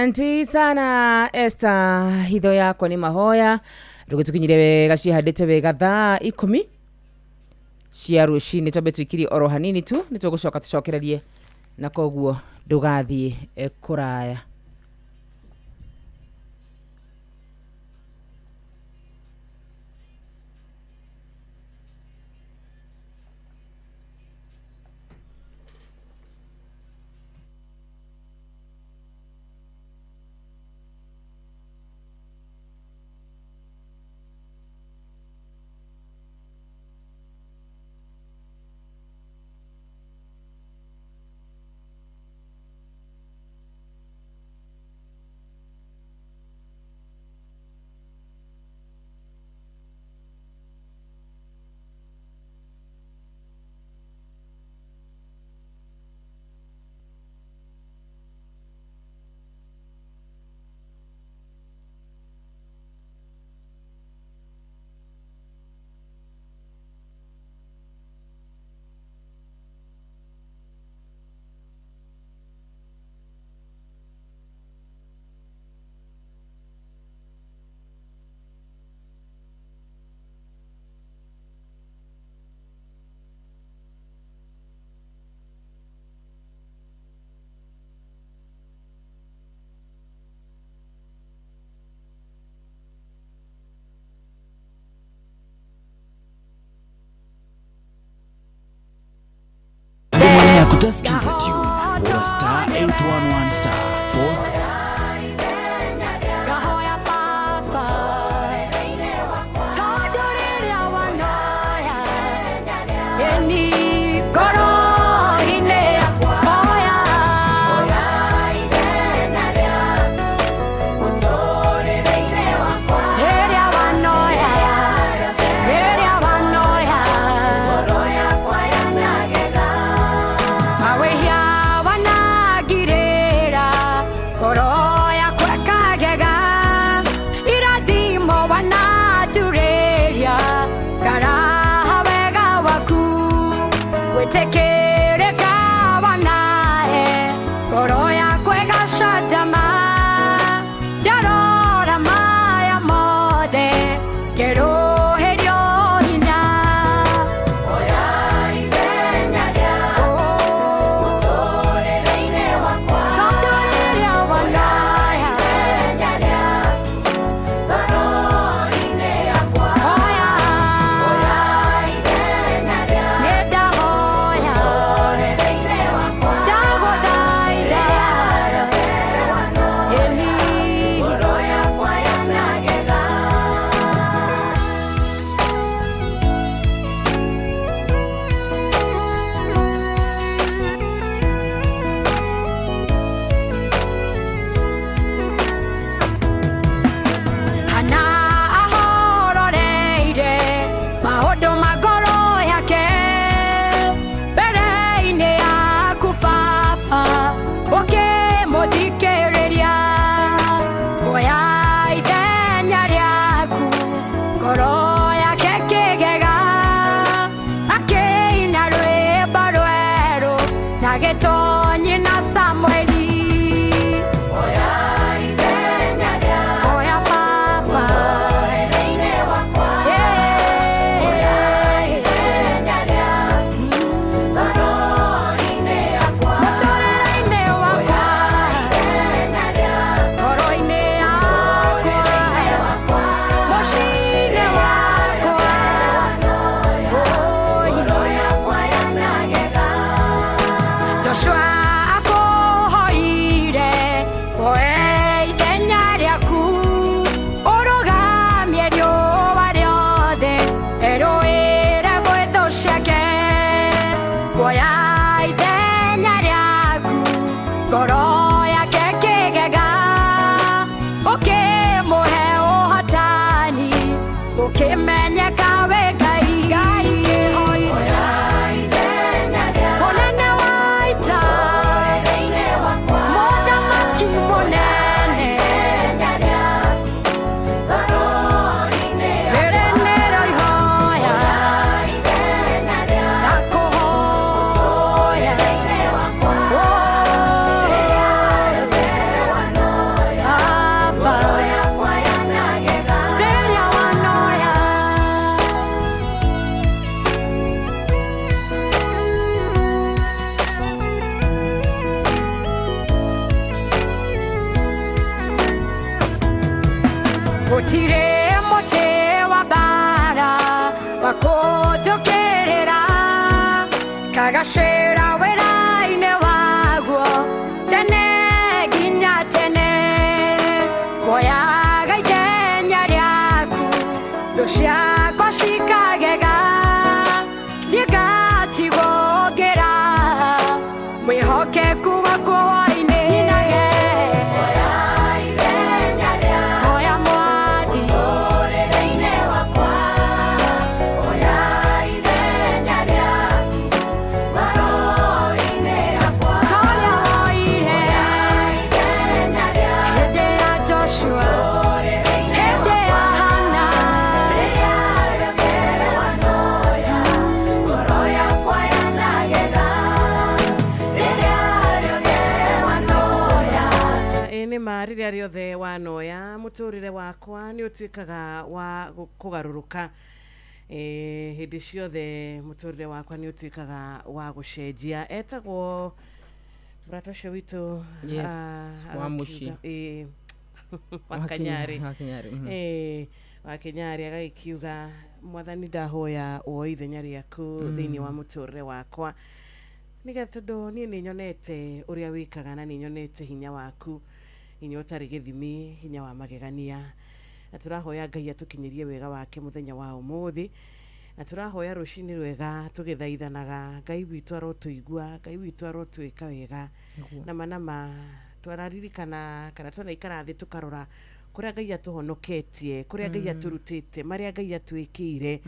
Asante sana Esther, hitho yakwa ni mahoya rũgĩtũkinyire wega ciĩhandĩte wega thaa 10 cia rũcinĩ twambe tũikirie oro hanini tu nĩ tũgũcoka tũcokererie na koguo ndũgathiĩ kũraya. Kutasikiza tune hura star 811 star 4. Oya, Kũnjũkĩrĩra kagacĩra wĩra-inĩ waguo tene nginya tene woyaga ithenya rĩaku thũ ciakwa cikagega niĩ ngatigwo ngĩra mwĩhokeku waku hwaĩ-inĩ nyinage hoya mwathi mũtũrĩre-inĩ wakwa hoya ithenya rĩaku ngoro-inĩ yakwa torĩa woire hĩndĩ ya Joshua hĩndĩ ya Hana rĩrĩa rĩothe wanoya ngoro yakwa yanagega rĩrĩa rĩothe wanoya. Ĩ nĩ ma rĩrĩa rĩothe wanoya mũtũrĩre wakwa nĩ ũtuĩkaga wa kũgarũrũka. Hĩndĩ ciothe mũtũrĩre wakwa nĩ ũtuĩkaga wa gũcenjia. Etagwo mũrata ũcio witũ. Yes, wa mũciĩ. Ĩ, wa Kanyarĩ. Wa Kanyarĩ. Ĩ, wa Kanyarĩ agagĩkiuga mwathani ndahoya woe ithenya rĩaku thĩinĩ wa mũtũrĩre wakwa nĩgetha tondũ niĩ nĩ nyonete ũrĩa wĩkaga na nĩ nyonete hinya waku, hinya ũtarĩ gĩthimi, hinya wa magegania, na tũrahoya Ngai atũkinyĩrie wega wake mũthenya wa ũmũthĩ, na tũrahoya rũcinĩ rwega tũgĩthaithanaga Ngai witũ arotũigua, Ngai witũ arotwĩka wega. Nĩguo. Nama nama twararirikana kana twanaikara thĩ tũkarora kũrĩa Ngai atũhonoketie, kũrĩa Ngai atũrutĩte, marĩa Ngai atwĩkĩire,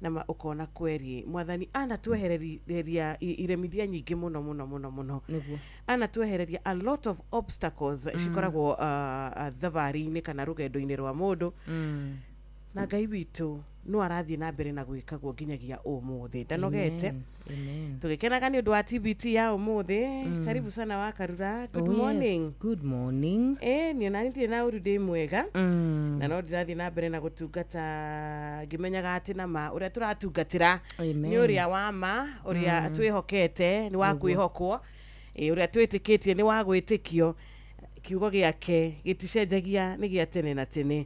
nama ũkona kweri mwathani anatwehereria iremithia nyingĩ mũno mũno mũno mũno. Nĩguo. Anatwehereria a lot of obstacles cikoragwo thabarĩ-inĩ kana rũgendo-inĩ rwa mũndũ, na Ngai witũ no arathiĩ na mbere na gwĩkagwo nginyagia ũmũthĩ ndanogete. Amen. Amen. Tũgĩkenaga nĩ ũndũ wa TBT ya ũmũthĩ. Karibu sana wa Karura. Good Oh, morning. Yes. Good morning. Ĩ niĩ nani ndirĩ na ũru, ndĩ mwega na no ndĩrathiĩ na mbere na gũtungata ngĩmenyaga atĩ nama ũrĩa tũratungatĩra Amen. nĩ ũrĩa wa ma, ũrĩa twĩhokete nĩ wa kwĩhokwo. Ĩ, ũrĩa twĩtĩkĩtie nĩ wa gwĩtĩkio, kiugo gĩake gĩticenjagia, nĩ gĩa tene na tene.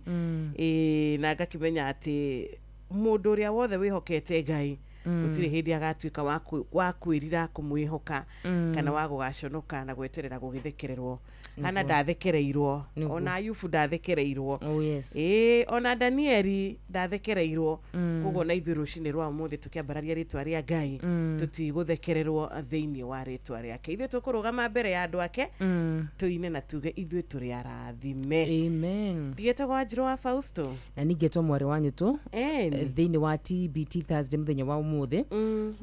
Ĩ, na ngakĩmenya atĩ mũndũ ũrĩa wothe wĩhokete Ngai gũtirĩ hĩndĩ agatuĩka wa kwĩrira kũmwĩhoka kana wa gũgaconoka na gweterera gũgĩthekererwo. Hana ndathekereirwo. Nĩguo. Ona Ayubu ndathekereirwo. Oh, yes. Ĩ, ona Danieli ndathekereirwo. Koguo na ithuĩ rũcinĩ rwa ũmũthĩ tũkĩambararia rĩtwa rĩa Ngai tũtigũthekererwo thĩinĩ wa rĩtwa rĩake. Ithuĩ tũkũrũgama mbere ya andũ ake tũine na tuge ithuĩ tũrĩ arathime. Amen. Ndigetagwo Wanjirũ wa Fausto. Na ningĩtwo mwarĩ wa nyũtũ Ĩni. thĩinĩ wa TBT Thursday mũthenya wa ũmũthĩ,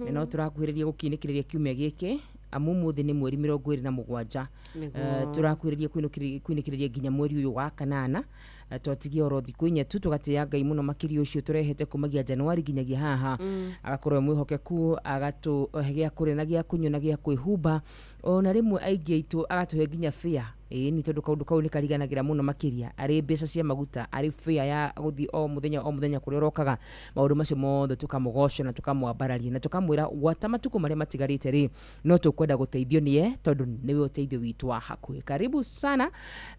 na no tũrakuhĩrĩria gũkiunĩkĩrĩria kiumia gĩkĩ, amu ũmũthĩ nĩ mweri 27. Nĩguo. Tũrakuhĩrĩria kwinĩkĩrĩria nginya mweri ũyũ wa kanana. Twatigia oro thikũ inya tu tũgatĩĩa Ngai mũno makĩria ũcio tũrehete kumagia Januari nginyagia haha, agakorwo e mwĩhokeku, agatũhe gĩa kũrĩa na gĩa kũnyua na gĩa kwĩhumba, ona rĩmwe aingĩ aitũ agatũhe nginya fare. Ĩĩ nĩ tondũ kaũndũ kau nĩ kariganagĩra mũno makĩria, arĩ mbeca cia maguta, arĩ fare ya gũthiĩ o mũthenya o mũthenya kũrĩa ũrokaga, maũndũ macio mothe tũkamũgoca na tũkamwambararia na tũkamwĩra gwata matukũ marĩa matigarĩte rĩ, no tũkwenda gũteithio nĩye tondũ nĩwe ũteithio witũ wa hakuhĩ. Karibu sana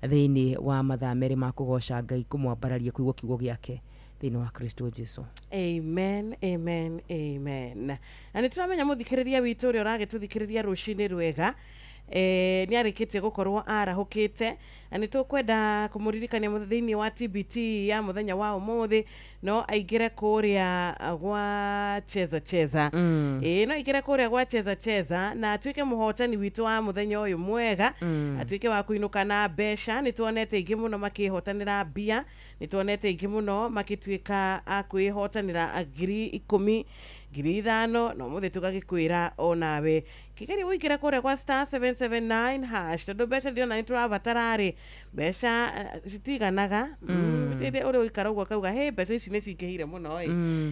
thĩinĩ wa mathaa merĩ ma kũgoca Ngai, kũmwambararia, kũigua kiugo gĩake thĩinĩ wa Kristo Jesu. Amen, amen, amen. Na nĩ tũramenya mũthikĩrĩria witũ ũrĩa ũragĩtũthikĩrĩria rũcinĩ rwega nĩ arĩkĩtie gũkorwo arahũkĩte, na nĩ tũkwenda kũmũririkania thĩinĩ wa TBT ya mũthenya wa ũmũthĩ no aingĩre kũrĩa gwa Cheza Cheza. Ĩĩ, no aingĩre kũrĩa gwa Cheza Cheza na atuĩke mũhotani witũ wa mũthenya ũyũ mwega, atuĩke wa kũinũka na mbeca. Nĩ tuonete aingĩ mũno makĩhotanĩra mbia, nĩ tuonete aingĩ mũno makĩtuĩka a kwĩhotanĩra 10,000, 5,000, na ũmũthĩ tũgagĩkwĩra onawe kĩgerio ũingĩre kũrĩa gwa *779# tondũ mbeca ndĩrona nĩ tũrabatara rĩ, mbeca citiganaga. Rĩrĩa ũrĩa ũikara ũguo akauga hĩ, mbeca ici nĩ cingĩhire mũno ĩ.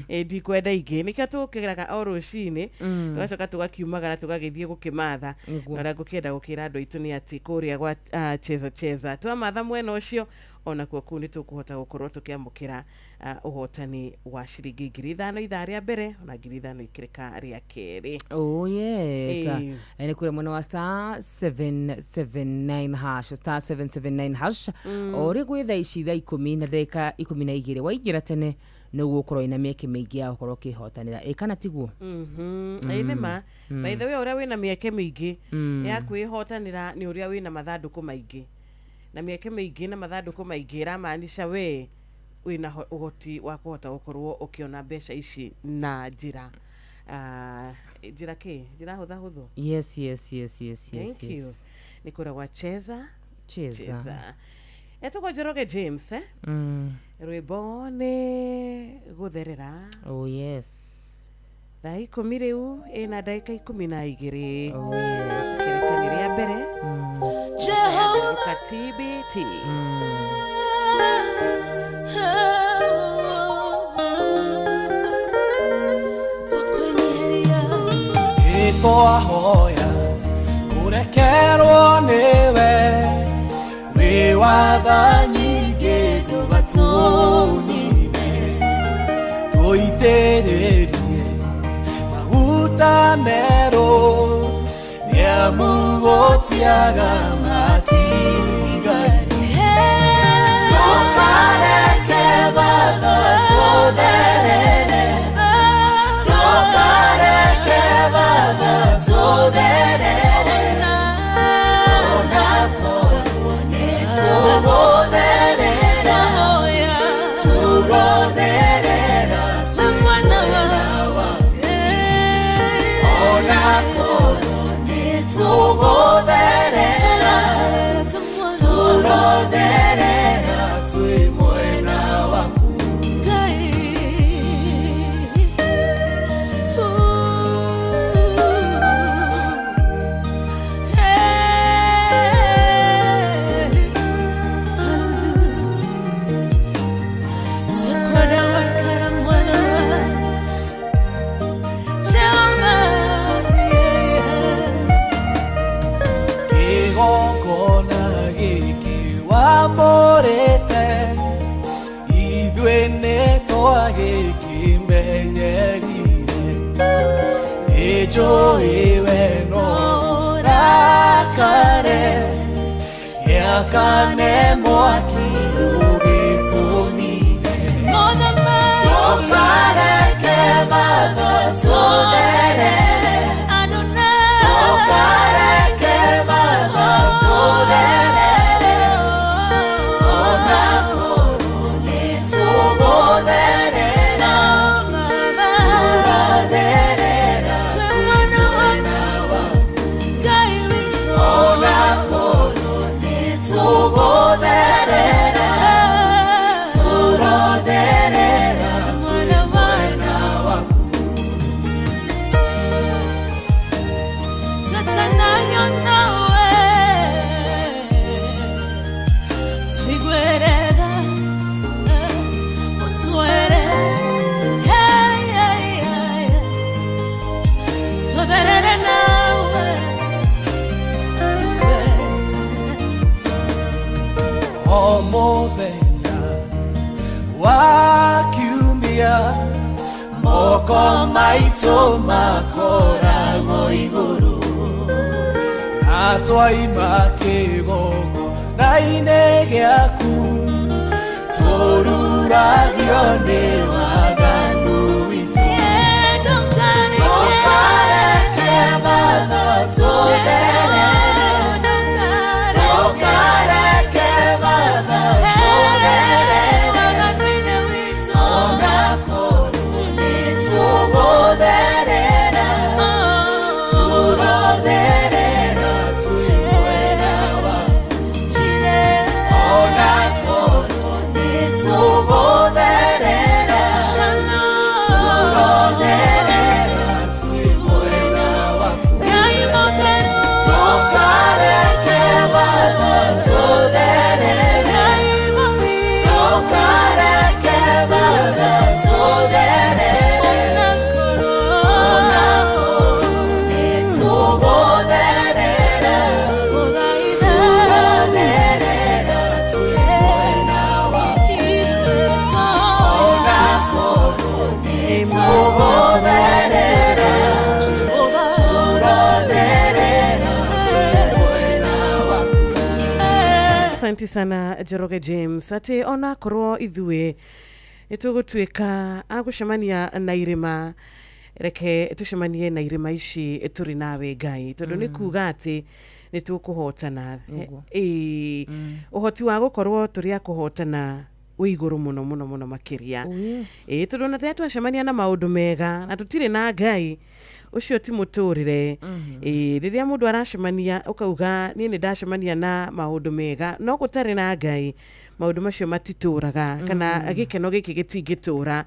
Ĩ, ndikwenda ingĩ, nĩkĩo tũkĩraga o rũcinĩ tũgacoka tũgakiumagara tũgagĩthiĩ gũkĩmatha. Nĩguo. Na ũrĩa ngũkĩenda gũkĩra andũ aitũ nĩ atĩ kũrĩa gwa Cheza Cheza twamatha mwena ũcio Onakuo kũu nĩ tũkũhota gũkorwo tũkĩamũkĩra ũhotani wa ciringi 5,000 ithaa rĩa mbere, ona 5,000 ikĩrĩka rĩa kerĩ. Oh yes. Ĩĩ. Nĩ kũrĩa mwena wa star 779 hash, star 779 hash. O rĩ gwĩ thaa ici thaa 10:12, waingĩra tene nĩguo ũkorwo wĩna mĩeke mĩingĩ ya gũkorwo ũkĩhotanĩra, ĩ kana tiguo? Ĩĩ nĩma. By the way, ũrĩa wĩna mĩeke mĩingĩ ya kwĩhotanĩra nĩ ũrĩa wĩna mathandũkũ maingĩ, na mĩeke mĩingĩ na mathandũkũ maingĩ ĩramaanisha we wĩna ũhoti wa kũhota gũkorwo ũkĩona mbeca ici na njĩra njĩra kĩ njĩra hũthahũthũ. Yes. Thank you. Nĩ kũrĩa gwa Cheza. Cheza. Cheza. Etagwo Njoroge James, eh? Rwĩmbo nĩ gũtherera. Oh yes. Thaa 10 rĩu ĩna ndagĩka 12. Oh yes. Kĩrekani rĩa mbere Jehovah. TBT. Ĩtwahoya kũrekerwo nĩwe, wĩ watha nyingĩ ndũgatũnine, tũitĩrĩrie maguta merũ, nĩamu gũtiaga matigari. Ndũkareke Baba tũtherere, ndũkareke Baba tũtherere, onakorwo nĩ tũgũtherera, tũrotherera twĩ mwena waku, onakorwo nĩ tũgũtherera, tũrotherera twĩ mwena waku. Kĩgongona gĩkĩ wamũrĩte, ithuĩ nĩ twagĩkĩmenyerire, nĩnjũĩ we no ũrakare, gĩakane mwaki ũgĩtũnine. Ndũkareke Baba tũtherere, ndũkareke Baba tũtherere, onakorwo nĩ tũgũtherera, tũrotherera twĩ mwena waku, onakorwo nĩ tũgũtherera, tũrotherera twĩ mwena waku. O mũthenya wa kiumia, moko maitũ makoragwo igũrũ, na twaima kĩgongona-inĩ gĩaku, tũruragio nĩ waganu witũ. Ndũkareke Baba tũtherere, ndũkareke Baba tũtherere, onakorwo nĩ tũgũtherera, tũrotherera twĩ mwena waku, onakorwo nĩ tũgũtherera, Asante sana Njoroge James, atĩ onakorwo ithuĩ nĩ tũgũtuĩka a gũcemania na irĩma, reke tũcemanie na irĩma ici tũrĩ nawe Ngai, tondũ nĩ kuga atĩ nĩ tũkũhotana. Nĩguo. Ĩĩ, ũhoti wa gũkorwo tũrĩ a kũhotana wĩ igũrũ mũno mũno mũno makĩria. Oh, yes. Ĩĩ, tondũ ona rĩrĩa twacemania na maũndũ mega na tũtirĩ na Ngai, ũcio ti mũtũrĩre. Ĩĩ, rĩrĩa mũndũ aracemania ũkauga niĩ nĩ ndacemania na maũndũ mega no gũtarĩ na Ngai, maũndũ macio matitũraga kana gĩkeno gĩkĩ gĩtingĩtũra.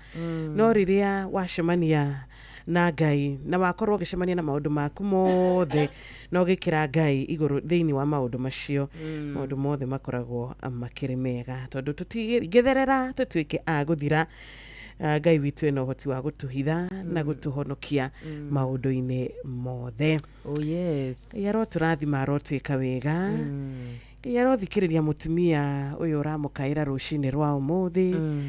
No rĩrĩa wacemania na Ngai na wakorwo ũgĩcemania na maũndũ maku mothe na ũgĩkĩra Ngai igũrũ thĩinĩ wa maũndũ macio, maũndũ mothe makoragwo makĩrĩ mega, tondũ tũtingĩtherera tũtuĩke a gũthira. Ngai witũ ena ũhoti wa gũtũhitha na gũtũhonokia maũndũ-inĩ mothe. Oh, yes. Ngai arotũrathima, arotwĩka wega. Ngai arothikĩrĩria mũtumia ũyũ ũramũkaĩra rũcinĩ rwa ũmũthĩ.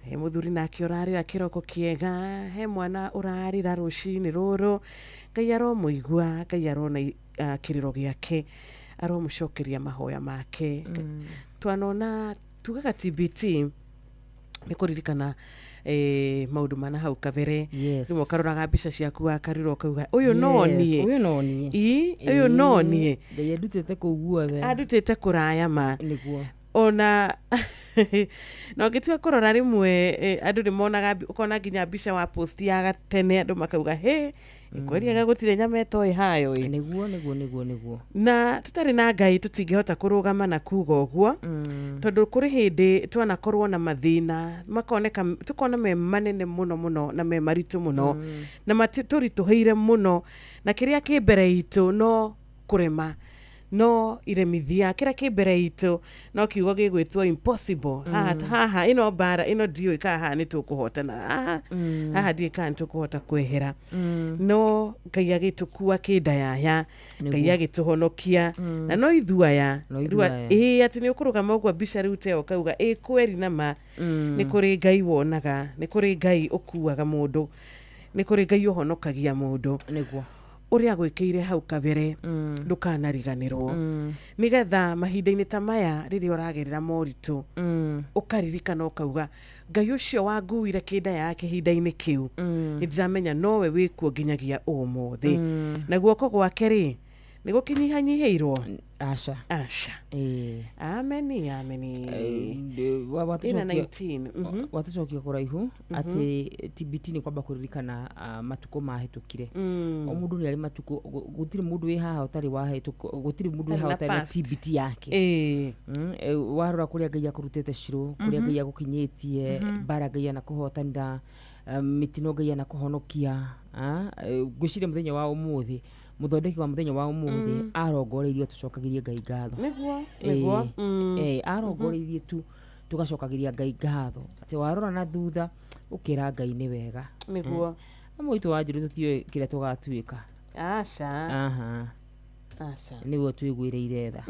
He mũthuri nake ũrarĩra kĩroko kĩega, he mwana ũrarĩra rũcinĩ rũrũ. Ngai aromũigua, Ngai arona kĩrĩro gĩake, aromũcokeria mahoya make. Twanona tugaga TBT nĩ kũririkana maũndũ mana hau kabere. Yes. Rĩmwe ũkaroraga mbica ciaku wakarĩra ũkauga ũyũ no Yes, niĩ, ũyũ no niĩ. Ii, ũyũ no niĩ. Ngai andutĩte kũu guothe. Andutĩte kũraya ma. Nĩguo. Ona na ũngĩtua kũrora rĩmwe, andũ nĩ monaga ũkona nginya mbica wa post ya gatene, andũ makauga hĩ, kweriaga gũtirĩ nyama ĩtoĩ hayo ĩ. Nĩguo, nĩguo, nĩguo, nĩguo. Na tũtarĩ na Ngai tũtingĩhota kũrũgama na kuga ũguo, tondũ kũrĩ hĩndĩ twanakorwo na mathĩna makoneka, tũkona me manene mũno mũno na me maritũ mũno na tũritũhĩire mũno, na kĩrĩa kĩ mbere itũ no kũrema, no iremithia, kĩrĩa kĩ mbere itũ no kiugo gĩgwĩtwo impossible. Haha haha ĩno mbara ĩno ndiũĩ kana haha nĩ tũkũhotana, haha haha ndiũĩ kana nĩ tũkũhota kwehera. No Ngai agĩtũkua kĩndayaya, Ngai agĩtũhonokia, na no ithuaya. No ithuĩ aya. Ĩĩ, atĩ nĩ ũkũrũgama ũguo mbica rĩu teo ũkauga ĩ kweri na ma, nĩ kũrĩ Ngai wonaga, nĩ kũrĩ Ngai ũkuaga mũndũ, nĩ kũrĩ Ngai ũhonokagia mũndũ. Nĩguo. Ũrĩa agwĩkĩire hau kabere ndũkanariganĩrwo, nĩgetha mahinda-inĩ ta maya rĩrĩa ũragerera moritũ ũkaririkana ũkauga Ngai ũcio wanguire kĩnda ya kĩhinda-inĩ kĩu, nĩ ndĩramenya nowe wĩkuo nginyagia ũmũthĩ, na guoko gwake rĩ nĩ gũkĩnyihanyihĩirwo. Aca. Aca. Ĩĩ. Ameni, ameni. Ĩna 19. Watũcokia kũraihu atĩ TBT nĩ kwamba kũririkana matukũ mahĩtũkire. O mũndũ nĩ arĩ matukũ, gũtirĩ mũndũ wĩ haha ũtarĩ wahĩtũka, gũtirĩ mũndũ wĩ Ũtarĩ haha na ũtarĩ na past. TBT yake. Warora kũrĩa Ngai akũrutĩte cirũ, kũrĩa Ngai agũkinyĩtie, mbara Ngai anakũhotanĩra, mĩtino Ngai anakũhonokia. Ngwĩciria mũthenya wa ũmũthĩ, mũthondeki wa mũthenya wa ũmũthĩ arongoreirie tũcokagĩrie Ngai ngatho. Nĩguo, nĩguo. Arongoreirie tu tũgacokagĩria Ngai ngatho, atĩ warora na thutha ũkĩra Ngai nĩ wega. Nĩguo. Amwe witũ wa njũrũ tũtiũĩ kĩrĩa tũgatuĩka. Aca. Aha. Aca. Nĩguo twĩgwĩrĩire tha,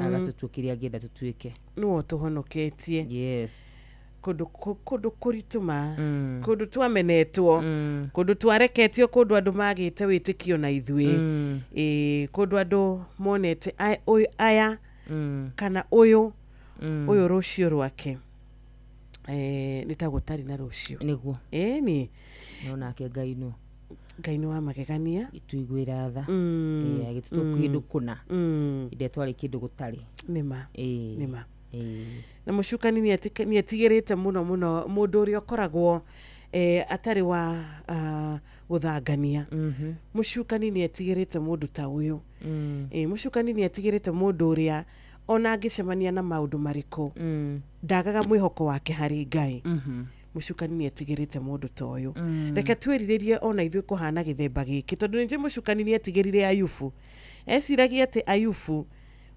agatũtua kĩrĩa angĩenda tũtuĩke. Nĩwe ũtũhonoketie. Yes. Kũndũ kũritũ ma, kũndũ twamenetwo, kũndũ twareketio, kũndũ andũ magĩte wĩtĩkio na ithuĩ. Ĩĩ, kũndũ andũ monete aya kana ũyũ, ũyũ rũciũ rwake nĩ ta gũtarĩ na rũciũ. Nĩguo. Ĩni. No nake Ngai nũ? Ngai nĩ wa magegania. Tũiguĩra tha. Ĩĩ, agĩtũtua kĩndũ kũna. Hĩndĩ ĩrĩa twarĩ kĩndũ gũtarĩ. Nĩma. Ĩĩ. Nĩma. Ĩĩ. Na mũcukani nĩ etigĩrĩte mũno mũno mũndũ ũrĩa ũkoragwo atarĩ wa gũthangania. Mũcukani nĩ etigĩrĩte mũndũ ta ũyũ. Mũcukani nĩ etigĩrĩte mũndũ ũrĩa ona angĩcemania na maũndũ marĩkũ ndagaga mwĩhoko wake harĩ Ngai. Mũcukani nĩ etigĩrĩte mũndũ ta ũyũ. Reke twĩrirĩrie ona ithuĩ kũhana gĩthemba gĩkĩ, tondũ nĩ njũĩ mũcukani nĩ etigĩrire Ayubu. Eciragia atĩ Ayubu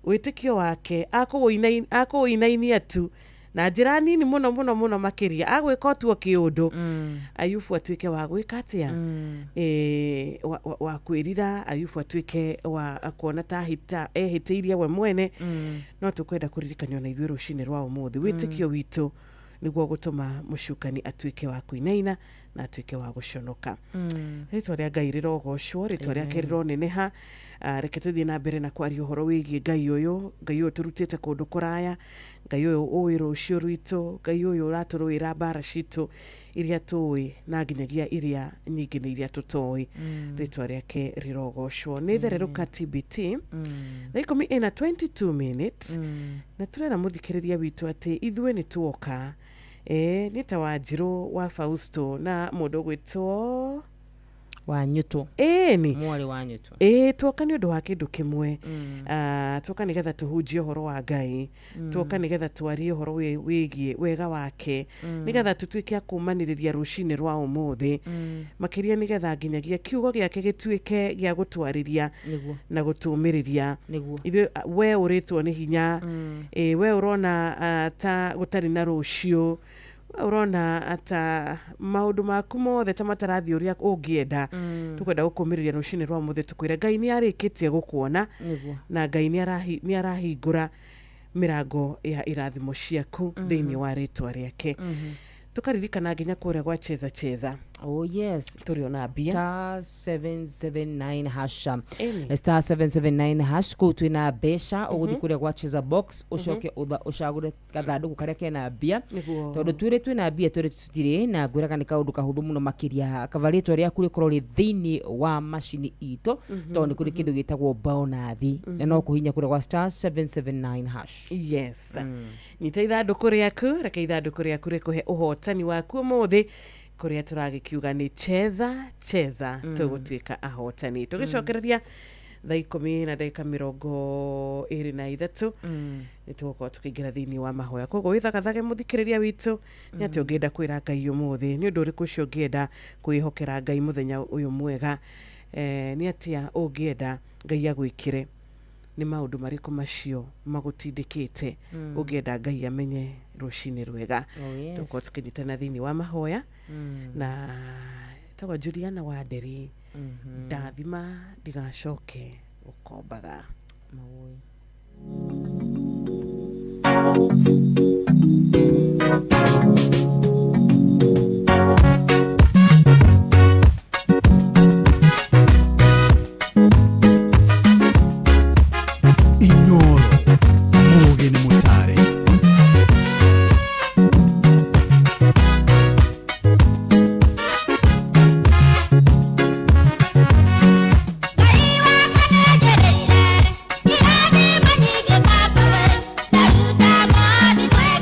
wĩtĩkio wake akũwũinainia tu na njĩra nini mũno mũno mũno makĩria, agwĩka o tu o kĩũndũ, Ayubu atuĩke wa gwĩka atĩa? Wa kwĩrira, Ayubu atuĩke wa kuona ta ehĩtĩirie we mwene. No tũkwenda kũririkanio na ithuĩ rũcinĩ rwa ũmũthĩ, wĩtĩkio witũ nĩguo gũtũma mũcukani atuĩke wa kũinaina na na atuĩke wa gũconoka. Rĩtwa rĩa Ngai rĩrogocwo, rĩtwa rĩake rĩroneneha. Reke tũthiĩ na mbere na kwaria ũhoro wĩgiĩ Ngai ũyũ, Ngai ũyũ tũrutĩte kũndũ kũraya, Ngai ũyũ ũĩ rũciũ rwitũ, Ngai ũyũ ũratũrũĩra mbara citũ iria tũĩ na nginyagia iria nyingĩ nĩ iria tũtoĩ. Rĩtwa rĩake rĩrogocwo. Nĩ thererũka TBT thaa 10:22 minutes, na tũrera mũthikĩrĩria witũ atĩ ithuĩ nĩ tuoka. Nĩ ta Wanjirũ wa Fausto na mũndũ ũgwĩtwo Wanyũtũ. Ĩni mwarĩ wa Nyũtũ. Tuoka nĩ ũndũ wa kĩndũ kĩmwe. Tuoka nĩgetha tũhunjie ũhoro wa Ngai, tuoka nĩgetha twarie ũhoro wĩgiĩ wega wake, nĩgetha tũtuĩke a kũmanĩrĩria rũcinĩ rwa ũmũthĩ, makĩria nĩgetha nginyagia kiugo gĩake gĩtuĩke gĩa gũtwarĩria na gũtũmĩrĩria. Ithuĩ we ũrĩtwo nĩ hinya, we ũrona ta gũtarĩ na rũciũ, urona ata maundu maku mothe ta matarathi uria ungienda, tukwenda gukumirĩria rucini rwa muthe tukwira Ngai ni arikitie gukuona na Ngai ni arahingura mirango ya irathimo ciaku thiini wa ritwa riake. Tukaririkana nginya kuria gwa cheza cheza. Oh yes, turiona mbia star 779 hash, star 779 hash kuu twina mbeca uguthi kuria gwa cheza box ucoke ucagure gathanduku karia kena mbia, tondu twire twina mbia twire tutire na ngwiraga ni kaundu kahuthu muno makiria kava ritwa riaku rikorwo ri thiini wa macini itu, tondu ni kuri kindu gitagwo bonathi na no kuhinya kuria gwa star 779 hash. Yes, nyita ithanduku riaku, reke ithanduku riaku rikuhe uhotani waku umuthi kuria turagikiuga ni cheza cheza, tugutuika ahotani. Tugicokereria thaa 10:23 ni tugukorwo tukiingira thiini wa mahoya. Koguo withagathage muthikiriria witu ni ati ungienda kwira Ngai umuthi, ni undu uriku ucio ungienda kwihokera Ngai muthenya uyu mwega, ni atia ungienda Ngai agwikire, ni maundu mariku macio magutindikite ungienda Ngai amenye rucini rwega. Tukorwo tukinyitana thiini wa mahoya na tagwa Juliana wa Nderi, ndathima ndigacoke gukombaga. Inoro mugi ni mutare. Bye.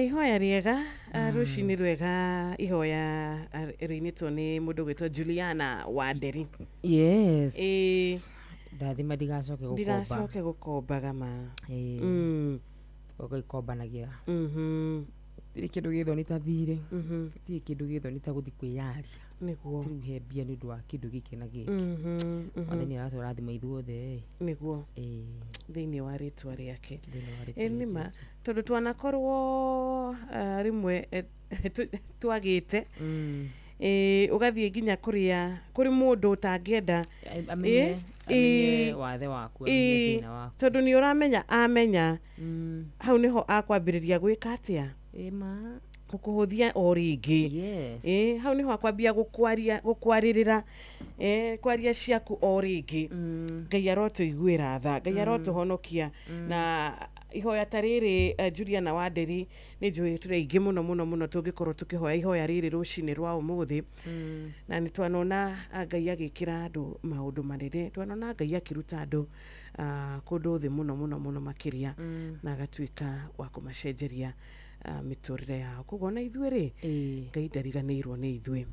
Nĩ ihoya rĩega, rũcinĩ rwega, ihoya rĩinĩtwo nĩ mũndũ gwĩtwo Juliana Wanderi. Yes. Ĩĩ. Ndathima ndigacoke gũkomba. Ndigacoke gũkombaga ma. Ĩĩ. Tũgaikombanagira. Gũtirĩ kĩndũ gĩ thoni ta thirĩ. Gũtirĩ kĩndũ gĩ thoni ta gũthiĩ kwĩyaria. Nĩguo. Ti rĩu he mbia nĩ ũndũ wa kĩndũ gĩkĩ na gĩkĩ. Mwathani aratũrathima ithuothe. Nĩguo. Ĩĩ. Thĩinĩ wa rĩtwa rĩake. Thĩinĩ wa rĩtwa Ĩ rĩa nĩma Jesũ. tondũ twanakorwo rĩmwe twagĩte ũgathiĩ nginya kũrĩa kũrĩ mũndũ ũtangĩenda Amenye amenye wathe waku, amenye thĩna waku. Tondũ nĩ ũramenya amenya hau nĩho akwambĩrĩria gwĩka atĩa. Ĩma. Gũkũhũthia o rĩngĩ. Yes. Ĩ hau nĩho akwambia gũkwaria gũkwarĩrĩra kwaria ciaku o rĩngĩ. Ngai arotũiguĩra tha, Ngai arotũhonokia. Na ihoya ta rĩrĩ Juliana Wanderi nĩ njũĩ tũrĩ aingĩ mũno mũno mũno tũngĩkorwo tũkĩhoya ihoya rĩrĩ rũcinĩ rwa ũmũthĩ. Na nĩ twanona Ngai agĩkĩra andũ maũndũ manene, twanona Ngai akĩruta andũ kũndũ thĩ mũno mũno mũno makĩria na agatuĩka wa kũmacenjeria mĩtũrĩre yao. Koguo ona ithuĩ rĩ, Ngai ndariganĩirwo nĩ ithuĩ.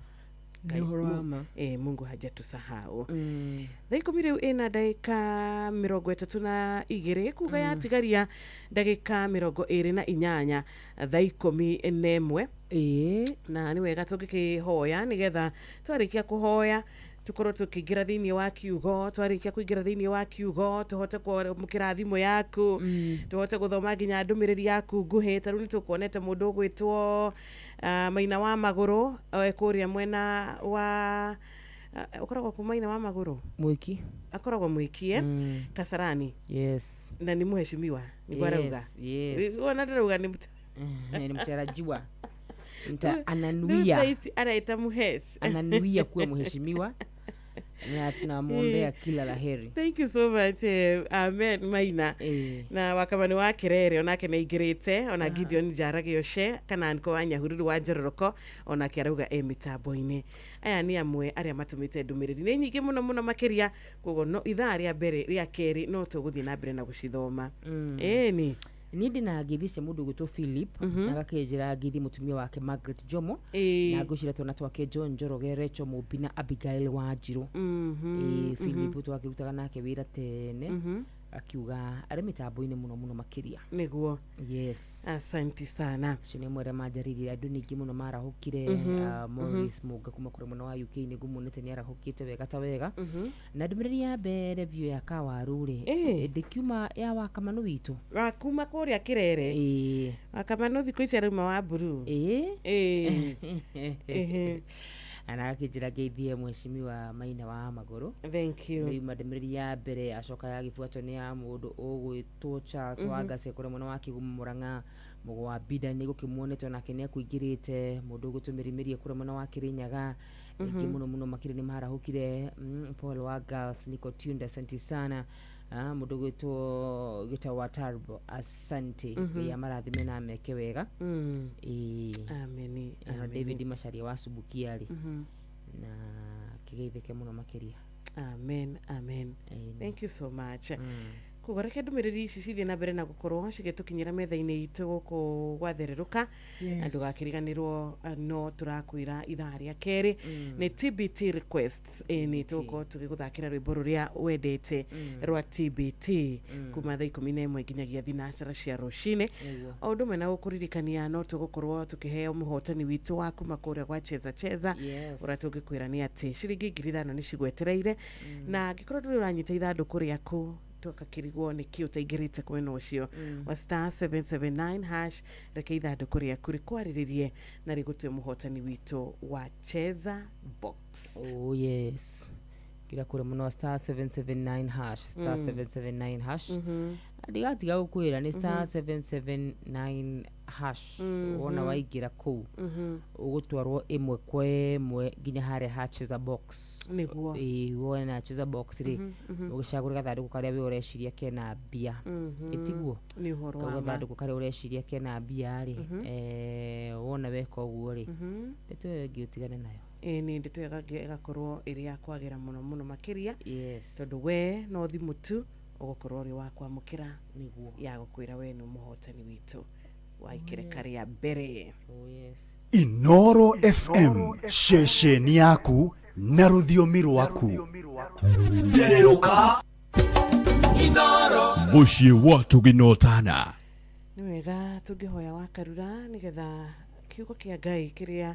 Nĩ ũhoro wa ma. Mungu hajatusahau. Thaa 10 rĩu ĩna ndagĩka 32 kuga yatigaria ndagĩka 28 thaa 11. Na nĩ wega tũngĩkĩhoya nĩgetha twarĩkia kũhoya tukorwo tukĩingĩra thĩinĩ wa kiugo, twarĩkia kũingĩra thĩinĩ wa kiugo tũhote kwamũkĩra thimũ yaku, tũhote gũthoma nginya ndũmĩrĩri yaku nguhĩ. Ta rĩu nĩ tũkuonete mũndũ ũgwĩtwo Maina wa Magũrũ kũrĩa mwena wa ũkoragwo kũ Maina wa Magũrũ? Mwĩki. Akoragwo Mwĩki Kasarani. Yes. Na nĩ mheshimiwa nĩguo arauga. Yes. Ona ndarauga nĩ Nĩ mtarajiwa. Ananuia. Anaita muhes. Ananuia kuwa mheshimiwa. Na tunamwombea kila la heri. Thank you so much. Amen Maina. Na wakamani wa Kirere onake nĩ aingĩrĩte, ona Gideon Njaragioshe kana nko wa Nyahururu wa Njororoko onake arauga e mĩtambo-inĩ. Aya nĩ amwe arĩa matũmĩte ndũmĩrĩri nĩ nyingĩ mũno mũno makĩria, koguo no ithaa rĩa mbere rĩa kerĩ no tũgũthiĩ na mbere na gũcithoma. Ĩni. Niĩ ndĩna ngeithi cia mũndũ ũgwĩtwo Philip na agakĩnjĩra ngeithi mũtumia wake Margaret Jomo na ngwĩciria twana twake John Njoroge, Rachel Mũmbi na Abigail Wanjirũ. Philip twakĩrutaga nake wĩra tene akiuga arĩ mĩtambo-inĩ mũno mũno makĩria. Nĩguo. Yes. Asanti sana. Acio nĩ amwe arĩa manjarĩirie andũ ningĩ mũno marahũkire. Maurice Mũnga kuma kũrĩ mwena wa UK nĩ ngũmuonete nĩ arahũkĩte wega ta wega. Na ndũmĩrĩri ya mbere biũ ya kawaru rĩ, ndĩkiuma ya Wakamanu witũ. Wa kuma kũrĩa Kĩrere. Wakamanu thikũ ici arauma wa mburu. Ana agakĩnjĩra ngeithie mheshimiwa Maina wa Magũrũ. Thank you. Nĩuma ndũmĩrĩri ya mbere acoka yagĩbuatwo nĩ ya mũndũ ũgwĩtwo Charles wa Ngacia kũrĩa mwena wa Kĩgumo Mũrang'a mũgũ wa Mbinda nĩ gũkĩmuonete onake nĩ akũingĩrĩte mũndũ ũgwĩtwo Mĩrimĩrie kũrĩa mwena wa Kĩrĩnyaga aingĩ mũno mũno makĩria nĩ marahũkire. Paul wa Girls Nico Tunda asante sana. Mũndũ ũgwĩtwo Gĩta wa Tarbo asante. Ngai amarathime na ameke wega. Ameni. Ona David Macharia wa Subukia rĩ na kĩgeithĩke mũno makĩria. Amen, amen. Thank you so much. Koguo reke ndũmĩrĩri ici cithiĩ na mbere na gũkorwo cigĩtũkinyĩra metha-inĩ itũ gũkũ gwathererũka. Na ndũgakĩriganĩrwo no tũrakwĩra ithaa rĩa kerĩ nĩ TBT requests. Nĩ tũgũkorwo tũgĩgũthakĩra rwĩmbo rũrĩa wendete rwa TBT kuma thaa 11 nginyagia thinacara cia rũcinĩ. O ũndũ ũmwe na gũkũririkania no tũgũkorwo tũkĩheo mũhotani witũ wa kuma kũrĩa gwa Cheza Cheza ũrĩa tũngĩkwĩra nĩ atĩ ciringi 5,000 nĩ cigwetereire. Na angĩkorwo ndũrĩ ũranyita ithandũkũ rĩaku tũgakĩrigwo nĩ kĩ ũtaingĩrĩte mwena ũcio wa star 779 hash, reke ithandũkũ rĩaku rĩkwarĩrĩrie na rĩgũtue mũhotani witũ wa Cheza Box. Oh yes. Kira kũrĩa mũno star 779 hash, star 779 hash. Ndigatiga gũkwĩra nĩ star 779 hash. Wona waingĩra kũu ũgũtwarwo ĩmwe kwa ĩmwe nginya harĩa ha Cheza Box. Nĩguo. Wona Cheza Box rĩ ũgĩcagũre gathandũkũ karĩa we ũreciria kena mbia. Ĩtiguo? Nĩ ũhoro wa ma. Gathandũkũ karĩa ũreciria kena mbia rĩ wona weka ũguo rĩ ndeto ĩyo ĩngĩ ũtigane nayo. Nĩ ndeto ĩyo ĩgakorwo ĩrĩ ya kwagĩra mũno mũno makĩria. Yes. Tondũ we no thimũ tu ũgũkorwo ũrĩ wa kwamũkĩra nĩguo ya gũkwĩra we nĩ mũhotani witũ. Wa ikereka rĩa mbere. Inoro FM, ceceni yaku na rũthiomi rwaku. Tererũka mũciĩ wa tũginotana. Nĩ wega tũngĩhoya wa Karura nĩgetha kiugo kĩa Ngai kĩrĩa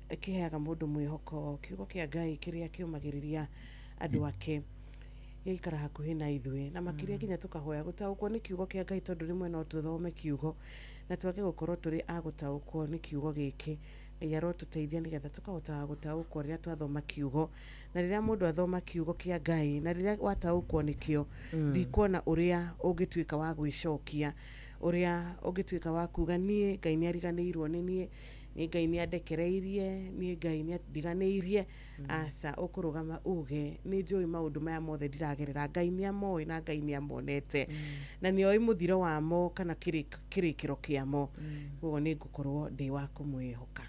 kĩheaga mũndũ mwĩhoko, kiugo kĩa Ngai kĩrĩa kĩũmagĩrĩria andũ ake gĩikara hakuhĩ na ithuĩ, na makĩria nginya tũkahoya gũtaũkwo nĩ kiugo kĩa Ngai, tondũ rĩmwe no tũthome kiugo na twage gũkorwo tũrĩ a gũtaũkwo nĩ kiugo gĩkĩ. Ngai arotũteithia nĩgetha tũkahotaga gũtaũkwo rĩrĩa twathoma kiugo, na rĩrĩa mũndũ athoma kiugo kĩa Ngai na rĩrĩa wataũkwo nĩkĩo, ndikuona ũrĩa ũngĩtuĩka wa gwĩcokia, ũrĩa ũngĩtuĩka wa kuga niĩ Ngai nĩ ariganĩirwo nĩ niĩ, niĩ Ngai nĩ andekereirie, niĩ Ngai nĩ andiganĩirie. Aca, ũkũrũgama uge nĩ njũĩ maũndũ maya mothe ndiragerera, Ngai nĩ amoĩ na Ngai nĩ amonete, na nĩ oĩ mũthiro wamo kana kĩrĩkĩro kĩamo, koguo nĩ ngũkorwo ndĩ wa kũmwĩhoka.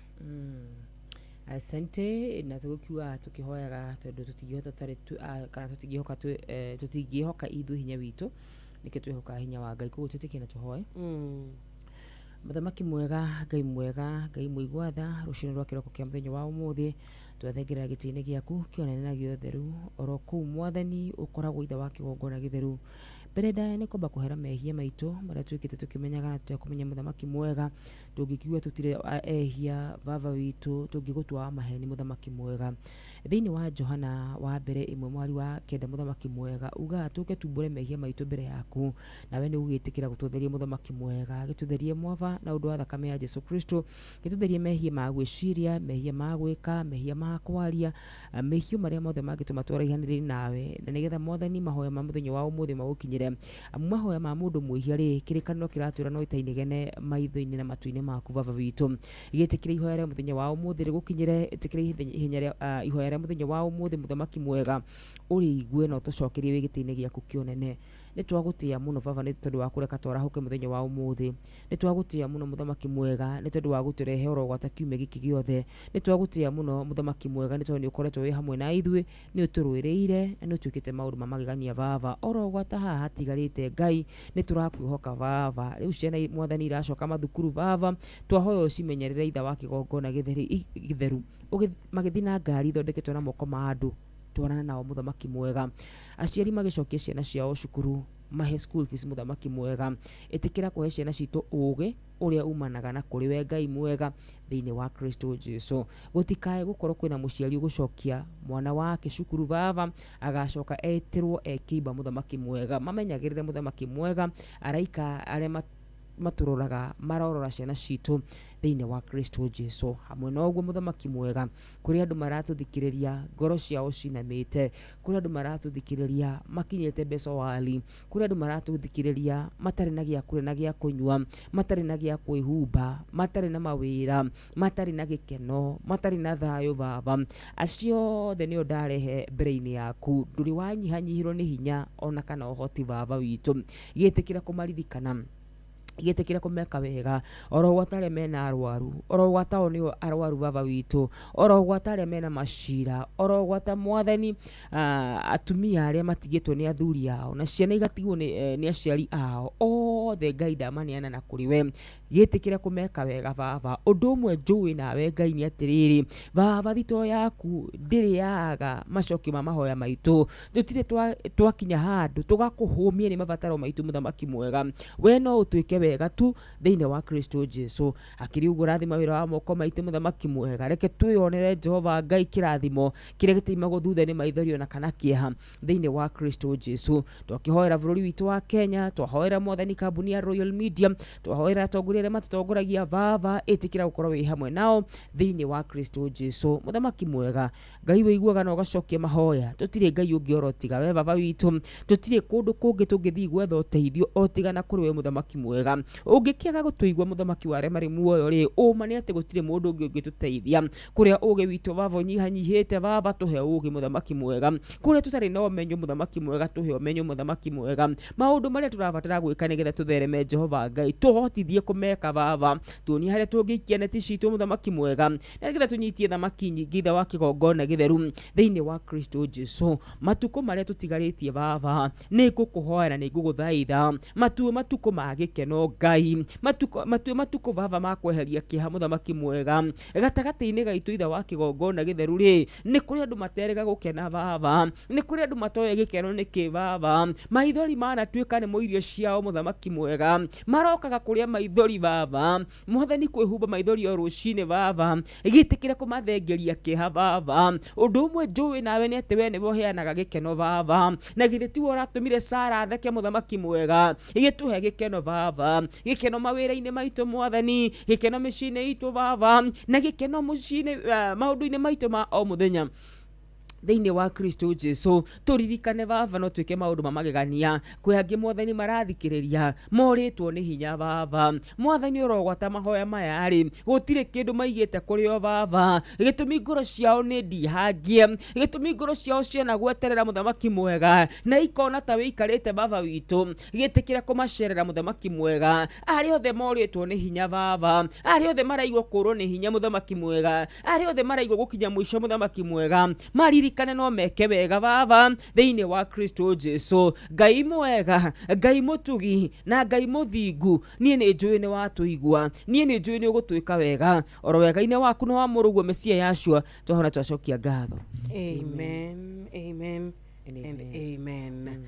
Asante. Na tũgũkiuga tũkĩhoyaga tondũ tũtingĩhota tũtarĩ kana tũtingĩhoka tũtingĩhoka ithuĩ hinya witũ, nĩkĩo twĩhokaga hinya wa Ngai. Koguo twĩtĩkie na tũhoe. Mũthamaki mwega, Ngai mwega, Ngai mũigua tha, rũcinĩ rwa kĩroko kĩa mũthenya wa ũmũthĩ twathengerera gĩtĩ-inĩ gĩaku kĩonene na gĩa ũtheru, oro kũu Mwathani ũkoragwo ithe wa kĩgongona gĩtheru. Mbere ndaya nĩ kwamba kũhera mehia maitũ marĩa twĩkĩte tũkĩmenyaga na tũtekũmenya. Mũthamaki mwega, tũngĩkiuga tũtirĩ ehia, baba witũ, tũngĩgũtua wa maheni. Mũthamaki mwega, thĩinĩ wa Johana wa mbere 1:9, mũthamaki mwega, ugaga tũke tumbũre mehia maitũ mbere yaku, nawe nĩ ũgwĩtĩkĩra gũtũtheria. Mũthamaki mwega, gĩtũtherie mwaba na ũndũ wa thakame ya Jesu Kristo, gĩtũtherie mehia ma gwĩciria, mehia ma gwĩka, mehia ma kwaria, mehia marĩa mothe mangĩtũma twaraihanĩrĩrie nawe, na nĩgetha Mwathani mahoya ma mũthenya wa ũmũthĩ magũkinyĩre. Amu mahoya ma mũndũ mwĩhia rĩ, kĩrĩkanĩro kĩratwĩra no itainegene maitho-inĩ na matũ-inĩ maku. Baba witũ, gĩtĩkĩre ihoya rĩa mũthenya wa ũmũthĩ rĩgũkinyĩre, ĩtĩkĩre ihoya rĩa mũthenya wa ũmũthĩ, mũthamaki mwega, ũrĩigue na ũtũcokerie wĩ gĩtĩ-inĩ gĩaku kĩonene. Nĩ twagũtĩa mũno baba nĩ tondũ wa kũreka twarahũke mũthenya wa ũmũthĩ. Nĩ twagũtĩa mũno mũthamaki mwega nĩ tondũ wa gũtũrehe oro gwata kiumia gĩkĩ gĩothe. Nĩ twagũtĩa mũno mũthamaki mwega nĩ tondũ nĩ ũkoretwo wĩ hamwe na ithuĩ, nĩ ũtũrũĩrĩire na nĩ ũtuĩkĩte maũndũ ma magegania baba. Oro gwata haha hatigarĩte Ngai, nĩ tũrakwĩhoka baba. Rĩu ciana Mwathani iracoka mathukuru baba, twahoya ũcimenyerere itha wa kĩgongona gĩtheru, magĩthiĩ na ngari ithondeketwo na moko ma andũ, twarana nao mũthamaki mwega. Aciari magĩcokia ciana ciao cukuru, mahe school fees mũthamaki mwega. Ĩtĩkĩra kũhe ciana citũ ũgĩ ũrĩa umanaga na kũrĩ we Ngai mwega thĩinĩ wa Kristo Jesu. Gũtikae gũkorwo kwĩna mũciari ũgũcokia mwana wake cukuru baba, agacoka etĩrwo ekĩimba mũthamaki mwega. Mamenyagĩrĩre mũthamaki mwega, araika arĩa matũroraga marorora ciana citũ thĩinĩ wa Kristo Jesu. Hamwe na ũguo mũthamaki mwega, kũrĩ andũ maratũthikĩrĩria ngoro ciao cinamĩte, kũrĩ andũ maratũthikĩrĩria makinyĩte mbeca wali, kũrĩ andũ maratũthikĩrĩria matarĩ na gĩa kũrĩa na gĩa kũnyua, matarĩ na gĩa kwĩhumba, matarĩ na mawĩra, matarĩ na gĩkeno, matarĩ na thayũ baba. Acio othe nĩo ndarehe mbere-inĩ yaku, ndũrĩ wanyihanyihĩrwo nĩ hinya ona kana ũhoti baba witũ. Gĩtĩkĩra kũmaririkana, gĩtĩkĩra kũmeka wega, oro gwata arĩa mena arwaru, oro gwata o nĩo arwaru baba witũ, oro gwata arĩa mena macira, oro gwata Mwathani atumia arĩa matigĩtwo nĩ athuri ao na ciana igatigwo nĩ aciari ao othe, Ngai ndamaneana na kũrĩ we, gĩtĩkĩra kũmeka wega baba. Ũndũ ũmwe njũĩ nawe Ngai nĩ atĩrĩrĩ baba, thito yaku ndĩrĩ yaga macokio ma mahoya maitũ. Tũtirĩ twakinya handũ tũgakũhũmia nĩ mabataro maitũ mũthamaki mwega, we no ũtuĩke wega tu thĩinĩ wa Kristo Jesu. Akĩrĩ ũguo rathima wĩra wa moko maitũ mũthamaki mwega, reke twĩyonere Jehova Ngai kĩrathimo kĩrĩa gĩtaimagwo thutha nĩ maithori ona kana kĩeha thĩinĩ wa Kristo Jesu. Twakĩhoera bũrũri witũ wa Kenya, twahoera Mwathani kambuni ya Royal Media, twahoera atongoria arĩa matũtongoragia baba, ĩtĩkĩra gũkorwo wĩ hamwe nao thĩinĩ wa Kristo Jesu. Mũthamaki mwega, Ngai wĩiguaga na ũgacokia mahoya, tũtirĩ Ngai ũngĩ oro tiga we baba witũ, tũtirĩ kũndũ kũngĩ tũngĩthiĩ gwetha ũteithio o tiga na kũrĩ we mũthamaki mwega. Ũngĩkĩaga gũtũigua mũthamaki wa arĩa marĩ muoyo rĩ, ũma nĩ atĩ gũtirĩ mũndũ ũngĩ ũngĩtũteithia. Kũrĩa ũgĩ witũ baba ũnyihanyihĩte baba, tũhe ũgĩ mũthamaki mwega. Kũrĩa tũtarĩ na ũmenyo mũthamaki mwega, tũhe ũmenyo mũthamaki mwega. Maũndũ marĩa tũrabatara gwĩka nĩgetha tũthereme Jehova Ngai, tũhotithie kũmeka baba, tuonie harĩa tũngĩikia neti citũ mũthamaki mwega, na nĩgetha tũnyitie thamaki nyingĩ ithe wa kĩgongona gĩtheru thĩinĩ wa Kristo Jesu. Matukũ marĩa tũtigarĩtie baba, nĩ ngũkũhoya na nĩ ngũgũthaitha, matue matukũ ma gĩkeno gĩkeno Ngai matue matukũ baba ma kweheria kĩeha mũthamaki mwega gatagatĩ-inĩ gaitũ itha wa kĩgongona gĩtheru rĩ nĩ kũrĩ andũ materega gũkena baba nĩ kũrĩ andũ matoĩ gĩkeno nĩkĩ baba maithori manatuĩka nĩmo irio ciao mũthamaki mwega marokaga kũrĩa maithori baba mwathani kwĩhumba maithori o rũcinĩ baba gĩtĩkĩre kũmathengeria kĩeha baba ũndũ ũmwe njũĩ nawe nĩ atĩ we nĩwe ũheanaga gĩkeno baba na githĩ tiwe ũratũmire Sara atheke mũthamaki mwega gĩtũhe gĩkeno baba gĩkeno mawĩra-inĩ maitũ mwathani gĩkeno mĩciĩ-inĩ itũ baba na gĩkeno mũciĩ-inĩ maũndũ-inĩ maitũ ma o mũthenya thĩinĩ wa Kristo Jesu tũririkane baba no twĩke maũndũ ma magegania kwĩ angĩ mwathani marathikĩrĩria morĩtwo nĩ hinya baba mwathani ũrogwata mahoya maya rĩ gũtirĩ kĩndũ maigĩte kũrĩ o baba gĩtũmi ngoro ciao nĩ ndihangie gĩtũmi ngoro ciao ciana gweterera mũthamaki mwega na ikona ta wĩikarĩte baba witũ gĩtĩkĩre kũmacerera mũthamaki mwega arĩa othe morĩtwo nĩ hinya baba arĩa othe maraigua kũrwo nĩ hinya mũthamaki mwega arĩa othe maraigua gũkinya mũico mũthamaki mwega maririkane no meke wega baba thĩinĩ wa Kristo Jesu Ngai mwega Ngai mũtugi na Ngai mũthingu niĩ nĩ njũĩ nĩ watũigua niĩ nĩ njũĩ nĩ ũgũtwĩka wega oro wega-inĩ waku na wa mũrũguo Mesia Yashua twahona twacokia ngatho. Amen, amen and amen.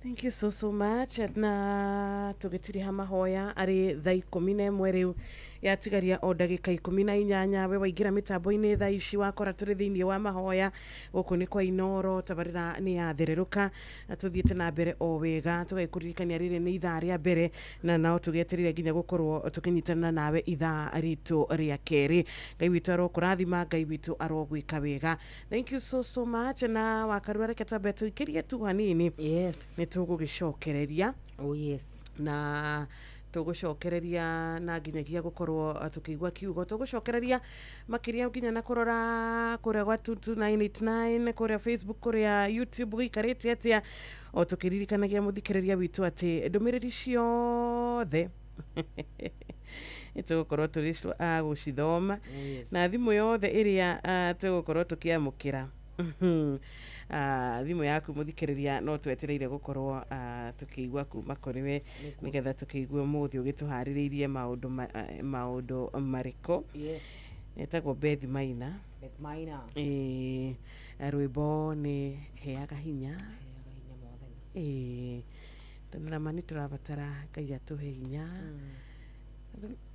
Thank you so so much. Na tũgĩtiriha mahoya arĩ thaa 11 rĩu yatigaria o ndagĩka 18 we waingĩra mĩtambo-inĩ thaa ici wakora tũrĩ thĩinĩ wa mahoya gũkũ nĩ kwa Inoro tabarĩra nĩ yathererũka na tũthiĩte na mbere o wega tũgagĩkũririkania rĩrĩ nĩ ithaa rĩa mbere na nao tũgetereire nginya gũkorwo tũkĩnyitana nawe ithaa ritũ rĩa kerĩ. Ngai witũ arokũrathima, Ngai witũ arogwĩka wega. Thank you so so much. Na wakarura reke twambe tũikĩrie tu hanini. Yes. Tũgũgĩcokereria. Oh yes. Na tũgũcokereria na nginyagia gũkorwo tũkĩigua kiugo tũgũcokereria makĩria nginya na kũrora kũrĩa gwa 22989 kũrĩa Facebook kũrĩa YouTube gũikarĩte atĩa o tũkĩririkanagia mũthikĩrĩria witũ atĩ ndũmĩrĩri ciothe nĩtũgũkorwo tũrĩ a gũcithoma na thimũ yothe ĩrĩa tũgũkorwo tũkĩamũkĩra thimũ yaku mũthikĩrĩria no twetereire gũkorwo tũkĩigua kuma kũrĩ we nĩgetha tũkĩigue mũthĩ ũgĩtũharĩrĩirie maũndũ marĩkũ. Etagwo Beth Maina. Beth Maina. Rwĩmbo nĩ heaga hinya. Tondũ nama nĩ tũrabatara Ngai atũhe hinya.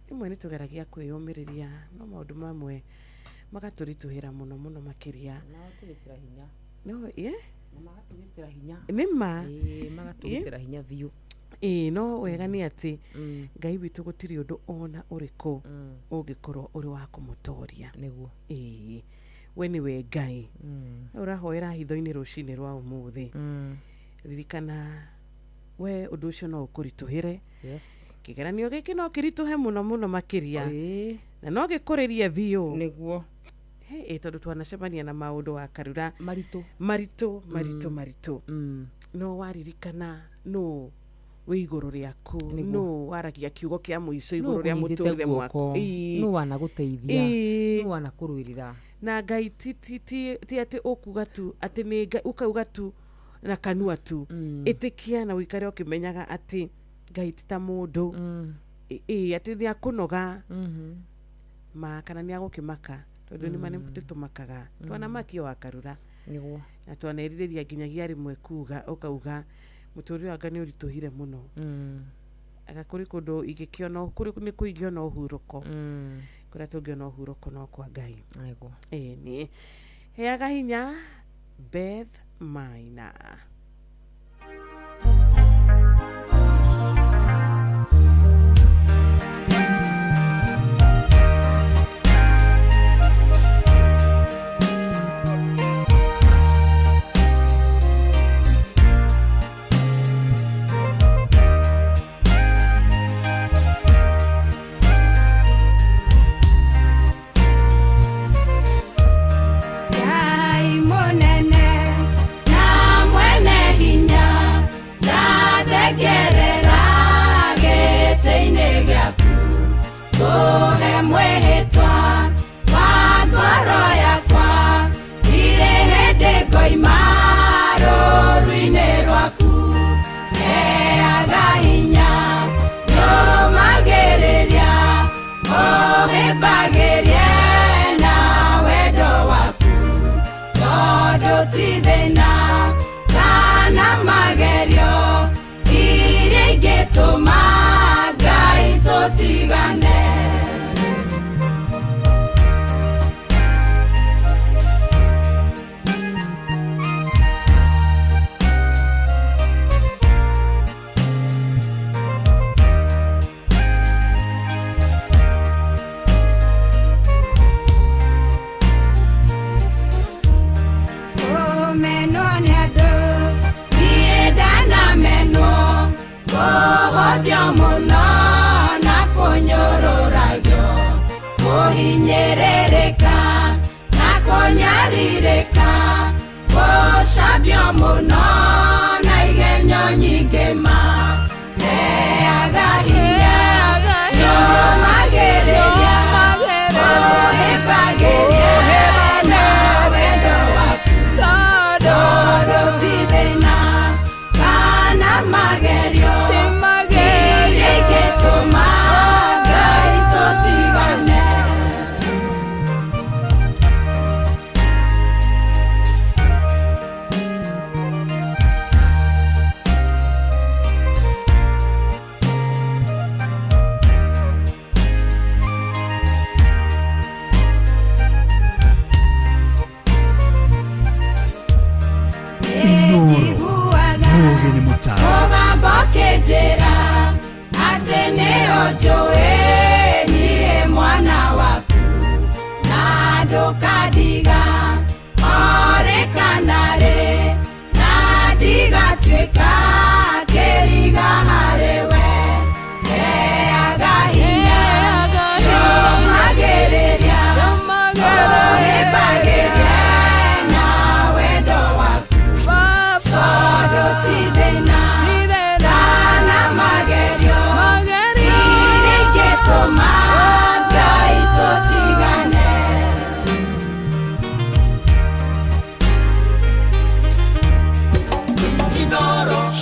Rĩmwe nĩ tũgeragia kwĩyũmĩrĩria no maũndũ mamwe magatũritũhĩra mũno mũno makĩria. Magatũgitĩra hinya. No, yeah? Na magatũgitĩra hinya. Nĩ ma. Magatũgitĩra hinya biũ. No wega nĩ atĩ Ngai witũ gũtirĩ ũndũ ona ũrĩkũ ũngĩkorwo ũrĩ wa kũmũtoria. Nĩguo. We nĩwe Ngai. Ũrahoera hitho-inĩ rũcinĩ rwa ũmũthĩ. Ririkana we ũndũ ũcio no ũkũritũhĩre. Yes. Kĩgeranio gĩkĩ no kĩritũhe mũno mũno makĩria. Na no gĩkũrĩrie biũ. Nĩguo. Tondũ twanacemania na maũndũ wa karura maritũ maritũ maritũ maritũ no waririkana no wĩ igũrũ rĩaku no waragia kiugo kĩa mũico igũrũ rĩa mũtũrĩre mwaku no wanagũteithia no wanakũrũĩrĩra na Ngai ti atĩ ũkuga tu atĩ nĩ Ngai ũkauga tu na kanua tu ĩtĩkia na ũikare ũkĩmenyaga atĩ Ngai ti ta mũndũ atĩ nĩ akũnoga ma kana nĩ agũkĩmaka tondũ nĩ ma nĩtũmakaga twanamakio wa karura nĩguo na twanerirĩria nginyagia rĩmwe kuga ũkauga mũtũrĩre wanga nĩ ũritũhire mũno aga kũrĩ kũndũ ingĩkĩona kũrĩ nĩ kũingĩona ũhurũko kũrĩa tũngĩona ũhurũko no kwa Ngai. Nĩguo. Nĩ heaga hinya Beth Maina. Ngai munene na mwene Ndũgathirĩka gũcambio mũno na igenyo nyingĩ ma heaga hinya nyũmagĩrĩria ũhĩmbagĩria na wendo waku tondũ ti thĩna kana magerio iria ingĩtũma Ngai tũtigane. Inoro Mũgĩ nĩ mũtaro Mũgambo ũkĩnjĩra atĩ nĩũnjũĩ niĩ mwana waku na ndũkandiga orĩ kana rĩ na ndigatuĩka kĩriga harĩ we heaga hinya nyũmagĩrĩria ũhĩmbagĩria na wendo waku tondũ ti thĩna kana magerio iria ingĩtũma Ngai tũtigane.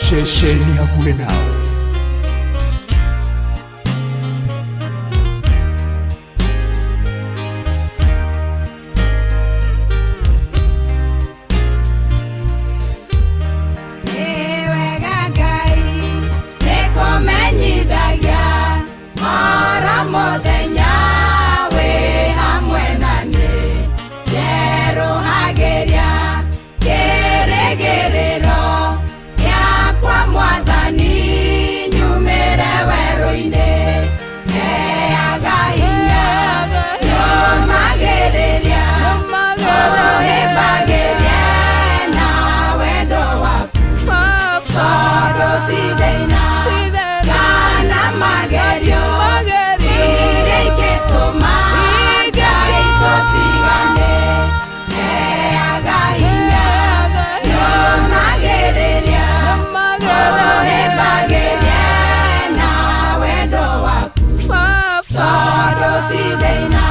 Ceceni hakuhĩ nawe. Nĩ wega Ngai nĩkũmenyithagia oro mũthenya wĩ hamwe na niĩ njerũhagĩria kĩrĩgĩrĩro gĩakwa Mwathani nyumĩre werũ-inĩ heaga hinya nyũmagĩrĩria ũhĩmbagĩria na wendo waku tondũ ti thĩna kana magerio iria ingĩtũma Ngai tũtigane heaga hinya nyũmagĩrĩria ũhĩmbagĩria na wendo waku tondũ ti thĩna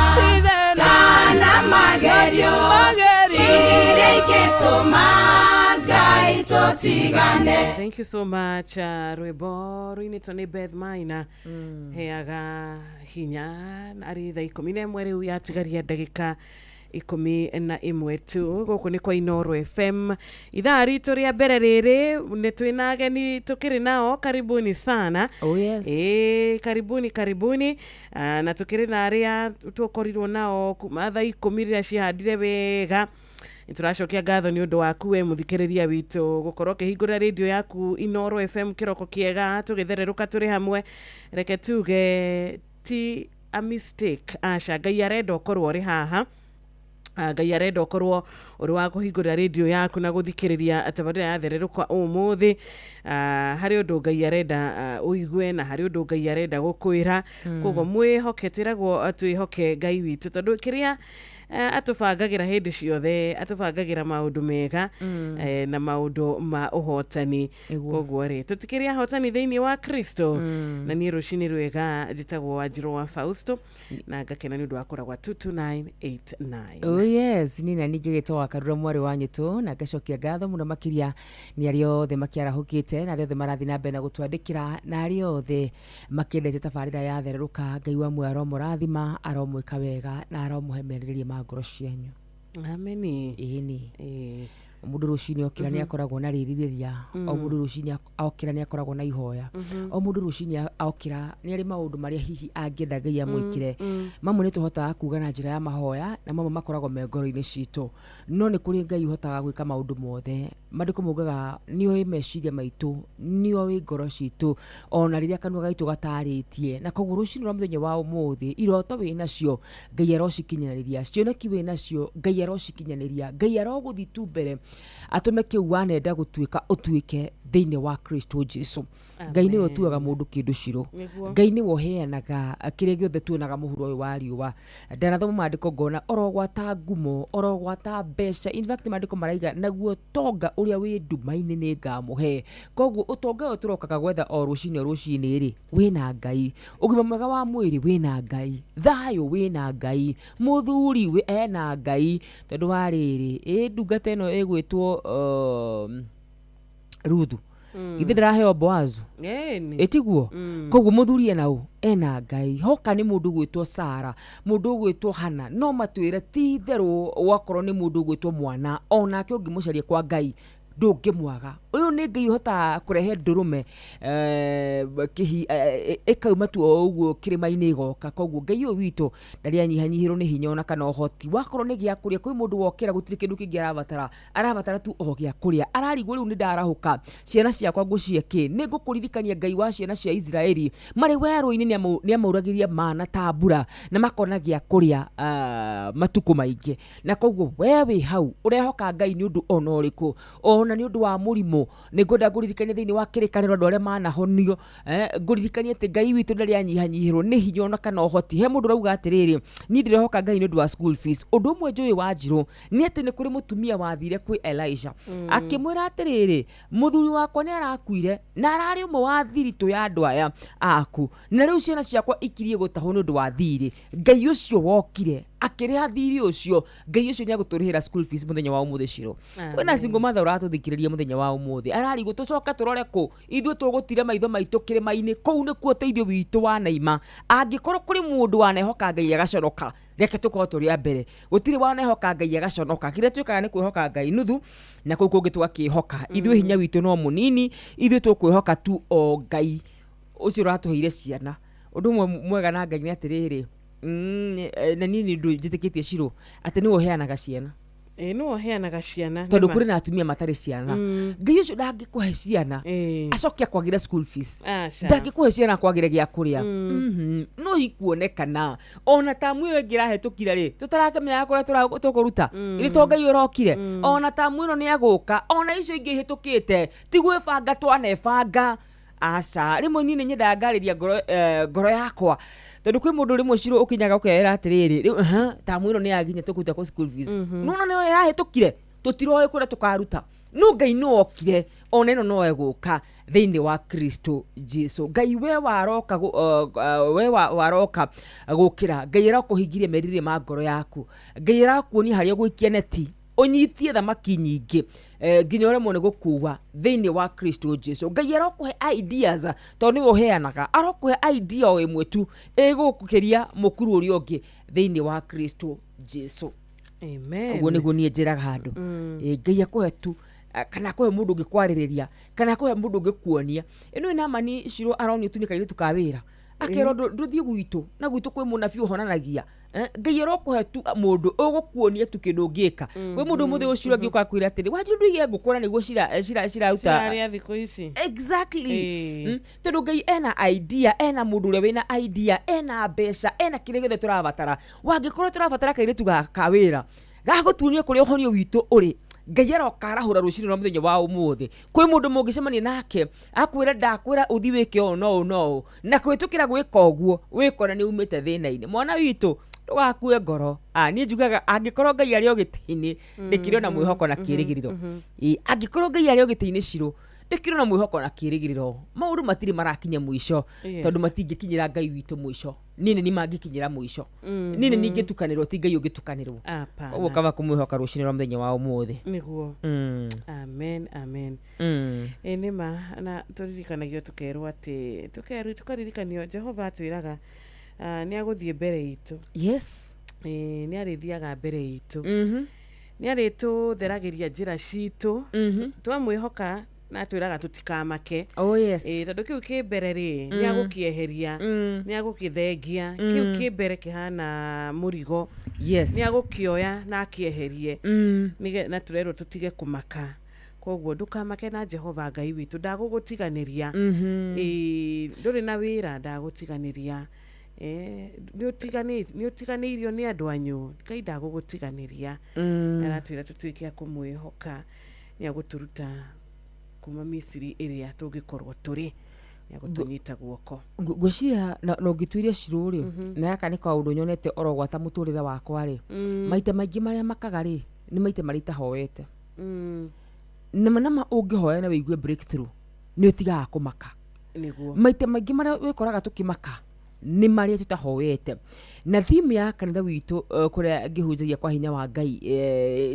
kana magerio iria ingĩtũma Ngai tũtigane. Thank you so much. Rwĩmbo rũinĩtwo nĩ Beth Maina heaga hinya arĩ thaa 11 rĩu yatigaria ndagĩka 11 tu. Gũkũ nĩ kwa Inoro FM ithaa ritũ rĩa mbere rĩrĩ nĩ twĩna ageni tũkĩrĩ nao karibuni sana. Oh yes. Karibuni karibuni. Na tũkĩrĩ na arĩa tũkorirwo nao kuma thaa 10 rĩrĩa cihandire wega. Nĩtũracokia ngatho nĩ ũndũ waku we mũthikĩrĩria witũ gũkorwo ũkĩhingũra radio yaku Inoro FM kĩroko kĩega tũgĩthererũka tũrĩ hamwe. Reke tuge ti a mistake, aca Ngai arenda ũkorwo ũrĩ haha. Ngai arenda ũkorwo ũrĩ wa kũhingũra radio yaku na gũthikĩrĩria tabarĩra ya thererũka ũmũthĩ. Harĩ ũndũ Ngai arenda ũigue na harĩ ũndũ Ngai arenda gũkwĩra. Koguo mwĩhoke, twĩragwo twĩhoke Ngai witũ tondũ kĩrĩa atũbangagĩra hĩndĩ ciothe atũbangagĩra maũndũ mega na maũndũ ma ũhotani. Koguo rĩ tũtikĩrĩ ahotani thĩinĩ wa Kristo. Na niĩ rũcinĩ rwega njĩtagwo Wanjirũ wa Fausto na ngakena nĩ ũndũ wa kũragwa 22989. Oh yes, ni na ningĩ gĩtwo wa Karura mwarĩ wa nyitũ na ngacokia ngatho mũno makĩria nĩ arĩa othe makĩarahũkĩte na arĩa othe marathiĩ na mbere na gũtwandĩkĩra na arĩa othe makĩendete tabarĩra ya thererũka. Ngai wa muoyo aromũrathima, aromwĩka wega na aromũhe merirĩria ma ngoro cianyu. Ameni. Ĩni mũndũ rũcinĩ okĩra nĩ akoragwo na rĩrirĩria, o mũndũ rũcinĩ okĩra nĩ akoragwo na ihoya, o mũndũ rũcinĩ okĩra nĩ arĩ maũndũ marĩa hihi angĩenda Ngai amwĩkĩre. Mamwe nĩ tũhotaga kuga na njĩra ya mahoya na mamwe makoragwo me ngoro-inĩ citũ, no nĩ kũrĩ Ngai ũhotaga gwĩka maũndũ mothe. Maandĩko maugaga nĩoĩ meciria maitũ, nĩoĩ ngoro citũ, ona rĩrĩa kanua gaitũ gatarĩtie. Na koguo rũcinĩ rwa mũthenya wa ũmũthĩ, iroto wĩ nacio Ngai arocikinyanĩria, cioneki wĩ nacio Ngai arocikinyanĩria, Ngai arogũthiĩ tu mbere atũme kĩu wanenda gũtuĩka ũtuĩke Thĩinĩ wa Kristo Jesu. Ngai nĩwe ũtuaga mũndũ kĩndũ ciro. Nĩguo. Ngai nĩwe ũheanaga kĩrĩa gĩothe tuonaga mũhuro ũyũ wa riũa. Ndanathoma maandĩko ngona oro gwata ngumo, oro gwata mbeca. In fact maandĩko maraiga naguo tonga ũrĩa wĩ nduma-inĩ nĩ ngamũhe. Koguo ũtonga ũyũ tũrokaga gwetha o rũcinĩ o rũcinĩ rĩ, wĩna Ngai. Ũgima mwega wa mwĩrĩ wĩna Ngai. Thayũ wĩna Ngai. Mũthuri ena Ngai. Tondũ wa rĩrĩ, ĩ ndungata ĩno ĩgwĩtwo Ruthu. Ithe ndĩraheo Boazu. Ĩni. Ĩtiguo? Koguo mũthuri ena ũ? Ena Ngai. Hoka nĩ mũndũ ũgwĩtwo Sara, mũndũ ũgwĩtwo Hana, no matwĩre ti itherũ wakorwo nĩ mũndũ ũgwĩtwo mwana, onake ũngĩmũcaria kwa Ngai ndũngĩmwaga. Ũyũ nĩ Ngai ũhotaga kũrehe ndũrũme ĩkauma tu o ũguo kĩrĩma-inĩ ĩgoka. Koguo Ngai ũyũ witũ ndarĩ anyihanyihĩrwo nĩ hinya ona kana ũhoti. Wakorwo nĩ gĩa kũrĩa, kwĩ mũndũ wokĩra gũtirĩ kĩndũ kĩngĩ arabatara, arabatara tu o gĩa kũrĩa. Ararigwo rĩu nĩ ndarahũka, ciana ciakwa ngũcihe kĩ? Nĩ ngũkũririkania Ngai wa ciana cia Isiraeli marĩ werũ-inĩ nĩ amauragĩria mana ta mbura na makona gĩa kũrĩa matukũ maingĩ. Na koguo we wĩ hau ũrehoka Ngai nĩ ũndũ ona ũrĩkũ, ona nĩ ũndũ wa mũrimũ. Nĩ ngwenda ngũririkanie thĩinĩ wa kĩrĩkanĩro andũ arĩa manahonio, ngũririkanie atĩ Ngai witũ ndarĩ anyihanyihĩrwo nĩ hinya ona kana ũhoti. He mũndũ ũrauga atĩrĩrĩ, niĩ ndĩrehoka Ngai nĩ ũndũ wa school fees. Ũndũ ũmwe njũĩ wa Njirũ nĩ atĩ nĩ kũrĩ mũtumia wathire kwĩ Elijah. Akĩmwĩra atĩrĩrĩ, mũthuri wakwa nĩ arakuire na ararĩ ũmwe wa thiritũ ya andũ aya aku, na rĩu ciana ciakwa ikirie gũtahwo nĩ ũndũ wa thirĩ. Ngai ũcio wokire akĩrĩha thirĩ ũcio, Ngai ũcio nĩ agũtũrĩhĩra school fees mũthenya wa ũmũthĩ Ciro. Kwĩna single mother ũratũthikĩrĩria mũthenya wa ũmũthĩ, ararigwo tũcoke tũrore kũ? Ithuĩ tũgũtira maitho maitũ kĩrĩma-inĩ, kũu nĩkuo ũteithio witũ wanaima. Angĩkorwo kũrĩ mũndũ wanehoka Ngai agaconoka, reke tũkorwo tũrĩ a mbere. Gũtirĩ wanehoka Ngai agaconoka. Kĩrĩa twĩkaga nĩ kwĩhoka Ngai nuthu, na kũu kũngĩ tũgakĩhoka. Ithuĩ hinya witũ no mũnini, ithuĩ tũkwĩhoka tu o Ngai ũcio ũratũheire ciana. Ũndũ ũmwe mwega na Ngai nĩ atĩrĩrĩ, na niĩ nĩ ũndũ njĩtĩkĩtie Ciro, atĩ nĩwe ũheanaga ciana. Ĩĩ nĩwe ũheanaga ciana. Tondũ kũrĩ na atumia matarĩ ciana. Ngai ũcio ndangĩkũhe ciana acoke akwagĩre school fees. Ndangĩkũhe ciana akwagĩre gĩa kũrĩa. No ikuonekana ona tamu ĩyo ĩngĩ ĩrahĩtũkire rĩ, tũtarakĩmenyaga kũrĩa tũkũruta. Ithĩ to Ngai ũrokire. Ona tamu ĩno nĩ agũka, ona icio ingĩ ihĩtũkĩte, ti gwĩbanga twanebanga. Aca, rĩmwe niĩ nĩ nyendaga ngarĩria ngoro yakwa. Tondũ kwĩ mũndũ rĩmwe Ciro ũkinyaga ũkerera atĩrĩrĩ, rĩu, tamu ĩno nĩ yaginya tũkũruta kũ school fees. Nĩwona nĩyo ĩrahĩtũkire, tũtiroĩ kũrĩa tũkaruta. No Ngai nĩ okire, ona ĩno no egũka thĩinĩ wa Kristo Jesu. Ngai we waroka we waroka gũkĩra, Ngai arakũhingiria merirĩria ma ngoro yaku. Ngai arakuonia harĩa ũgũikia neti, ũnyitie thamaki nyingĩ, nginya ũremwo nĩ gũkua thĩinĩ wa Kristo Jesu. Ngai arokũhe ideas, tondũ nĩwe ũheanaga, arokũhe idea o ĩmwe tu ĩgũkũkĩria mũkuru ũrĩa ũngĩ thĩinĩ wa Kristo Jesu. Amen. Ũguo nĩguo niĩ njĩraga andũ. Ngai akũhe tu, kana akũhe mũndũ ũngĩkwarĩrĩria, kana akũhe mũndũ ũngĩkuonia. Ĩno ĩna Amani Ciro aronio tu nĩ kairĩtu ka wĩra. Akerwo ndũthiĩ gwitũ, na gwitũ kwĩ mũnabii ũhonanagia. Ngai arokũhe tu mũndũ ũgũkuonia tu kĩndũ ũngĩka. Kwĩ mũndũ ũmũthĩ ũcio ũngĩũka akwĩra atĩrĩ, wanjirũ ndũige ngũkũ na nĩguo cirauta. Cirarĩa thikũ ici. Exactly. Tondũ Ngai ena idea, ena mũndũ ũrĩa wĩna idea, ena mbeca, ena kĩrĩa gĩothe tũrabatara. Wangĩkorwo tũrabatara kairĩtu ka wĩra, gagũtuonia kũrĩa ũhonio witũ ũrĩ. Ngai aroka arahũra rũcinĩ rwa mũthenya wa ũmũthĩ. Kwĩ mũndũ mũngĩcemania nake, akwĩra ndakwĩra ũthiĩ wĩke ũũ na ũũ na ũũ, na kũhĩtũkĩra gwĩka ũguo, wĩkore nĩ umĩte thĩna-inĩ. Mwana witũ, ndũgakue ngoro. Niĩ njugaga angĩkorwo Ngai arĩ o gĩtĩ-inĩ, ndĩkĩrĩ ona mwĩhoko na kĩĩrĩgĩrĩro. Angĩkorwo Ngai arĩ o gĩtĩ-inĩ Ciro, ndĩkĩrĩ ona mwĩhoko na kĩĩrĩgĩrĩro. Maũndũ matirĩ marakinya mũico, tondũ matingĩkinyĩra Ngai witũ mũico. Niĩ nĩ niĩ mangĩkinyĩra mũico. Niĩ nĩ niĩ ingĩtukanĩrwo, ti Ngai ũngĩtukanĩrwo. Koguo kaba kũmwĩhoka rũcinĩ rwa mũthenya wa ũmũthĩ. Nĩguo. Amen, amen. Ĩ nĩ ma, na tũririkanagio tũkerwo atĩ, tũkaririkanio Jehova atwĩraga, nĩ agũthiĩ mbere itũ. Yes. Nĩ arĩthiaga mbere itũ. Nĩ arĩtũtheragĩria njĩra citũ. Twamwĩhoka na atwĩraga tũtikamake. Oh, yes. Tondũ kĩu kĩ mbere rĩ, nĩ agũkĩeheria, nĩ agũkĩthengia. Kĩu kĩ mbere kĩhana mũrigo. Yes. Nĩ agũkĩoya na akĩeherie. Na tũrerwo tũtige kũmaka. Koguo ndũkamake na Jehova Ngai witũ, ndagũgũtiganĩria. Ndũrĩ na wĩra, ndagũtiganĩria. Nĩ ũtiganĩirio nĩ andũ anyu, Ngai ndagũgũtiganĩria. Aratwĩra tũtuĩke a kũmwĩhoka, nĩ agũtũruta Kuma Misiri ĩrĩa tũngĩkorwo tũrĩ nĩagũtũnyita guoko. Ngwĩciria na ũngĩtuĩria Shiro rĩ, na gaka nĩ kaũndũ nyonete oro gwata mũtũrĩre wakwa rĩ, maita maingĩ marĩa makaga rĩ nĩ maita marĩa itahoete. Nama nama ũngĩhoya na wĩigue breakthrough nĩ ũtigaga kũmaka. Nĩguo. Maita maingĩ marĩa wĩkoraga tũkĩmaka nĩ marĩa tũtahoete. Na theme ya kanitha witũ, kũrĩa ngĩhunjagia kwa hinya wa Ngai,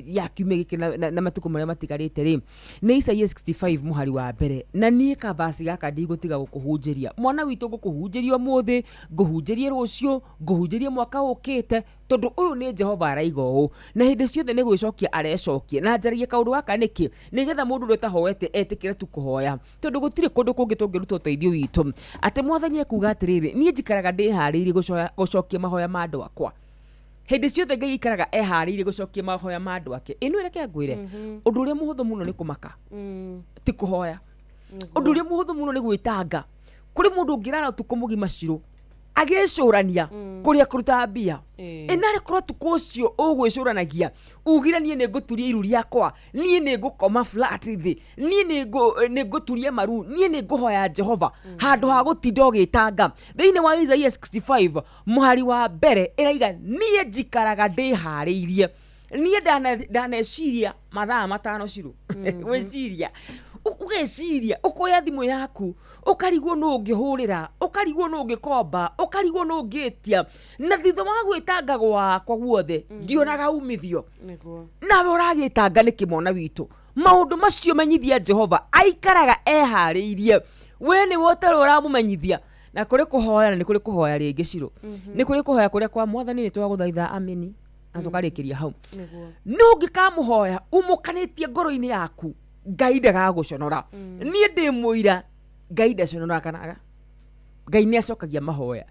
ya kiumia gĩkĩ na matukũ marĩa matigarĩte rĩ, nĩ Isaia 65 mũhari wa mbere. Na niĩ kavaci gaka ndigũtiga gũkũhunjĩria mwana witũ, ngũkũhunjĩria ũmũthĩ, ngũhunjĩrie rũciũ, ngũhunjĩrie mwaka ũkĩte, tondũ ũyũ nĩ Jehova araiga ũũ, na hĩndĩ ciothe nĩ gwĩcokia arecokia. Na njaragia kaũndũ gaka nĩkĩ? Nĩgetha mũndũ ũrĩa ũtahoete etĩkĩre tu kũhoya, tondũ gũtirĩ kũndũ kũngĩ tũngĩruta ũteithio witũ. Atĩ Mwathani ekuga atĩrĩrĩ, niĩ njikaraga ndĩharĩirie gũcokia mahoya ma andũ akwa. Hĩndĩ ciothe Ngai aikaraga eharĩirie gũcokia mahoya ma andũ ake. Ĩno reke ngwĩre, ũndũ ũrĩa mũhũthũ mũno nĩ kũmaka, ti kũhoya. Ũndũ ũrĩa mũhũthũ mũno nĩ gwĩtanga. Kũrĩ mũndũ ũngĩrara ũtukũ mũgima Shiro agĩcũrania kũrĩa kũruta mbia. Ĩnarĩ korwo tukũ ũcio ũgwĩcũranagia ugire niĩ nĩ ngũturia iru rĩakwa, niĩ nĩ ngũkoma flat thĩ, niĩ nĩ ngũturia maru, niĩ nĩ ngũhoya Jehova, handũ ha gũtinda ũgĩtanga. Thĩinĩ wa Isaia 65 mũhari wa mbere ĩraiga, niĩ njikaraga ndĩharĩirie. Niĩ ndaneciria mathaa 5 Shiro. Gwĩciria ũgeciria, ũkoya thimũ yaku, ũkarigwo nũ ũngĩhũrĩra, ũkarigwo nũ ũngĩkomba, ũkarigwo nũ ũngĩtia, na thutha wa gwĩtanga gwakwa guothe ndionaga umithio. Nawe ũragĩtanga nĩkĩ mwana witũ? Maũndũ macio menyithia Jehova, aikaraga eharĩirie. We nĩwe ũtarĩ ũramũmenyithia. Na kũrĩ kũhoya, na nĩ kũrĩ kũhoya rĩngĩ Shiro, nĩ kũrĩ kũhoya kũrĩa kwa Mwathani nĩ twagũthaitha, ameni, na tũkarĩkĩria hau. No ũngĩkamũhoya umũkanĩtie ngoro-inĩ yaku, Ngai ndagagũconora. Niĩ ndĩ mũira, Ngai ndaconorakanaga. Ngai nĩ acokagia mahoya.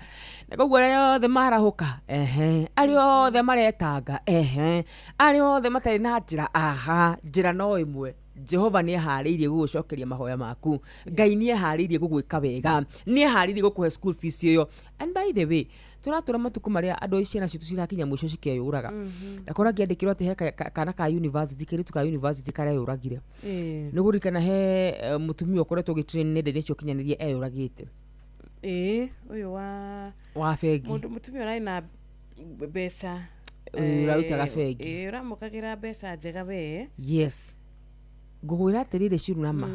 Na koguo arĩa othe marahũka, ehe, arĩa othe maretanga, ehe, arĩa othe matarĩ na njĩra, aha, njĩra no ĩmwe. Jehova nĩ eharĩirie gũgũcokeria mahoya maku. Ngai nĩ eharĩirie gũgwĩka wega, nĩ eharĩirie gũkũhe school fees ĩyo. And by the way, tũratũra matukũ marĩa andũ ciana citũ cirakinya mũico cikeyũraga. Ndakora ngĩandĩkĩrwo atĩ he kana ka university, kairĩtu ka university kareyũragire. Nĩ gũririkana he mũtumia ũkoretwo ũgĩtrain nenda-inĩ cia ũkinyanĩria eyũragĩte. Ũyũ wa wa bengi. Mũndũ mũtumia ũrarĩ na mbeca. Ũyũ ũrarutaga bengi. Ũramũkagĩra mbeca njega we. Yes, ngũkwĩra atĩrĩrĩ Shiro, nama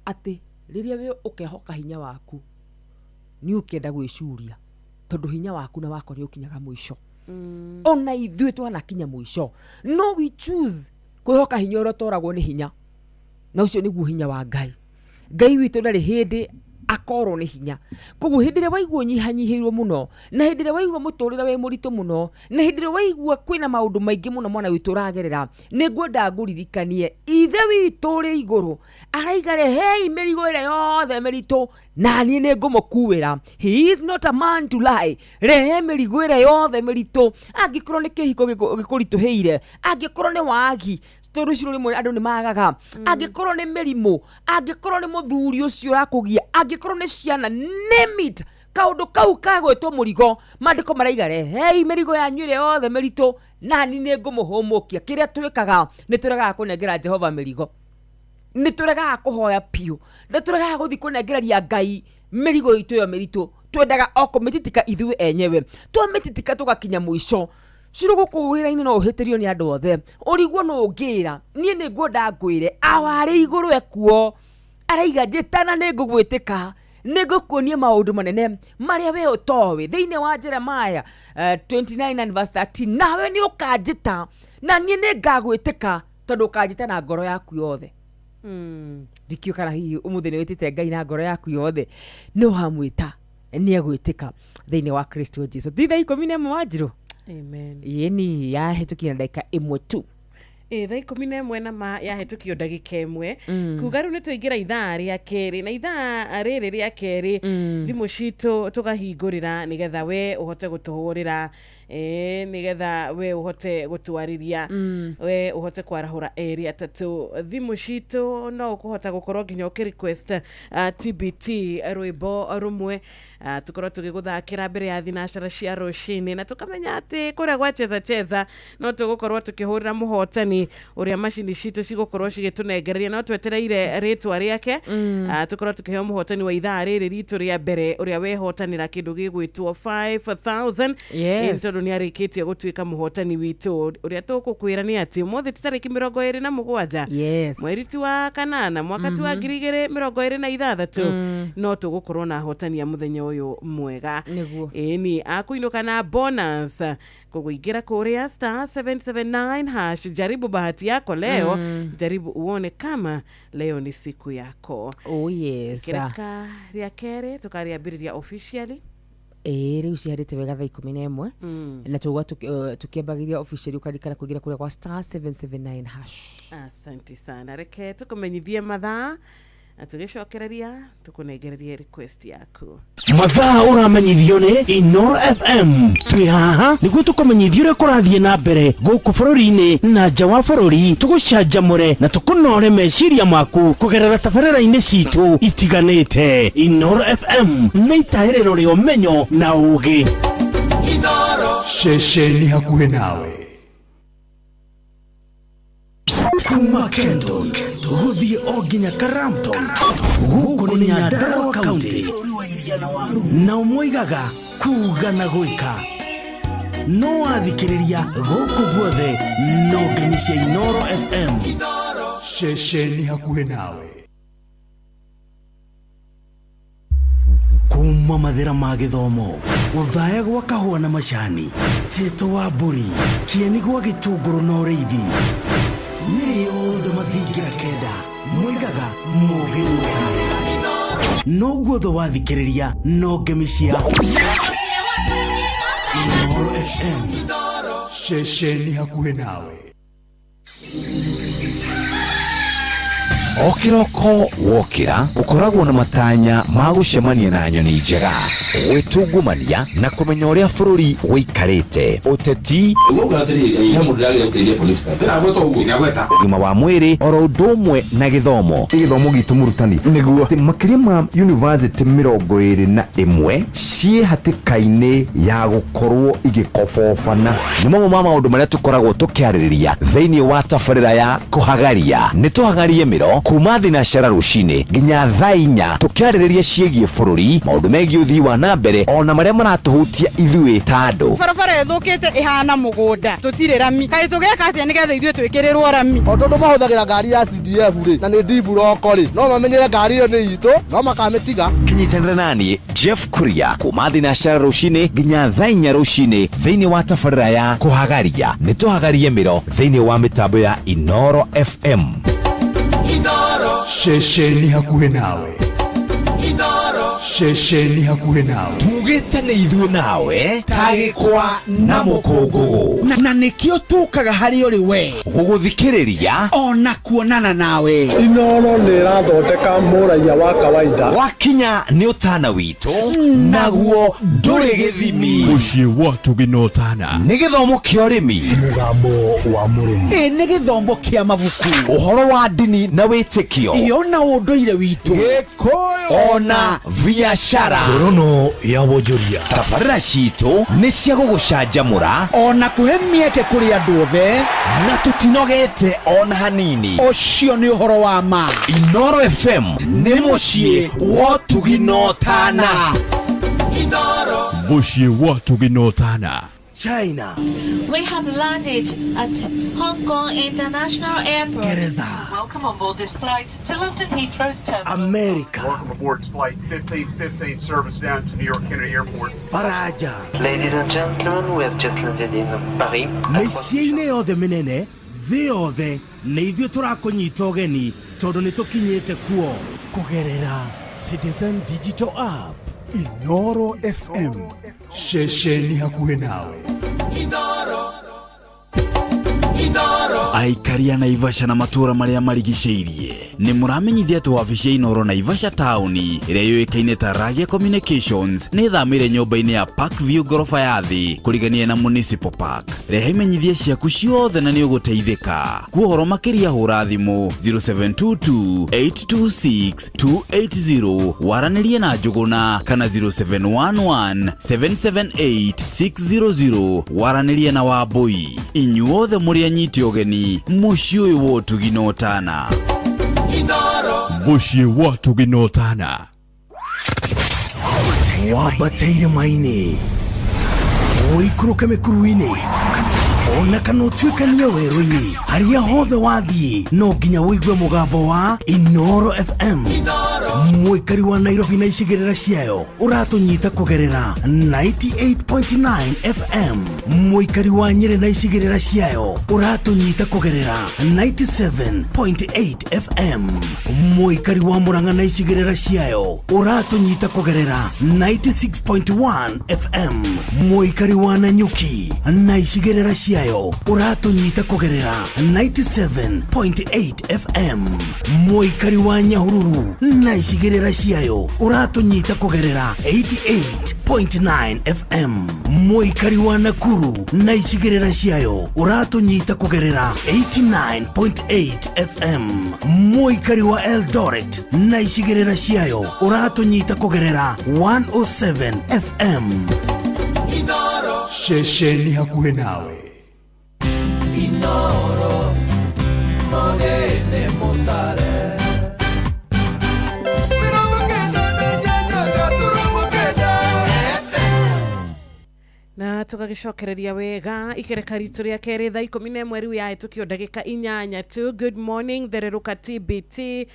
atĩ rĩrĩa we ũkehoka hinya waku nĩ ũkĩenda gwĩcuria, tondũ hinya waku na wakwa nĩ ũkinyaga mũico. Ona ithuĩ twanakinya mũico, no we choose kwĩhoka hinya ũrĩa ũtoragwo nĩ hinya, na ũcio nĩguo hinya wa Ngai. Ngai witũ ndarĩ hĩndĩ akorwo nĩ hinya. Koguo hĩndĩ ĩrĩa waigua ũnyihanyihĩirwo mũno, na hĩndĩ ĩrĩa waigua mũtũrĩre wĩ mũritũ mũno, na hĩndĩ ĩrĩa waigua kwĩna maũndũ maingĩ mũno mwana witũ ũragerera, nĩ ngwenda ngũririkanie Ithe witũ ũrĩ igũrũ araiga, rehei mĩrigo ĩrĩa yothe mĩritũ na niĩ nĩ ngũmũkuĩra. He is not a man to lie. Rehe mĩrigo ĩrĩa yothe mĩritũ, angĩkorwo nĩ kĩhiko gĩkũritũhĩire, angĩkorwo nĩ wagi, tondũ Shiro rĩmwe andũ nĩ magaga, angĩkorwo nĩ mĩrimũ, angĩkorwo nĩ mũthuri ũcio ũrakũgia, angĩkorwo nĩ ciana, name it, kaũndũ kau kagwĩtwo mũrigo, maandĩko maraiga, rehei mĩrigo yanyu ĩrĩa yothe mĩritũ nani nĩ ngũmũhũmũkia. Kĩrĩa twĩkaga nĩ tũregaga kũnengera Jehova mĩrigo, nĩ tũregaga kũhoya biũ, nĩ tũregaga gũthiĩ kũnengereria Ngai mĩrigo itũ ĩyo mĩritũ. Twendaga o kũmĩtitika ithuĩ enyewe. Twamĩtitika tũgakinya mũico. Shiro, gũkũ wĩra-inĩ no ũhĩtĩrio nĩ andũ othe, ũrigwo no ũngĩra. Niĩ nĩ ngwenda ngwĩre, awarĩ igũrũ ekuo araiga, njĩtana nĩ ngũgwĩtĩka, nĩ ngũkuonia maũndũ manene marĩa we ũtoĩ. Thĩinĩ wa Jeremiah 29 and verse 13, nawe nĩ ũkanjĩta na niĩ nĩ ngagwĩtĩka, tondũ ũkanjĩta na ngoro yaku yothe. Ndikĩũ kana hihi ũmũthĩ nĩ wĩtĩte Ngai na ngoro yaku yothe. Nĩ wamwĩta nĩ egwĩtĩka thĩinĩ wa Kristo Jesu. Ti thaa 11 wa Njirũ? Amen. Yeni yahĩtũkire na ndagĩka 1 tu. Ĩ thaa 11 na ma yahĩtũkio ndagĩka 1, kuga rĩu nĩ twaingĩra ithaa rĩa kerĩ, na ithaa rĩrĩ rĩa kerĩ thimũ citũ tũkahingũrĩra nĩgetha we ũhote gũtũhũrĩra, nĩgetha we ũhote gũtwarĩria, we ũhote kwarahũra erĩ atatũ. Thimũ citũ no ũkũhota gũkorwo nginya ũkĩ request TBT rwĩmbo rũmwe, tũkorwo tũgĩgũthakĩra mbere ya thinacara cia rũcinĩ, na tũkamenya atĩ kũrĩa gwa cheza cheza no tũgũkorwo tũkĩhũrĩra mũhotani. Mũhotani ũrĩa macini citũ cigũkorwo cigĩtũnengereria, no twetereire rĩtwa rĩake. Tũkorwo tũkĩheo mũhotani wa ithaa rĩrĩ ritũ rĩa mbere ũrĩa wehotanĩra kĩndũ gĩgwĩtwo 5000. Yes. Ĩĩ, tondũ nĩ arĩkĩtie gũtuĩka mũhotani witũ. Ũrĩa tũgũkwĩra nĩ atĩ ũmũthĩ ti tarĩki 27, mweri ti wa kanana, mwaka ti wa 2026, no tũgũkorwo na ahotani a mũthenya ũyũ mwega. Nĩguo. Ĩni akũinũka na bonus kũgũingĩra kũrĩa *779#. Jaribu bahati yako leo. Jaribu uone kama leo ni siku yako. Oh yes. Ikereka rĩa kerĩ tũkarĩambĩrĩria officially. Ĩĩ, rĩu ciharĩte wega thaa 11, na tũgwa tũkĩambagĩria officially ũkarikana kũingĩra kũrĩa kwa *779#. Asante sana. Reke tũkũmenyithie mathaa na tũgĩcokereria tũkũnengererie request yaku. Mathaa ũramenyithio nĩ Inoro FM. Twĩ haha nĩguo tũkũmenyithie ũrĩa kũrathiĩ na mbere gũkũ bũrũri-inĩ na nja wa bũrũri, tũgũcanjamũre na tũkũnore meciria maku kũgerera tabarĩra-inĩ citũ itiganĩte. Inoro FM nĩ itahĩrĩro rĩa ũmenyo na ũgĩ. Ceceni hakuhĩ nawe. Kuma Kenton gũthiĩ o nginya Karamton, gũkũ nĩ Nyandarua County, nao moigaga kuga na gwĩka no wathikĩrĩria gũkũ guothe no ngemi cia Inoro FM. Ceceni hakuhĩ nawe. Kuma mathĩra ma gĩthomo, gũthaya gwa kahũa na macani, tĩtũ wa mbũri, kĩeni gwa gĩtũngũrũ na ũrĩithi, nĩrĩ othe mathingira kenda moigaga mũgĩ mũtare no guothe wathikĩrĩria no ngemi cia Inoro FM. Ceceni hakuhĩ nawe. O kĩroko wokĩra ũkoragwo na matanya ma gũcemania na nyoni njega, gwĩtungumania na kũmenya ũrĩa bũrũri ũikarĩte, ũteti, ũgima wa mwĩrĩ, oro ũndũ ũmwe na gĩthomo. Gĩthomo gitũ mũrutani nĩguo atĩ makĩria ma university 21 ciĩ hatĩka-inĩ ya gũkorwo igĩkobobana. Nĩ mamwe ma maũndũ marĩa tũkoragwo tũkĩarĩrĩria thĩinĩ wa tabarĩra ya kũhagaria. Nĩ tũhagarie mĩro kuma thinacara rũcinĩ nginya thaa 4, tũkĩarĩrĩria ciĩgiĩ bũrũri, maũndũ megiĩ ũthii wa na mbere, ona marĩa maratũhutia ithuĩ ta andũ. Barabara ĩthũkĩte ĩhana mũgũnda, tũtirĩ rami. Kaĩ tũgeka atĩa nĩgetha ithuĩ twĩkĩrĩrwo rami? O tondũ mahũthagĩra ngari ya CDF rĩ, na nĩ ndiburoko rĩ, no mamenyere ngari ĩyo nĩ itũ, no makamĩtiga. Kĩnyitanĩra naniĩ Jeff Kuria kuma thinacara rũcinĩ nginya thaa 4 rũcinĩ thĩinĩ wa tabarĩra ya kũhagaria. Nĩ tũhagarie mĩro thĩinĩ wa mĩtambo ya Inoro FM. Ceceni hakuhĩ nawe. Ceceni hakuhĩ nawe. Tugĩte nĩ ithuĩ nawe ta gĩkwa na mũkũngũgũ, na nĩkĩo tũkaga harĩ ũrĩ we gũgũthikĩrĩria ona kuonana nawe. Inoro nĩ ĩrathondeka mũraiya wa kawaida. Wakinya nĩ ũtana witũ, naguo ndũrĩ gĩthimi. Mũciĩ wa tũgĩnotana. Nĩ gĩthomo kĩa ũrĩmi, Mũgambo wa mũrĩmi. Ĩ nĩ gĩthomo kĩa mabuku, ũhoro wa ndini na wĩtĩkio, ĩyo na ũndũire witũ, ona biashara. Ngorono ya wonjoria. Tabarĩra citũ nĩ cia gũgũcanjamũra ona kũhe mĩeke kũrĩ andũ othe, na tũtinogete ona hanini. Ũcio nĩ ũhoro wa ma. Inoro FM nĩ mũciĩ wa ũtugi na ũtana. Mũciĩ wa ũtugi na ũtana. China, We have landed at Hong Kong International Airport. Geretha, Welcome on board this flight to London Heathrow's terminal. America, Welcome aboard flight 1515 service down to New York Kennedy Airport. Faraja, Ladies and gentlemen, we have just landed in Paris. mĩciĩ-inĩ yothe mĩnene thĩ yothe nĩ ithuĩ tũrakũnyita ũgeni tondũ nĩ tũkinyĩte kuo kũgerera Citizen Digital App. Inoro FM. Ceceni hakuhĩ nawe. Aikaria Naivasha na matũũra marĩa marigicĩirie, Nĩ mũramenyithia atĩ wabici ya Inoro Naivasha taũni ĩrĩa yũĩkaine ta Ragia Communications nĩ ĩthamĩire nyũmba-inĩ ya Park View ngoroba ya thĩ kũrigania na Municipal Park. Rehe imenyithia ciaku ciothe na nĩ ũgũteithĩka. Kwa ũhoro makĩria hũra thimũ 0722 826 280 waranĩrie na Njũgũna kana 0711 778 600 waranĩrie na Wambũi. Inyuothe mũrĩ anyiti ũgeni mũciĩ ũyũ wa ũtugi na ũtana. Mũciĩ wa ũtugi na ũtana. Wambate irĩma-inĩ, ũikũrũke mĩkuru-inĩ, ona kana ũtuĩkanie werũ-inĩ, harĩa hothe wathiĩ no nginya ũigue mũgambo wa Inoro FM. Mũikari wa Nairobi na icigĩrĩra ciayo ũratũnyita kũgerera 98.9 FM. Mũikari wa Nyĩrĩ na icigĩrĩra ciayo ũratũnyita kũgerera 97.8 FM. Mũikari wa Murang'a na icigĩrĩra ciayo ũratũnyita kũgerera 96.1 FM. Mũikari wa Nanyuki na icigĩrĩra ciayo ũratũnyita kũgerera 97.8 FM. Mũikari wa Nyahururu na icigĩrĩra ciayo ũratũnyita kũgerera 88.9 FM. Mũikari wa Nakuru na icigĩrĩra ciayo ũratũnyita kũgerera 89.8 FM. Mũikari wa Eldoret na icigĩrĩra ciayo ũratũnyita kũgerera 107 FM. Ceceni hakuhĩ nawe. Inoro Mogene Mutare. Na tũgagĩcokereria wega ikereka ritũ rĩa kerĩ thaa 11 rĩu yahĩtũkio ndagĩka 8 tu. Good morning thererũka TBT.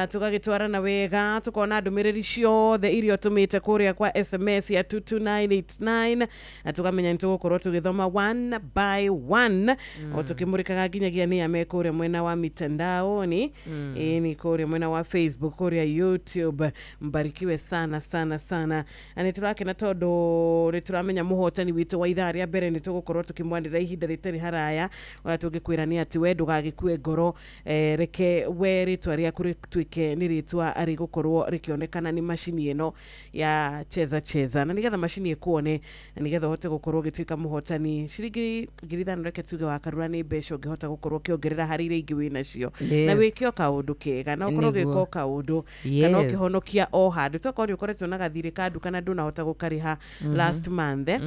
Tũgagĩtwarana wega tũkona ndũmĩrĩri ciothe iria ũtũmĩte kũrĩa kwa SMS ya 22989 na tũkamenya nĩ tũgũkorwo tũgĩthoma one by one o tũkĩmũrĩkaga nginyagia nĩ ame kũrĩa mwena wa mitandaoni ĩni kũrĩa mwena wa Facebook, kũrĩa YouTube. Mbarikiwe sana sana sana, na nĩ tũrakena tondũ nĩ tũramenya mũhotani witũ wa ithaa rĩa mbere nĩ tũgũkorwo tũkĩmwanĩra ihinda rĩtarĩ haraya. Ũrĩa tũngĩkwĩra nĩ atĩ we ndũgagĩkue ngoro, reke we rĩtwa rĩaku rĩtuĩke nĩ rĩtwa rĩgũkorwo rĩkĩonekana nĩ macini ĩno ya cheza cheza, na nĩgetha macini ĩkuone na nĩgetha ũhote gũkorwo ũgĩtuĩka mũhotani ciringi 5,000 reke tuge wakarura nĩ mbeca ũngĩhota gũkorwo ũkĩongerera harĩ iria ingĩ wĩnacio na wĩke o kaũndũ kega na ũkorwo ũgĩka o kaũndũ kana ũkĩhonokia o handũ tokorwo nĩ ũkoretwo na gathirĩ ka nduka na ndũnahota gũkarĩha last month na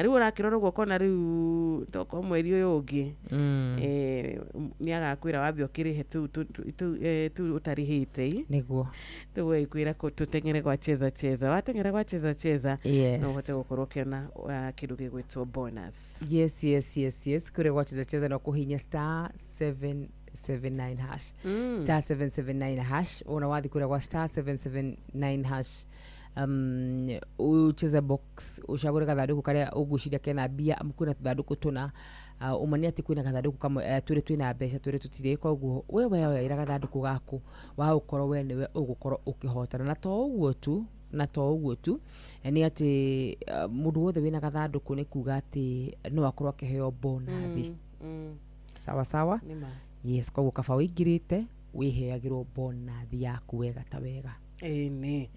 rĩu ũrakĩrora ũguo ũkona rĩu tokorwo mweri ũyũ ũngĩ nĩ agakwĩra wambe ũkĩrĩhe tũu ũtarĩhĩte nĩguo tũu kwĩra tũteng'ere gwa cheza cheza, wateng'era gwa cheza cheza no ũhote gũkorwo ũkĩona kĩndũ gĩgwĩtwo bonus. Yes, yes, yes, yes. Kũrĩa gwa cheza cheza no kũhinya star 779 hash. Star 779 hash. Ona wathi kũrĩa gwa star 779 hash ucheze box ucagũre gathandũkũ karĩa ũngwĩciria kena mbia amu kwĩna tũthandũkũ tũna ũma nĩ atĩ kwĩna gathandũkũ kamwe twĩrĩ twĩna mbeca twĩrĩ tũtirĩ, koguo we weyoera gathandũkũ gaku wa gũkorwo we nĩwe ũgũkorwo ũkĩhotana. Na to ũguo tu nĩ atĩ mũndũ wothe wĩna gathandũkũ nĩ kuga atĩ no akorwo akĩheo bonathi. Sawa sawa. Yes, koguo kaba wĩingĩrĩte wĩheagĩrwo bonathi yaku wega ta wega. Ĩni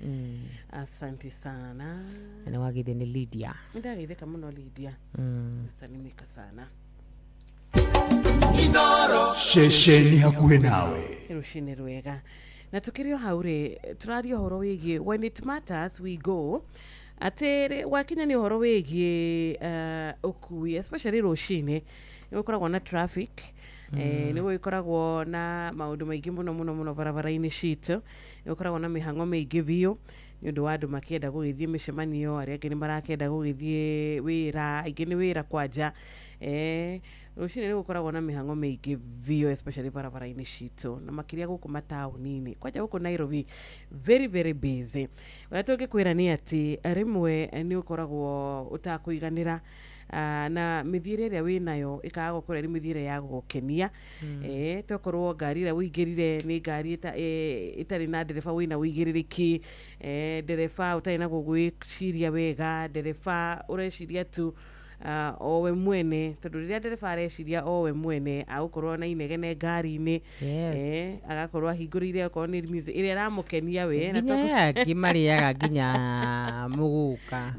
asante sana. Na nĩ wagĩthĩ nĩ Lydia. Nĩndagĩthĩka mũno Lydia. Salimika sana. Inoro ceceni hakuhĩ nawe. Rũcinĩ rwega. Na tũkĩrĩ o hau rĩ, tũraria ũhoro wĩgiĩ when it matters we go. Atĩ wakinya nĩ ũhoro wĩgiĩ ũkui especially rũcinĩ nĩ gũkoragwo na traffic, nĩ gũgĩkoragwo na maũndũ maingĩ mũno mũno mũno barabara-inĩ citũ, nĩ gũkoragwo na mĩhang'o mĩingĩ biũ nĩ ũndũ wa andũ makĩenda gũgĩthiĩ mĩcemanio, arĩa angĩ nĩ marakĩenda gũgĩthiĩ wĩra, aingĩ nĩ wĩra kwanja. Rũcinĩ nĩ gũkoragwo na mĩhang'o mĩingĩ biũ especially barabara-inĩ citũ na makĩria gũkũ mataũni-inĩ, kwanja gũkũ Nairobi very very busy. Ũrĩa tũngĩkwĩra nĩ atĩ rĩmwe nĩ ũkoragwo ũtakũiganĩra na mĩthiĩre ĩrĩa wĩnayo ĩkaga gũkorwo ĩrĩ mĩthiĩre ya gũgũkenia. Tokorwo ngari ĩrĩa ũingĩrire nĩ ngari ĩtarĩ na ndereba wĩna ũigĩrĩrĩki, ndereba ũtarĩ na gũgwĩciria wega, ndereba ũreciria tu Owe mwene tondu riria ndereba areciria owe mwene agũkorwo na inegene ngari-inĩ. Yes. Agakorwo ahingũrĩire okorwo nĩ music ĩrĩa ĩramũkenia we na nginya angĩ marĩaga nginya mũgũka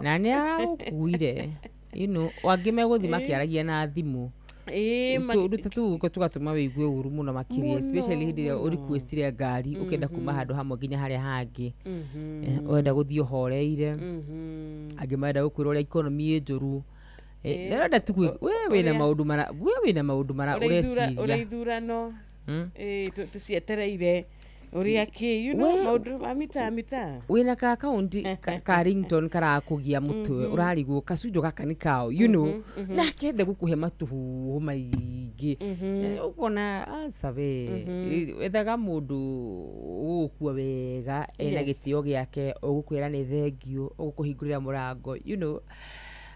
na nĩ aragũkuire angĩ megũthiĩ makĩaragia na thimũ. Ũndũ ta tũu tũgatũma wĩigue ũru mũno makĩria, especially hĩndĩ ĩrĩa ũrequestire ngari ũkĩenda kuma handũ hamwe nginya harĩa hangĩ. Ũrenda gũthiĩ ũhoreire, angĩ marenda gũkwĩra ũrĩa economy ĩ njũru. Ndĩrenda tu we wĩna maũndũ mara we wĩna maũndũ mara ũrĩa ũreciria. Ithurano tũcietereire ũrĩa kĩ maũndũ ma mitaa mitaa. Wĩna ka akaunti ka ringtone karakũgia mũtwe, ũrarigwo kacunjo gaka nĩ kao na akenda gũkũhe matũhũhũ maingĩ. Ũkona aca we wethaga mũndũ ũgũkua wega ena gĩtĩo gĩake, ũgũkwĩra nĩ thengio, ũgũkũhingũrĩra mũrango,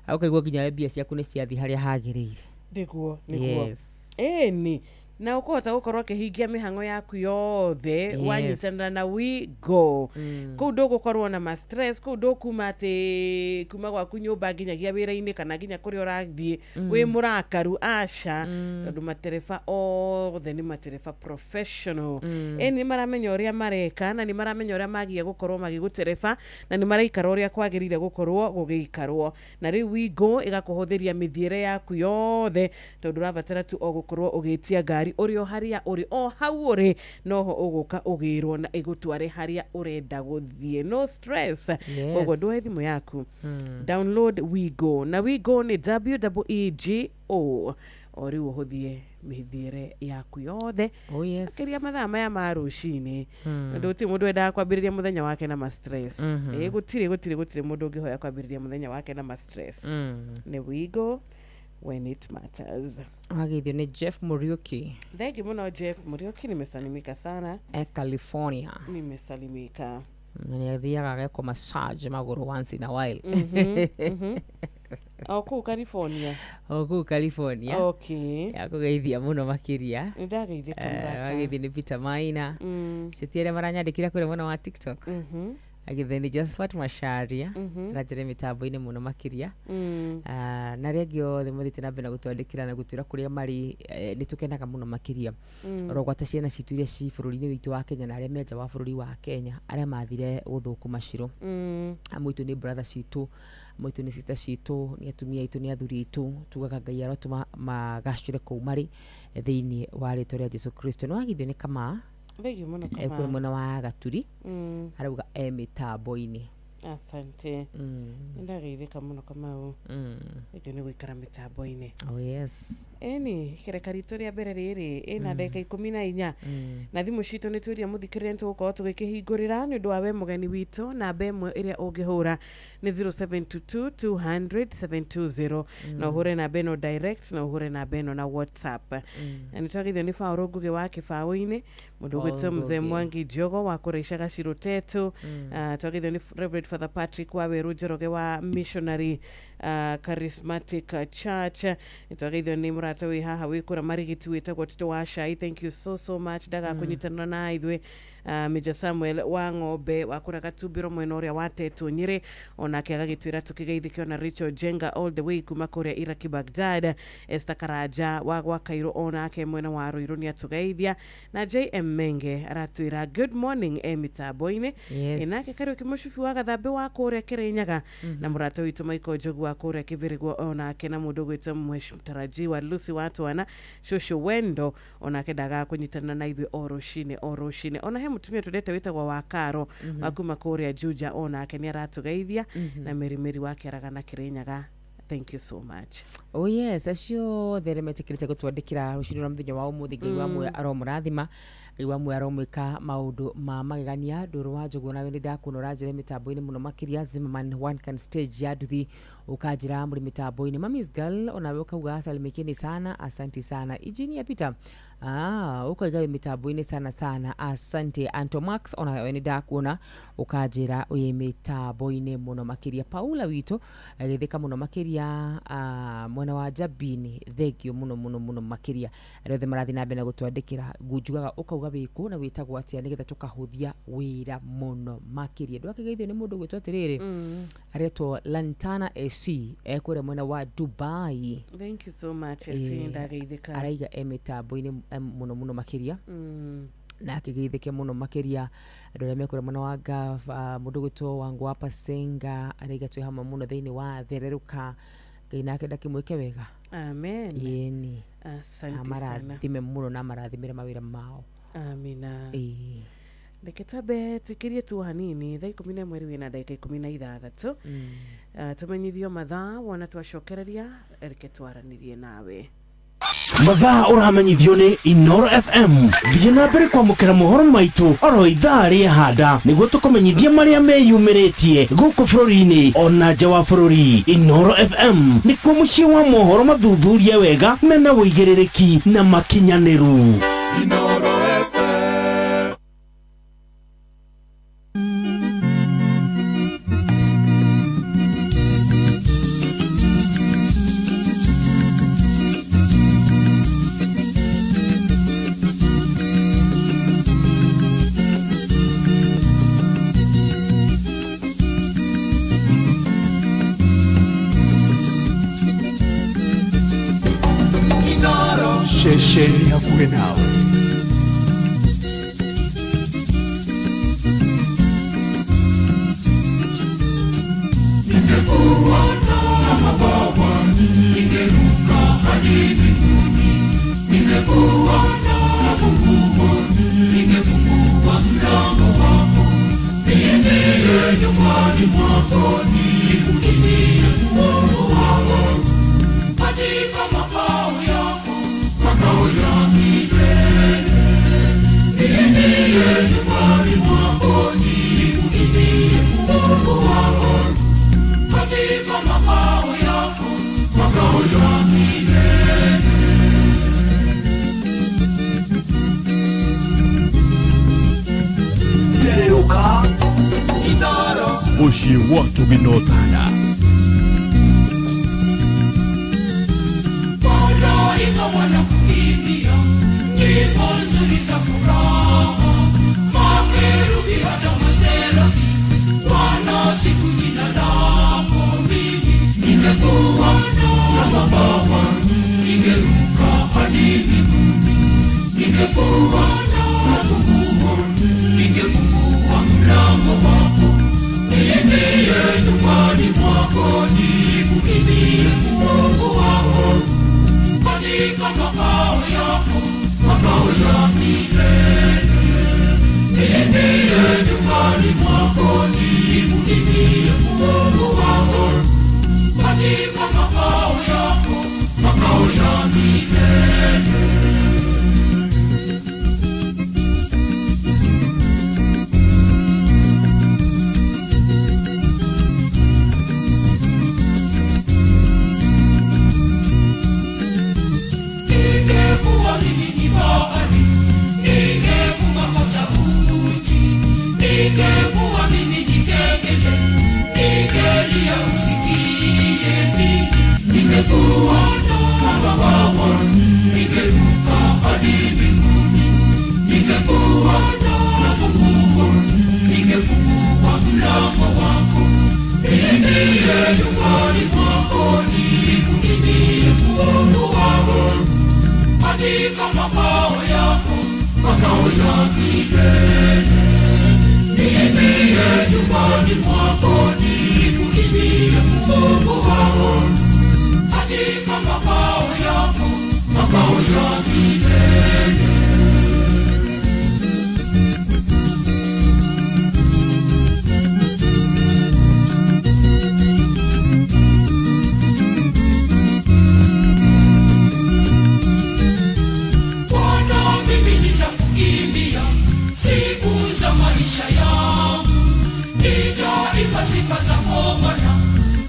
ũkaigua nginya we mbia ciaku nĩ ciathiĩ harĩa hagĩrĩire. Nĩguo nĩguo. Ĩni na ũkũhota gũkorwo ũkĩhingia mĩhang'o yaku yothe wanyitanĩra na WeGo. Kũu ndũgũkorwo na ma stress, kũu ndũkuma atĩ kuma gwaku nyũmba nginyagia wĩra-inĩ kana nginya kũrĩa ũrathiĩ wĩ mũrakaru, aca, tondũ matereba othe nĩ matereba professional. Ĩni nĩ maramenya ũrĩa mareka na nĩ maramenya ũrĩa magia gũkorwo magĩgũtereba na nĩ maraikara ũrĩa kwagĩrĩire gũkorwo gũgĩikarwo. Na rĩu WeGo ĩgakũhũthĩria mĩthiĩre yaku yothe tondũ ũrabatara tu o gũkorwo ũgĩtia ngari ũrĩ o harĩa ũrĩ, o hau ũrĩ noho ũgũka ũgĩrwo na ĩgũtware harĩa ũrenda gũthiĩ, no stress. Koguo ndwoe thimũ yaku, download WeGo, na WeGo nĩ WEEGO, o rĩu ũhũthie mĩthiĩre yaku yothe. Oh yes. Makĩria mathaa maya ma rũcinĩ, tondũ gũtirĩ mũndũ wendaga kwambĩrĩria mũthenya wake na ma stress. Gũtirĩ gũtirĩ gũtirĩ mũndũ ũngĩhoya kwambĩrĩria mũthenya wake na ma stress. Nĩ WeGo when it matters. Wageithio nĩ Jeff Muriuki. Thank you muno Jeff Muriuki, nimesalimika sana. E California. Nimesalimika. Na nĩ athiaga agekwo massage magũrũ once in a while. O kũu California. O kũu California. Okay. Akũgeithia mũno makĩria. Nĩ ndageithĩka mũrata. Wageithio nĩ Peter Maina. Ceti arĩa maranyandĩkĩra kũrĩa mwena wa TikTok. Agĩthe nĩ Josephat Macharia aranjĩra mĩtambo-inĩ mũno makĩria. Na arĩa angĩ othe mathiĩte na mbere na gũtwandĩkĩra na gũtwĩra kũrĩa marĩ, nĩ tũkenaga mũno makĩria. Oro gwata ciana citũ iria ci bũrũri-inĩ witũ wa Kenya na arĩa me nja wa bũrũri wa Kenya arĩa mathire gũthũkũma ciro. Amwe aitũ nĩ brother citũ, amwe aitũ nĩ sister citũ, nĩ atumia aitũ, nĩ athuri aitũ, tugaga Ngai arotũma magacĩre kũu marĩ thĩinĩ wa rĩtwa rĩa Jesu Kristo. Nĩ wagithio nĩ Kamaa. Thank you mũno kũrĩ Kamau. mwena wa Gaturi arauga e mĩtambo-inĩ. Asante. Nĩ ndageithĩka mũno Kamau. Thank you nĩ gũikara mĩtambo-inĩ. Oh yes. Ĩni ikereka ritũ rĩa mbere rĩrĩ ĩna ndagĩka 14 na thimũ citũ nĩ twĩria mũthikĩrĩria nĩ tũgũkorwo tũgĩkĩhingũrĩra nĩ ũndũ wa we mũgeni witũ. Namba ĩmwe ĩrĩa ũngĩhũra nĩ 0722 200 720, na ũhũre namba ĩno direct na ũhũre namba ĩno na WhatsApp. Na nĩ twagithio nĩ Baũrũ Ngũgĩ wa Kĩbaũ-inĩ, mũndũ ũgwĩtwo Mzee Mwangi Njogo wa kũraica Gacirũ Tetu. Twagithio nĩ Reverend Father Patrick wa Weru Njoroge wa Missionary Charismatic Church. Nĩ twagithio nĩ mũrata wĩ haha wĩ kũra Marigiti wĩtagwo Tito wa Cai, thank you so so much ndaga kũnyitanĩra na ithuĩ. Major Samuel wa Ng'ombe wa kũra Gatumbĩro mwena ũrĩa wa Tetũ Nyĩrĩ, onake agagĩtwĩra tũkĩgeithĩke. Ona Rachel Jenga all the way kuma kũrĩa Iraki Baghdad, Esther Karanja wa gwa Kairũ onake mwena wa Ruiru nĩ atũgeithia, na JM Menge aratwĩra good morning e mĩtambo-inĩ. Nake Kariũki Mũcubi wa Gathambe wa kũrĩa Kĩrĩnyaga na mũrata witũ Michael Njogu wa kũrĩa Kĩbĩrĩgwo onake, na mũndũ ũgwĩtwo mtarajiwa Lucy wa Twana Shosho Wendo onake ndagaga kũnyitanĩra na ithuĩ o rũcinĩ o rũcinĩ. Ona he mũtumia twendete wĩtagwo wa Karo wa kuma kũrĩa Juja onake nĩ aratũgeithia, na Mary Mary wa Kĩaraga na Kĩrĩnyaga, thank you so much. Oh yes, acio othe arĩa metĩkĩrĩte gũtwandĩkĩra rũcinĩ rwa mũthenya wa ũmũthĩ, Ngai wa muoyo aromũrathima, Ngai wa muoyo aromwĩka maũndũ ma magegania. Ndũrũ wa Njogu nawe nĩ ndakuona ũranjĩra mĩtambo-inĩ mũno makĩria. Zimmerman one can stage ya nduthi ũkanjĩra mũrĩ mĩtambo-inĩ. Mamis girl onawe ũkauga salimikeni sana, asante sana. Engineer Peter ũkauga wĩ mĩtambo-inĩ sana sana, asante. Anto Max onawe nĩ ndakuona ũkanjĩra wĩ mĩtambo-inĩ mũno makĩria. Paula witũ agĩthĩka mũno makĩria. makĩria mwena wa Njabini, thengio mũno mũno mũno makĩria. Arĩa othe marathiĩ na mbere na gũtwandĩkĩra, ngunjugaga ũkauga wĩkũ na wĩtagwo atĩa, nĩgetha tũkahũthia wĩra mũno makĩria. Ndwakĩgeithio nĩ mũndũ gwĩtwo atĩrĩrĩ, aretwo Lantana AC, ekũrĩa mwena wa Dubai. Thank you so much, AC, ndageithĩka. Araiga e mĩtambo-inĩ mũno mũno makĩria, na akĩgeithĩke mũno makĩria andũ arĩa mekũrĩa mwena wa Gaf. Mũndũ gwĩtwo Wangwapa Senga araiga twĩ hamwe mũno thĩinĩ wa thererũka. Ngai nake ndakĩmwĩke wega. Amen. Yeni. Asante sana. Amarathime mũno na amarathimĩre mawĩra mao. Amina. Ĩĩ. Reke twambe tuikirie tu hanini thaa 11 rĩu ĩna ndagĩka 16, tũmenyithio mathaa. Wona twacokereria, reke twaranĩrie nawe. Mathaa ũramenyithio nĩ Inoro FM. Thiĩ na mbere kwamũkĩra mohoro maitũ oro ithaa rĩa handa, nĩguo tũkũmenyithie marĩa meyumĩrĩtie gũkũ bũrũri-inĩ ona nja wa bũrũri. Inoro FM nĩkuo mũciĩ wa mohoro mathuthurie wega, mena wũigĩrĩrĩki na makinyanĩru. Inoro FM. Ceceni hakuhĩ nawe. Ningekuwa na mabawa, ningeruka hadi mbinguni. Ningekuwa na funguo, ningefungua mlango wako. Niingie nyumbani mwako, nikuimbie Mungu wako. Katika makao yako, makao ya milele. Niingie nyumbani mwako, nikuimbie Mungu wako. Katika makao yako, makao ya milele. Tereruka Inoro, mũciĩ wa tũginotana. Malaika wanakuimbia nyimbo nzuri za furaha, makerubi hata maserafi wanasifu jina lako. Mimi ningekuwa na mabawa, ningeruka hadi mbinguni. Ningekuwa na funguo, ningefungua mlango wako. Niingie nyumbani mwako, nikuimbie Mungu wako. Katika makao yako, makao ya milele. Niingie nyumbani mwako, nikuimbie Mungu wako. Katika makao yako, makao ya milele. Ningekuwa mimi ni bahari, ningevuma kwa sauti. Ningekuwa mimi ni kengele, ningelia usikie. Mimi ningekuwa na mabawa, ningeruka hadi mbinguni. Ningekuwa na funguo, ningefungua mlango wako. Niingie nyumbani mwako, nikuimbie Mungu wako. Katika makao yako, makao ya milele. Niingie nyumbani mwako, nikuimbie Mungu wako. Katika makao yako, makao ya milele. Bwana, mimi nitakuimbia siku za maisha yangu. Nitaimba sifa zako Bwana,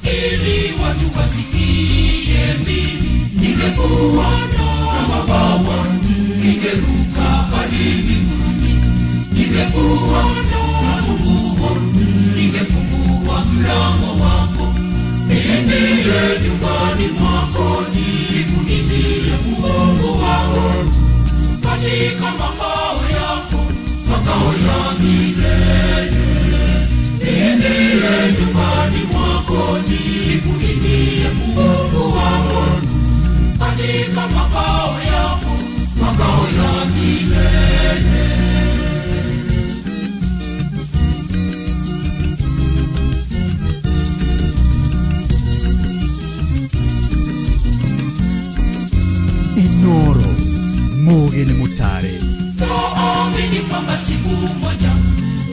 ili watu wasikie. Mimi ningekuwa na mabawa, ningeruka hadi mbinguni. Ningekuwa na funguo, ningefungua mlango wako. Niingie nyumbani mwako nikuimbie Mungu wangu, katika makao yako, makao ya milele. Niingie nyumbani mwako nikuimbie Mungu wangu, katika makao yako, makao ya milele. Inoro muge ni mutare. Naamini kwamba siku moja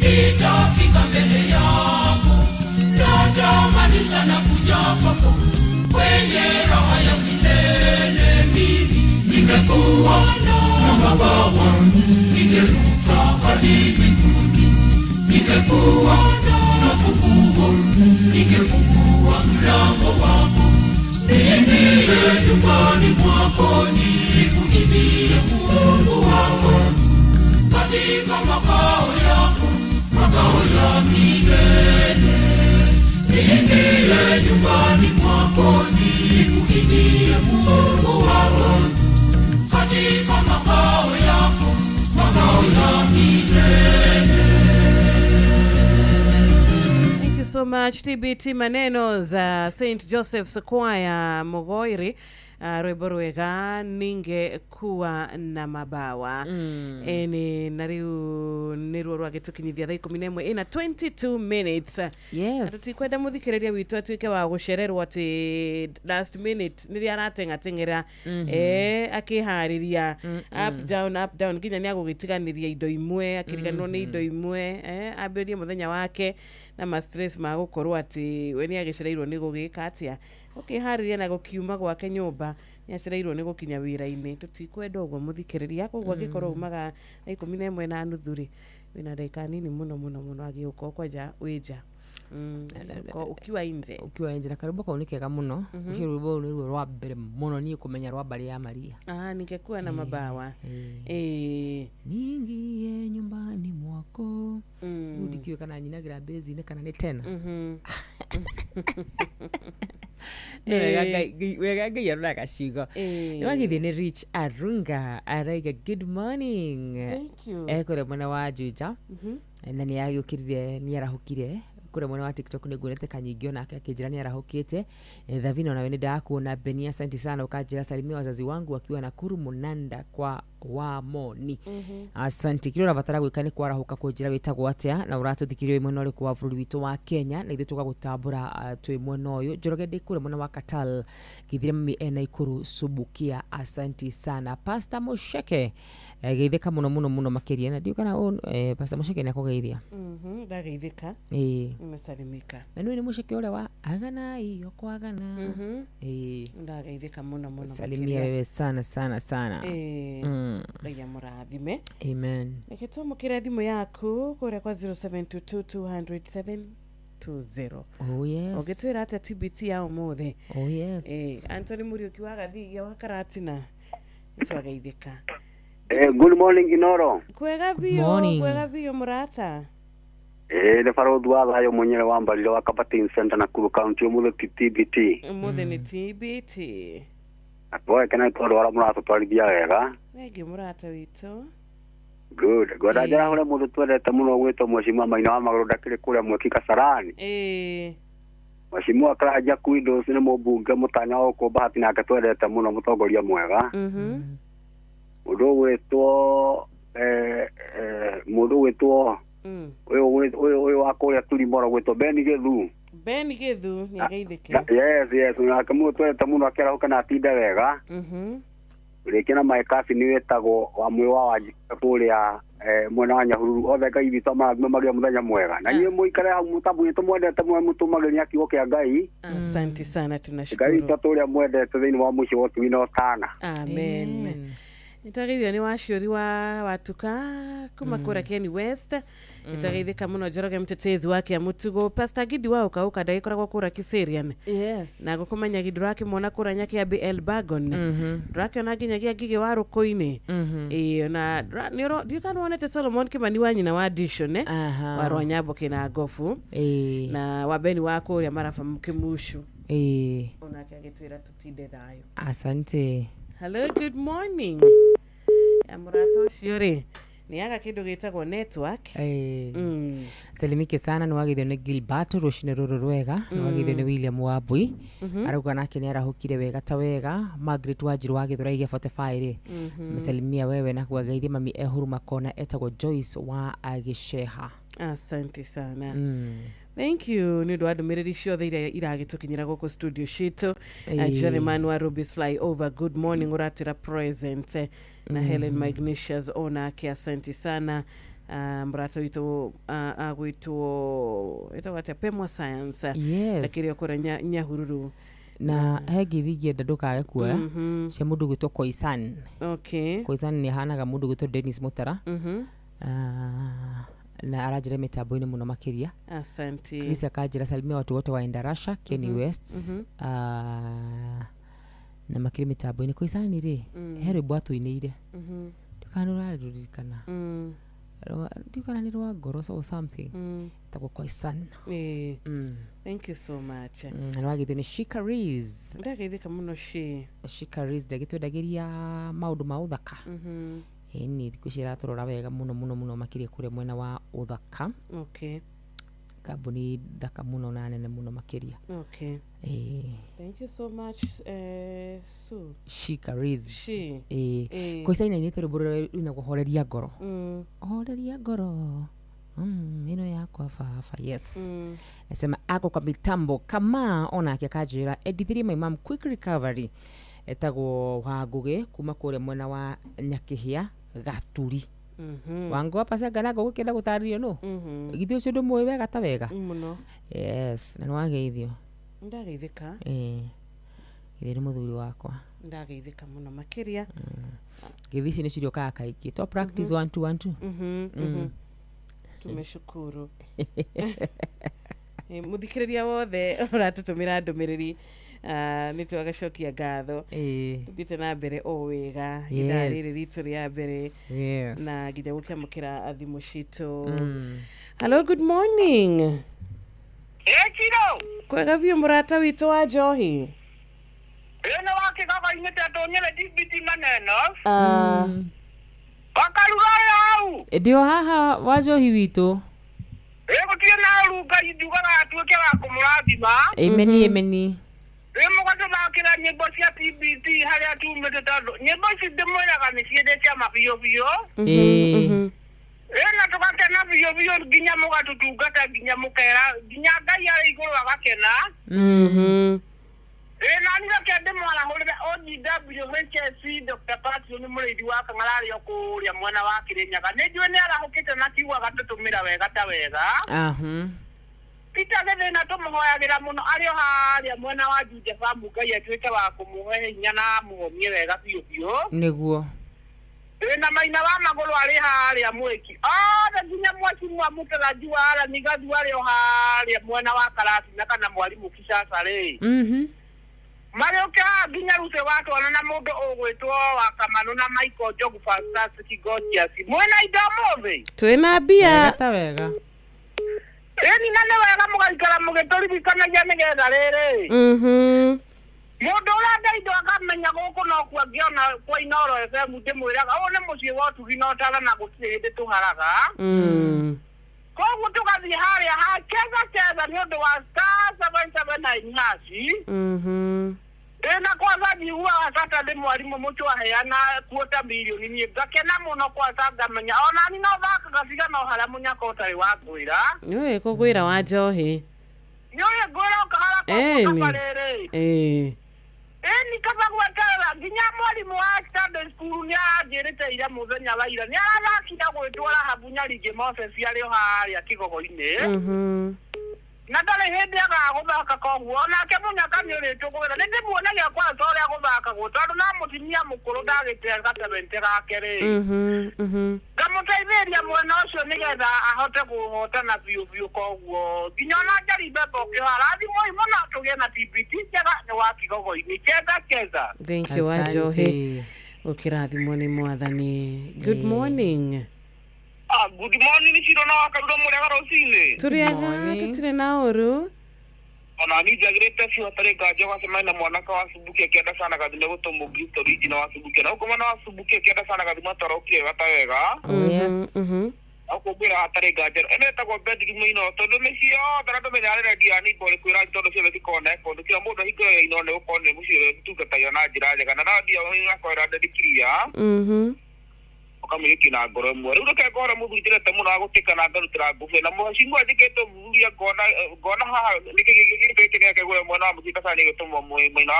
nitafika mbele yako, natamani sana kuja kwako kwenye raha ya milele. Mimi ningekuwa na mabawa ningeruka hadi mbinguni, ningekuwa na funguo ningefungua mlango wako. Niingie nyumbani mwako nikuimbie Mungu wako, katika makao yako, makao ya milele. Niingie nyumbani mwako nikuimbie Mungu wako, katika makao yako, makao ya milele. Thank you so much TBT maneno za St Joseph's Choir Mugoiri, rwimbo rwega ningekuwa na mabawa. Eni na riu niruo rwagitukinyithia thaa 11 ina 22 minutes. Yes. Tutikwenda muthikiriria witu atuike wa gucererwo ati last minute niria arateng'ateng'era akihariria up down up down nginya ni agugitiganiria indo imwe akiriganirwo ni indo imwe ambiririe muthenya wake na ma stress ma gukorwo ati we ni agicereirwo ni gugika atia ukihariria na gukiuma gwake nyumba ni acereirwo ni gukinya wira-ini. Tutikwenda uguo muthikiriria, koguo angikorwo umaga thaa 11 na nuthu ri wina ndagika nini muno muno muno agiuka kwanja wija ukiwa inje ukiwa inje. Na karwimbo kau nĩ kega mũno. Ũcio rwĩmbo rũu nĩruo rwa mbere mũno niĩ kũmenya rwa mbarĩ ya Maria. Ningekuwa na mabawa. Niingie nyumbani mwako. Rĩu ndikĩũĩ kana nyinagĩra bezi-inĩ kana nĩ tena. Wega Ngai aroraga ciugo. Nĩ wagĩthiĩ nĩ Rich Arunga araiga good morning. Thank you. Kũrĩa mwena wa Juja. Na nĩ agĩũkĩrire nĩ arahũkire kũrĩa mwena wa TikTok nĩ nguonete kanyingĩ onake akĩnjĩra nĩ arahũkĩte. Thavina onawe nĩ ndakuona. Benia asante sana ũkanjĩra salimia wazazi wangu wakiwa Nakuru Munanda kwa Wamoni. Asante. Kĩrĩa ũrabatara gwĩka nĩ kwarahũka kũnjĩra wĩtagwo atĩa na ũratũthikĩrĩria wĩ mwena ũrĩkũ wa bũrũri witũ wa Kenya na ithuĩ tũgagũtambũra twĩ mwena ũyũ. Njoroge ndĩ kũrĩa mwena wa Katal gĩthire mami ena Ikuru Subukia asante sana. Pastor Musheke geithĩka mũno mũno mũno makĩria na ndiũ kana Pastor Musheke nĩ akũgeithia. Ndageithĩka. Nimesalimika. Na nĩ Musheke ũrĩa wa agana iyo kwagana. Ndageithĩka mũno mũno. Salimia wewe sana sana sana. Ngai amũrathime. Amen. Reke twamũkĩre thimũ yaku kũrĩa kwa 0722 200 720. Oh yes. Ũngĩtwĩra atĩa TBT ya ũmũthĩ? Oh yes. Anthony Muriuki wa Gathigia wa Karatina nĩtwageithĩka. Good morning Inoro. Kwega biũ, kwega biũ mũrata. Nĩ barũthi wa thayũ mwenyewe wa mbarire wa Kabatin Center Nakuru County ũmũthĩ ti TBT. Ũmũthĩ nĩ TBT. Twagĩkena nĩ tondũ ũrĩa mũratũtwarithia wega. Thengiũ mũrata witũ. Good. Ngwenda njarahũre mũndũ twendete mũno gwĩtwo Mheshimiwa Maina wa Magũrũ ndakĩrĩ kũrĩa Mweki Kasarani. Mheshimiwa Karanja Kwindos nĩ mũmbunge mũtanya wa gũkũ Bahati nake twendete mũno mũtongoria mwega. Mũndũ ũgwĩtwo mũndũ ũgwĩtwo ũyũ wa kũrĩa Turimoro gwĩtwo Ben Githu. Ben Githu nĩ ageithĩke. Yes, yes, nake mũndũ twendete mũno akĩarahũka na atinde wega. Rĩngĩ na my cousin wĩtagwo wa mwĩ wa Wanjikũ kũrĩa mwena wa Nyahururu othe Ngai witũ amarathime magĩe mũthenya mwega na inyuĩ mũikare hau mũtambo-inĩ tũmwendete mũno mũtũmagĩria kiugo kĩa Ngai. Asante sana, tunashukuru. Ngai witũ atũũre amwendete thĩinĩ wa mũciĩ wa ũtugi na ũtana. Amen. Nĩtwageithio nĩ Waciũri wa Watuka kuma kũrĩa Keni West. Nĩtwageithĩka mũno Njoroge mtetezi wa Kĩamũtugo. Pastor Gidi wa Ũkaũka ndagĩkoragwo kũrĩa Kiserian. Yes. Na gũkũmenya ndũrakĩmuona kũrĩa Nyakiambi Elbagon. Ndũrakĩona nginyagia Ngigĩ wa Rũkũ-inĩ. Ĩĩ na ndiũĩ kana wonete Solomon Kimani wa nyina wa Dishon wa Rwanyambo kĩna Ngobu. Na wa Beni wa kũrĩa Maraba Kĩmucu. Onake agĩtwĩra tũtinde thayũ. Asante. Hello, good morning. Ya mũrata ũcio rĩ nĩ aga kĩndũ gĩtagwo network. Salimike sana nĩ wagithio nĩ Gilbert rũcinĩ rũrũ rwega, nĩ wagithio nĩ William Wambui. Arauga nake nĩ arahũkire wega ta wega. Margaret Wanjiru wa Gĩthũrai gĩa 45 rĩ, msalimia wewe na kuageithia mami ehuruma kona etagwo Joyce wa Gĩceha. Asante sana. Thank you nĩ ũndũ wa ndũmĩrĩri ciothe iria iragĩtũkinyĩra gũkũ studio citũ. Jeremy wa Rubis Flyover, good morning, ũratĩra present na Helen Magnesius onake asante sana. Mũrata witũ agwĩtwo ĩtagwo atĩa, Pemwa Science. Yes. Akĩrĩ o kũrĩa Nyahururu. Na he ngeithi ingĩenda ndũkage kuoya cia mũndũ gwĩtwo Koisan. Okay. Koisan nĩ ahanaga mũndũ gwĩtwo Dennis Mutara. Na aranjĩra mĩtambo-inĩ mũno makĩria. Asante. Chris akanjĩra salimia watu wote wa Endarasha, Kenny West. Na makĩrĩ mĩtambo-inĩ. Koisan rĩ, he rwĩmbo atũinĩire. Ndũkana ũrarũririkana. Ndikana nĩ rwa ngoro or something. Etagwo Koisan. Thank you so much. Na nĩwagithio nĩ Shikaris. Ndageithĩka mũno shi. Shikaris ndagĩtwendagĩria maũndũ ma ũthaka. Ĩni thikũ ici ĩratũrora wega mũno mũno mũno makĩria kũrĩa mwena wa ũthaka. Okay. Kambuni thaka mũno na nene mũno makĩria. Okay. Thank you so much, Sue. Shikaris. She. Koisan ainĩte rwĩmbo rũrĩa rwĩna kũhoreria ngoro. Horeria ngoro. Ĩno yakwa baba. Yes. Nasema ako kwa mitambo kama onake akanjĩra Edith my mom quick recovery etagwo Wangũgĩ kuma kũrĩa mwena wa Nyakĩhĩa Gaturi. Wangũ wa Pasanga na ngũgĩ kĩenda gũtarĩrio nũ? Githĩ ũcio ndũmũĩ wega ta wega? Mũno. Yes, na nĩwageithio. Ndageithĩka. Githĩ nĩ mũthuri wakwa. Ndageithĩka mũno makĩria. Ngeithi ici nĩcirĩũkaga kaingĩ. To practice 1 2 1 2. Tumeshukuru. Mũthikĩrĩria wothe ũratũtũmĩra ndũmĩrĩri nĩ twagacokia ngatho. Tũthiĩte na mbere o wega ithaa rĩrĩ ritũ rĩa mbere na nginya gũkĩamũkĩra thimũ citũ. Hello, good morning. Chiro. Kwega biũ mũrata witũ wa njohi. Ĩno wa kĩgogo-inĩ tondũ nyene DBT maneno. Wakaruga hau. Ndio haha wa njohi witũ. Gũtirĩ na ũru Ngai njugaga atuĩke wa kũmũrathima. Ameni, ameni. Rĩ mũgatũthakĩra nyĩmbo cia TBT harĩa tumĩte tondũ nyĩmbo ici ndĩmwĩraga nĩ ciendete ma biũ biũ. Na tũgakena biũ biũ nginya mũgatũtungata nginya mũkera nginya Ngai arĩ igũrũ agakena. Na niĩ reke ndĩmwarahũrĩre OGWHSC Dr. Patrick nĩ mũrĩithi wa Kang'ara arĩ o kũrĩa mwena wa Kĩrĩnyaga. Nĩ njũĩ nĩ arahũkĩte na kiugo agatũtũmĩra wega ta wega. Peter Gĩthĩna tũmũhoyagĩra mũno arĩ o harĩa mwena wa Juja Farm Ngai atuĩke wa kũmũhe hinya na amũhonie wega biũ biũ. Nĩguo. Na Maina wa Magũrũ arĩ harĩa Mwĩki. Othe nginya Mheshimiwa Mũtaraji wa Alani Gathu arĩ o harĩa mwena wa Karatina kana mwarimũ Kishasa rĩ. Marĩũke haha nginya Ruce wa twana na mũndũ ũgwĩtwo wa Kamanũ na Michael Njogu Fantastic Gorgeous. Mwĩna indo ũmũthĩ? Twĩna mbia. Wega ta wega. Ĩni na nĩ wega mũgaikara mũgĩtũririkanagia nĩgetha rĩrĩ. Mũndũ ũrenda indo akamenya gũkũ no kuo angĩona kwa Inooro FM ndĩmwĩraga ũyũ nĩ mũciĩ wa ũtugi na ũtara na gũtirĩ hĩndĩ tũharaga. Koguo tũgathiĩ harĩa ha cheza cheza nĩ ũndũ wa *779#. Ĩna kwanza njiguaga Saturday mwarimũ mũtu aheana kuota mirioni niĩ ngakena mũno kwanza ngamenya onani no thakaga cigana o harĩa mũnyaka ũtarĩ wa ngwĩra. Nĩũĩ kũgwĩra wa njohi. Nĩũĩ ngwĩra ũkahara kaba rĩrĩ. Ĩni kaba gweterera nginya mwarimũ wa Sunday school nĩ aranjĩrĩte ira mũthenya wa ira nĩ arathakire gwĩtwo Rahabu Nyarigĩ Moses arĩ o harĩa Kĩgogo-inĩ. Na ndarĩ hĩndĩ agaga gũthaka koguo onake mũnyaka nĩ ũrĩtũgwĩra nĩ ndĩmuonagia kwanza ũrĩa gũthakagwo tondũ na mũtumia mũkũrũ ndagĩte gatabente gake rĩ. Ngamũteithĩrĩria mwena ũcio nĩgetha ahote kũhotana biũ biũ koguo nginya ona Njeri Mbembe ũkĩoha rathimwoi mũno tũgĩe na TBT njega nĩ wa Kĩgogo-inĩ. Cheza cheza. Thank you wa njohi. Ũkĩrathimwo nĩ Mwathani. Good morning. Good morning Ciro na Wakarura mũrega rũcinĩ. Tũrĩega tũtirĩ na ũru. Ona ni njagĩrĩte biũ hatarĩ nganja ũgacemania na mwanake wa Subukia kĩanda sana gathime gũtũ mũkristo original wa Subukia na ũkoma na wa Subukia kĩanda sana gathime twarokire gata wega. Yes. Akũngwĩra hatarĩ nganja ĩno ĩtagwo bedroom ĩno tondũ mĩciĩ yothe na ndũmenyaga nĩ redio ya Nimbo ĩrĩkũ ĩrathiĩ tondũ ciothe cikoragwo na echo kila mũndũ ahingũraga ino nĩ gũkorwo nĩ mũciĩ ũrĩa ũtungatagĩra na njĩra njega na radio ĩgakorwo ĩrandĩkiria ũkamĩrĩkia na ngoro ĩmwe. Rĩu reke ngore mũthuri njendete mũno agũtĩka na ngarutĩra ngũbia na mũhecimua njĩkĩte ũthuthuria ngona haha nĩkĩ gĩkĩ gĩake gwe mwena wa mũciĩ Kasarani gĩtũmwo mũina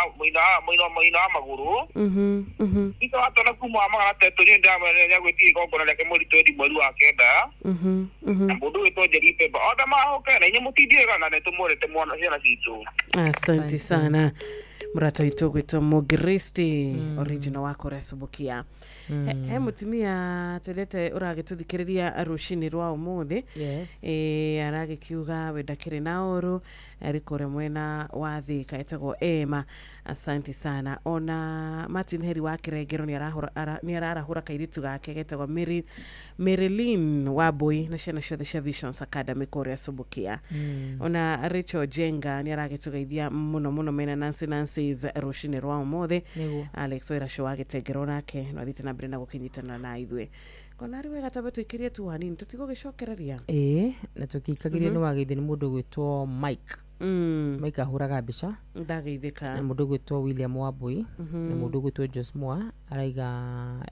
wa magũrũ. Itho watona kuma wa 300 niĩ ndĩramwĩra nĩagwĩtia igongona rĩake mweri 20 mweri wa 9 na mũndũ wĩtwo Njeri Pemba othe mahoke na inyuĩ mũtindiĩga na nĩtũmwendete mwana ciana citũ. Asante sana murata witũ gwĩtwo Mũgristi original wa kũrĩa Subukia. He mũtumia twendete ũragĩtũthikĩrĩria rũcinĩ rwa ũmũthĩ. Yes. Aragĩkiuga we ndakĩrĩ na ũru arĩ kũrĩa mwena wa Thika etagwo Emma. Asante sana. Ona Martin Heri wa Kĩrengero nĩ ararahũra kairĩtu gake getagwo Marilyn Wambui na ciana ciothe cia Visions Academy kũrĩa Subukia. Ona Rachel Jenga nĩ aragĩtũgeithia mũno mũno mena Nancy Nancy's rũcinĩ rwa ũmũthĩ. Nĩguo. Alex Wairacu wa Gĩtengero nake no athiĩte na mbere na gũkĩnyitana na ithuĩ. Kona arĩ wega tambe tũikĩrie tu hanini tũtigũgĩcokereria. Ĩĩ na tũkĩikagĩria nĩ wageithio nĩ mũndũ ũgwĩtwo Mike. Mike ahũraga mbica. Ndageithĩka. Na mũndũ ũgwĩtwo William Wambui na mũndũ ũgwĩtwo Jos Moa araiga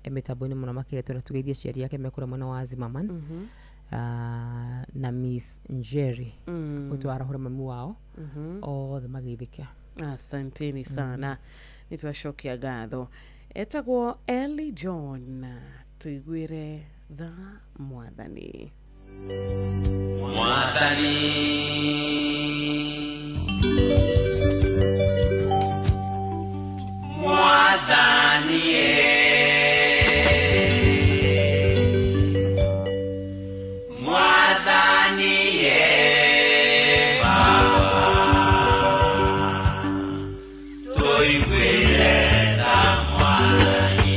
e mĩtambo-inĩ mũno makĩria tondũ tũgeithie aciari ake me kũrĩa mwena wa Zimmerman. Na Miss Njeri ũtũ arahũra mami wao othe mageithĩke. Asanteni sana. Nĩ twacokia ngatho. Etagwo Ellie John tũiguĩre tha mwathani. Mwathani Mwathani Mwathani Baba tũiguĩre tha mwathani.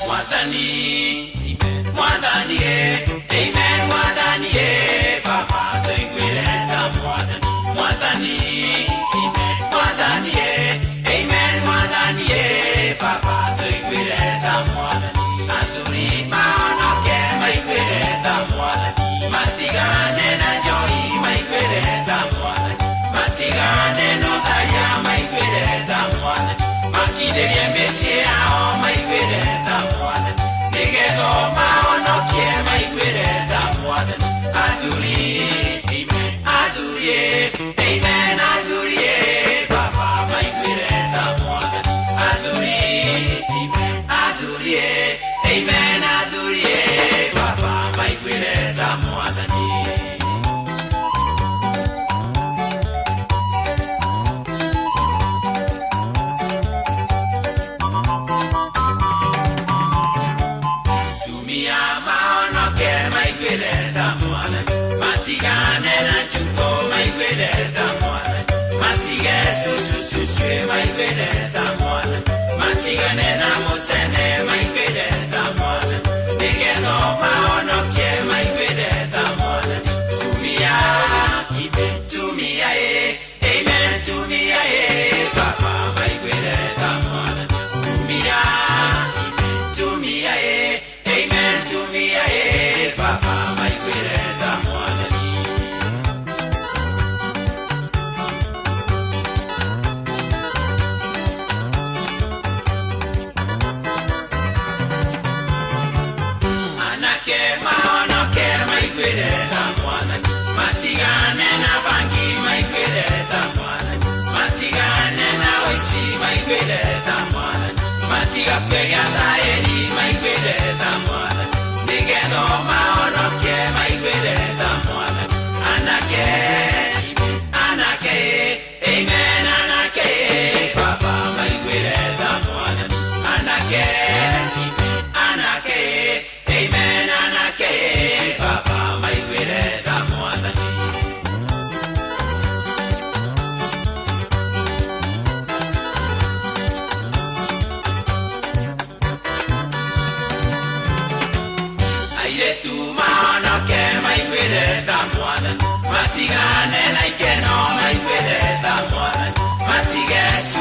Mwathani Mwathani amen Mwathani Baba tũiguĩre tha mwathani. Mwathani Mwathani amen Mwathani Baba tũiguĩre tha mwathani. Athuri mahonoke maiguĩre tha mwathani matigane na njohi maiguĩre tha mwathani matigane na ũtharia maiguĩre tha mwathani makindĩrie mĩciĩ yao maiguĩre tha mwathani nĩgetha mahonokie maiguĩre tha mwathani. Athuri amen athuri amen athuri Baba maiguĩre tha mwathani. Athuri amen athuri amen athuri Baba maiguĩre tha mwathani. Tumia mahonoke maiguĩre tha mwathani matigane na njukũ maiguĩre tha mwathani matige cucucucue maiguĩre tha mwathani matigane na mũcene maiguĩre tha mwathani nĩgetha mahonokie maiguĩre tha mwathani. Tumia tumia amen tumia Baba maiguĩre tha mwathani. Tumia tumia amen tumia Baba maiguĩre tha mwathani. Anake mahonoke maiguĩre tha mwathani matigane na bangi maiguĩre tha mwathani matigane na ũici maiguĩre tha mwathani matigakwĩria taĩri maiguĩre tha mwathani nĩgetha mahonokie maiguĩre tha mwathani. Anake anake amen anake Baba maiguĩre tha mwathani. Anake anake amen anake Baba maiguĩre tha mwathani.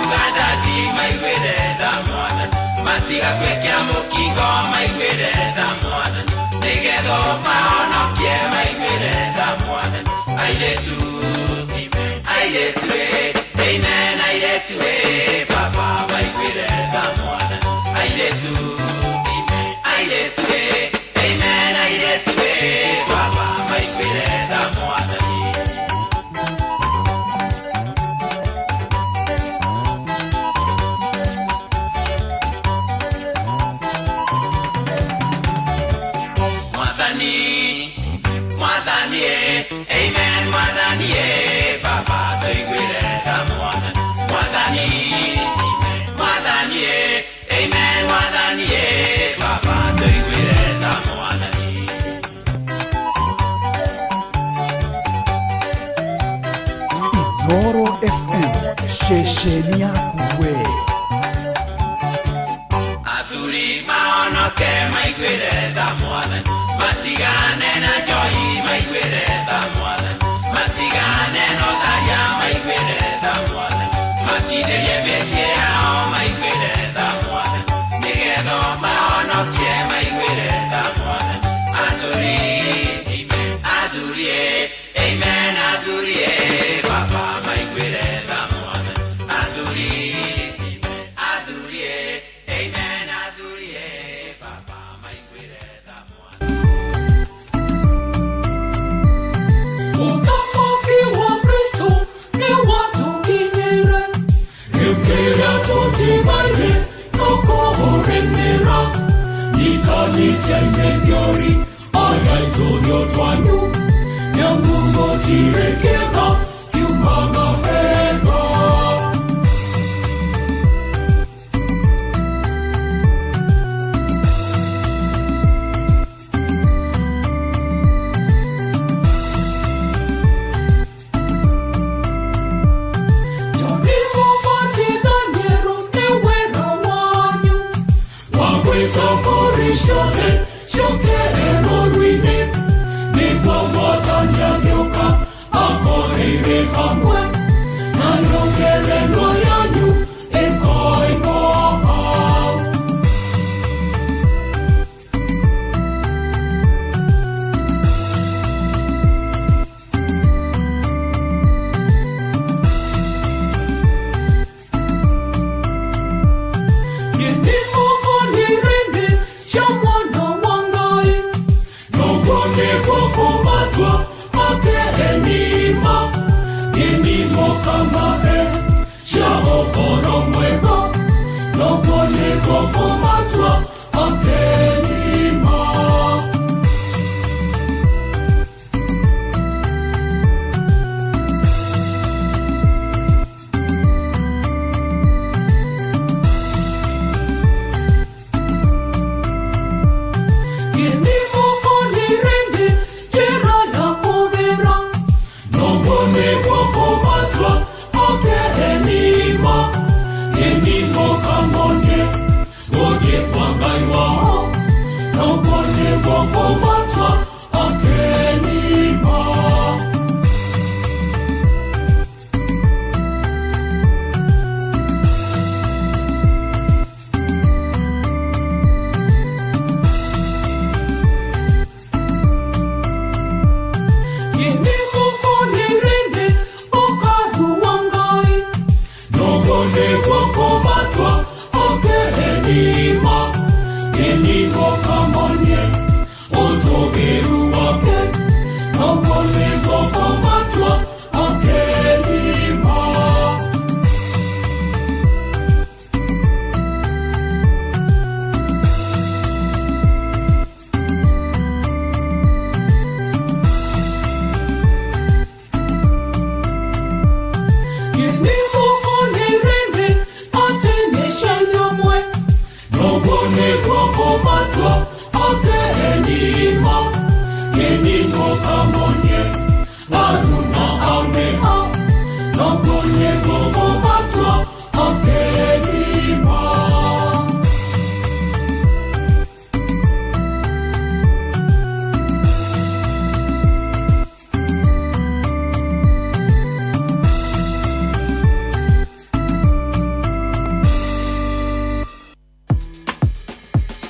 Uganda ti maiguĩre tha mwathani matigakuĩkia mũkingo maiguĩre tha mwathani nĩgetha mahonokie maiguĩre tha mwathani airĩtu airĩtu amen airĩtu baba maiguĩre tha mwathani airĩtu airĩtu amen airĩtu baba maiguĩre tha mwathani. Mwathani amen mwathani baba tuiguĩre tha mwathani mwathani mwathani amen mwathani baba tuiguĩre tha mwathani. Inooro FM ceceni yaku we. Athuri mahonoke maiguĩre tha mwathani matigane na njohi maiguĩre tha mwathani matigane na ũtharia maiguĩre tha mwathani makindĩrie mĩciĩ yao maiguĩre tha mwathani nĩgetha mahonokie maiguĩre tha mwathani athuri athuri amen athuri baba maiguĩre tha mwathani athuri athuri amen athuri baba maiguĩre tha mwathani. Uthamaki wa Kristo ni watukinyire Nĩkĩrĩa tũtigaire no kũhũrĩnĩra Nyitanĩtie mĩthiori ayaitũrio twanyu Nĩamu gũtirĩ kĩega kiumaga hega.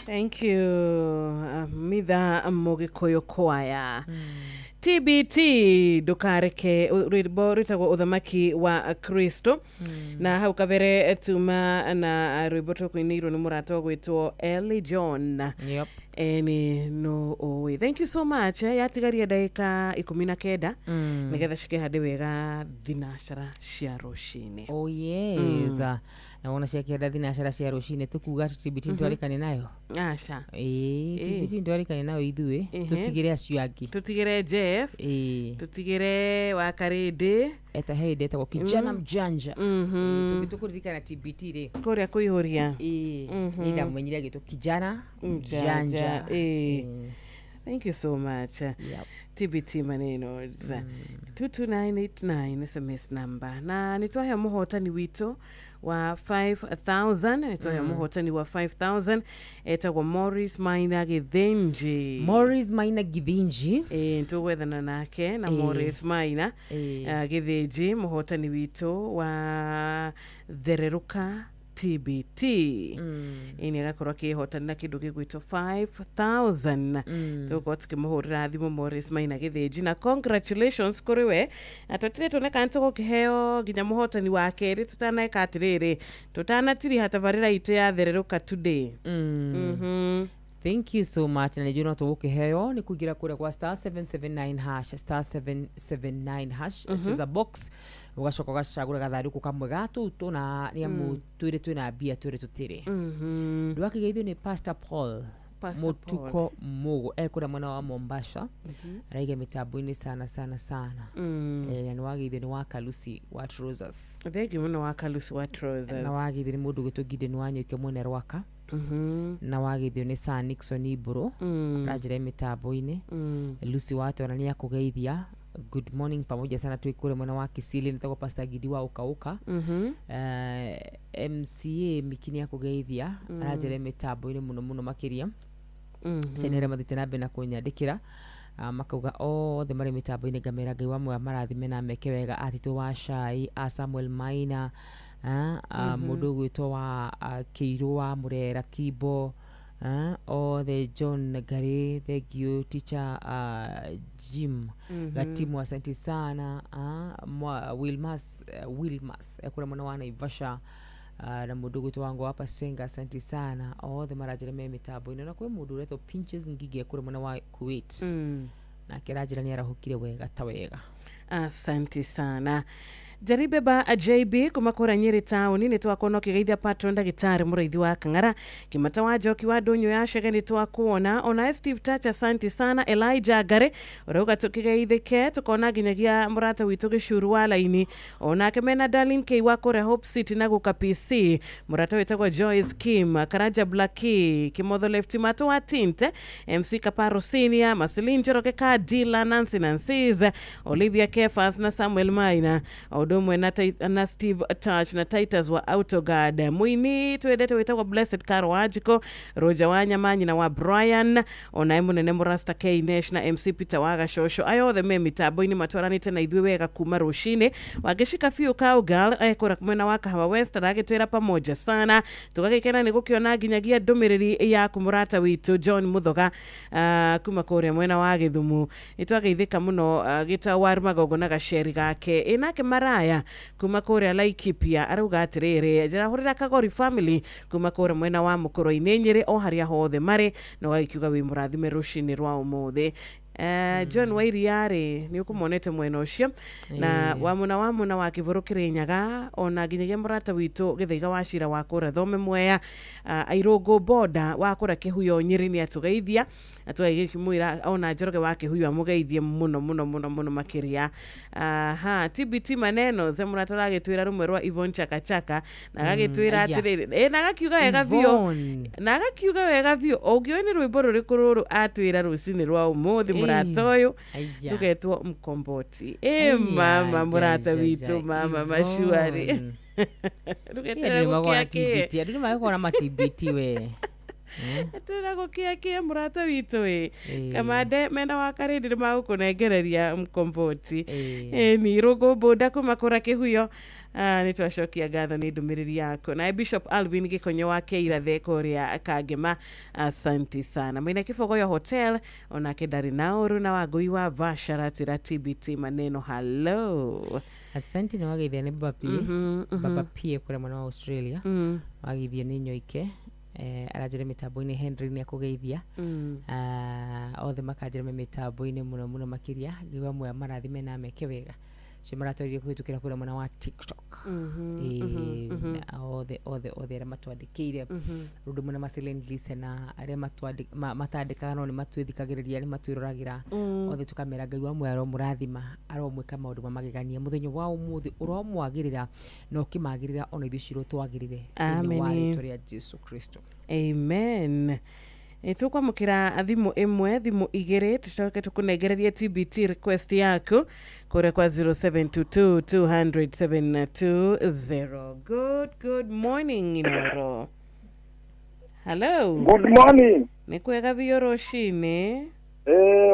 Thank you, Mitha Mũgĩkũyũ Choir. TBT ndukareke, rwĩmbo rwĩtagwo Ũthamaki wa Kristo. Na hau kabere tuma na rwĩmbo tũkũinĩirwo nĩ mũrata ũgwĩtwo Ellie John. Eni no ũĩ. Thank you so much. Yatigaria ndagĩka 19 nĩgetha cikĩhande wega thinacara cia rũcinĩ. Oh yes. Na wona ciakĩenda thinacara cia rũcinĩ, tũkuga atĩ TBT ntwarĩkane nayo. Aca. Ĩĩ, TBT ntwarĩkane nayo ithuĩ, tũtigĩre acio angĩ. Tũtigĩre Jeff, tũtigĩre Wakarĩndĩ. Eta hĩndĩ etagwo Kijana Mjanja. Tũkũririkana TBT rĩ kũrĩa kũihũria. Ĩĩ, nĩ ndamenyire agĩtwo Kijana Mjanja. Mjanja. Thank you so much. TBT maneno 22989 SMS number. Na nitwahe mũhotani witũ wa 5000, nitwahe mũhotani wa 5000 etagwo Morris Maina Githinji. Morris Maina Githinji. Ntũgwethana nake na Morris Maina Githinji, mũhotani witũ wa Thererũka TBT. Ĩĩ, agakorwo akĩhotana kĩndũ gĩgwĩtwo 5000. Tũgũkorwo tũkĩmũhũrĩra thimũ Morris Maina Githinji, na congratulations kũrĩ we. Na twetire tuone kana tũgũkĩheo nginya mũhotani wa kerĩ tũtaneka atĩrĩrĩ, tũtanatiriha tabarĩra itũ ya Thererũka today. Thank you so much. Na nĩnjũĩ no tũgũkĩheo nĩ kũingĩra kũrĩa kwa *779 hash, *779 hash, cheza box, ũgacoka ũgacagũra gathandũkũ kamwe ga tũu tũna, nĩ amu twĩrĩ twĩna mbia, twĩrĩ tũtirĩ. Ndwakĩgeithio nĩ Pastor Paul. Pastor Mũtuko Mũgũ ekũrĩa mwena wa Mombasa, araiga mĩtambo-inĩ sana sana sana. Na nĩ wageithio nĩ wa Kalusi wa Trousers. Thengi mũno wa Kalusi wa Trousers. Na wageithio nĩ mũndũ ũgwĩtwo Gideon Wanyũike mwene Rwaka. Na wageithio nĩ Sir Nixon Iburu, aranjĩra mĩtambo-inĩ. Lucy Watona nĩ akũgeithia, good morning pamoja sana, twĩ kũrĩa mwena wa Kisili, nĩtagwo Pastor Gidi wa Ũkaũka. MCA Miki nĩ akũgeithia, aranjĩra mĩtambo-inĩ mũno mũno makĩria. Ciana arĩa mathiĩte na mbere na kũnyandĩkĩra, makauga othe marĩ mĩtambo-inĩ, ngamera Ngai wa muoyo marathime na meke wega. Atitũ wa Cai, a Samuel Maina, mũndũ ũgwĩtwo wa Kĩirũ wa Mũrera Kimbo, othe, John Gary, thank you teacher, Jim Gatimu, asante sana, Wilmas, Wilmas ekũrĩa mwena wa Naivasha, na mũndũ ũgwĩtwo wangu wa Senga, asante sana, othe maranjĩra me mĩtambo-inĩ. Na kwĩ mũndũ ũretwo Pinches Ngige kũrĩa mwena wa Kuwait, nake aranjĩra nĩ arahũkire wega ta wega. Asante sana. Jaribeba JB kuma kũrĩa Nyĩrĩ taũni, nĩ twakuona ũkĩgeithia patron ndagĩtarĩ mũraithi wa Kang'ara, Kĩmata wa Njoki wa Ndũnyũ ya Chege, nĩ twakuona ona Steve Touch, asante sana. Elijah Ngare ũrauga tũkĩgeithĩke, tũkona nginyagia mũrata witũ Gĩcuru wa Laini, onake mena Darlene K wa kũrĩa Hope City na gũka PC, mũrata wĩtagwo Joyce Kim, Karanja Blackie, Kimotho Lefty Mato wa Tinte, MC Kaparo Senior, Masilin Njoroge Kadila, Nancy Nancies, Olivia Kefas na Samuel Maina, ũndũ ũmwe na Steve Touch na Titus wa Autoguard. Mũini twendete wĩtagwo Blessed Caro Wanjiko, Roger wa Nyama, nyina wa Brian, onaye mũnene Mũrasta K Nesh na MC Peter wa Gacocũ, aya othe me mĩtambo-inĩ matwaranĩte na ithuĩ wega kuma rũcinĩ. Wangĩcika biũ Cowgirl ekũra mwena wa Kahawa West, aragĩtwĩra pamoja sana, tũgagĩkena nĩ gũkĩona nginyagia ndũmĩrĩri yaku mũrata witũ John Muthoga, kuma kũrĩa mwena wa Gĩthumu. Nĩ twageithĩka mũno, gĩta wa Magongo na gaceri gake. Ĩnake Maraya kuma kũrĩa Laikipia arauga atĩrĩrĩ, njĩrahũrĩra Kagori family kuma kũrĩa mwena wa Mũkũrũ-inĩ Nyĩrĩ, o harĩa hothe marĩ, na ũgagĩkiuga wĩ mũrathime rũcinĩ rwa ũmũthĩ. John Wairiarĩ nĩ ũkũmonete mwena ũcio, na wamũna wa Kĩbũrũ Kĩrĩnyaga, ona nginyagia mũrata witũ Gĩthaiga wa Cira wa kũrĩa Thome Mwea, Airũngũ Boda wa kũrĩa Kĩhuyo Nyĩrĩ nĩ atũgeithia, na tũgagĩkĩmwĩra ona Njoroge wa Kĩhuyo amũgeithie mũno mũno mũno mũno makĩria. Aha, TBT maneno ze mũrata aragĩtwĩra rũmwe rwa Yvonne Chakachaka, na agagĩtwĩra atĩrĩrĩ, na agakiuga wega biũ, na agakiuga wega biũ, ũngĩũĩ nĩ rwĩmbo rũrĩkũ rũrũ atwĩra rũcinĩ rwa ũmũthĩ mũrata ũyũ, rũgetwo Mkomboti. Mama mũrata witũ, mama macuarĩ. Rũgeterera gũkĩa kĩ? Andũ nĩ magĩkorwo na ma TBT we. Eterera gũkĩakia mũrata witũ ĩ. Kamande mena wa karĩndĩ nĩmagũkũnengereria mkomboti. Ni rũngũ mbũnda kuma kũra kĩhuyo. Nĩ twacokia ngatho nĩ ndũmĩrĩri yaku. Naye Bishop Alvin Gĩkonyo wa Keirathe kũrĩa Kangema, asanti sana. Maina Kĩbogoyo Hotel onake ndarĩ na ũru, na Wangũi wa Vashara tĩra TBT maneno hello. Asante nĩ wageithia nĩ Baba P. Baba P kũrĩa mwena wa Australia. Wageithio nĩ Nyoike. Aranjĩra mĩtambo-inĩ Henry nĩ akũgeithia. Othe makanjĩra me mĩtambo-inĩ mũno mũno makĩria ngiuga amwe marathime na meke wega cio maratwarire kũhĩtũkĩra kũrĩa mwena wa TikTok. Na othe othe othe arĩa matwandĩkĩire rũndũ mwena ma silent listener arĩa matandĩkaga no nĩ matwĩthikagĩrĩria nĩ matwĩroragĩra. Othe tũkamera Ngai wa muoyo aromũrathima aromwĩka maũndũ ma magegania mũthenya wa ũmũthĩ ũromwagĩrĩra na ũkĩmagĩrĩra ona ithuĩ ciro twagĩrĩre thĩinĩ wa rĩtwa rĩa Jesu Kristo. Amen. Tũkwamũkĩra thimũ ĩmwe thimũ igĩrĩ tũcoke tũkũnengererie TBT request yaku kũrĩa kwa 0722 200 720. Good morning Inoro. Hello. Good morning. Nĩ kwega biũ rũcinĩ.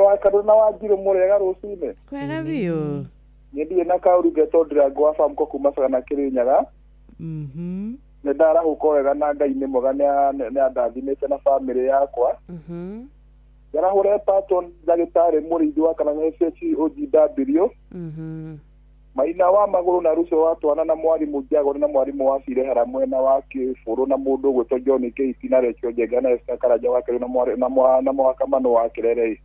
Wakarũ na Wanjirũ mũrĩega rũcinĩ. Kwega biũ. Niĩ ndirĩ na kaũru ngetwo Ndirango wa Famco kuma Sagana Kĩrĩnyaga. Nĩ ndarahũka wega na Ngai nĩ mwega nĩ andathimĩte na bamĩrĩ yakwa. Njarahũre Patton ndagĩtarĩ mũrĩithi wa kana SHOGW. Maina wa magũrũ na Ruco wa twana na mwarimũ Njagore na mwarimũ wa Cirehara mwena wa Kĩbũrũ na mũndũ ũgwĩtwo John Kate na Rachel Njenga na Esther Karanja wa Kĩrũ na Mwakamano wa Kĩrere.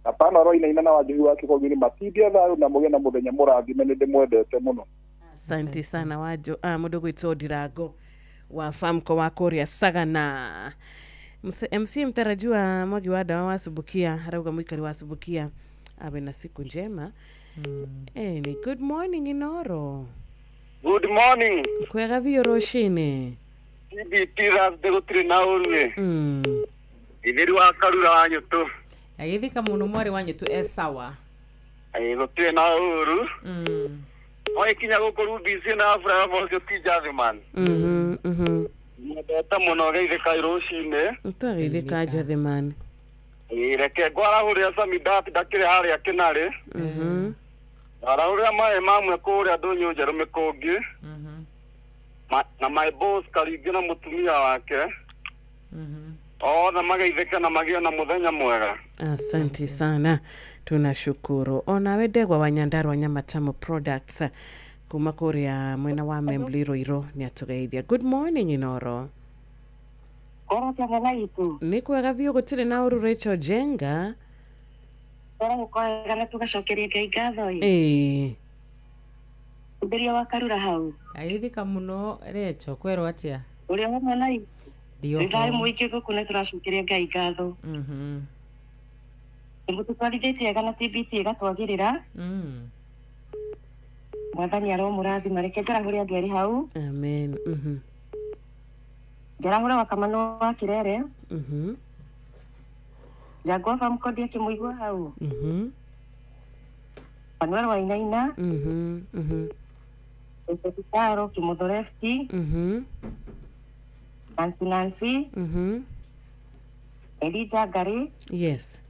Na Pano Roinaina na Wanjohi wa Kĩgong'ini matindie thayũ na mũgĩe na mũthenya mũrathime nĩ ndĩmwendete mũno. Asante sana Wajo mũndũ gwĩtwo Ndirango wa Famco wa kũrĩa Sagana. MC mtarajiwa Mwagi wa Dawa wa Subukia arauga mwikari wa Subukia awe na siku njema. Ni good morning Inoro. Good morning. Kwega biũ rũcinĩ. TBT Thursday gũtirĩ na ũru. Itheri wa Karura wa Nyũtũ. Agĩthika mũno mwarĩ wa Nyũtũ e sawa. Gũtirĩ na ũru. Oikinya gũkũ Rubisi na Afra Bocio ti Jathman. Nyendete mũno geithĩka rũcinĩ. Twageithĩka Jathman. Reke ngwarahũrĩra Samidat ndakĩrĩ harĩa Kĩnarĩ. Arahũrĩra maĩ mamwe kũrĩa Ndũnyũ Njerũ Mĩkũngi. Na my boss Karingĩ na mũtumia wake. Othe mageithĩke na magĩe na mũthenya mwega. Asante sana, tunashukuru. Onawe Ndegwa wa Nyandarua Nyamatamu Products kuma kũrĩa mwena wa Membli Ruiru nĩ atũgeithia. Good morning Inoro. Nĩ kwega biũ gũtirĩ na ũru Rachel Jenga. Tũragukoega na tũgacokeria Ngai ngatho ĩ. Ũtheria wa Karura hau. Agĩthika mũno Rachel kwerwo atĩa? Ũrĩa wa mwana itũ. Thayũ mũingĩ gũkũ nĩ tũracokeria Ngai ngatho. Nĩ mũtũtwarithĩtie wega na TBT ĩgatwagĩrĩra. Mwathani aromũrathima. Reke njarahũre andũ erĩ hau. Amen. Njarahũre Wakamano wa Kĩrere. Njangwa wa Famco akĩmũigua hau. Manuel Wainaina. Joseph Karo Kĩmũtho Lefty. Nancy Nancy. Elijah Ngari. Yes.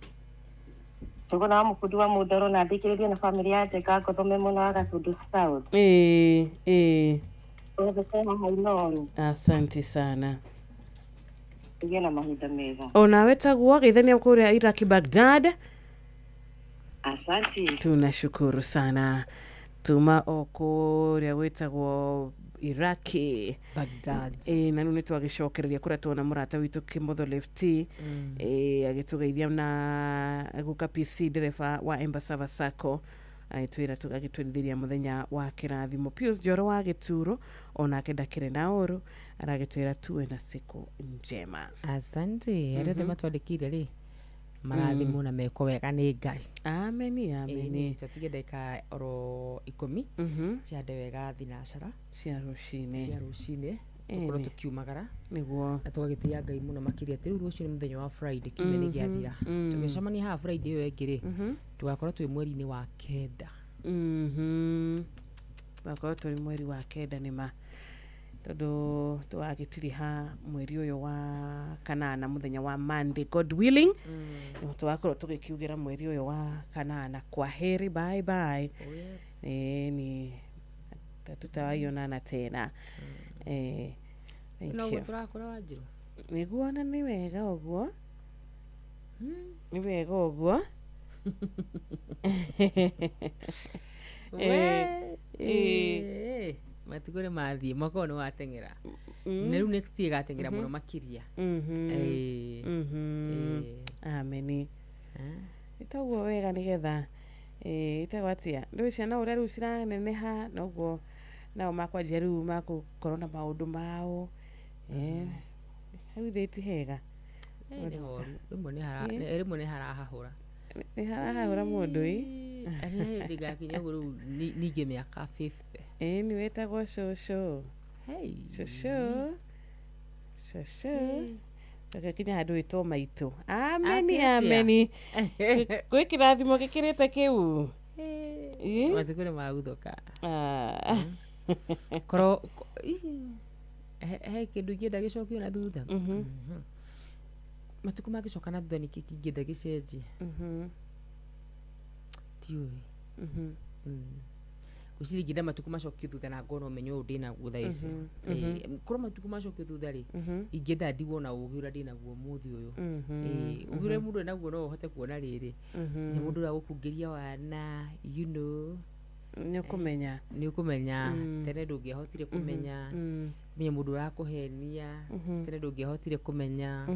Tugona wa Mũkundi wa Mũndoro na ndĩkĩrĩrie na bamĩrĩ ya Njenga Ngothome mwena wa Gatundu South. Othe twĩ haha Inooro. Asante sana. Tũgĩe na mahinda mega. Onawe taguo geithania kũrĩa Iraki Baghdad. Asante. Tunashukuru sana. Tuma o kũrĩa gwĩtagwo Iraki Baghdad. Na nĩ twagĩcokereria kũrĩa tuona mũrata witũ Kĩmotho Lefty agĩtũgeithia na guka PC ndereba wa Embassava Sacco agĩtwĩra agĩtwĩrithĩria mũthenya wa kĩrathimo. Pius Njoro wa Gĩturo onake ndakĩrĩ na ũru aragĩtwĩra tuwe na siku njema. Asante. Arĩa othe matwandĩkĩire rĩ marathimwo na mekwo wega nĩ Ngai. Ameni ameni. Twatige ndagĩka oro 10 ciande wega thinacara cia rũcinĩ tũkorwo tũkiumagara nĩguo na tũgagĩtĩĩa Ngai mũno makĩria atĩ rĩu rũciũ nĩ mũthenya wa Friday kiumia nĩ gĩathira. Tũgĩcemania haha Friday ĩyo ĩngĩ rĩ tũgakorwo twĩ mweri-inĩ wa 9. Tũgakorwo tũrĩ mweri wa 9 nĩ ma. Tondu twagĩtiriha mweri ũyũ wa kanana mũthenya wa Monday, God willing. Nĩho tũgakorwo tũgĩkiugĩra mweri ũyũ wa kanana kwa heri, bye bye. Oh, yes. Ni tutawaionana tena. Thank No you. tũrakũra Wanjirũ. Nĩguo na nĩ wega ũguo. Nĩ wega ũguo. We, matukũ nĩ mathiĩ, mwaka ũyũ nĩ wateng'era. Na rĩu next year ĩgateng'era mũno makĩria. Ameni. Nĩ toguo wega nĩgetha ĩtagwo atĩa, rĩu ciana ũrĩa rĩu ciraneneha noguo nao makwanjia rĩu makũkorwo na maũndũ mao. Hau thĩ ti hega. Nĩ horu. Rĩmwe nĩ harahahũra. Nĩ harahahũra mũndũ ĩ. Arĩa hĩndĩ ngakinya ũguo rĩu ningĩ mĩaka 50. Ĩ nĩ wĩtagwo cũcũ. Hey. Cũcũ. Cũcũ. Tũgĩkinya handũ wĩtwo maitũ. Ameni, Atĩ atĩa? ameni. Gwĩ kĩrathimo gĩkĩrĩte kĩu. Ĩ? Matukũ nĩ maguthũka. Korwo he kĩndũ ingĩenda gĩcokio na thutha. Matukũ mangĩcoka na thutha nĩkĩ kĩngĩenda gĩcenjie? Ndiũĩ. Ngwĩciria ingĩenda matukũ macokio thutha na ngona ũmenyo ũyũ ndĩnaguo thaa ici. Korwo matukũ macokio thutha rĩ, ingĩenda ndigwo na ũgĩ ũrĩa ndĩnaguo ũmũthĩ ũyũ. Ũgĩ ũrĩa mũndũ enaguo no ũhote kuona rĩrĩ. Nginya mũndũ ũrĩa ũgũkungĩria wana, you know. Nĩ ũkũmenya. Nĩ ũkũmenya. Tene ndũngĩahotire kũmenya. Menya mũndũ ũrakũhenia. Tene ndũngĩahotire kũmenya.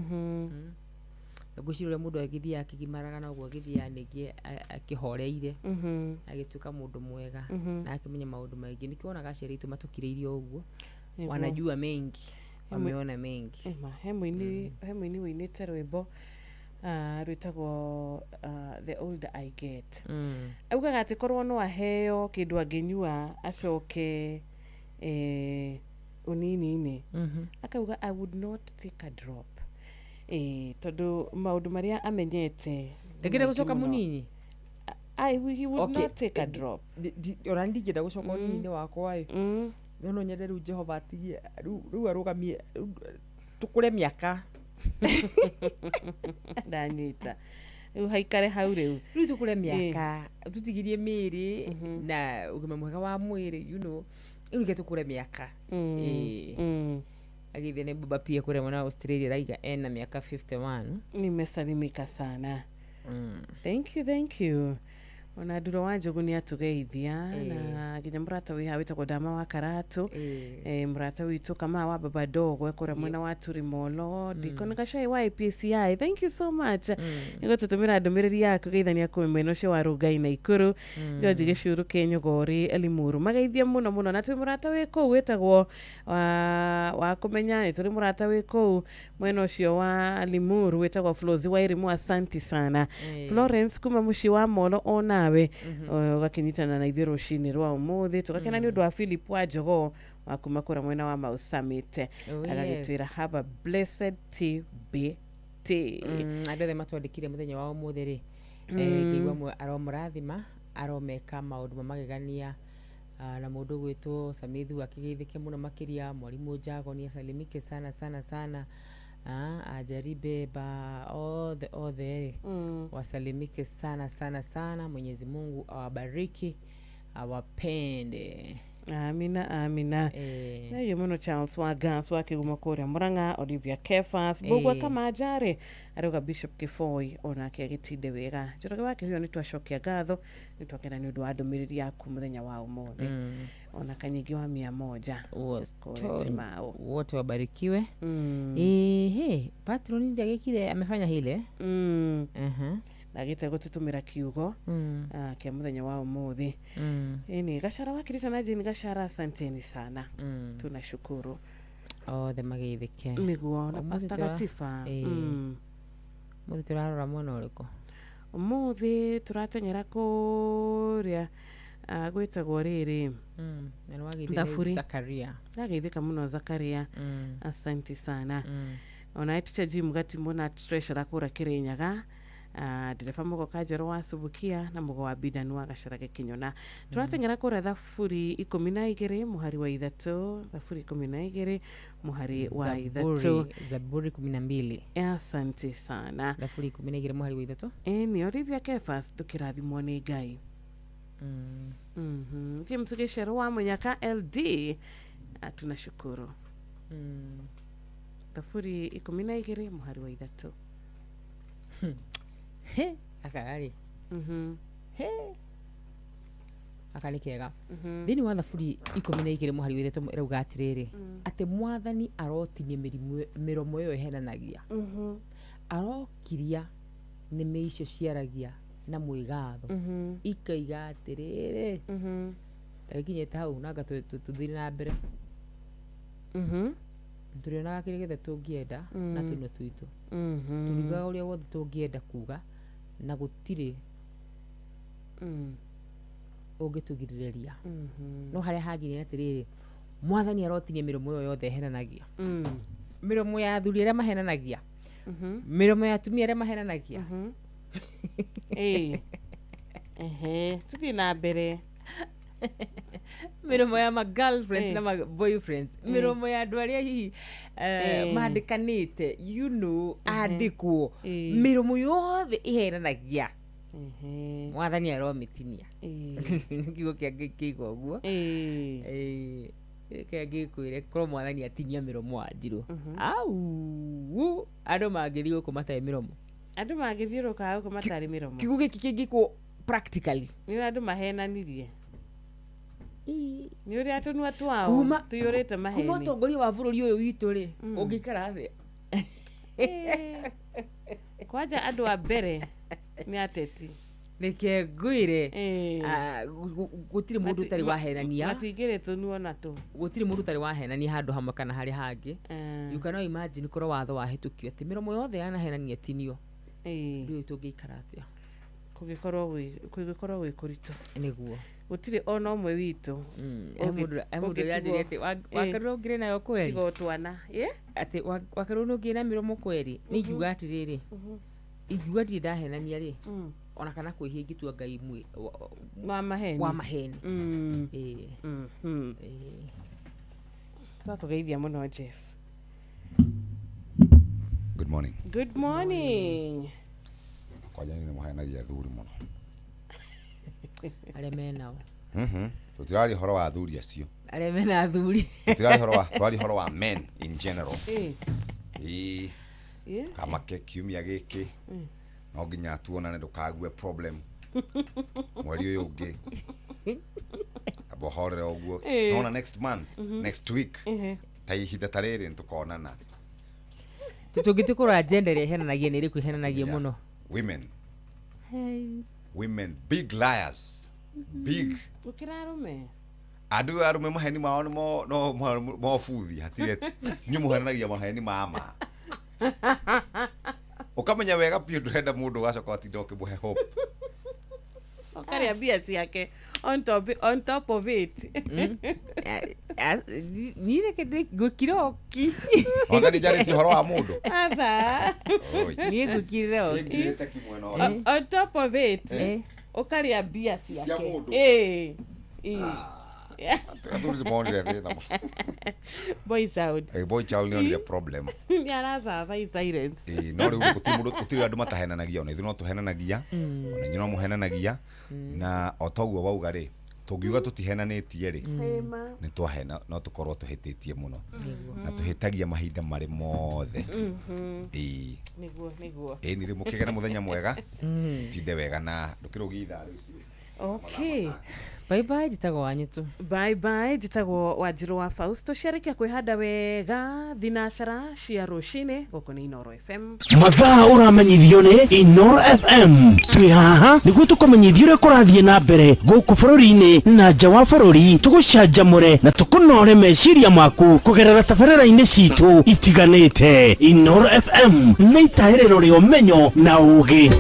Ngwĩciria ũrĩa mũndũ agĩthiaga akĩgimaraga noguo agĩthiaga ningĩ akĩhoreire. Agĩtuĩka mũndũ mwega. Na akĩmenya maũndũ maingĩ. Nĩkĩo wonaga aciari aitũ matũkirĩirie ũguo. Wanajua mengi. Wameona mengi. Ema, he mũini wĩinĩte rwĩmbo rwĩtagwo The Older I Get. Augaga atĩ korwo no aheo kĩndũ angĩnyua acoke ũnini-inĩ. Akauga I would not take a drop. Tondũ maũndũ marĩa amenyete Ndangĩenda gũcoka mũnini? He would not take a drop. Ona ndingĩenda gũcoka ũnini-inĩ wakwa ĩ. No no nyende rĩu Jehova atigie rĩu arũgamie tũkũre mĩaka. Ndanyita. Rĩu haikare hau rĩu. Rĩu tũkũre mĩaka, tũtigirie mĩĩrĩ na ũgima mwega wa mwĩrĩ, you know. Rĩu reke tũkũre mĩaka. Agĩthiĩ nĩ Baba pia kũrĩa mwena wa Australia raiga ena mĩaka 51. Nimesalimika sana. Thank you, thank you. Ona Nduro wa Njogu nĩ atũgeithia na nginya mũrata wĩ haha wĩtagwo Ndama wa Karatu. Mũrata witũ Kamaa wa Baba Dogo ekũrĩa mwena wa Turimolo. Deacon Gacai wa APCI, thank you so much. Nĩ gũtũtũmĩra ndũmĩrĩri yaku geithania kwĩ mwena ũcio wa Rongai na Ikuru. George Gĩcuru Kĩnyũgori Elimuru mageithia mũno mũno. Na twĩ mũrata wĩ kũu wĩtagwo wa kũmenya, nĩ tũrĩ mũrata wĩ kũu mwena ũcio wa Limuru wĩtagwo Flozi wa Irimu, asanti sana. Florence kuma mũciĩ wa Molo onawe ũgakĩnyitana na ithuĩ rũcinĩ rwa ũmũthĩ. Tũgakena nĩ ũndũ wa Philip wa Njogoo wa kuma kũrĩa mwena wa Mau Summit. Agagĩtwĩra have a blessed TBT. Andũ othe matwandĩkire mũthenya wa ũmũthĩ rĩ, ngĩigua aromũrathima, aromeka maũndũ ma magegania. Na mũndũ ũgwĩtwo Samithu akĩgeithĩke mũno makĩria, mwarimũ Njagoni asalimike sana sana sana. Ajaribe ba othe othe wasalimike sana sana sana. Mwenyezi Mungu awabariki, awapende. Amina, amina. Nayo mũno Charles wa Gas wa Kĩgumo kũrĩa Murang'a, Olivia Kefas Mbũgua Kamanjarĩ arauga Bishop Kĩboi onake agĩtinde wega. Njoroge wa Kĩhuyo nĩ twacokia ngatho, nĩ twakena nĩ ũndũ wa ndũmĩrĩri yaku mũthenya wa ũmũthĩ. Ona Kanyingi wa 100 kũrĩa Timau. Wote wabarikiwe. Ehe, patron ndiagĩkire amefanya hile. Ndagĩte gũtũtũmĩra kiugo kĩa mũthenya wa ũmũthĩ. Ĩni Gachara wa Kirita na Jane Gachara, asanteni sana. Tunashukuru. Othe mageithĩke. Nĩguo na Pastor Gatifa. Mũthĩ tũrarora mwena ũrĩkũ? Ũmũthĩ tũrateng'era kũrĩa gwĩtagwo rĩrĩ. Thaburi. Zakaria. Ndageithĩka mũno Zakaria. Asante sana. Ona teacher Jim Gatimbo na treasurer kũrĩa Kĩrĩnyaga. Ndereba Mugo Kanjoro wa Subukia na Mugo wa Bidanu wa Gacarage Kinyona. Turateng'era kũrĩa Thaburi 12 mũhari wa 3, Thaburi 12 mũhari wa 3. Zaburi 12. Asante sana. Thaburi 12 mũhari wa 3. Ni Olivia Kefas ndũkĩrathimwo nĩ Ngai. James Gĩcero wa Mũnyaka LD, tunashukuru. Thaburi 12 mũhari wa 3. He akarari. He akari kega. Thĩinĩ wa Thaburi 12 mũhari wa 3 ĩrauga atĩrĩrĩ, atĩ mwathani arotinia mĩromo ĩyo ĩhenanagia, arokiria nĩmĩ icio ciaragia na mwĩgatho, ikaiga atĩrĩrĩ. Ndakinyĩte hau nanga tũthiĩ na mbere. Tũrĩonaga kĩrĩa gĩothe tũngĩenda na tũnua twitũ, tũriugaga ũrĩa wothe tũngĩenda kuga na gũtirĩ ũngĩtũgirĩrĩria. No harĩa hangĩ nĩ atĩrĩrĩ, mwathani arotinia mĩromo ĩyo yothe ĩhenanagia, mĩromo ya athuri arĩa mahenanagia, mĩromo ya atumia arĩa mahenanagia. Tuthiĩ na mbere. Mĩromo ya ma girlfriends na ma boyfriends, mĩromo ya andũ arĩa hihi mandĩkanĩte, you know, andĩkwo, mĩromo yothe ĩhenanagia, mwathani aromĩtinia. Kiugo kĩa Ngai kĩiga ũguo. Kĩa ngĩkwĩre korwo mwathani atinia mĩromo wa Njirũ, au andũ mangĩthiĩ gũkũ matarĩ mĩromo, andũ mangĩthiũrũrũka gũkũ matarĩ mĩromo. Kiugo gĩkĩ kĩngĩkwo practically nĩ ũrĩa andũ mahenanirie, nĩ ũrĩa tũnua twao tũiyũrĩte maheni. Kuma ũtongoria wa bũrũri ũyũ witũ rĩ, ũngĩikara atĩa? Kwanja andũ a mbere nĩ ateti. Reke ngwĩre, gũtirĩ mũndũ ũtarĩ wahenania, matingĩrĩ tũnua na tũ, gũtirĩ mũndũ ũtarĩ wahenania handũ hamwe kana harĩa hangĩ. You cannot imagine korwo watho wahĩtũkio atĩ mĩromo yothe yanahenania tinio, ndũĩ tũngĩikara atĩa? Kũngĩkorwo gwĩ kũritũ. Nĩguo gũtirĩ ona ũmwe witũ mũndũ yanjĩria atĩ wakerwo ũngĩrĩ nayo kweri, tiga twana atĩ wakerwo nĩ ũngĩrĩ na mĩromo kweri. Nĩ ingiuga atĩrĩrĩ, ingiuga ndirĩ ndahenania rĩ, ona kana kwĩhia ingĩtua Ngai wa maheni, wa maheni. Twakũgeithia mũno Jeff. Good morning. Good morning. Kwanja nĩ mũhenagia athuri mũno arĩa menao. Tũtiraria ũhoro wa athuri acio, arĩa mena athuri. Tũtiraria ũhoro wa, twaria ũhoro wa men in general. Kamake kiumia gĩkĩ no nginya tuonane ndũkague problem mweri ũyũ ũngĩ, amba ũhorere ũguo. Nona next month, next week, ta ihinda ta rĩrĩ nĩtũkonana. Tũngĩtũkorwo agenda ĩrĩa ĩhenanagia nĩ ĩrĩkũ ĩhenanagia mũno? Women. Women, big liars. Big. Gũkĩra arũme. Andũ arũme maheni mao nĩ no mobuthi hatirĩ inyuĩ mũhenanagia maheni ma ma. Ũkamenya wega biũ ndũrenda mũndũ ũgacoka watinda ũkĩmũhe hope. Ũkarĩa mbia ciake on top of it. Niĩ reke ngũkire oki. Wanga nĩ njarĩtie ũhoro wa mũndũ? Aca. Niĩ ngũkire oki. Ngirĩte kimwena wa. On top of it, ũkarĩa mbia ciake. Cia mũndũ. Athuri nĩ monire thĩna. Boy child. Boy child nĩ onire problem. Nĩ arasuffer in silence. No rĩu gũtirĩ andũ matahenanagia, ona ithuĩ no tũhenanagia, ona inyuĩ no mũhenanagia, na o toguo wauga rĩ, tũngiuga tũtihenanĩtie rĩ, nĩ twahena, no tũkorwo tũhĩtĩtie mũno, na tũhĩtagia mahinda marĩ mothe. Nĩguo nĩguo. Nĩ rĩu mũkĩgĩa na mũthenya mwega, tinde wega na ndũkĩrũgie ithaa rĩu. Okay. Bye bye, njĩtagwo Wanyitũ. Bye bye, njĩtagwo Wanjirũ wa Fausto. Ciarĩkia kwĩhanda wega thinacara cia rũcinĩ gũkũ nĩ Inooro FM. Mathaa ũramenyithio nĩ Inooro FM. Twĩ haha nĩguo tũkũmenyithie ũrĩa kũrathiĩ na mbere gũkũ bũrũri-inĩ na nja wa bũrũri, tũgũcanjamũre na tũkũnore meciria maku kũgerera tabarĩra-inĩ citũ itiganĩte. Inooro FM nĩ itahĩrĩro rĩa ũmenyo na ũũgĩ.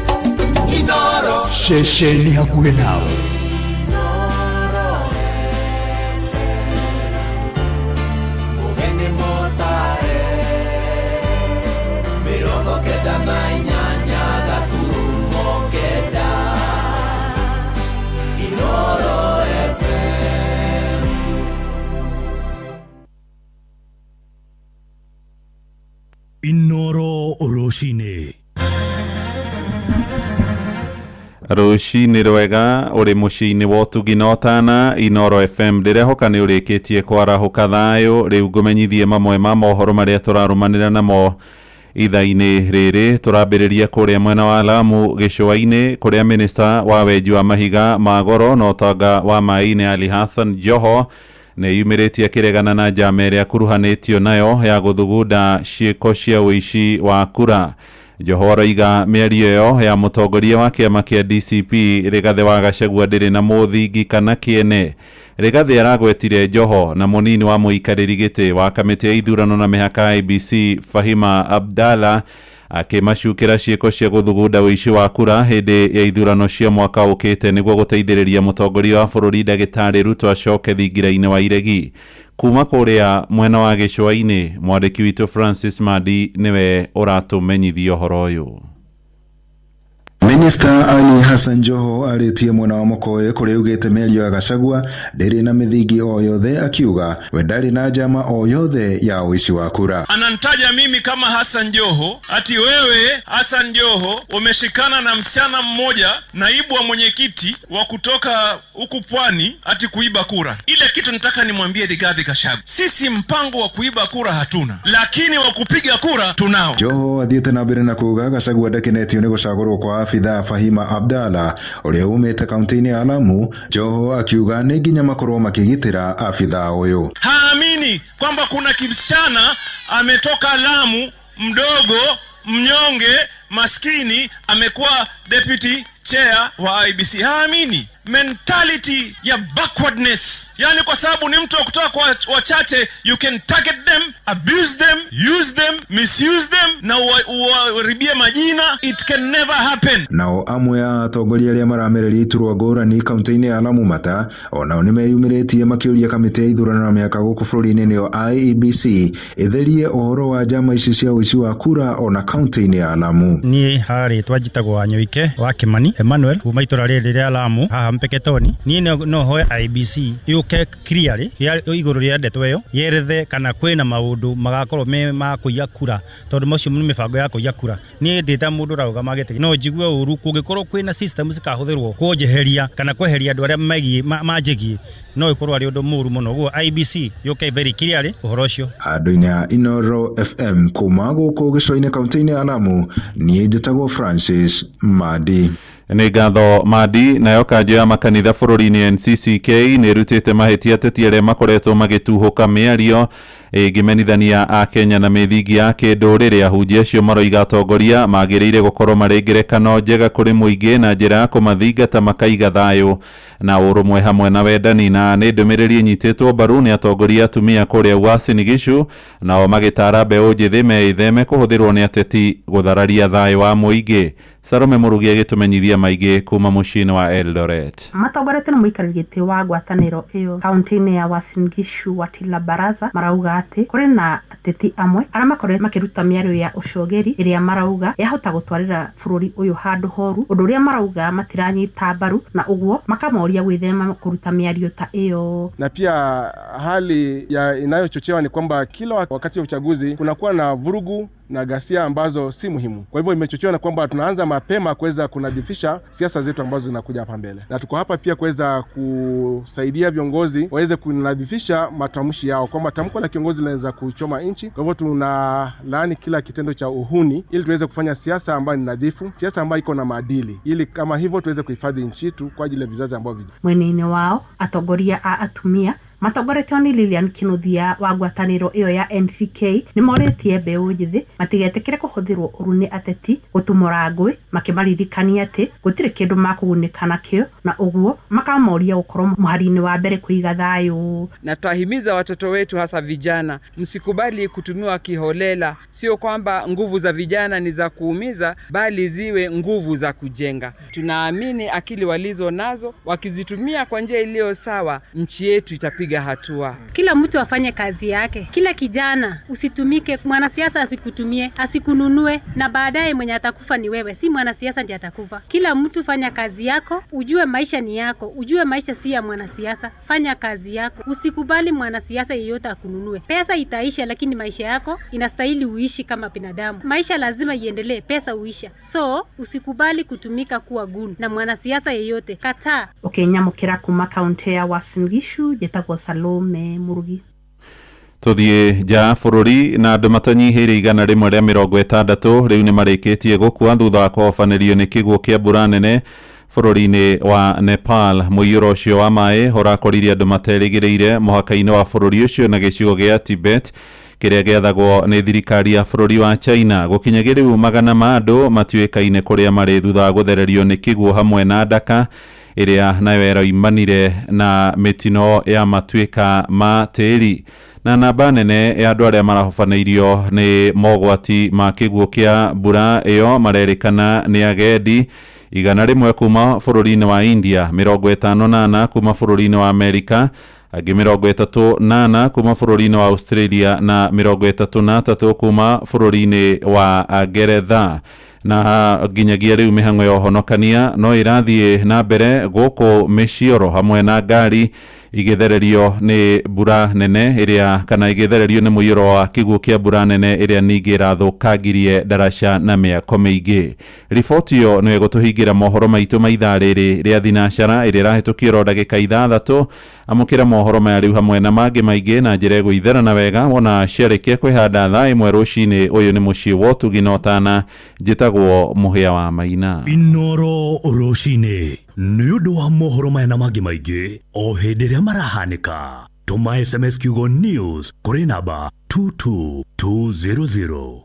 Inooro ceceni hakuhĩ nawe. 8 Rũcinĩ. Rũcinĩ rwega ũrĩ mũciĩ-inĩ wa ũtugi na ũtana Inoro FM. Ndĩrehoka nĩ ũrĩkĩtie kwarahũka thayũ. Rĩu ngũmenyithie mamwe ma mohoro marĩa tũrarũmanĩra namo ithaa-inĩ rĩrĩ. Tũrambĩrĩria kũrĩa mwena wa Lamu gĩcũa-inĩ, kũrĩa minista wa wenji wa mahiga ma goro na ũtonga wa maĩ-inĩ Ali Hassan Joho nĩ yumĩrĩtie akĩregana na njama ĩrĩa akuruhanĩtio nayo ya gũthugunda ciĩko cia ũici wa kura. Joho aroiga mĩario ĩyo ya mũtongoria wa kĩama kĩa DCP Rigathĩ wa Gachagua ndĩrĩ na mũthingi kana kĩene. Rigathĩ aragwetire Joho na mũnini wa mũikarĩri gĩtĩ wa kamĩtĩ ya ithurano na mĩhaka IEBC Fahima Abdalla akĩmacukĩra ciĩko cia gũthugunda ũici wa kura hĩndĩ ya ithurano cia mwaka ũkĩte nĩguo gũteithĩrĩria mũtongoria wa bũrũri ndagĩtarĩ Ruto acoke thingira-inĩ wa iregi. Kuma kũrĩa mwena wa gĩcũa-inĩ, mwandĩki witũ Francis Madi nĩwe ũratũmenyithia ũhoro ũyũ. Minister Ali Hassan Joho arĩtie mwena wa Mokoe kũrĩa augĩte mĩario ya Gachagua ndĩrĩ na mĩthingi o yothe, akiuga we ndarĩ na njama o yothe ya ũici wa kura. Ananitaja mimi kama Hassan Joho, ati wewe Hassan Joho umeshikana na msichana mmoja naibu wa mwenyekiti wa kutoka huku pwani ati kuiba kura. Ile kitu nataka nimwambie Rigathi Gachagua, sisi mpango wa kuiba kura hatuna, lakini wa kupiga kura tunao. Joho athiĩte na mbere na kuuga Gachagua ndakenetio nĩ gũcagũrwo kwa abithaa Fahima Abdalla ũrĩa umĩte kaunti-inĩ ya Lamu. Joho akiuga nĩ nginya makorwo makĩgitĩra abithaa ũyũ. Haamini kwamba kuna kimsichana ametoka Lamu, mdogo, mnyonge, maskini, amekuwa deputy chair wa IEBC. Haamini mentality ya backwardness, yani kwa sababu ni mtu wa kutoka kwa wachache, you can target them, abuse them, use them, misuse them na uwaribie majina. It can never happen. Nao amwe a atongoria arĩa maramereria iturwa ngũrani kaunti-inĩ ya Lamu Mata onao nĩmeyumĩrĩtie makĩũria kamĩtĩ ya ithurano na mĩhaka gũkũ bũrũri-inĩ nĩyo IEBC ĩtherie ũhoro wa njama ici cia ũici wa kura ona kaunti-inĩ ya Lamu. Niĩ harĩtwa njĩtagwo Wanyoike wa Kimani Emmanuel kuma itũra rĩrĩ rĩa Lamu haha Mpeketoni. Niĩ no hoe IEBC yũke clearly igũrũ rĩa ndeto ĩyo yerethe kana kwĩna maũndũ magakorwo me ma kũiya kura, tondũ macio nĩ mĩbango ya kũiya kura. Niĩ ndĩ ta mũndũ ũrarũgama gĩtĩ no njigue ũru kũngĩkorwo kwĩna system cikahũthĩrwo kũnjeheria kana kweheria andũ arĩa manjĩgie, no ĩkorwo arĩ ũndũ mũru mũno. Ũguo IEBC yũke very clearly ũhoro ũcio. Andũ-inĩ a Inoro FM kuma gũkũ gĩcũa-inĩ kaunti-inĩ ya Lamu, niĩ njĩtagwo Francis Madi. Nĩ ngatho Madi. Nayo kanjũ ya makanitha bũrũri-inĩ NCCK nĩ ĩrutĩte mahĩtia ateti arĩa makoretwo magĩtuhũka mĩario ĩngĩmenithania a Kenya na mĩthingi ya kĩndũrĩrĩ. Ahunjia acio maroiga atongoria magĩrĩire gũkorwo marĩ ngerekano njega kũrĩ mũingĩ na njĩra ya kũmathingata makaiga thayũ na ũrũmwe hamwe na wendani. Na nĩ ndũmĩrĩri ĩnyitĩtwo mbaru nĩ atongoria atumia kũrĩa Uasin Gishu, nao magĩtara mbeũ njĩthĩ meĩtheme kũhũthĩrwo nĩ ateti gũthararia thayũ wa mũingĩ. Salome Mũrugi agĩtũmenyithia maingĩ kuma mũciĩ-inĩ wa Eldoret. Matongoretio nĩ mũikarĩri gĩtĩ wa ngwatanĩro ĩyo kaunti-inĩ ya Uasin Gishu Watila Baraza marauga atĩ kũrĩ na ateti amwe arĩa makoretwo makĩruta mĩario ya ũcogeri ĩrĩa marauga yahota gũtwarĩra bũrũri ũyũ handũ horu, ũndũ ũrĩa marauga matiranyita mbaru, na ũguo makamoria gwĩthema kũruta mĩario ta ĩyo. Na pia hali ya inayochochewa ni kwamba kila wakati wa uchaguzi kunakuwa na vurugu na ghasia ambazo si muhimu. Kwa hivyo imechochewa na kwamba tunaanza mapema kuweza kunadhifisha siasa zetu ambazo zinakuja hapa mbele. Na tuko hapa pia kuweza kusaidia viongozi waweze kunadhifisha matamshi yao, kwamba tamko la kiongozi linaweza kuchoma nchi. Kwa hivyo tunalaani kila kitendo cha uhuni ili tuweze kufanya siasa ambayo ni nadhifu, siasa ambayo iko na maadili, ili kama hivyo tuweze kuhifadhi nchi yetu kwa ajili ya vizazi ambavyo vijana. Mwenene wao atongoria a atumia matongoretio nĩ Lilian Kinuthia wa ngwatanĩro ĩyo ya NCK nĩ morĩtie mbeũ njĩthĩ matigetĩkĩre kũhũthĩrwo ũru nĩ ateti gũtumũra ngũĩ, makĩmaririkania atĩ gũtirĩ kĩndũ makũgunĩka nakĩo, na ũguo makamoria gũkorwo mũhari-inĩ wa mbere kũiga thayũ. Na tutahimiza watoto wetu hasa vijana, msikubali kutumiwa kiholela. Sio kwamba nguvu za vijana ni za kuumiza, bali ziwe nguvu za kujenga. Tunaamini akili walizo nazo wakizitumia kwa njia iliyo sawa, nchi yetu itapiga kupiga hatua. Kila mtu afanye kazi yake. Kila kijana usitumike, mwanasiasa asikutumie, asikununue, na baadaye mwenye atakufa ni wewe, si mwanasiasa ndiye atakufa. Kila mtu fanya kazi yako, ujue maisha ni yako, ujue maisha si ya mwanasiasa. Fanya kazi yako, usikubali mwanasiasa yeyote akununue. Pesa itaisha, lakini maisha yako inastahili uishi kama binadamu. Maisha lazima iendelee, pesa uisha. So usikubali kutumika kuwa gun na mwanasiasa yeyote, kataa. Ũkĩnyamũkĩra kuma kaunti ya Uasin Gishu, njĩtagwo Salome Murugi. Tuthiĩ nja bũrũri na andũ matanyihĩire 160 rĩu nĩ marĩkĩtie gũkua thutha wa kũhobanĩrio nĩ kĩguũ kĩa mbura nene bũrũri-inĩ wa Nepal. Mũiyũro ũcio wa maĩ ũrakoririe andũ materĩgĩrĩire mũhaka-inĩ wa bũrũri ũcio na gĩcigo gĩa Tibet kĩrĩa gĩathagwo nĩ thirikari ya bũrũri wa China. Gũkinyagia rĩu magana ma andũ matuĩkaine kũrĩa marĩ thutha wa gũthererio nĩ kĩguũ hamwe na ndaka ĩrĩa nayo ĩroimanire na mĩtino ya matuĩka ma tĩri. Na namba nene ya andũ arĩa marahobanĩirio nĩ mogwati ma kĩguũ kĩa mbura ĩyo marerĩkana nĩ agendi 100 kuma bũrũri-inĩ wa India, 54 kuma bũrũri-inĩ wa Amerika, angĩ 34 kuma bũrũri-inĩ wa Australia na 33 kuma bũrũri-inĩ wa Ngeretha. Na nginyagia rĩu mĩhang'o ya ũhonokania no ĩrathiĩ na mbere gũkũ mĩcioro hamwe na ngari igĩthererio nĩ mbura nene ĩrĩa kana igĩthererio nĩ mũiyũro wa kĩguũ kĩa mbura nene ĩrĩa ningĩ ĩrathũkangirie ndaraca na mĩako mĩingĩ. Riboti ĩyo nĩyo ĩgũtũhingĩra mohoro maitũ ma ithaa rĩrĩ rĩa thinacara ĩrĩa ĩrahĩtũkio oro ndagĩka 6. Amũkĩra mohoro maya rĩu hamwe na mangĩ maingĩ na njĩra ĩgũitherana wega wona ciarĩkia kwĩhanda thaa 1 rũcinĩ. Ũyũ nĩ mũciĩ wa ũtugi na ũtana, njĩtagwo Mũhĩa wa Maina. Inoro rũcinĩ nĩ ũndũ wa mohoro maya na mangĩ maingĩ o hĩndĩ ĩrĩa marahanĩka. Tũma SMS kiugo news kũrĩ namba 22200.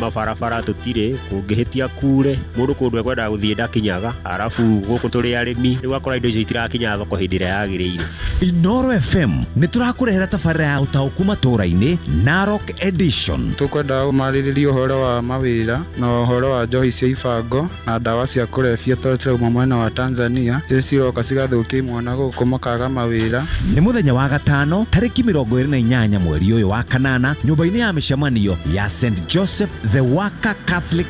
Mabarabara tũtirĩ, kũngĩhĩtia kure mũndũ kũndũ ekwendaga gũthiĩ ndakinyaga, arabu gũkũ tũrĩ arĩmi rĩu akora indo icio itirakinya thoko hĩndĩ ĩrĩa yagĩrĩire. Inoro FM nĩ tũrakũrehera tabarĩra ya ũtaũku matũũra-inĩ Narok Edition. Tũkwenda marĩrĩrie ũhoro wa mawĩra na ũhoro wa njohi cia ibango na ndawa cia kũrebia tondũ cirauma mwena wa Tanzania, icio ciroka cigathũkia imwana gũkũ makaga mawĩra. Nĩ mũthenya wa gatano tarĩki 28 mweri ũyũ wa kanana nyũmba-inĩ ya mĩcemanio ya St Joseph the Worker Catholic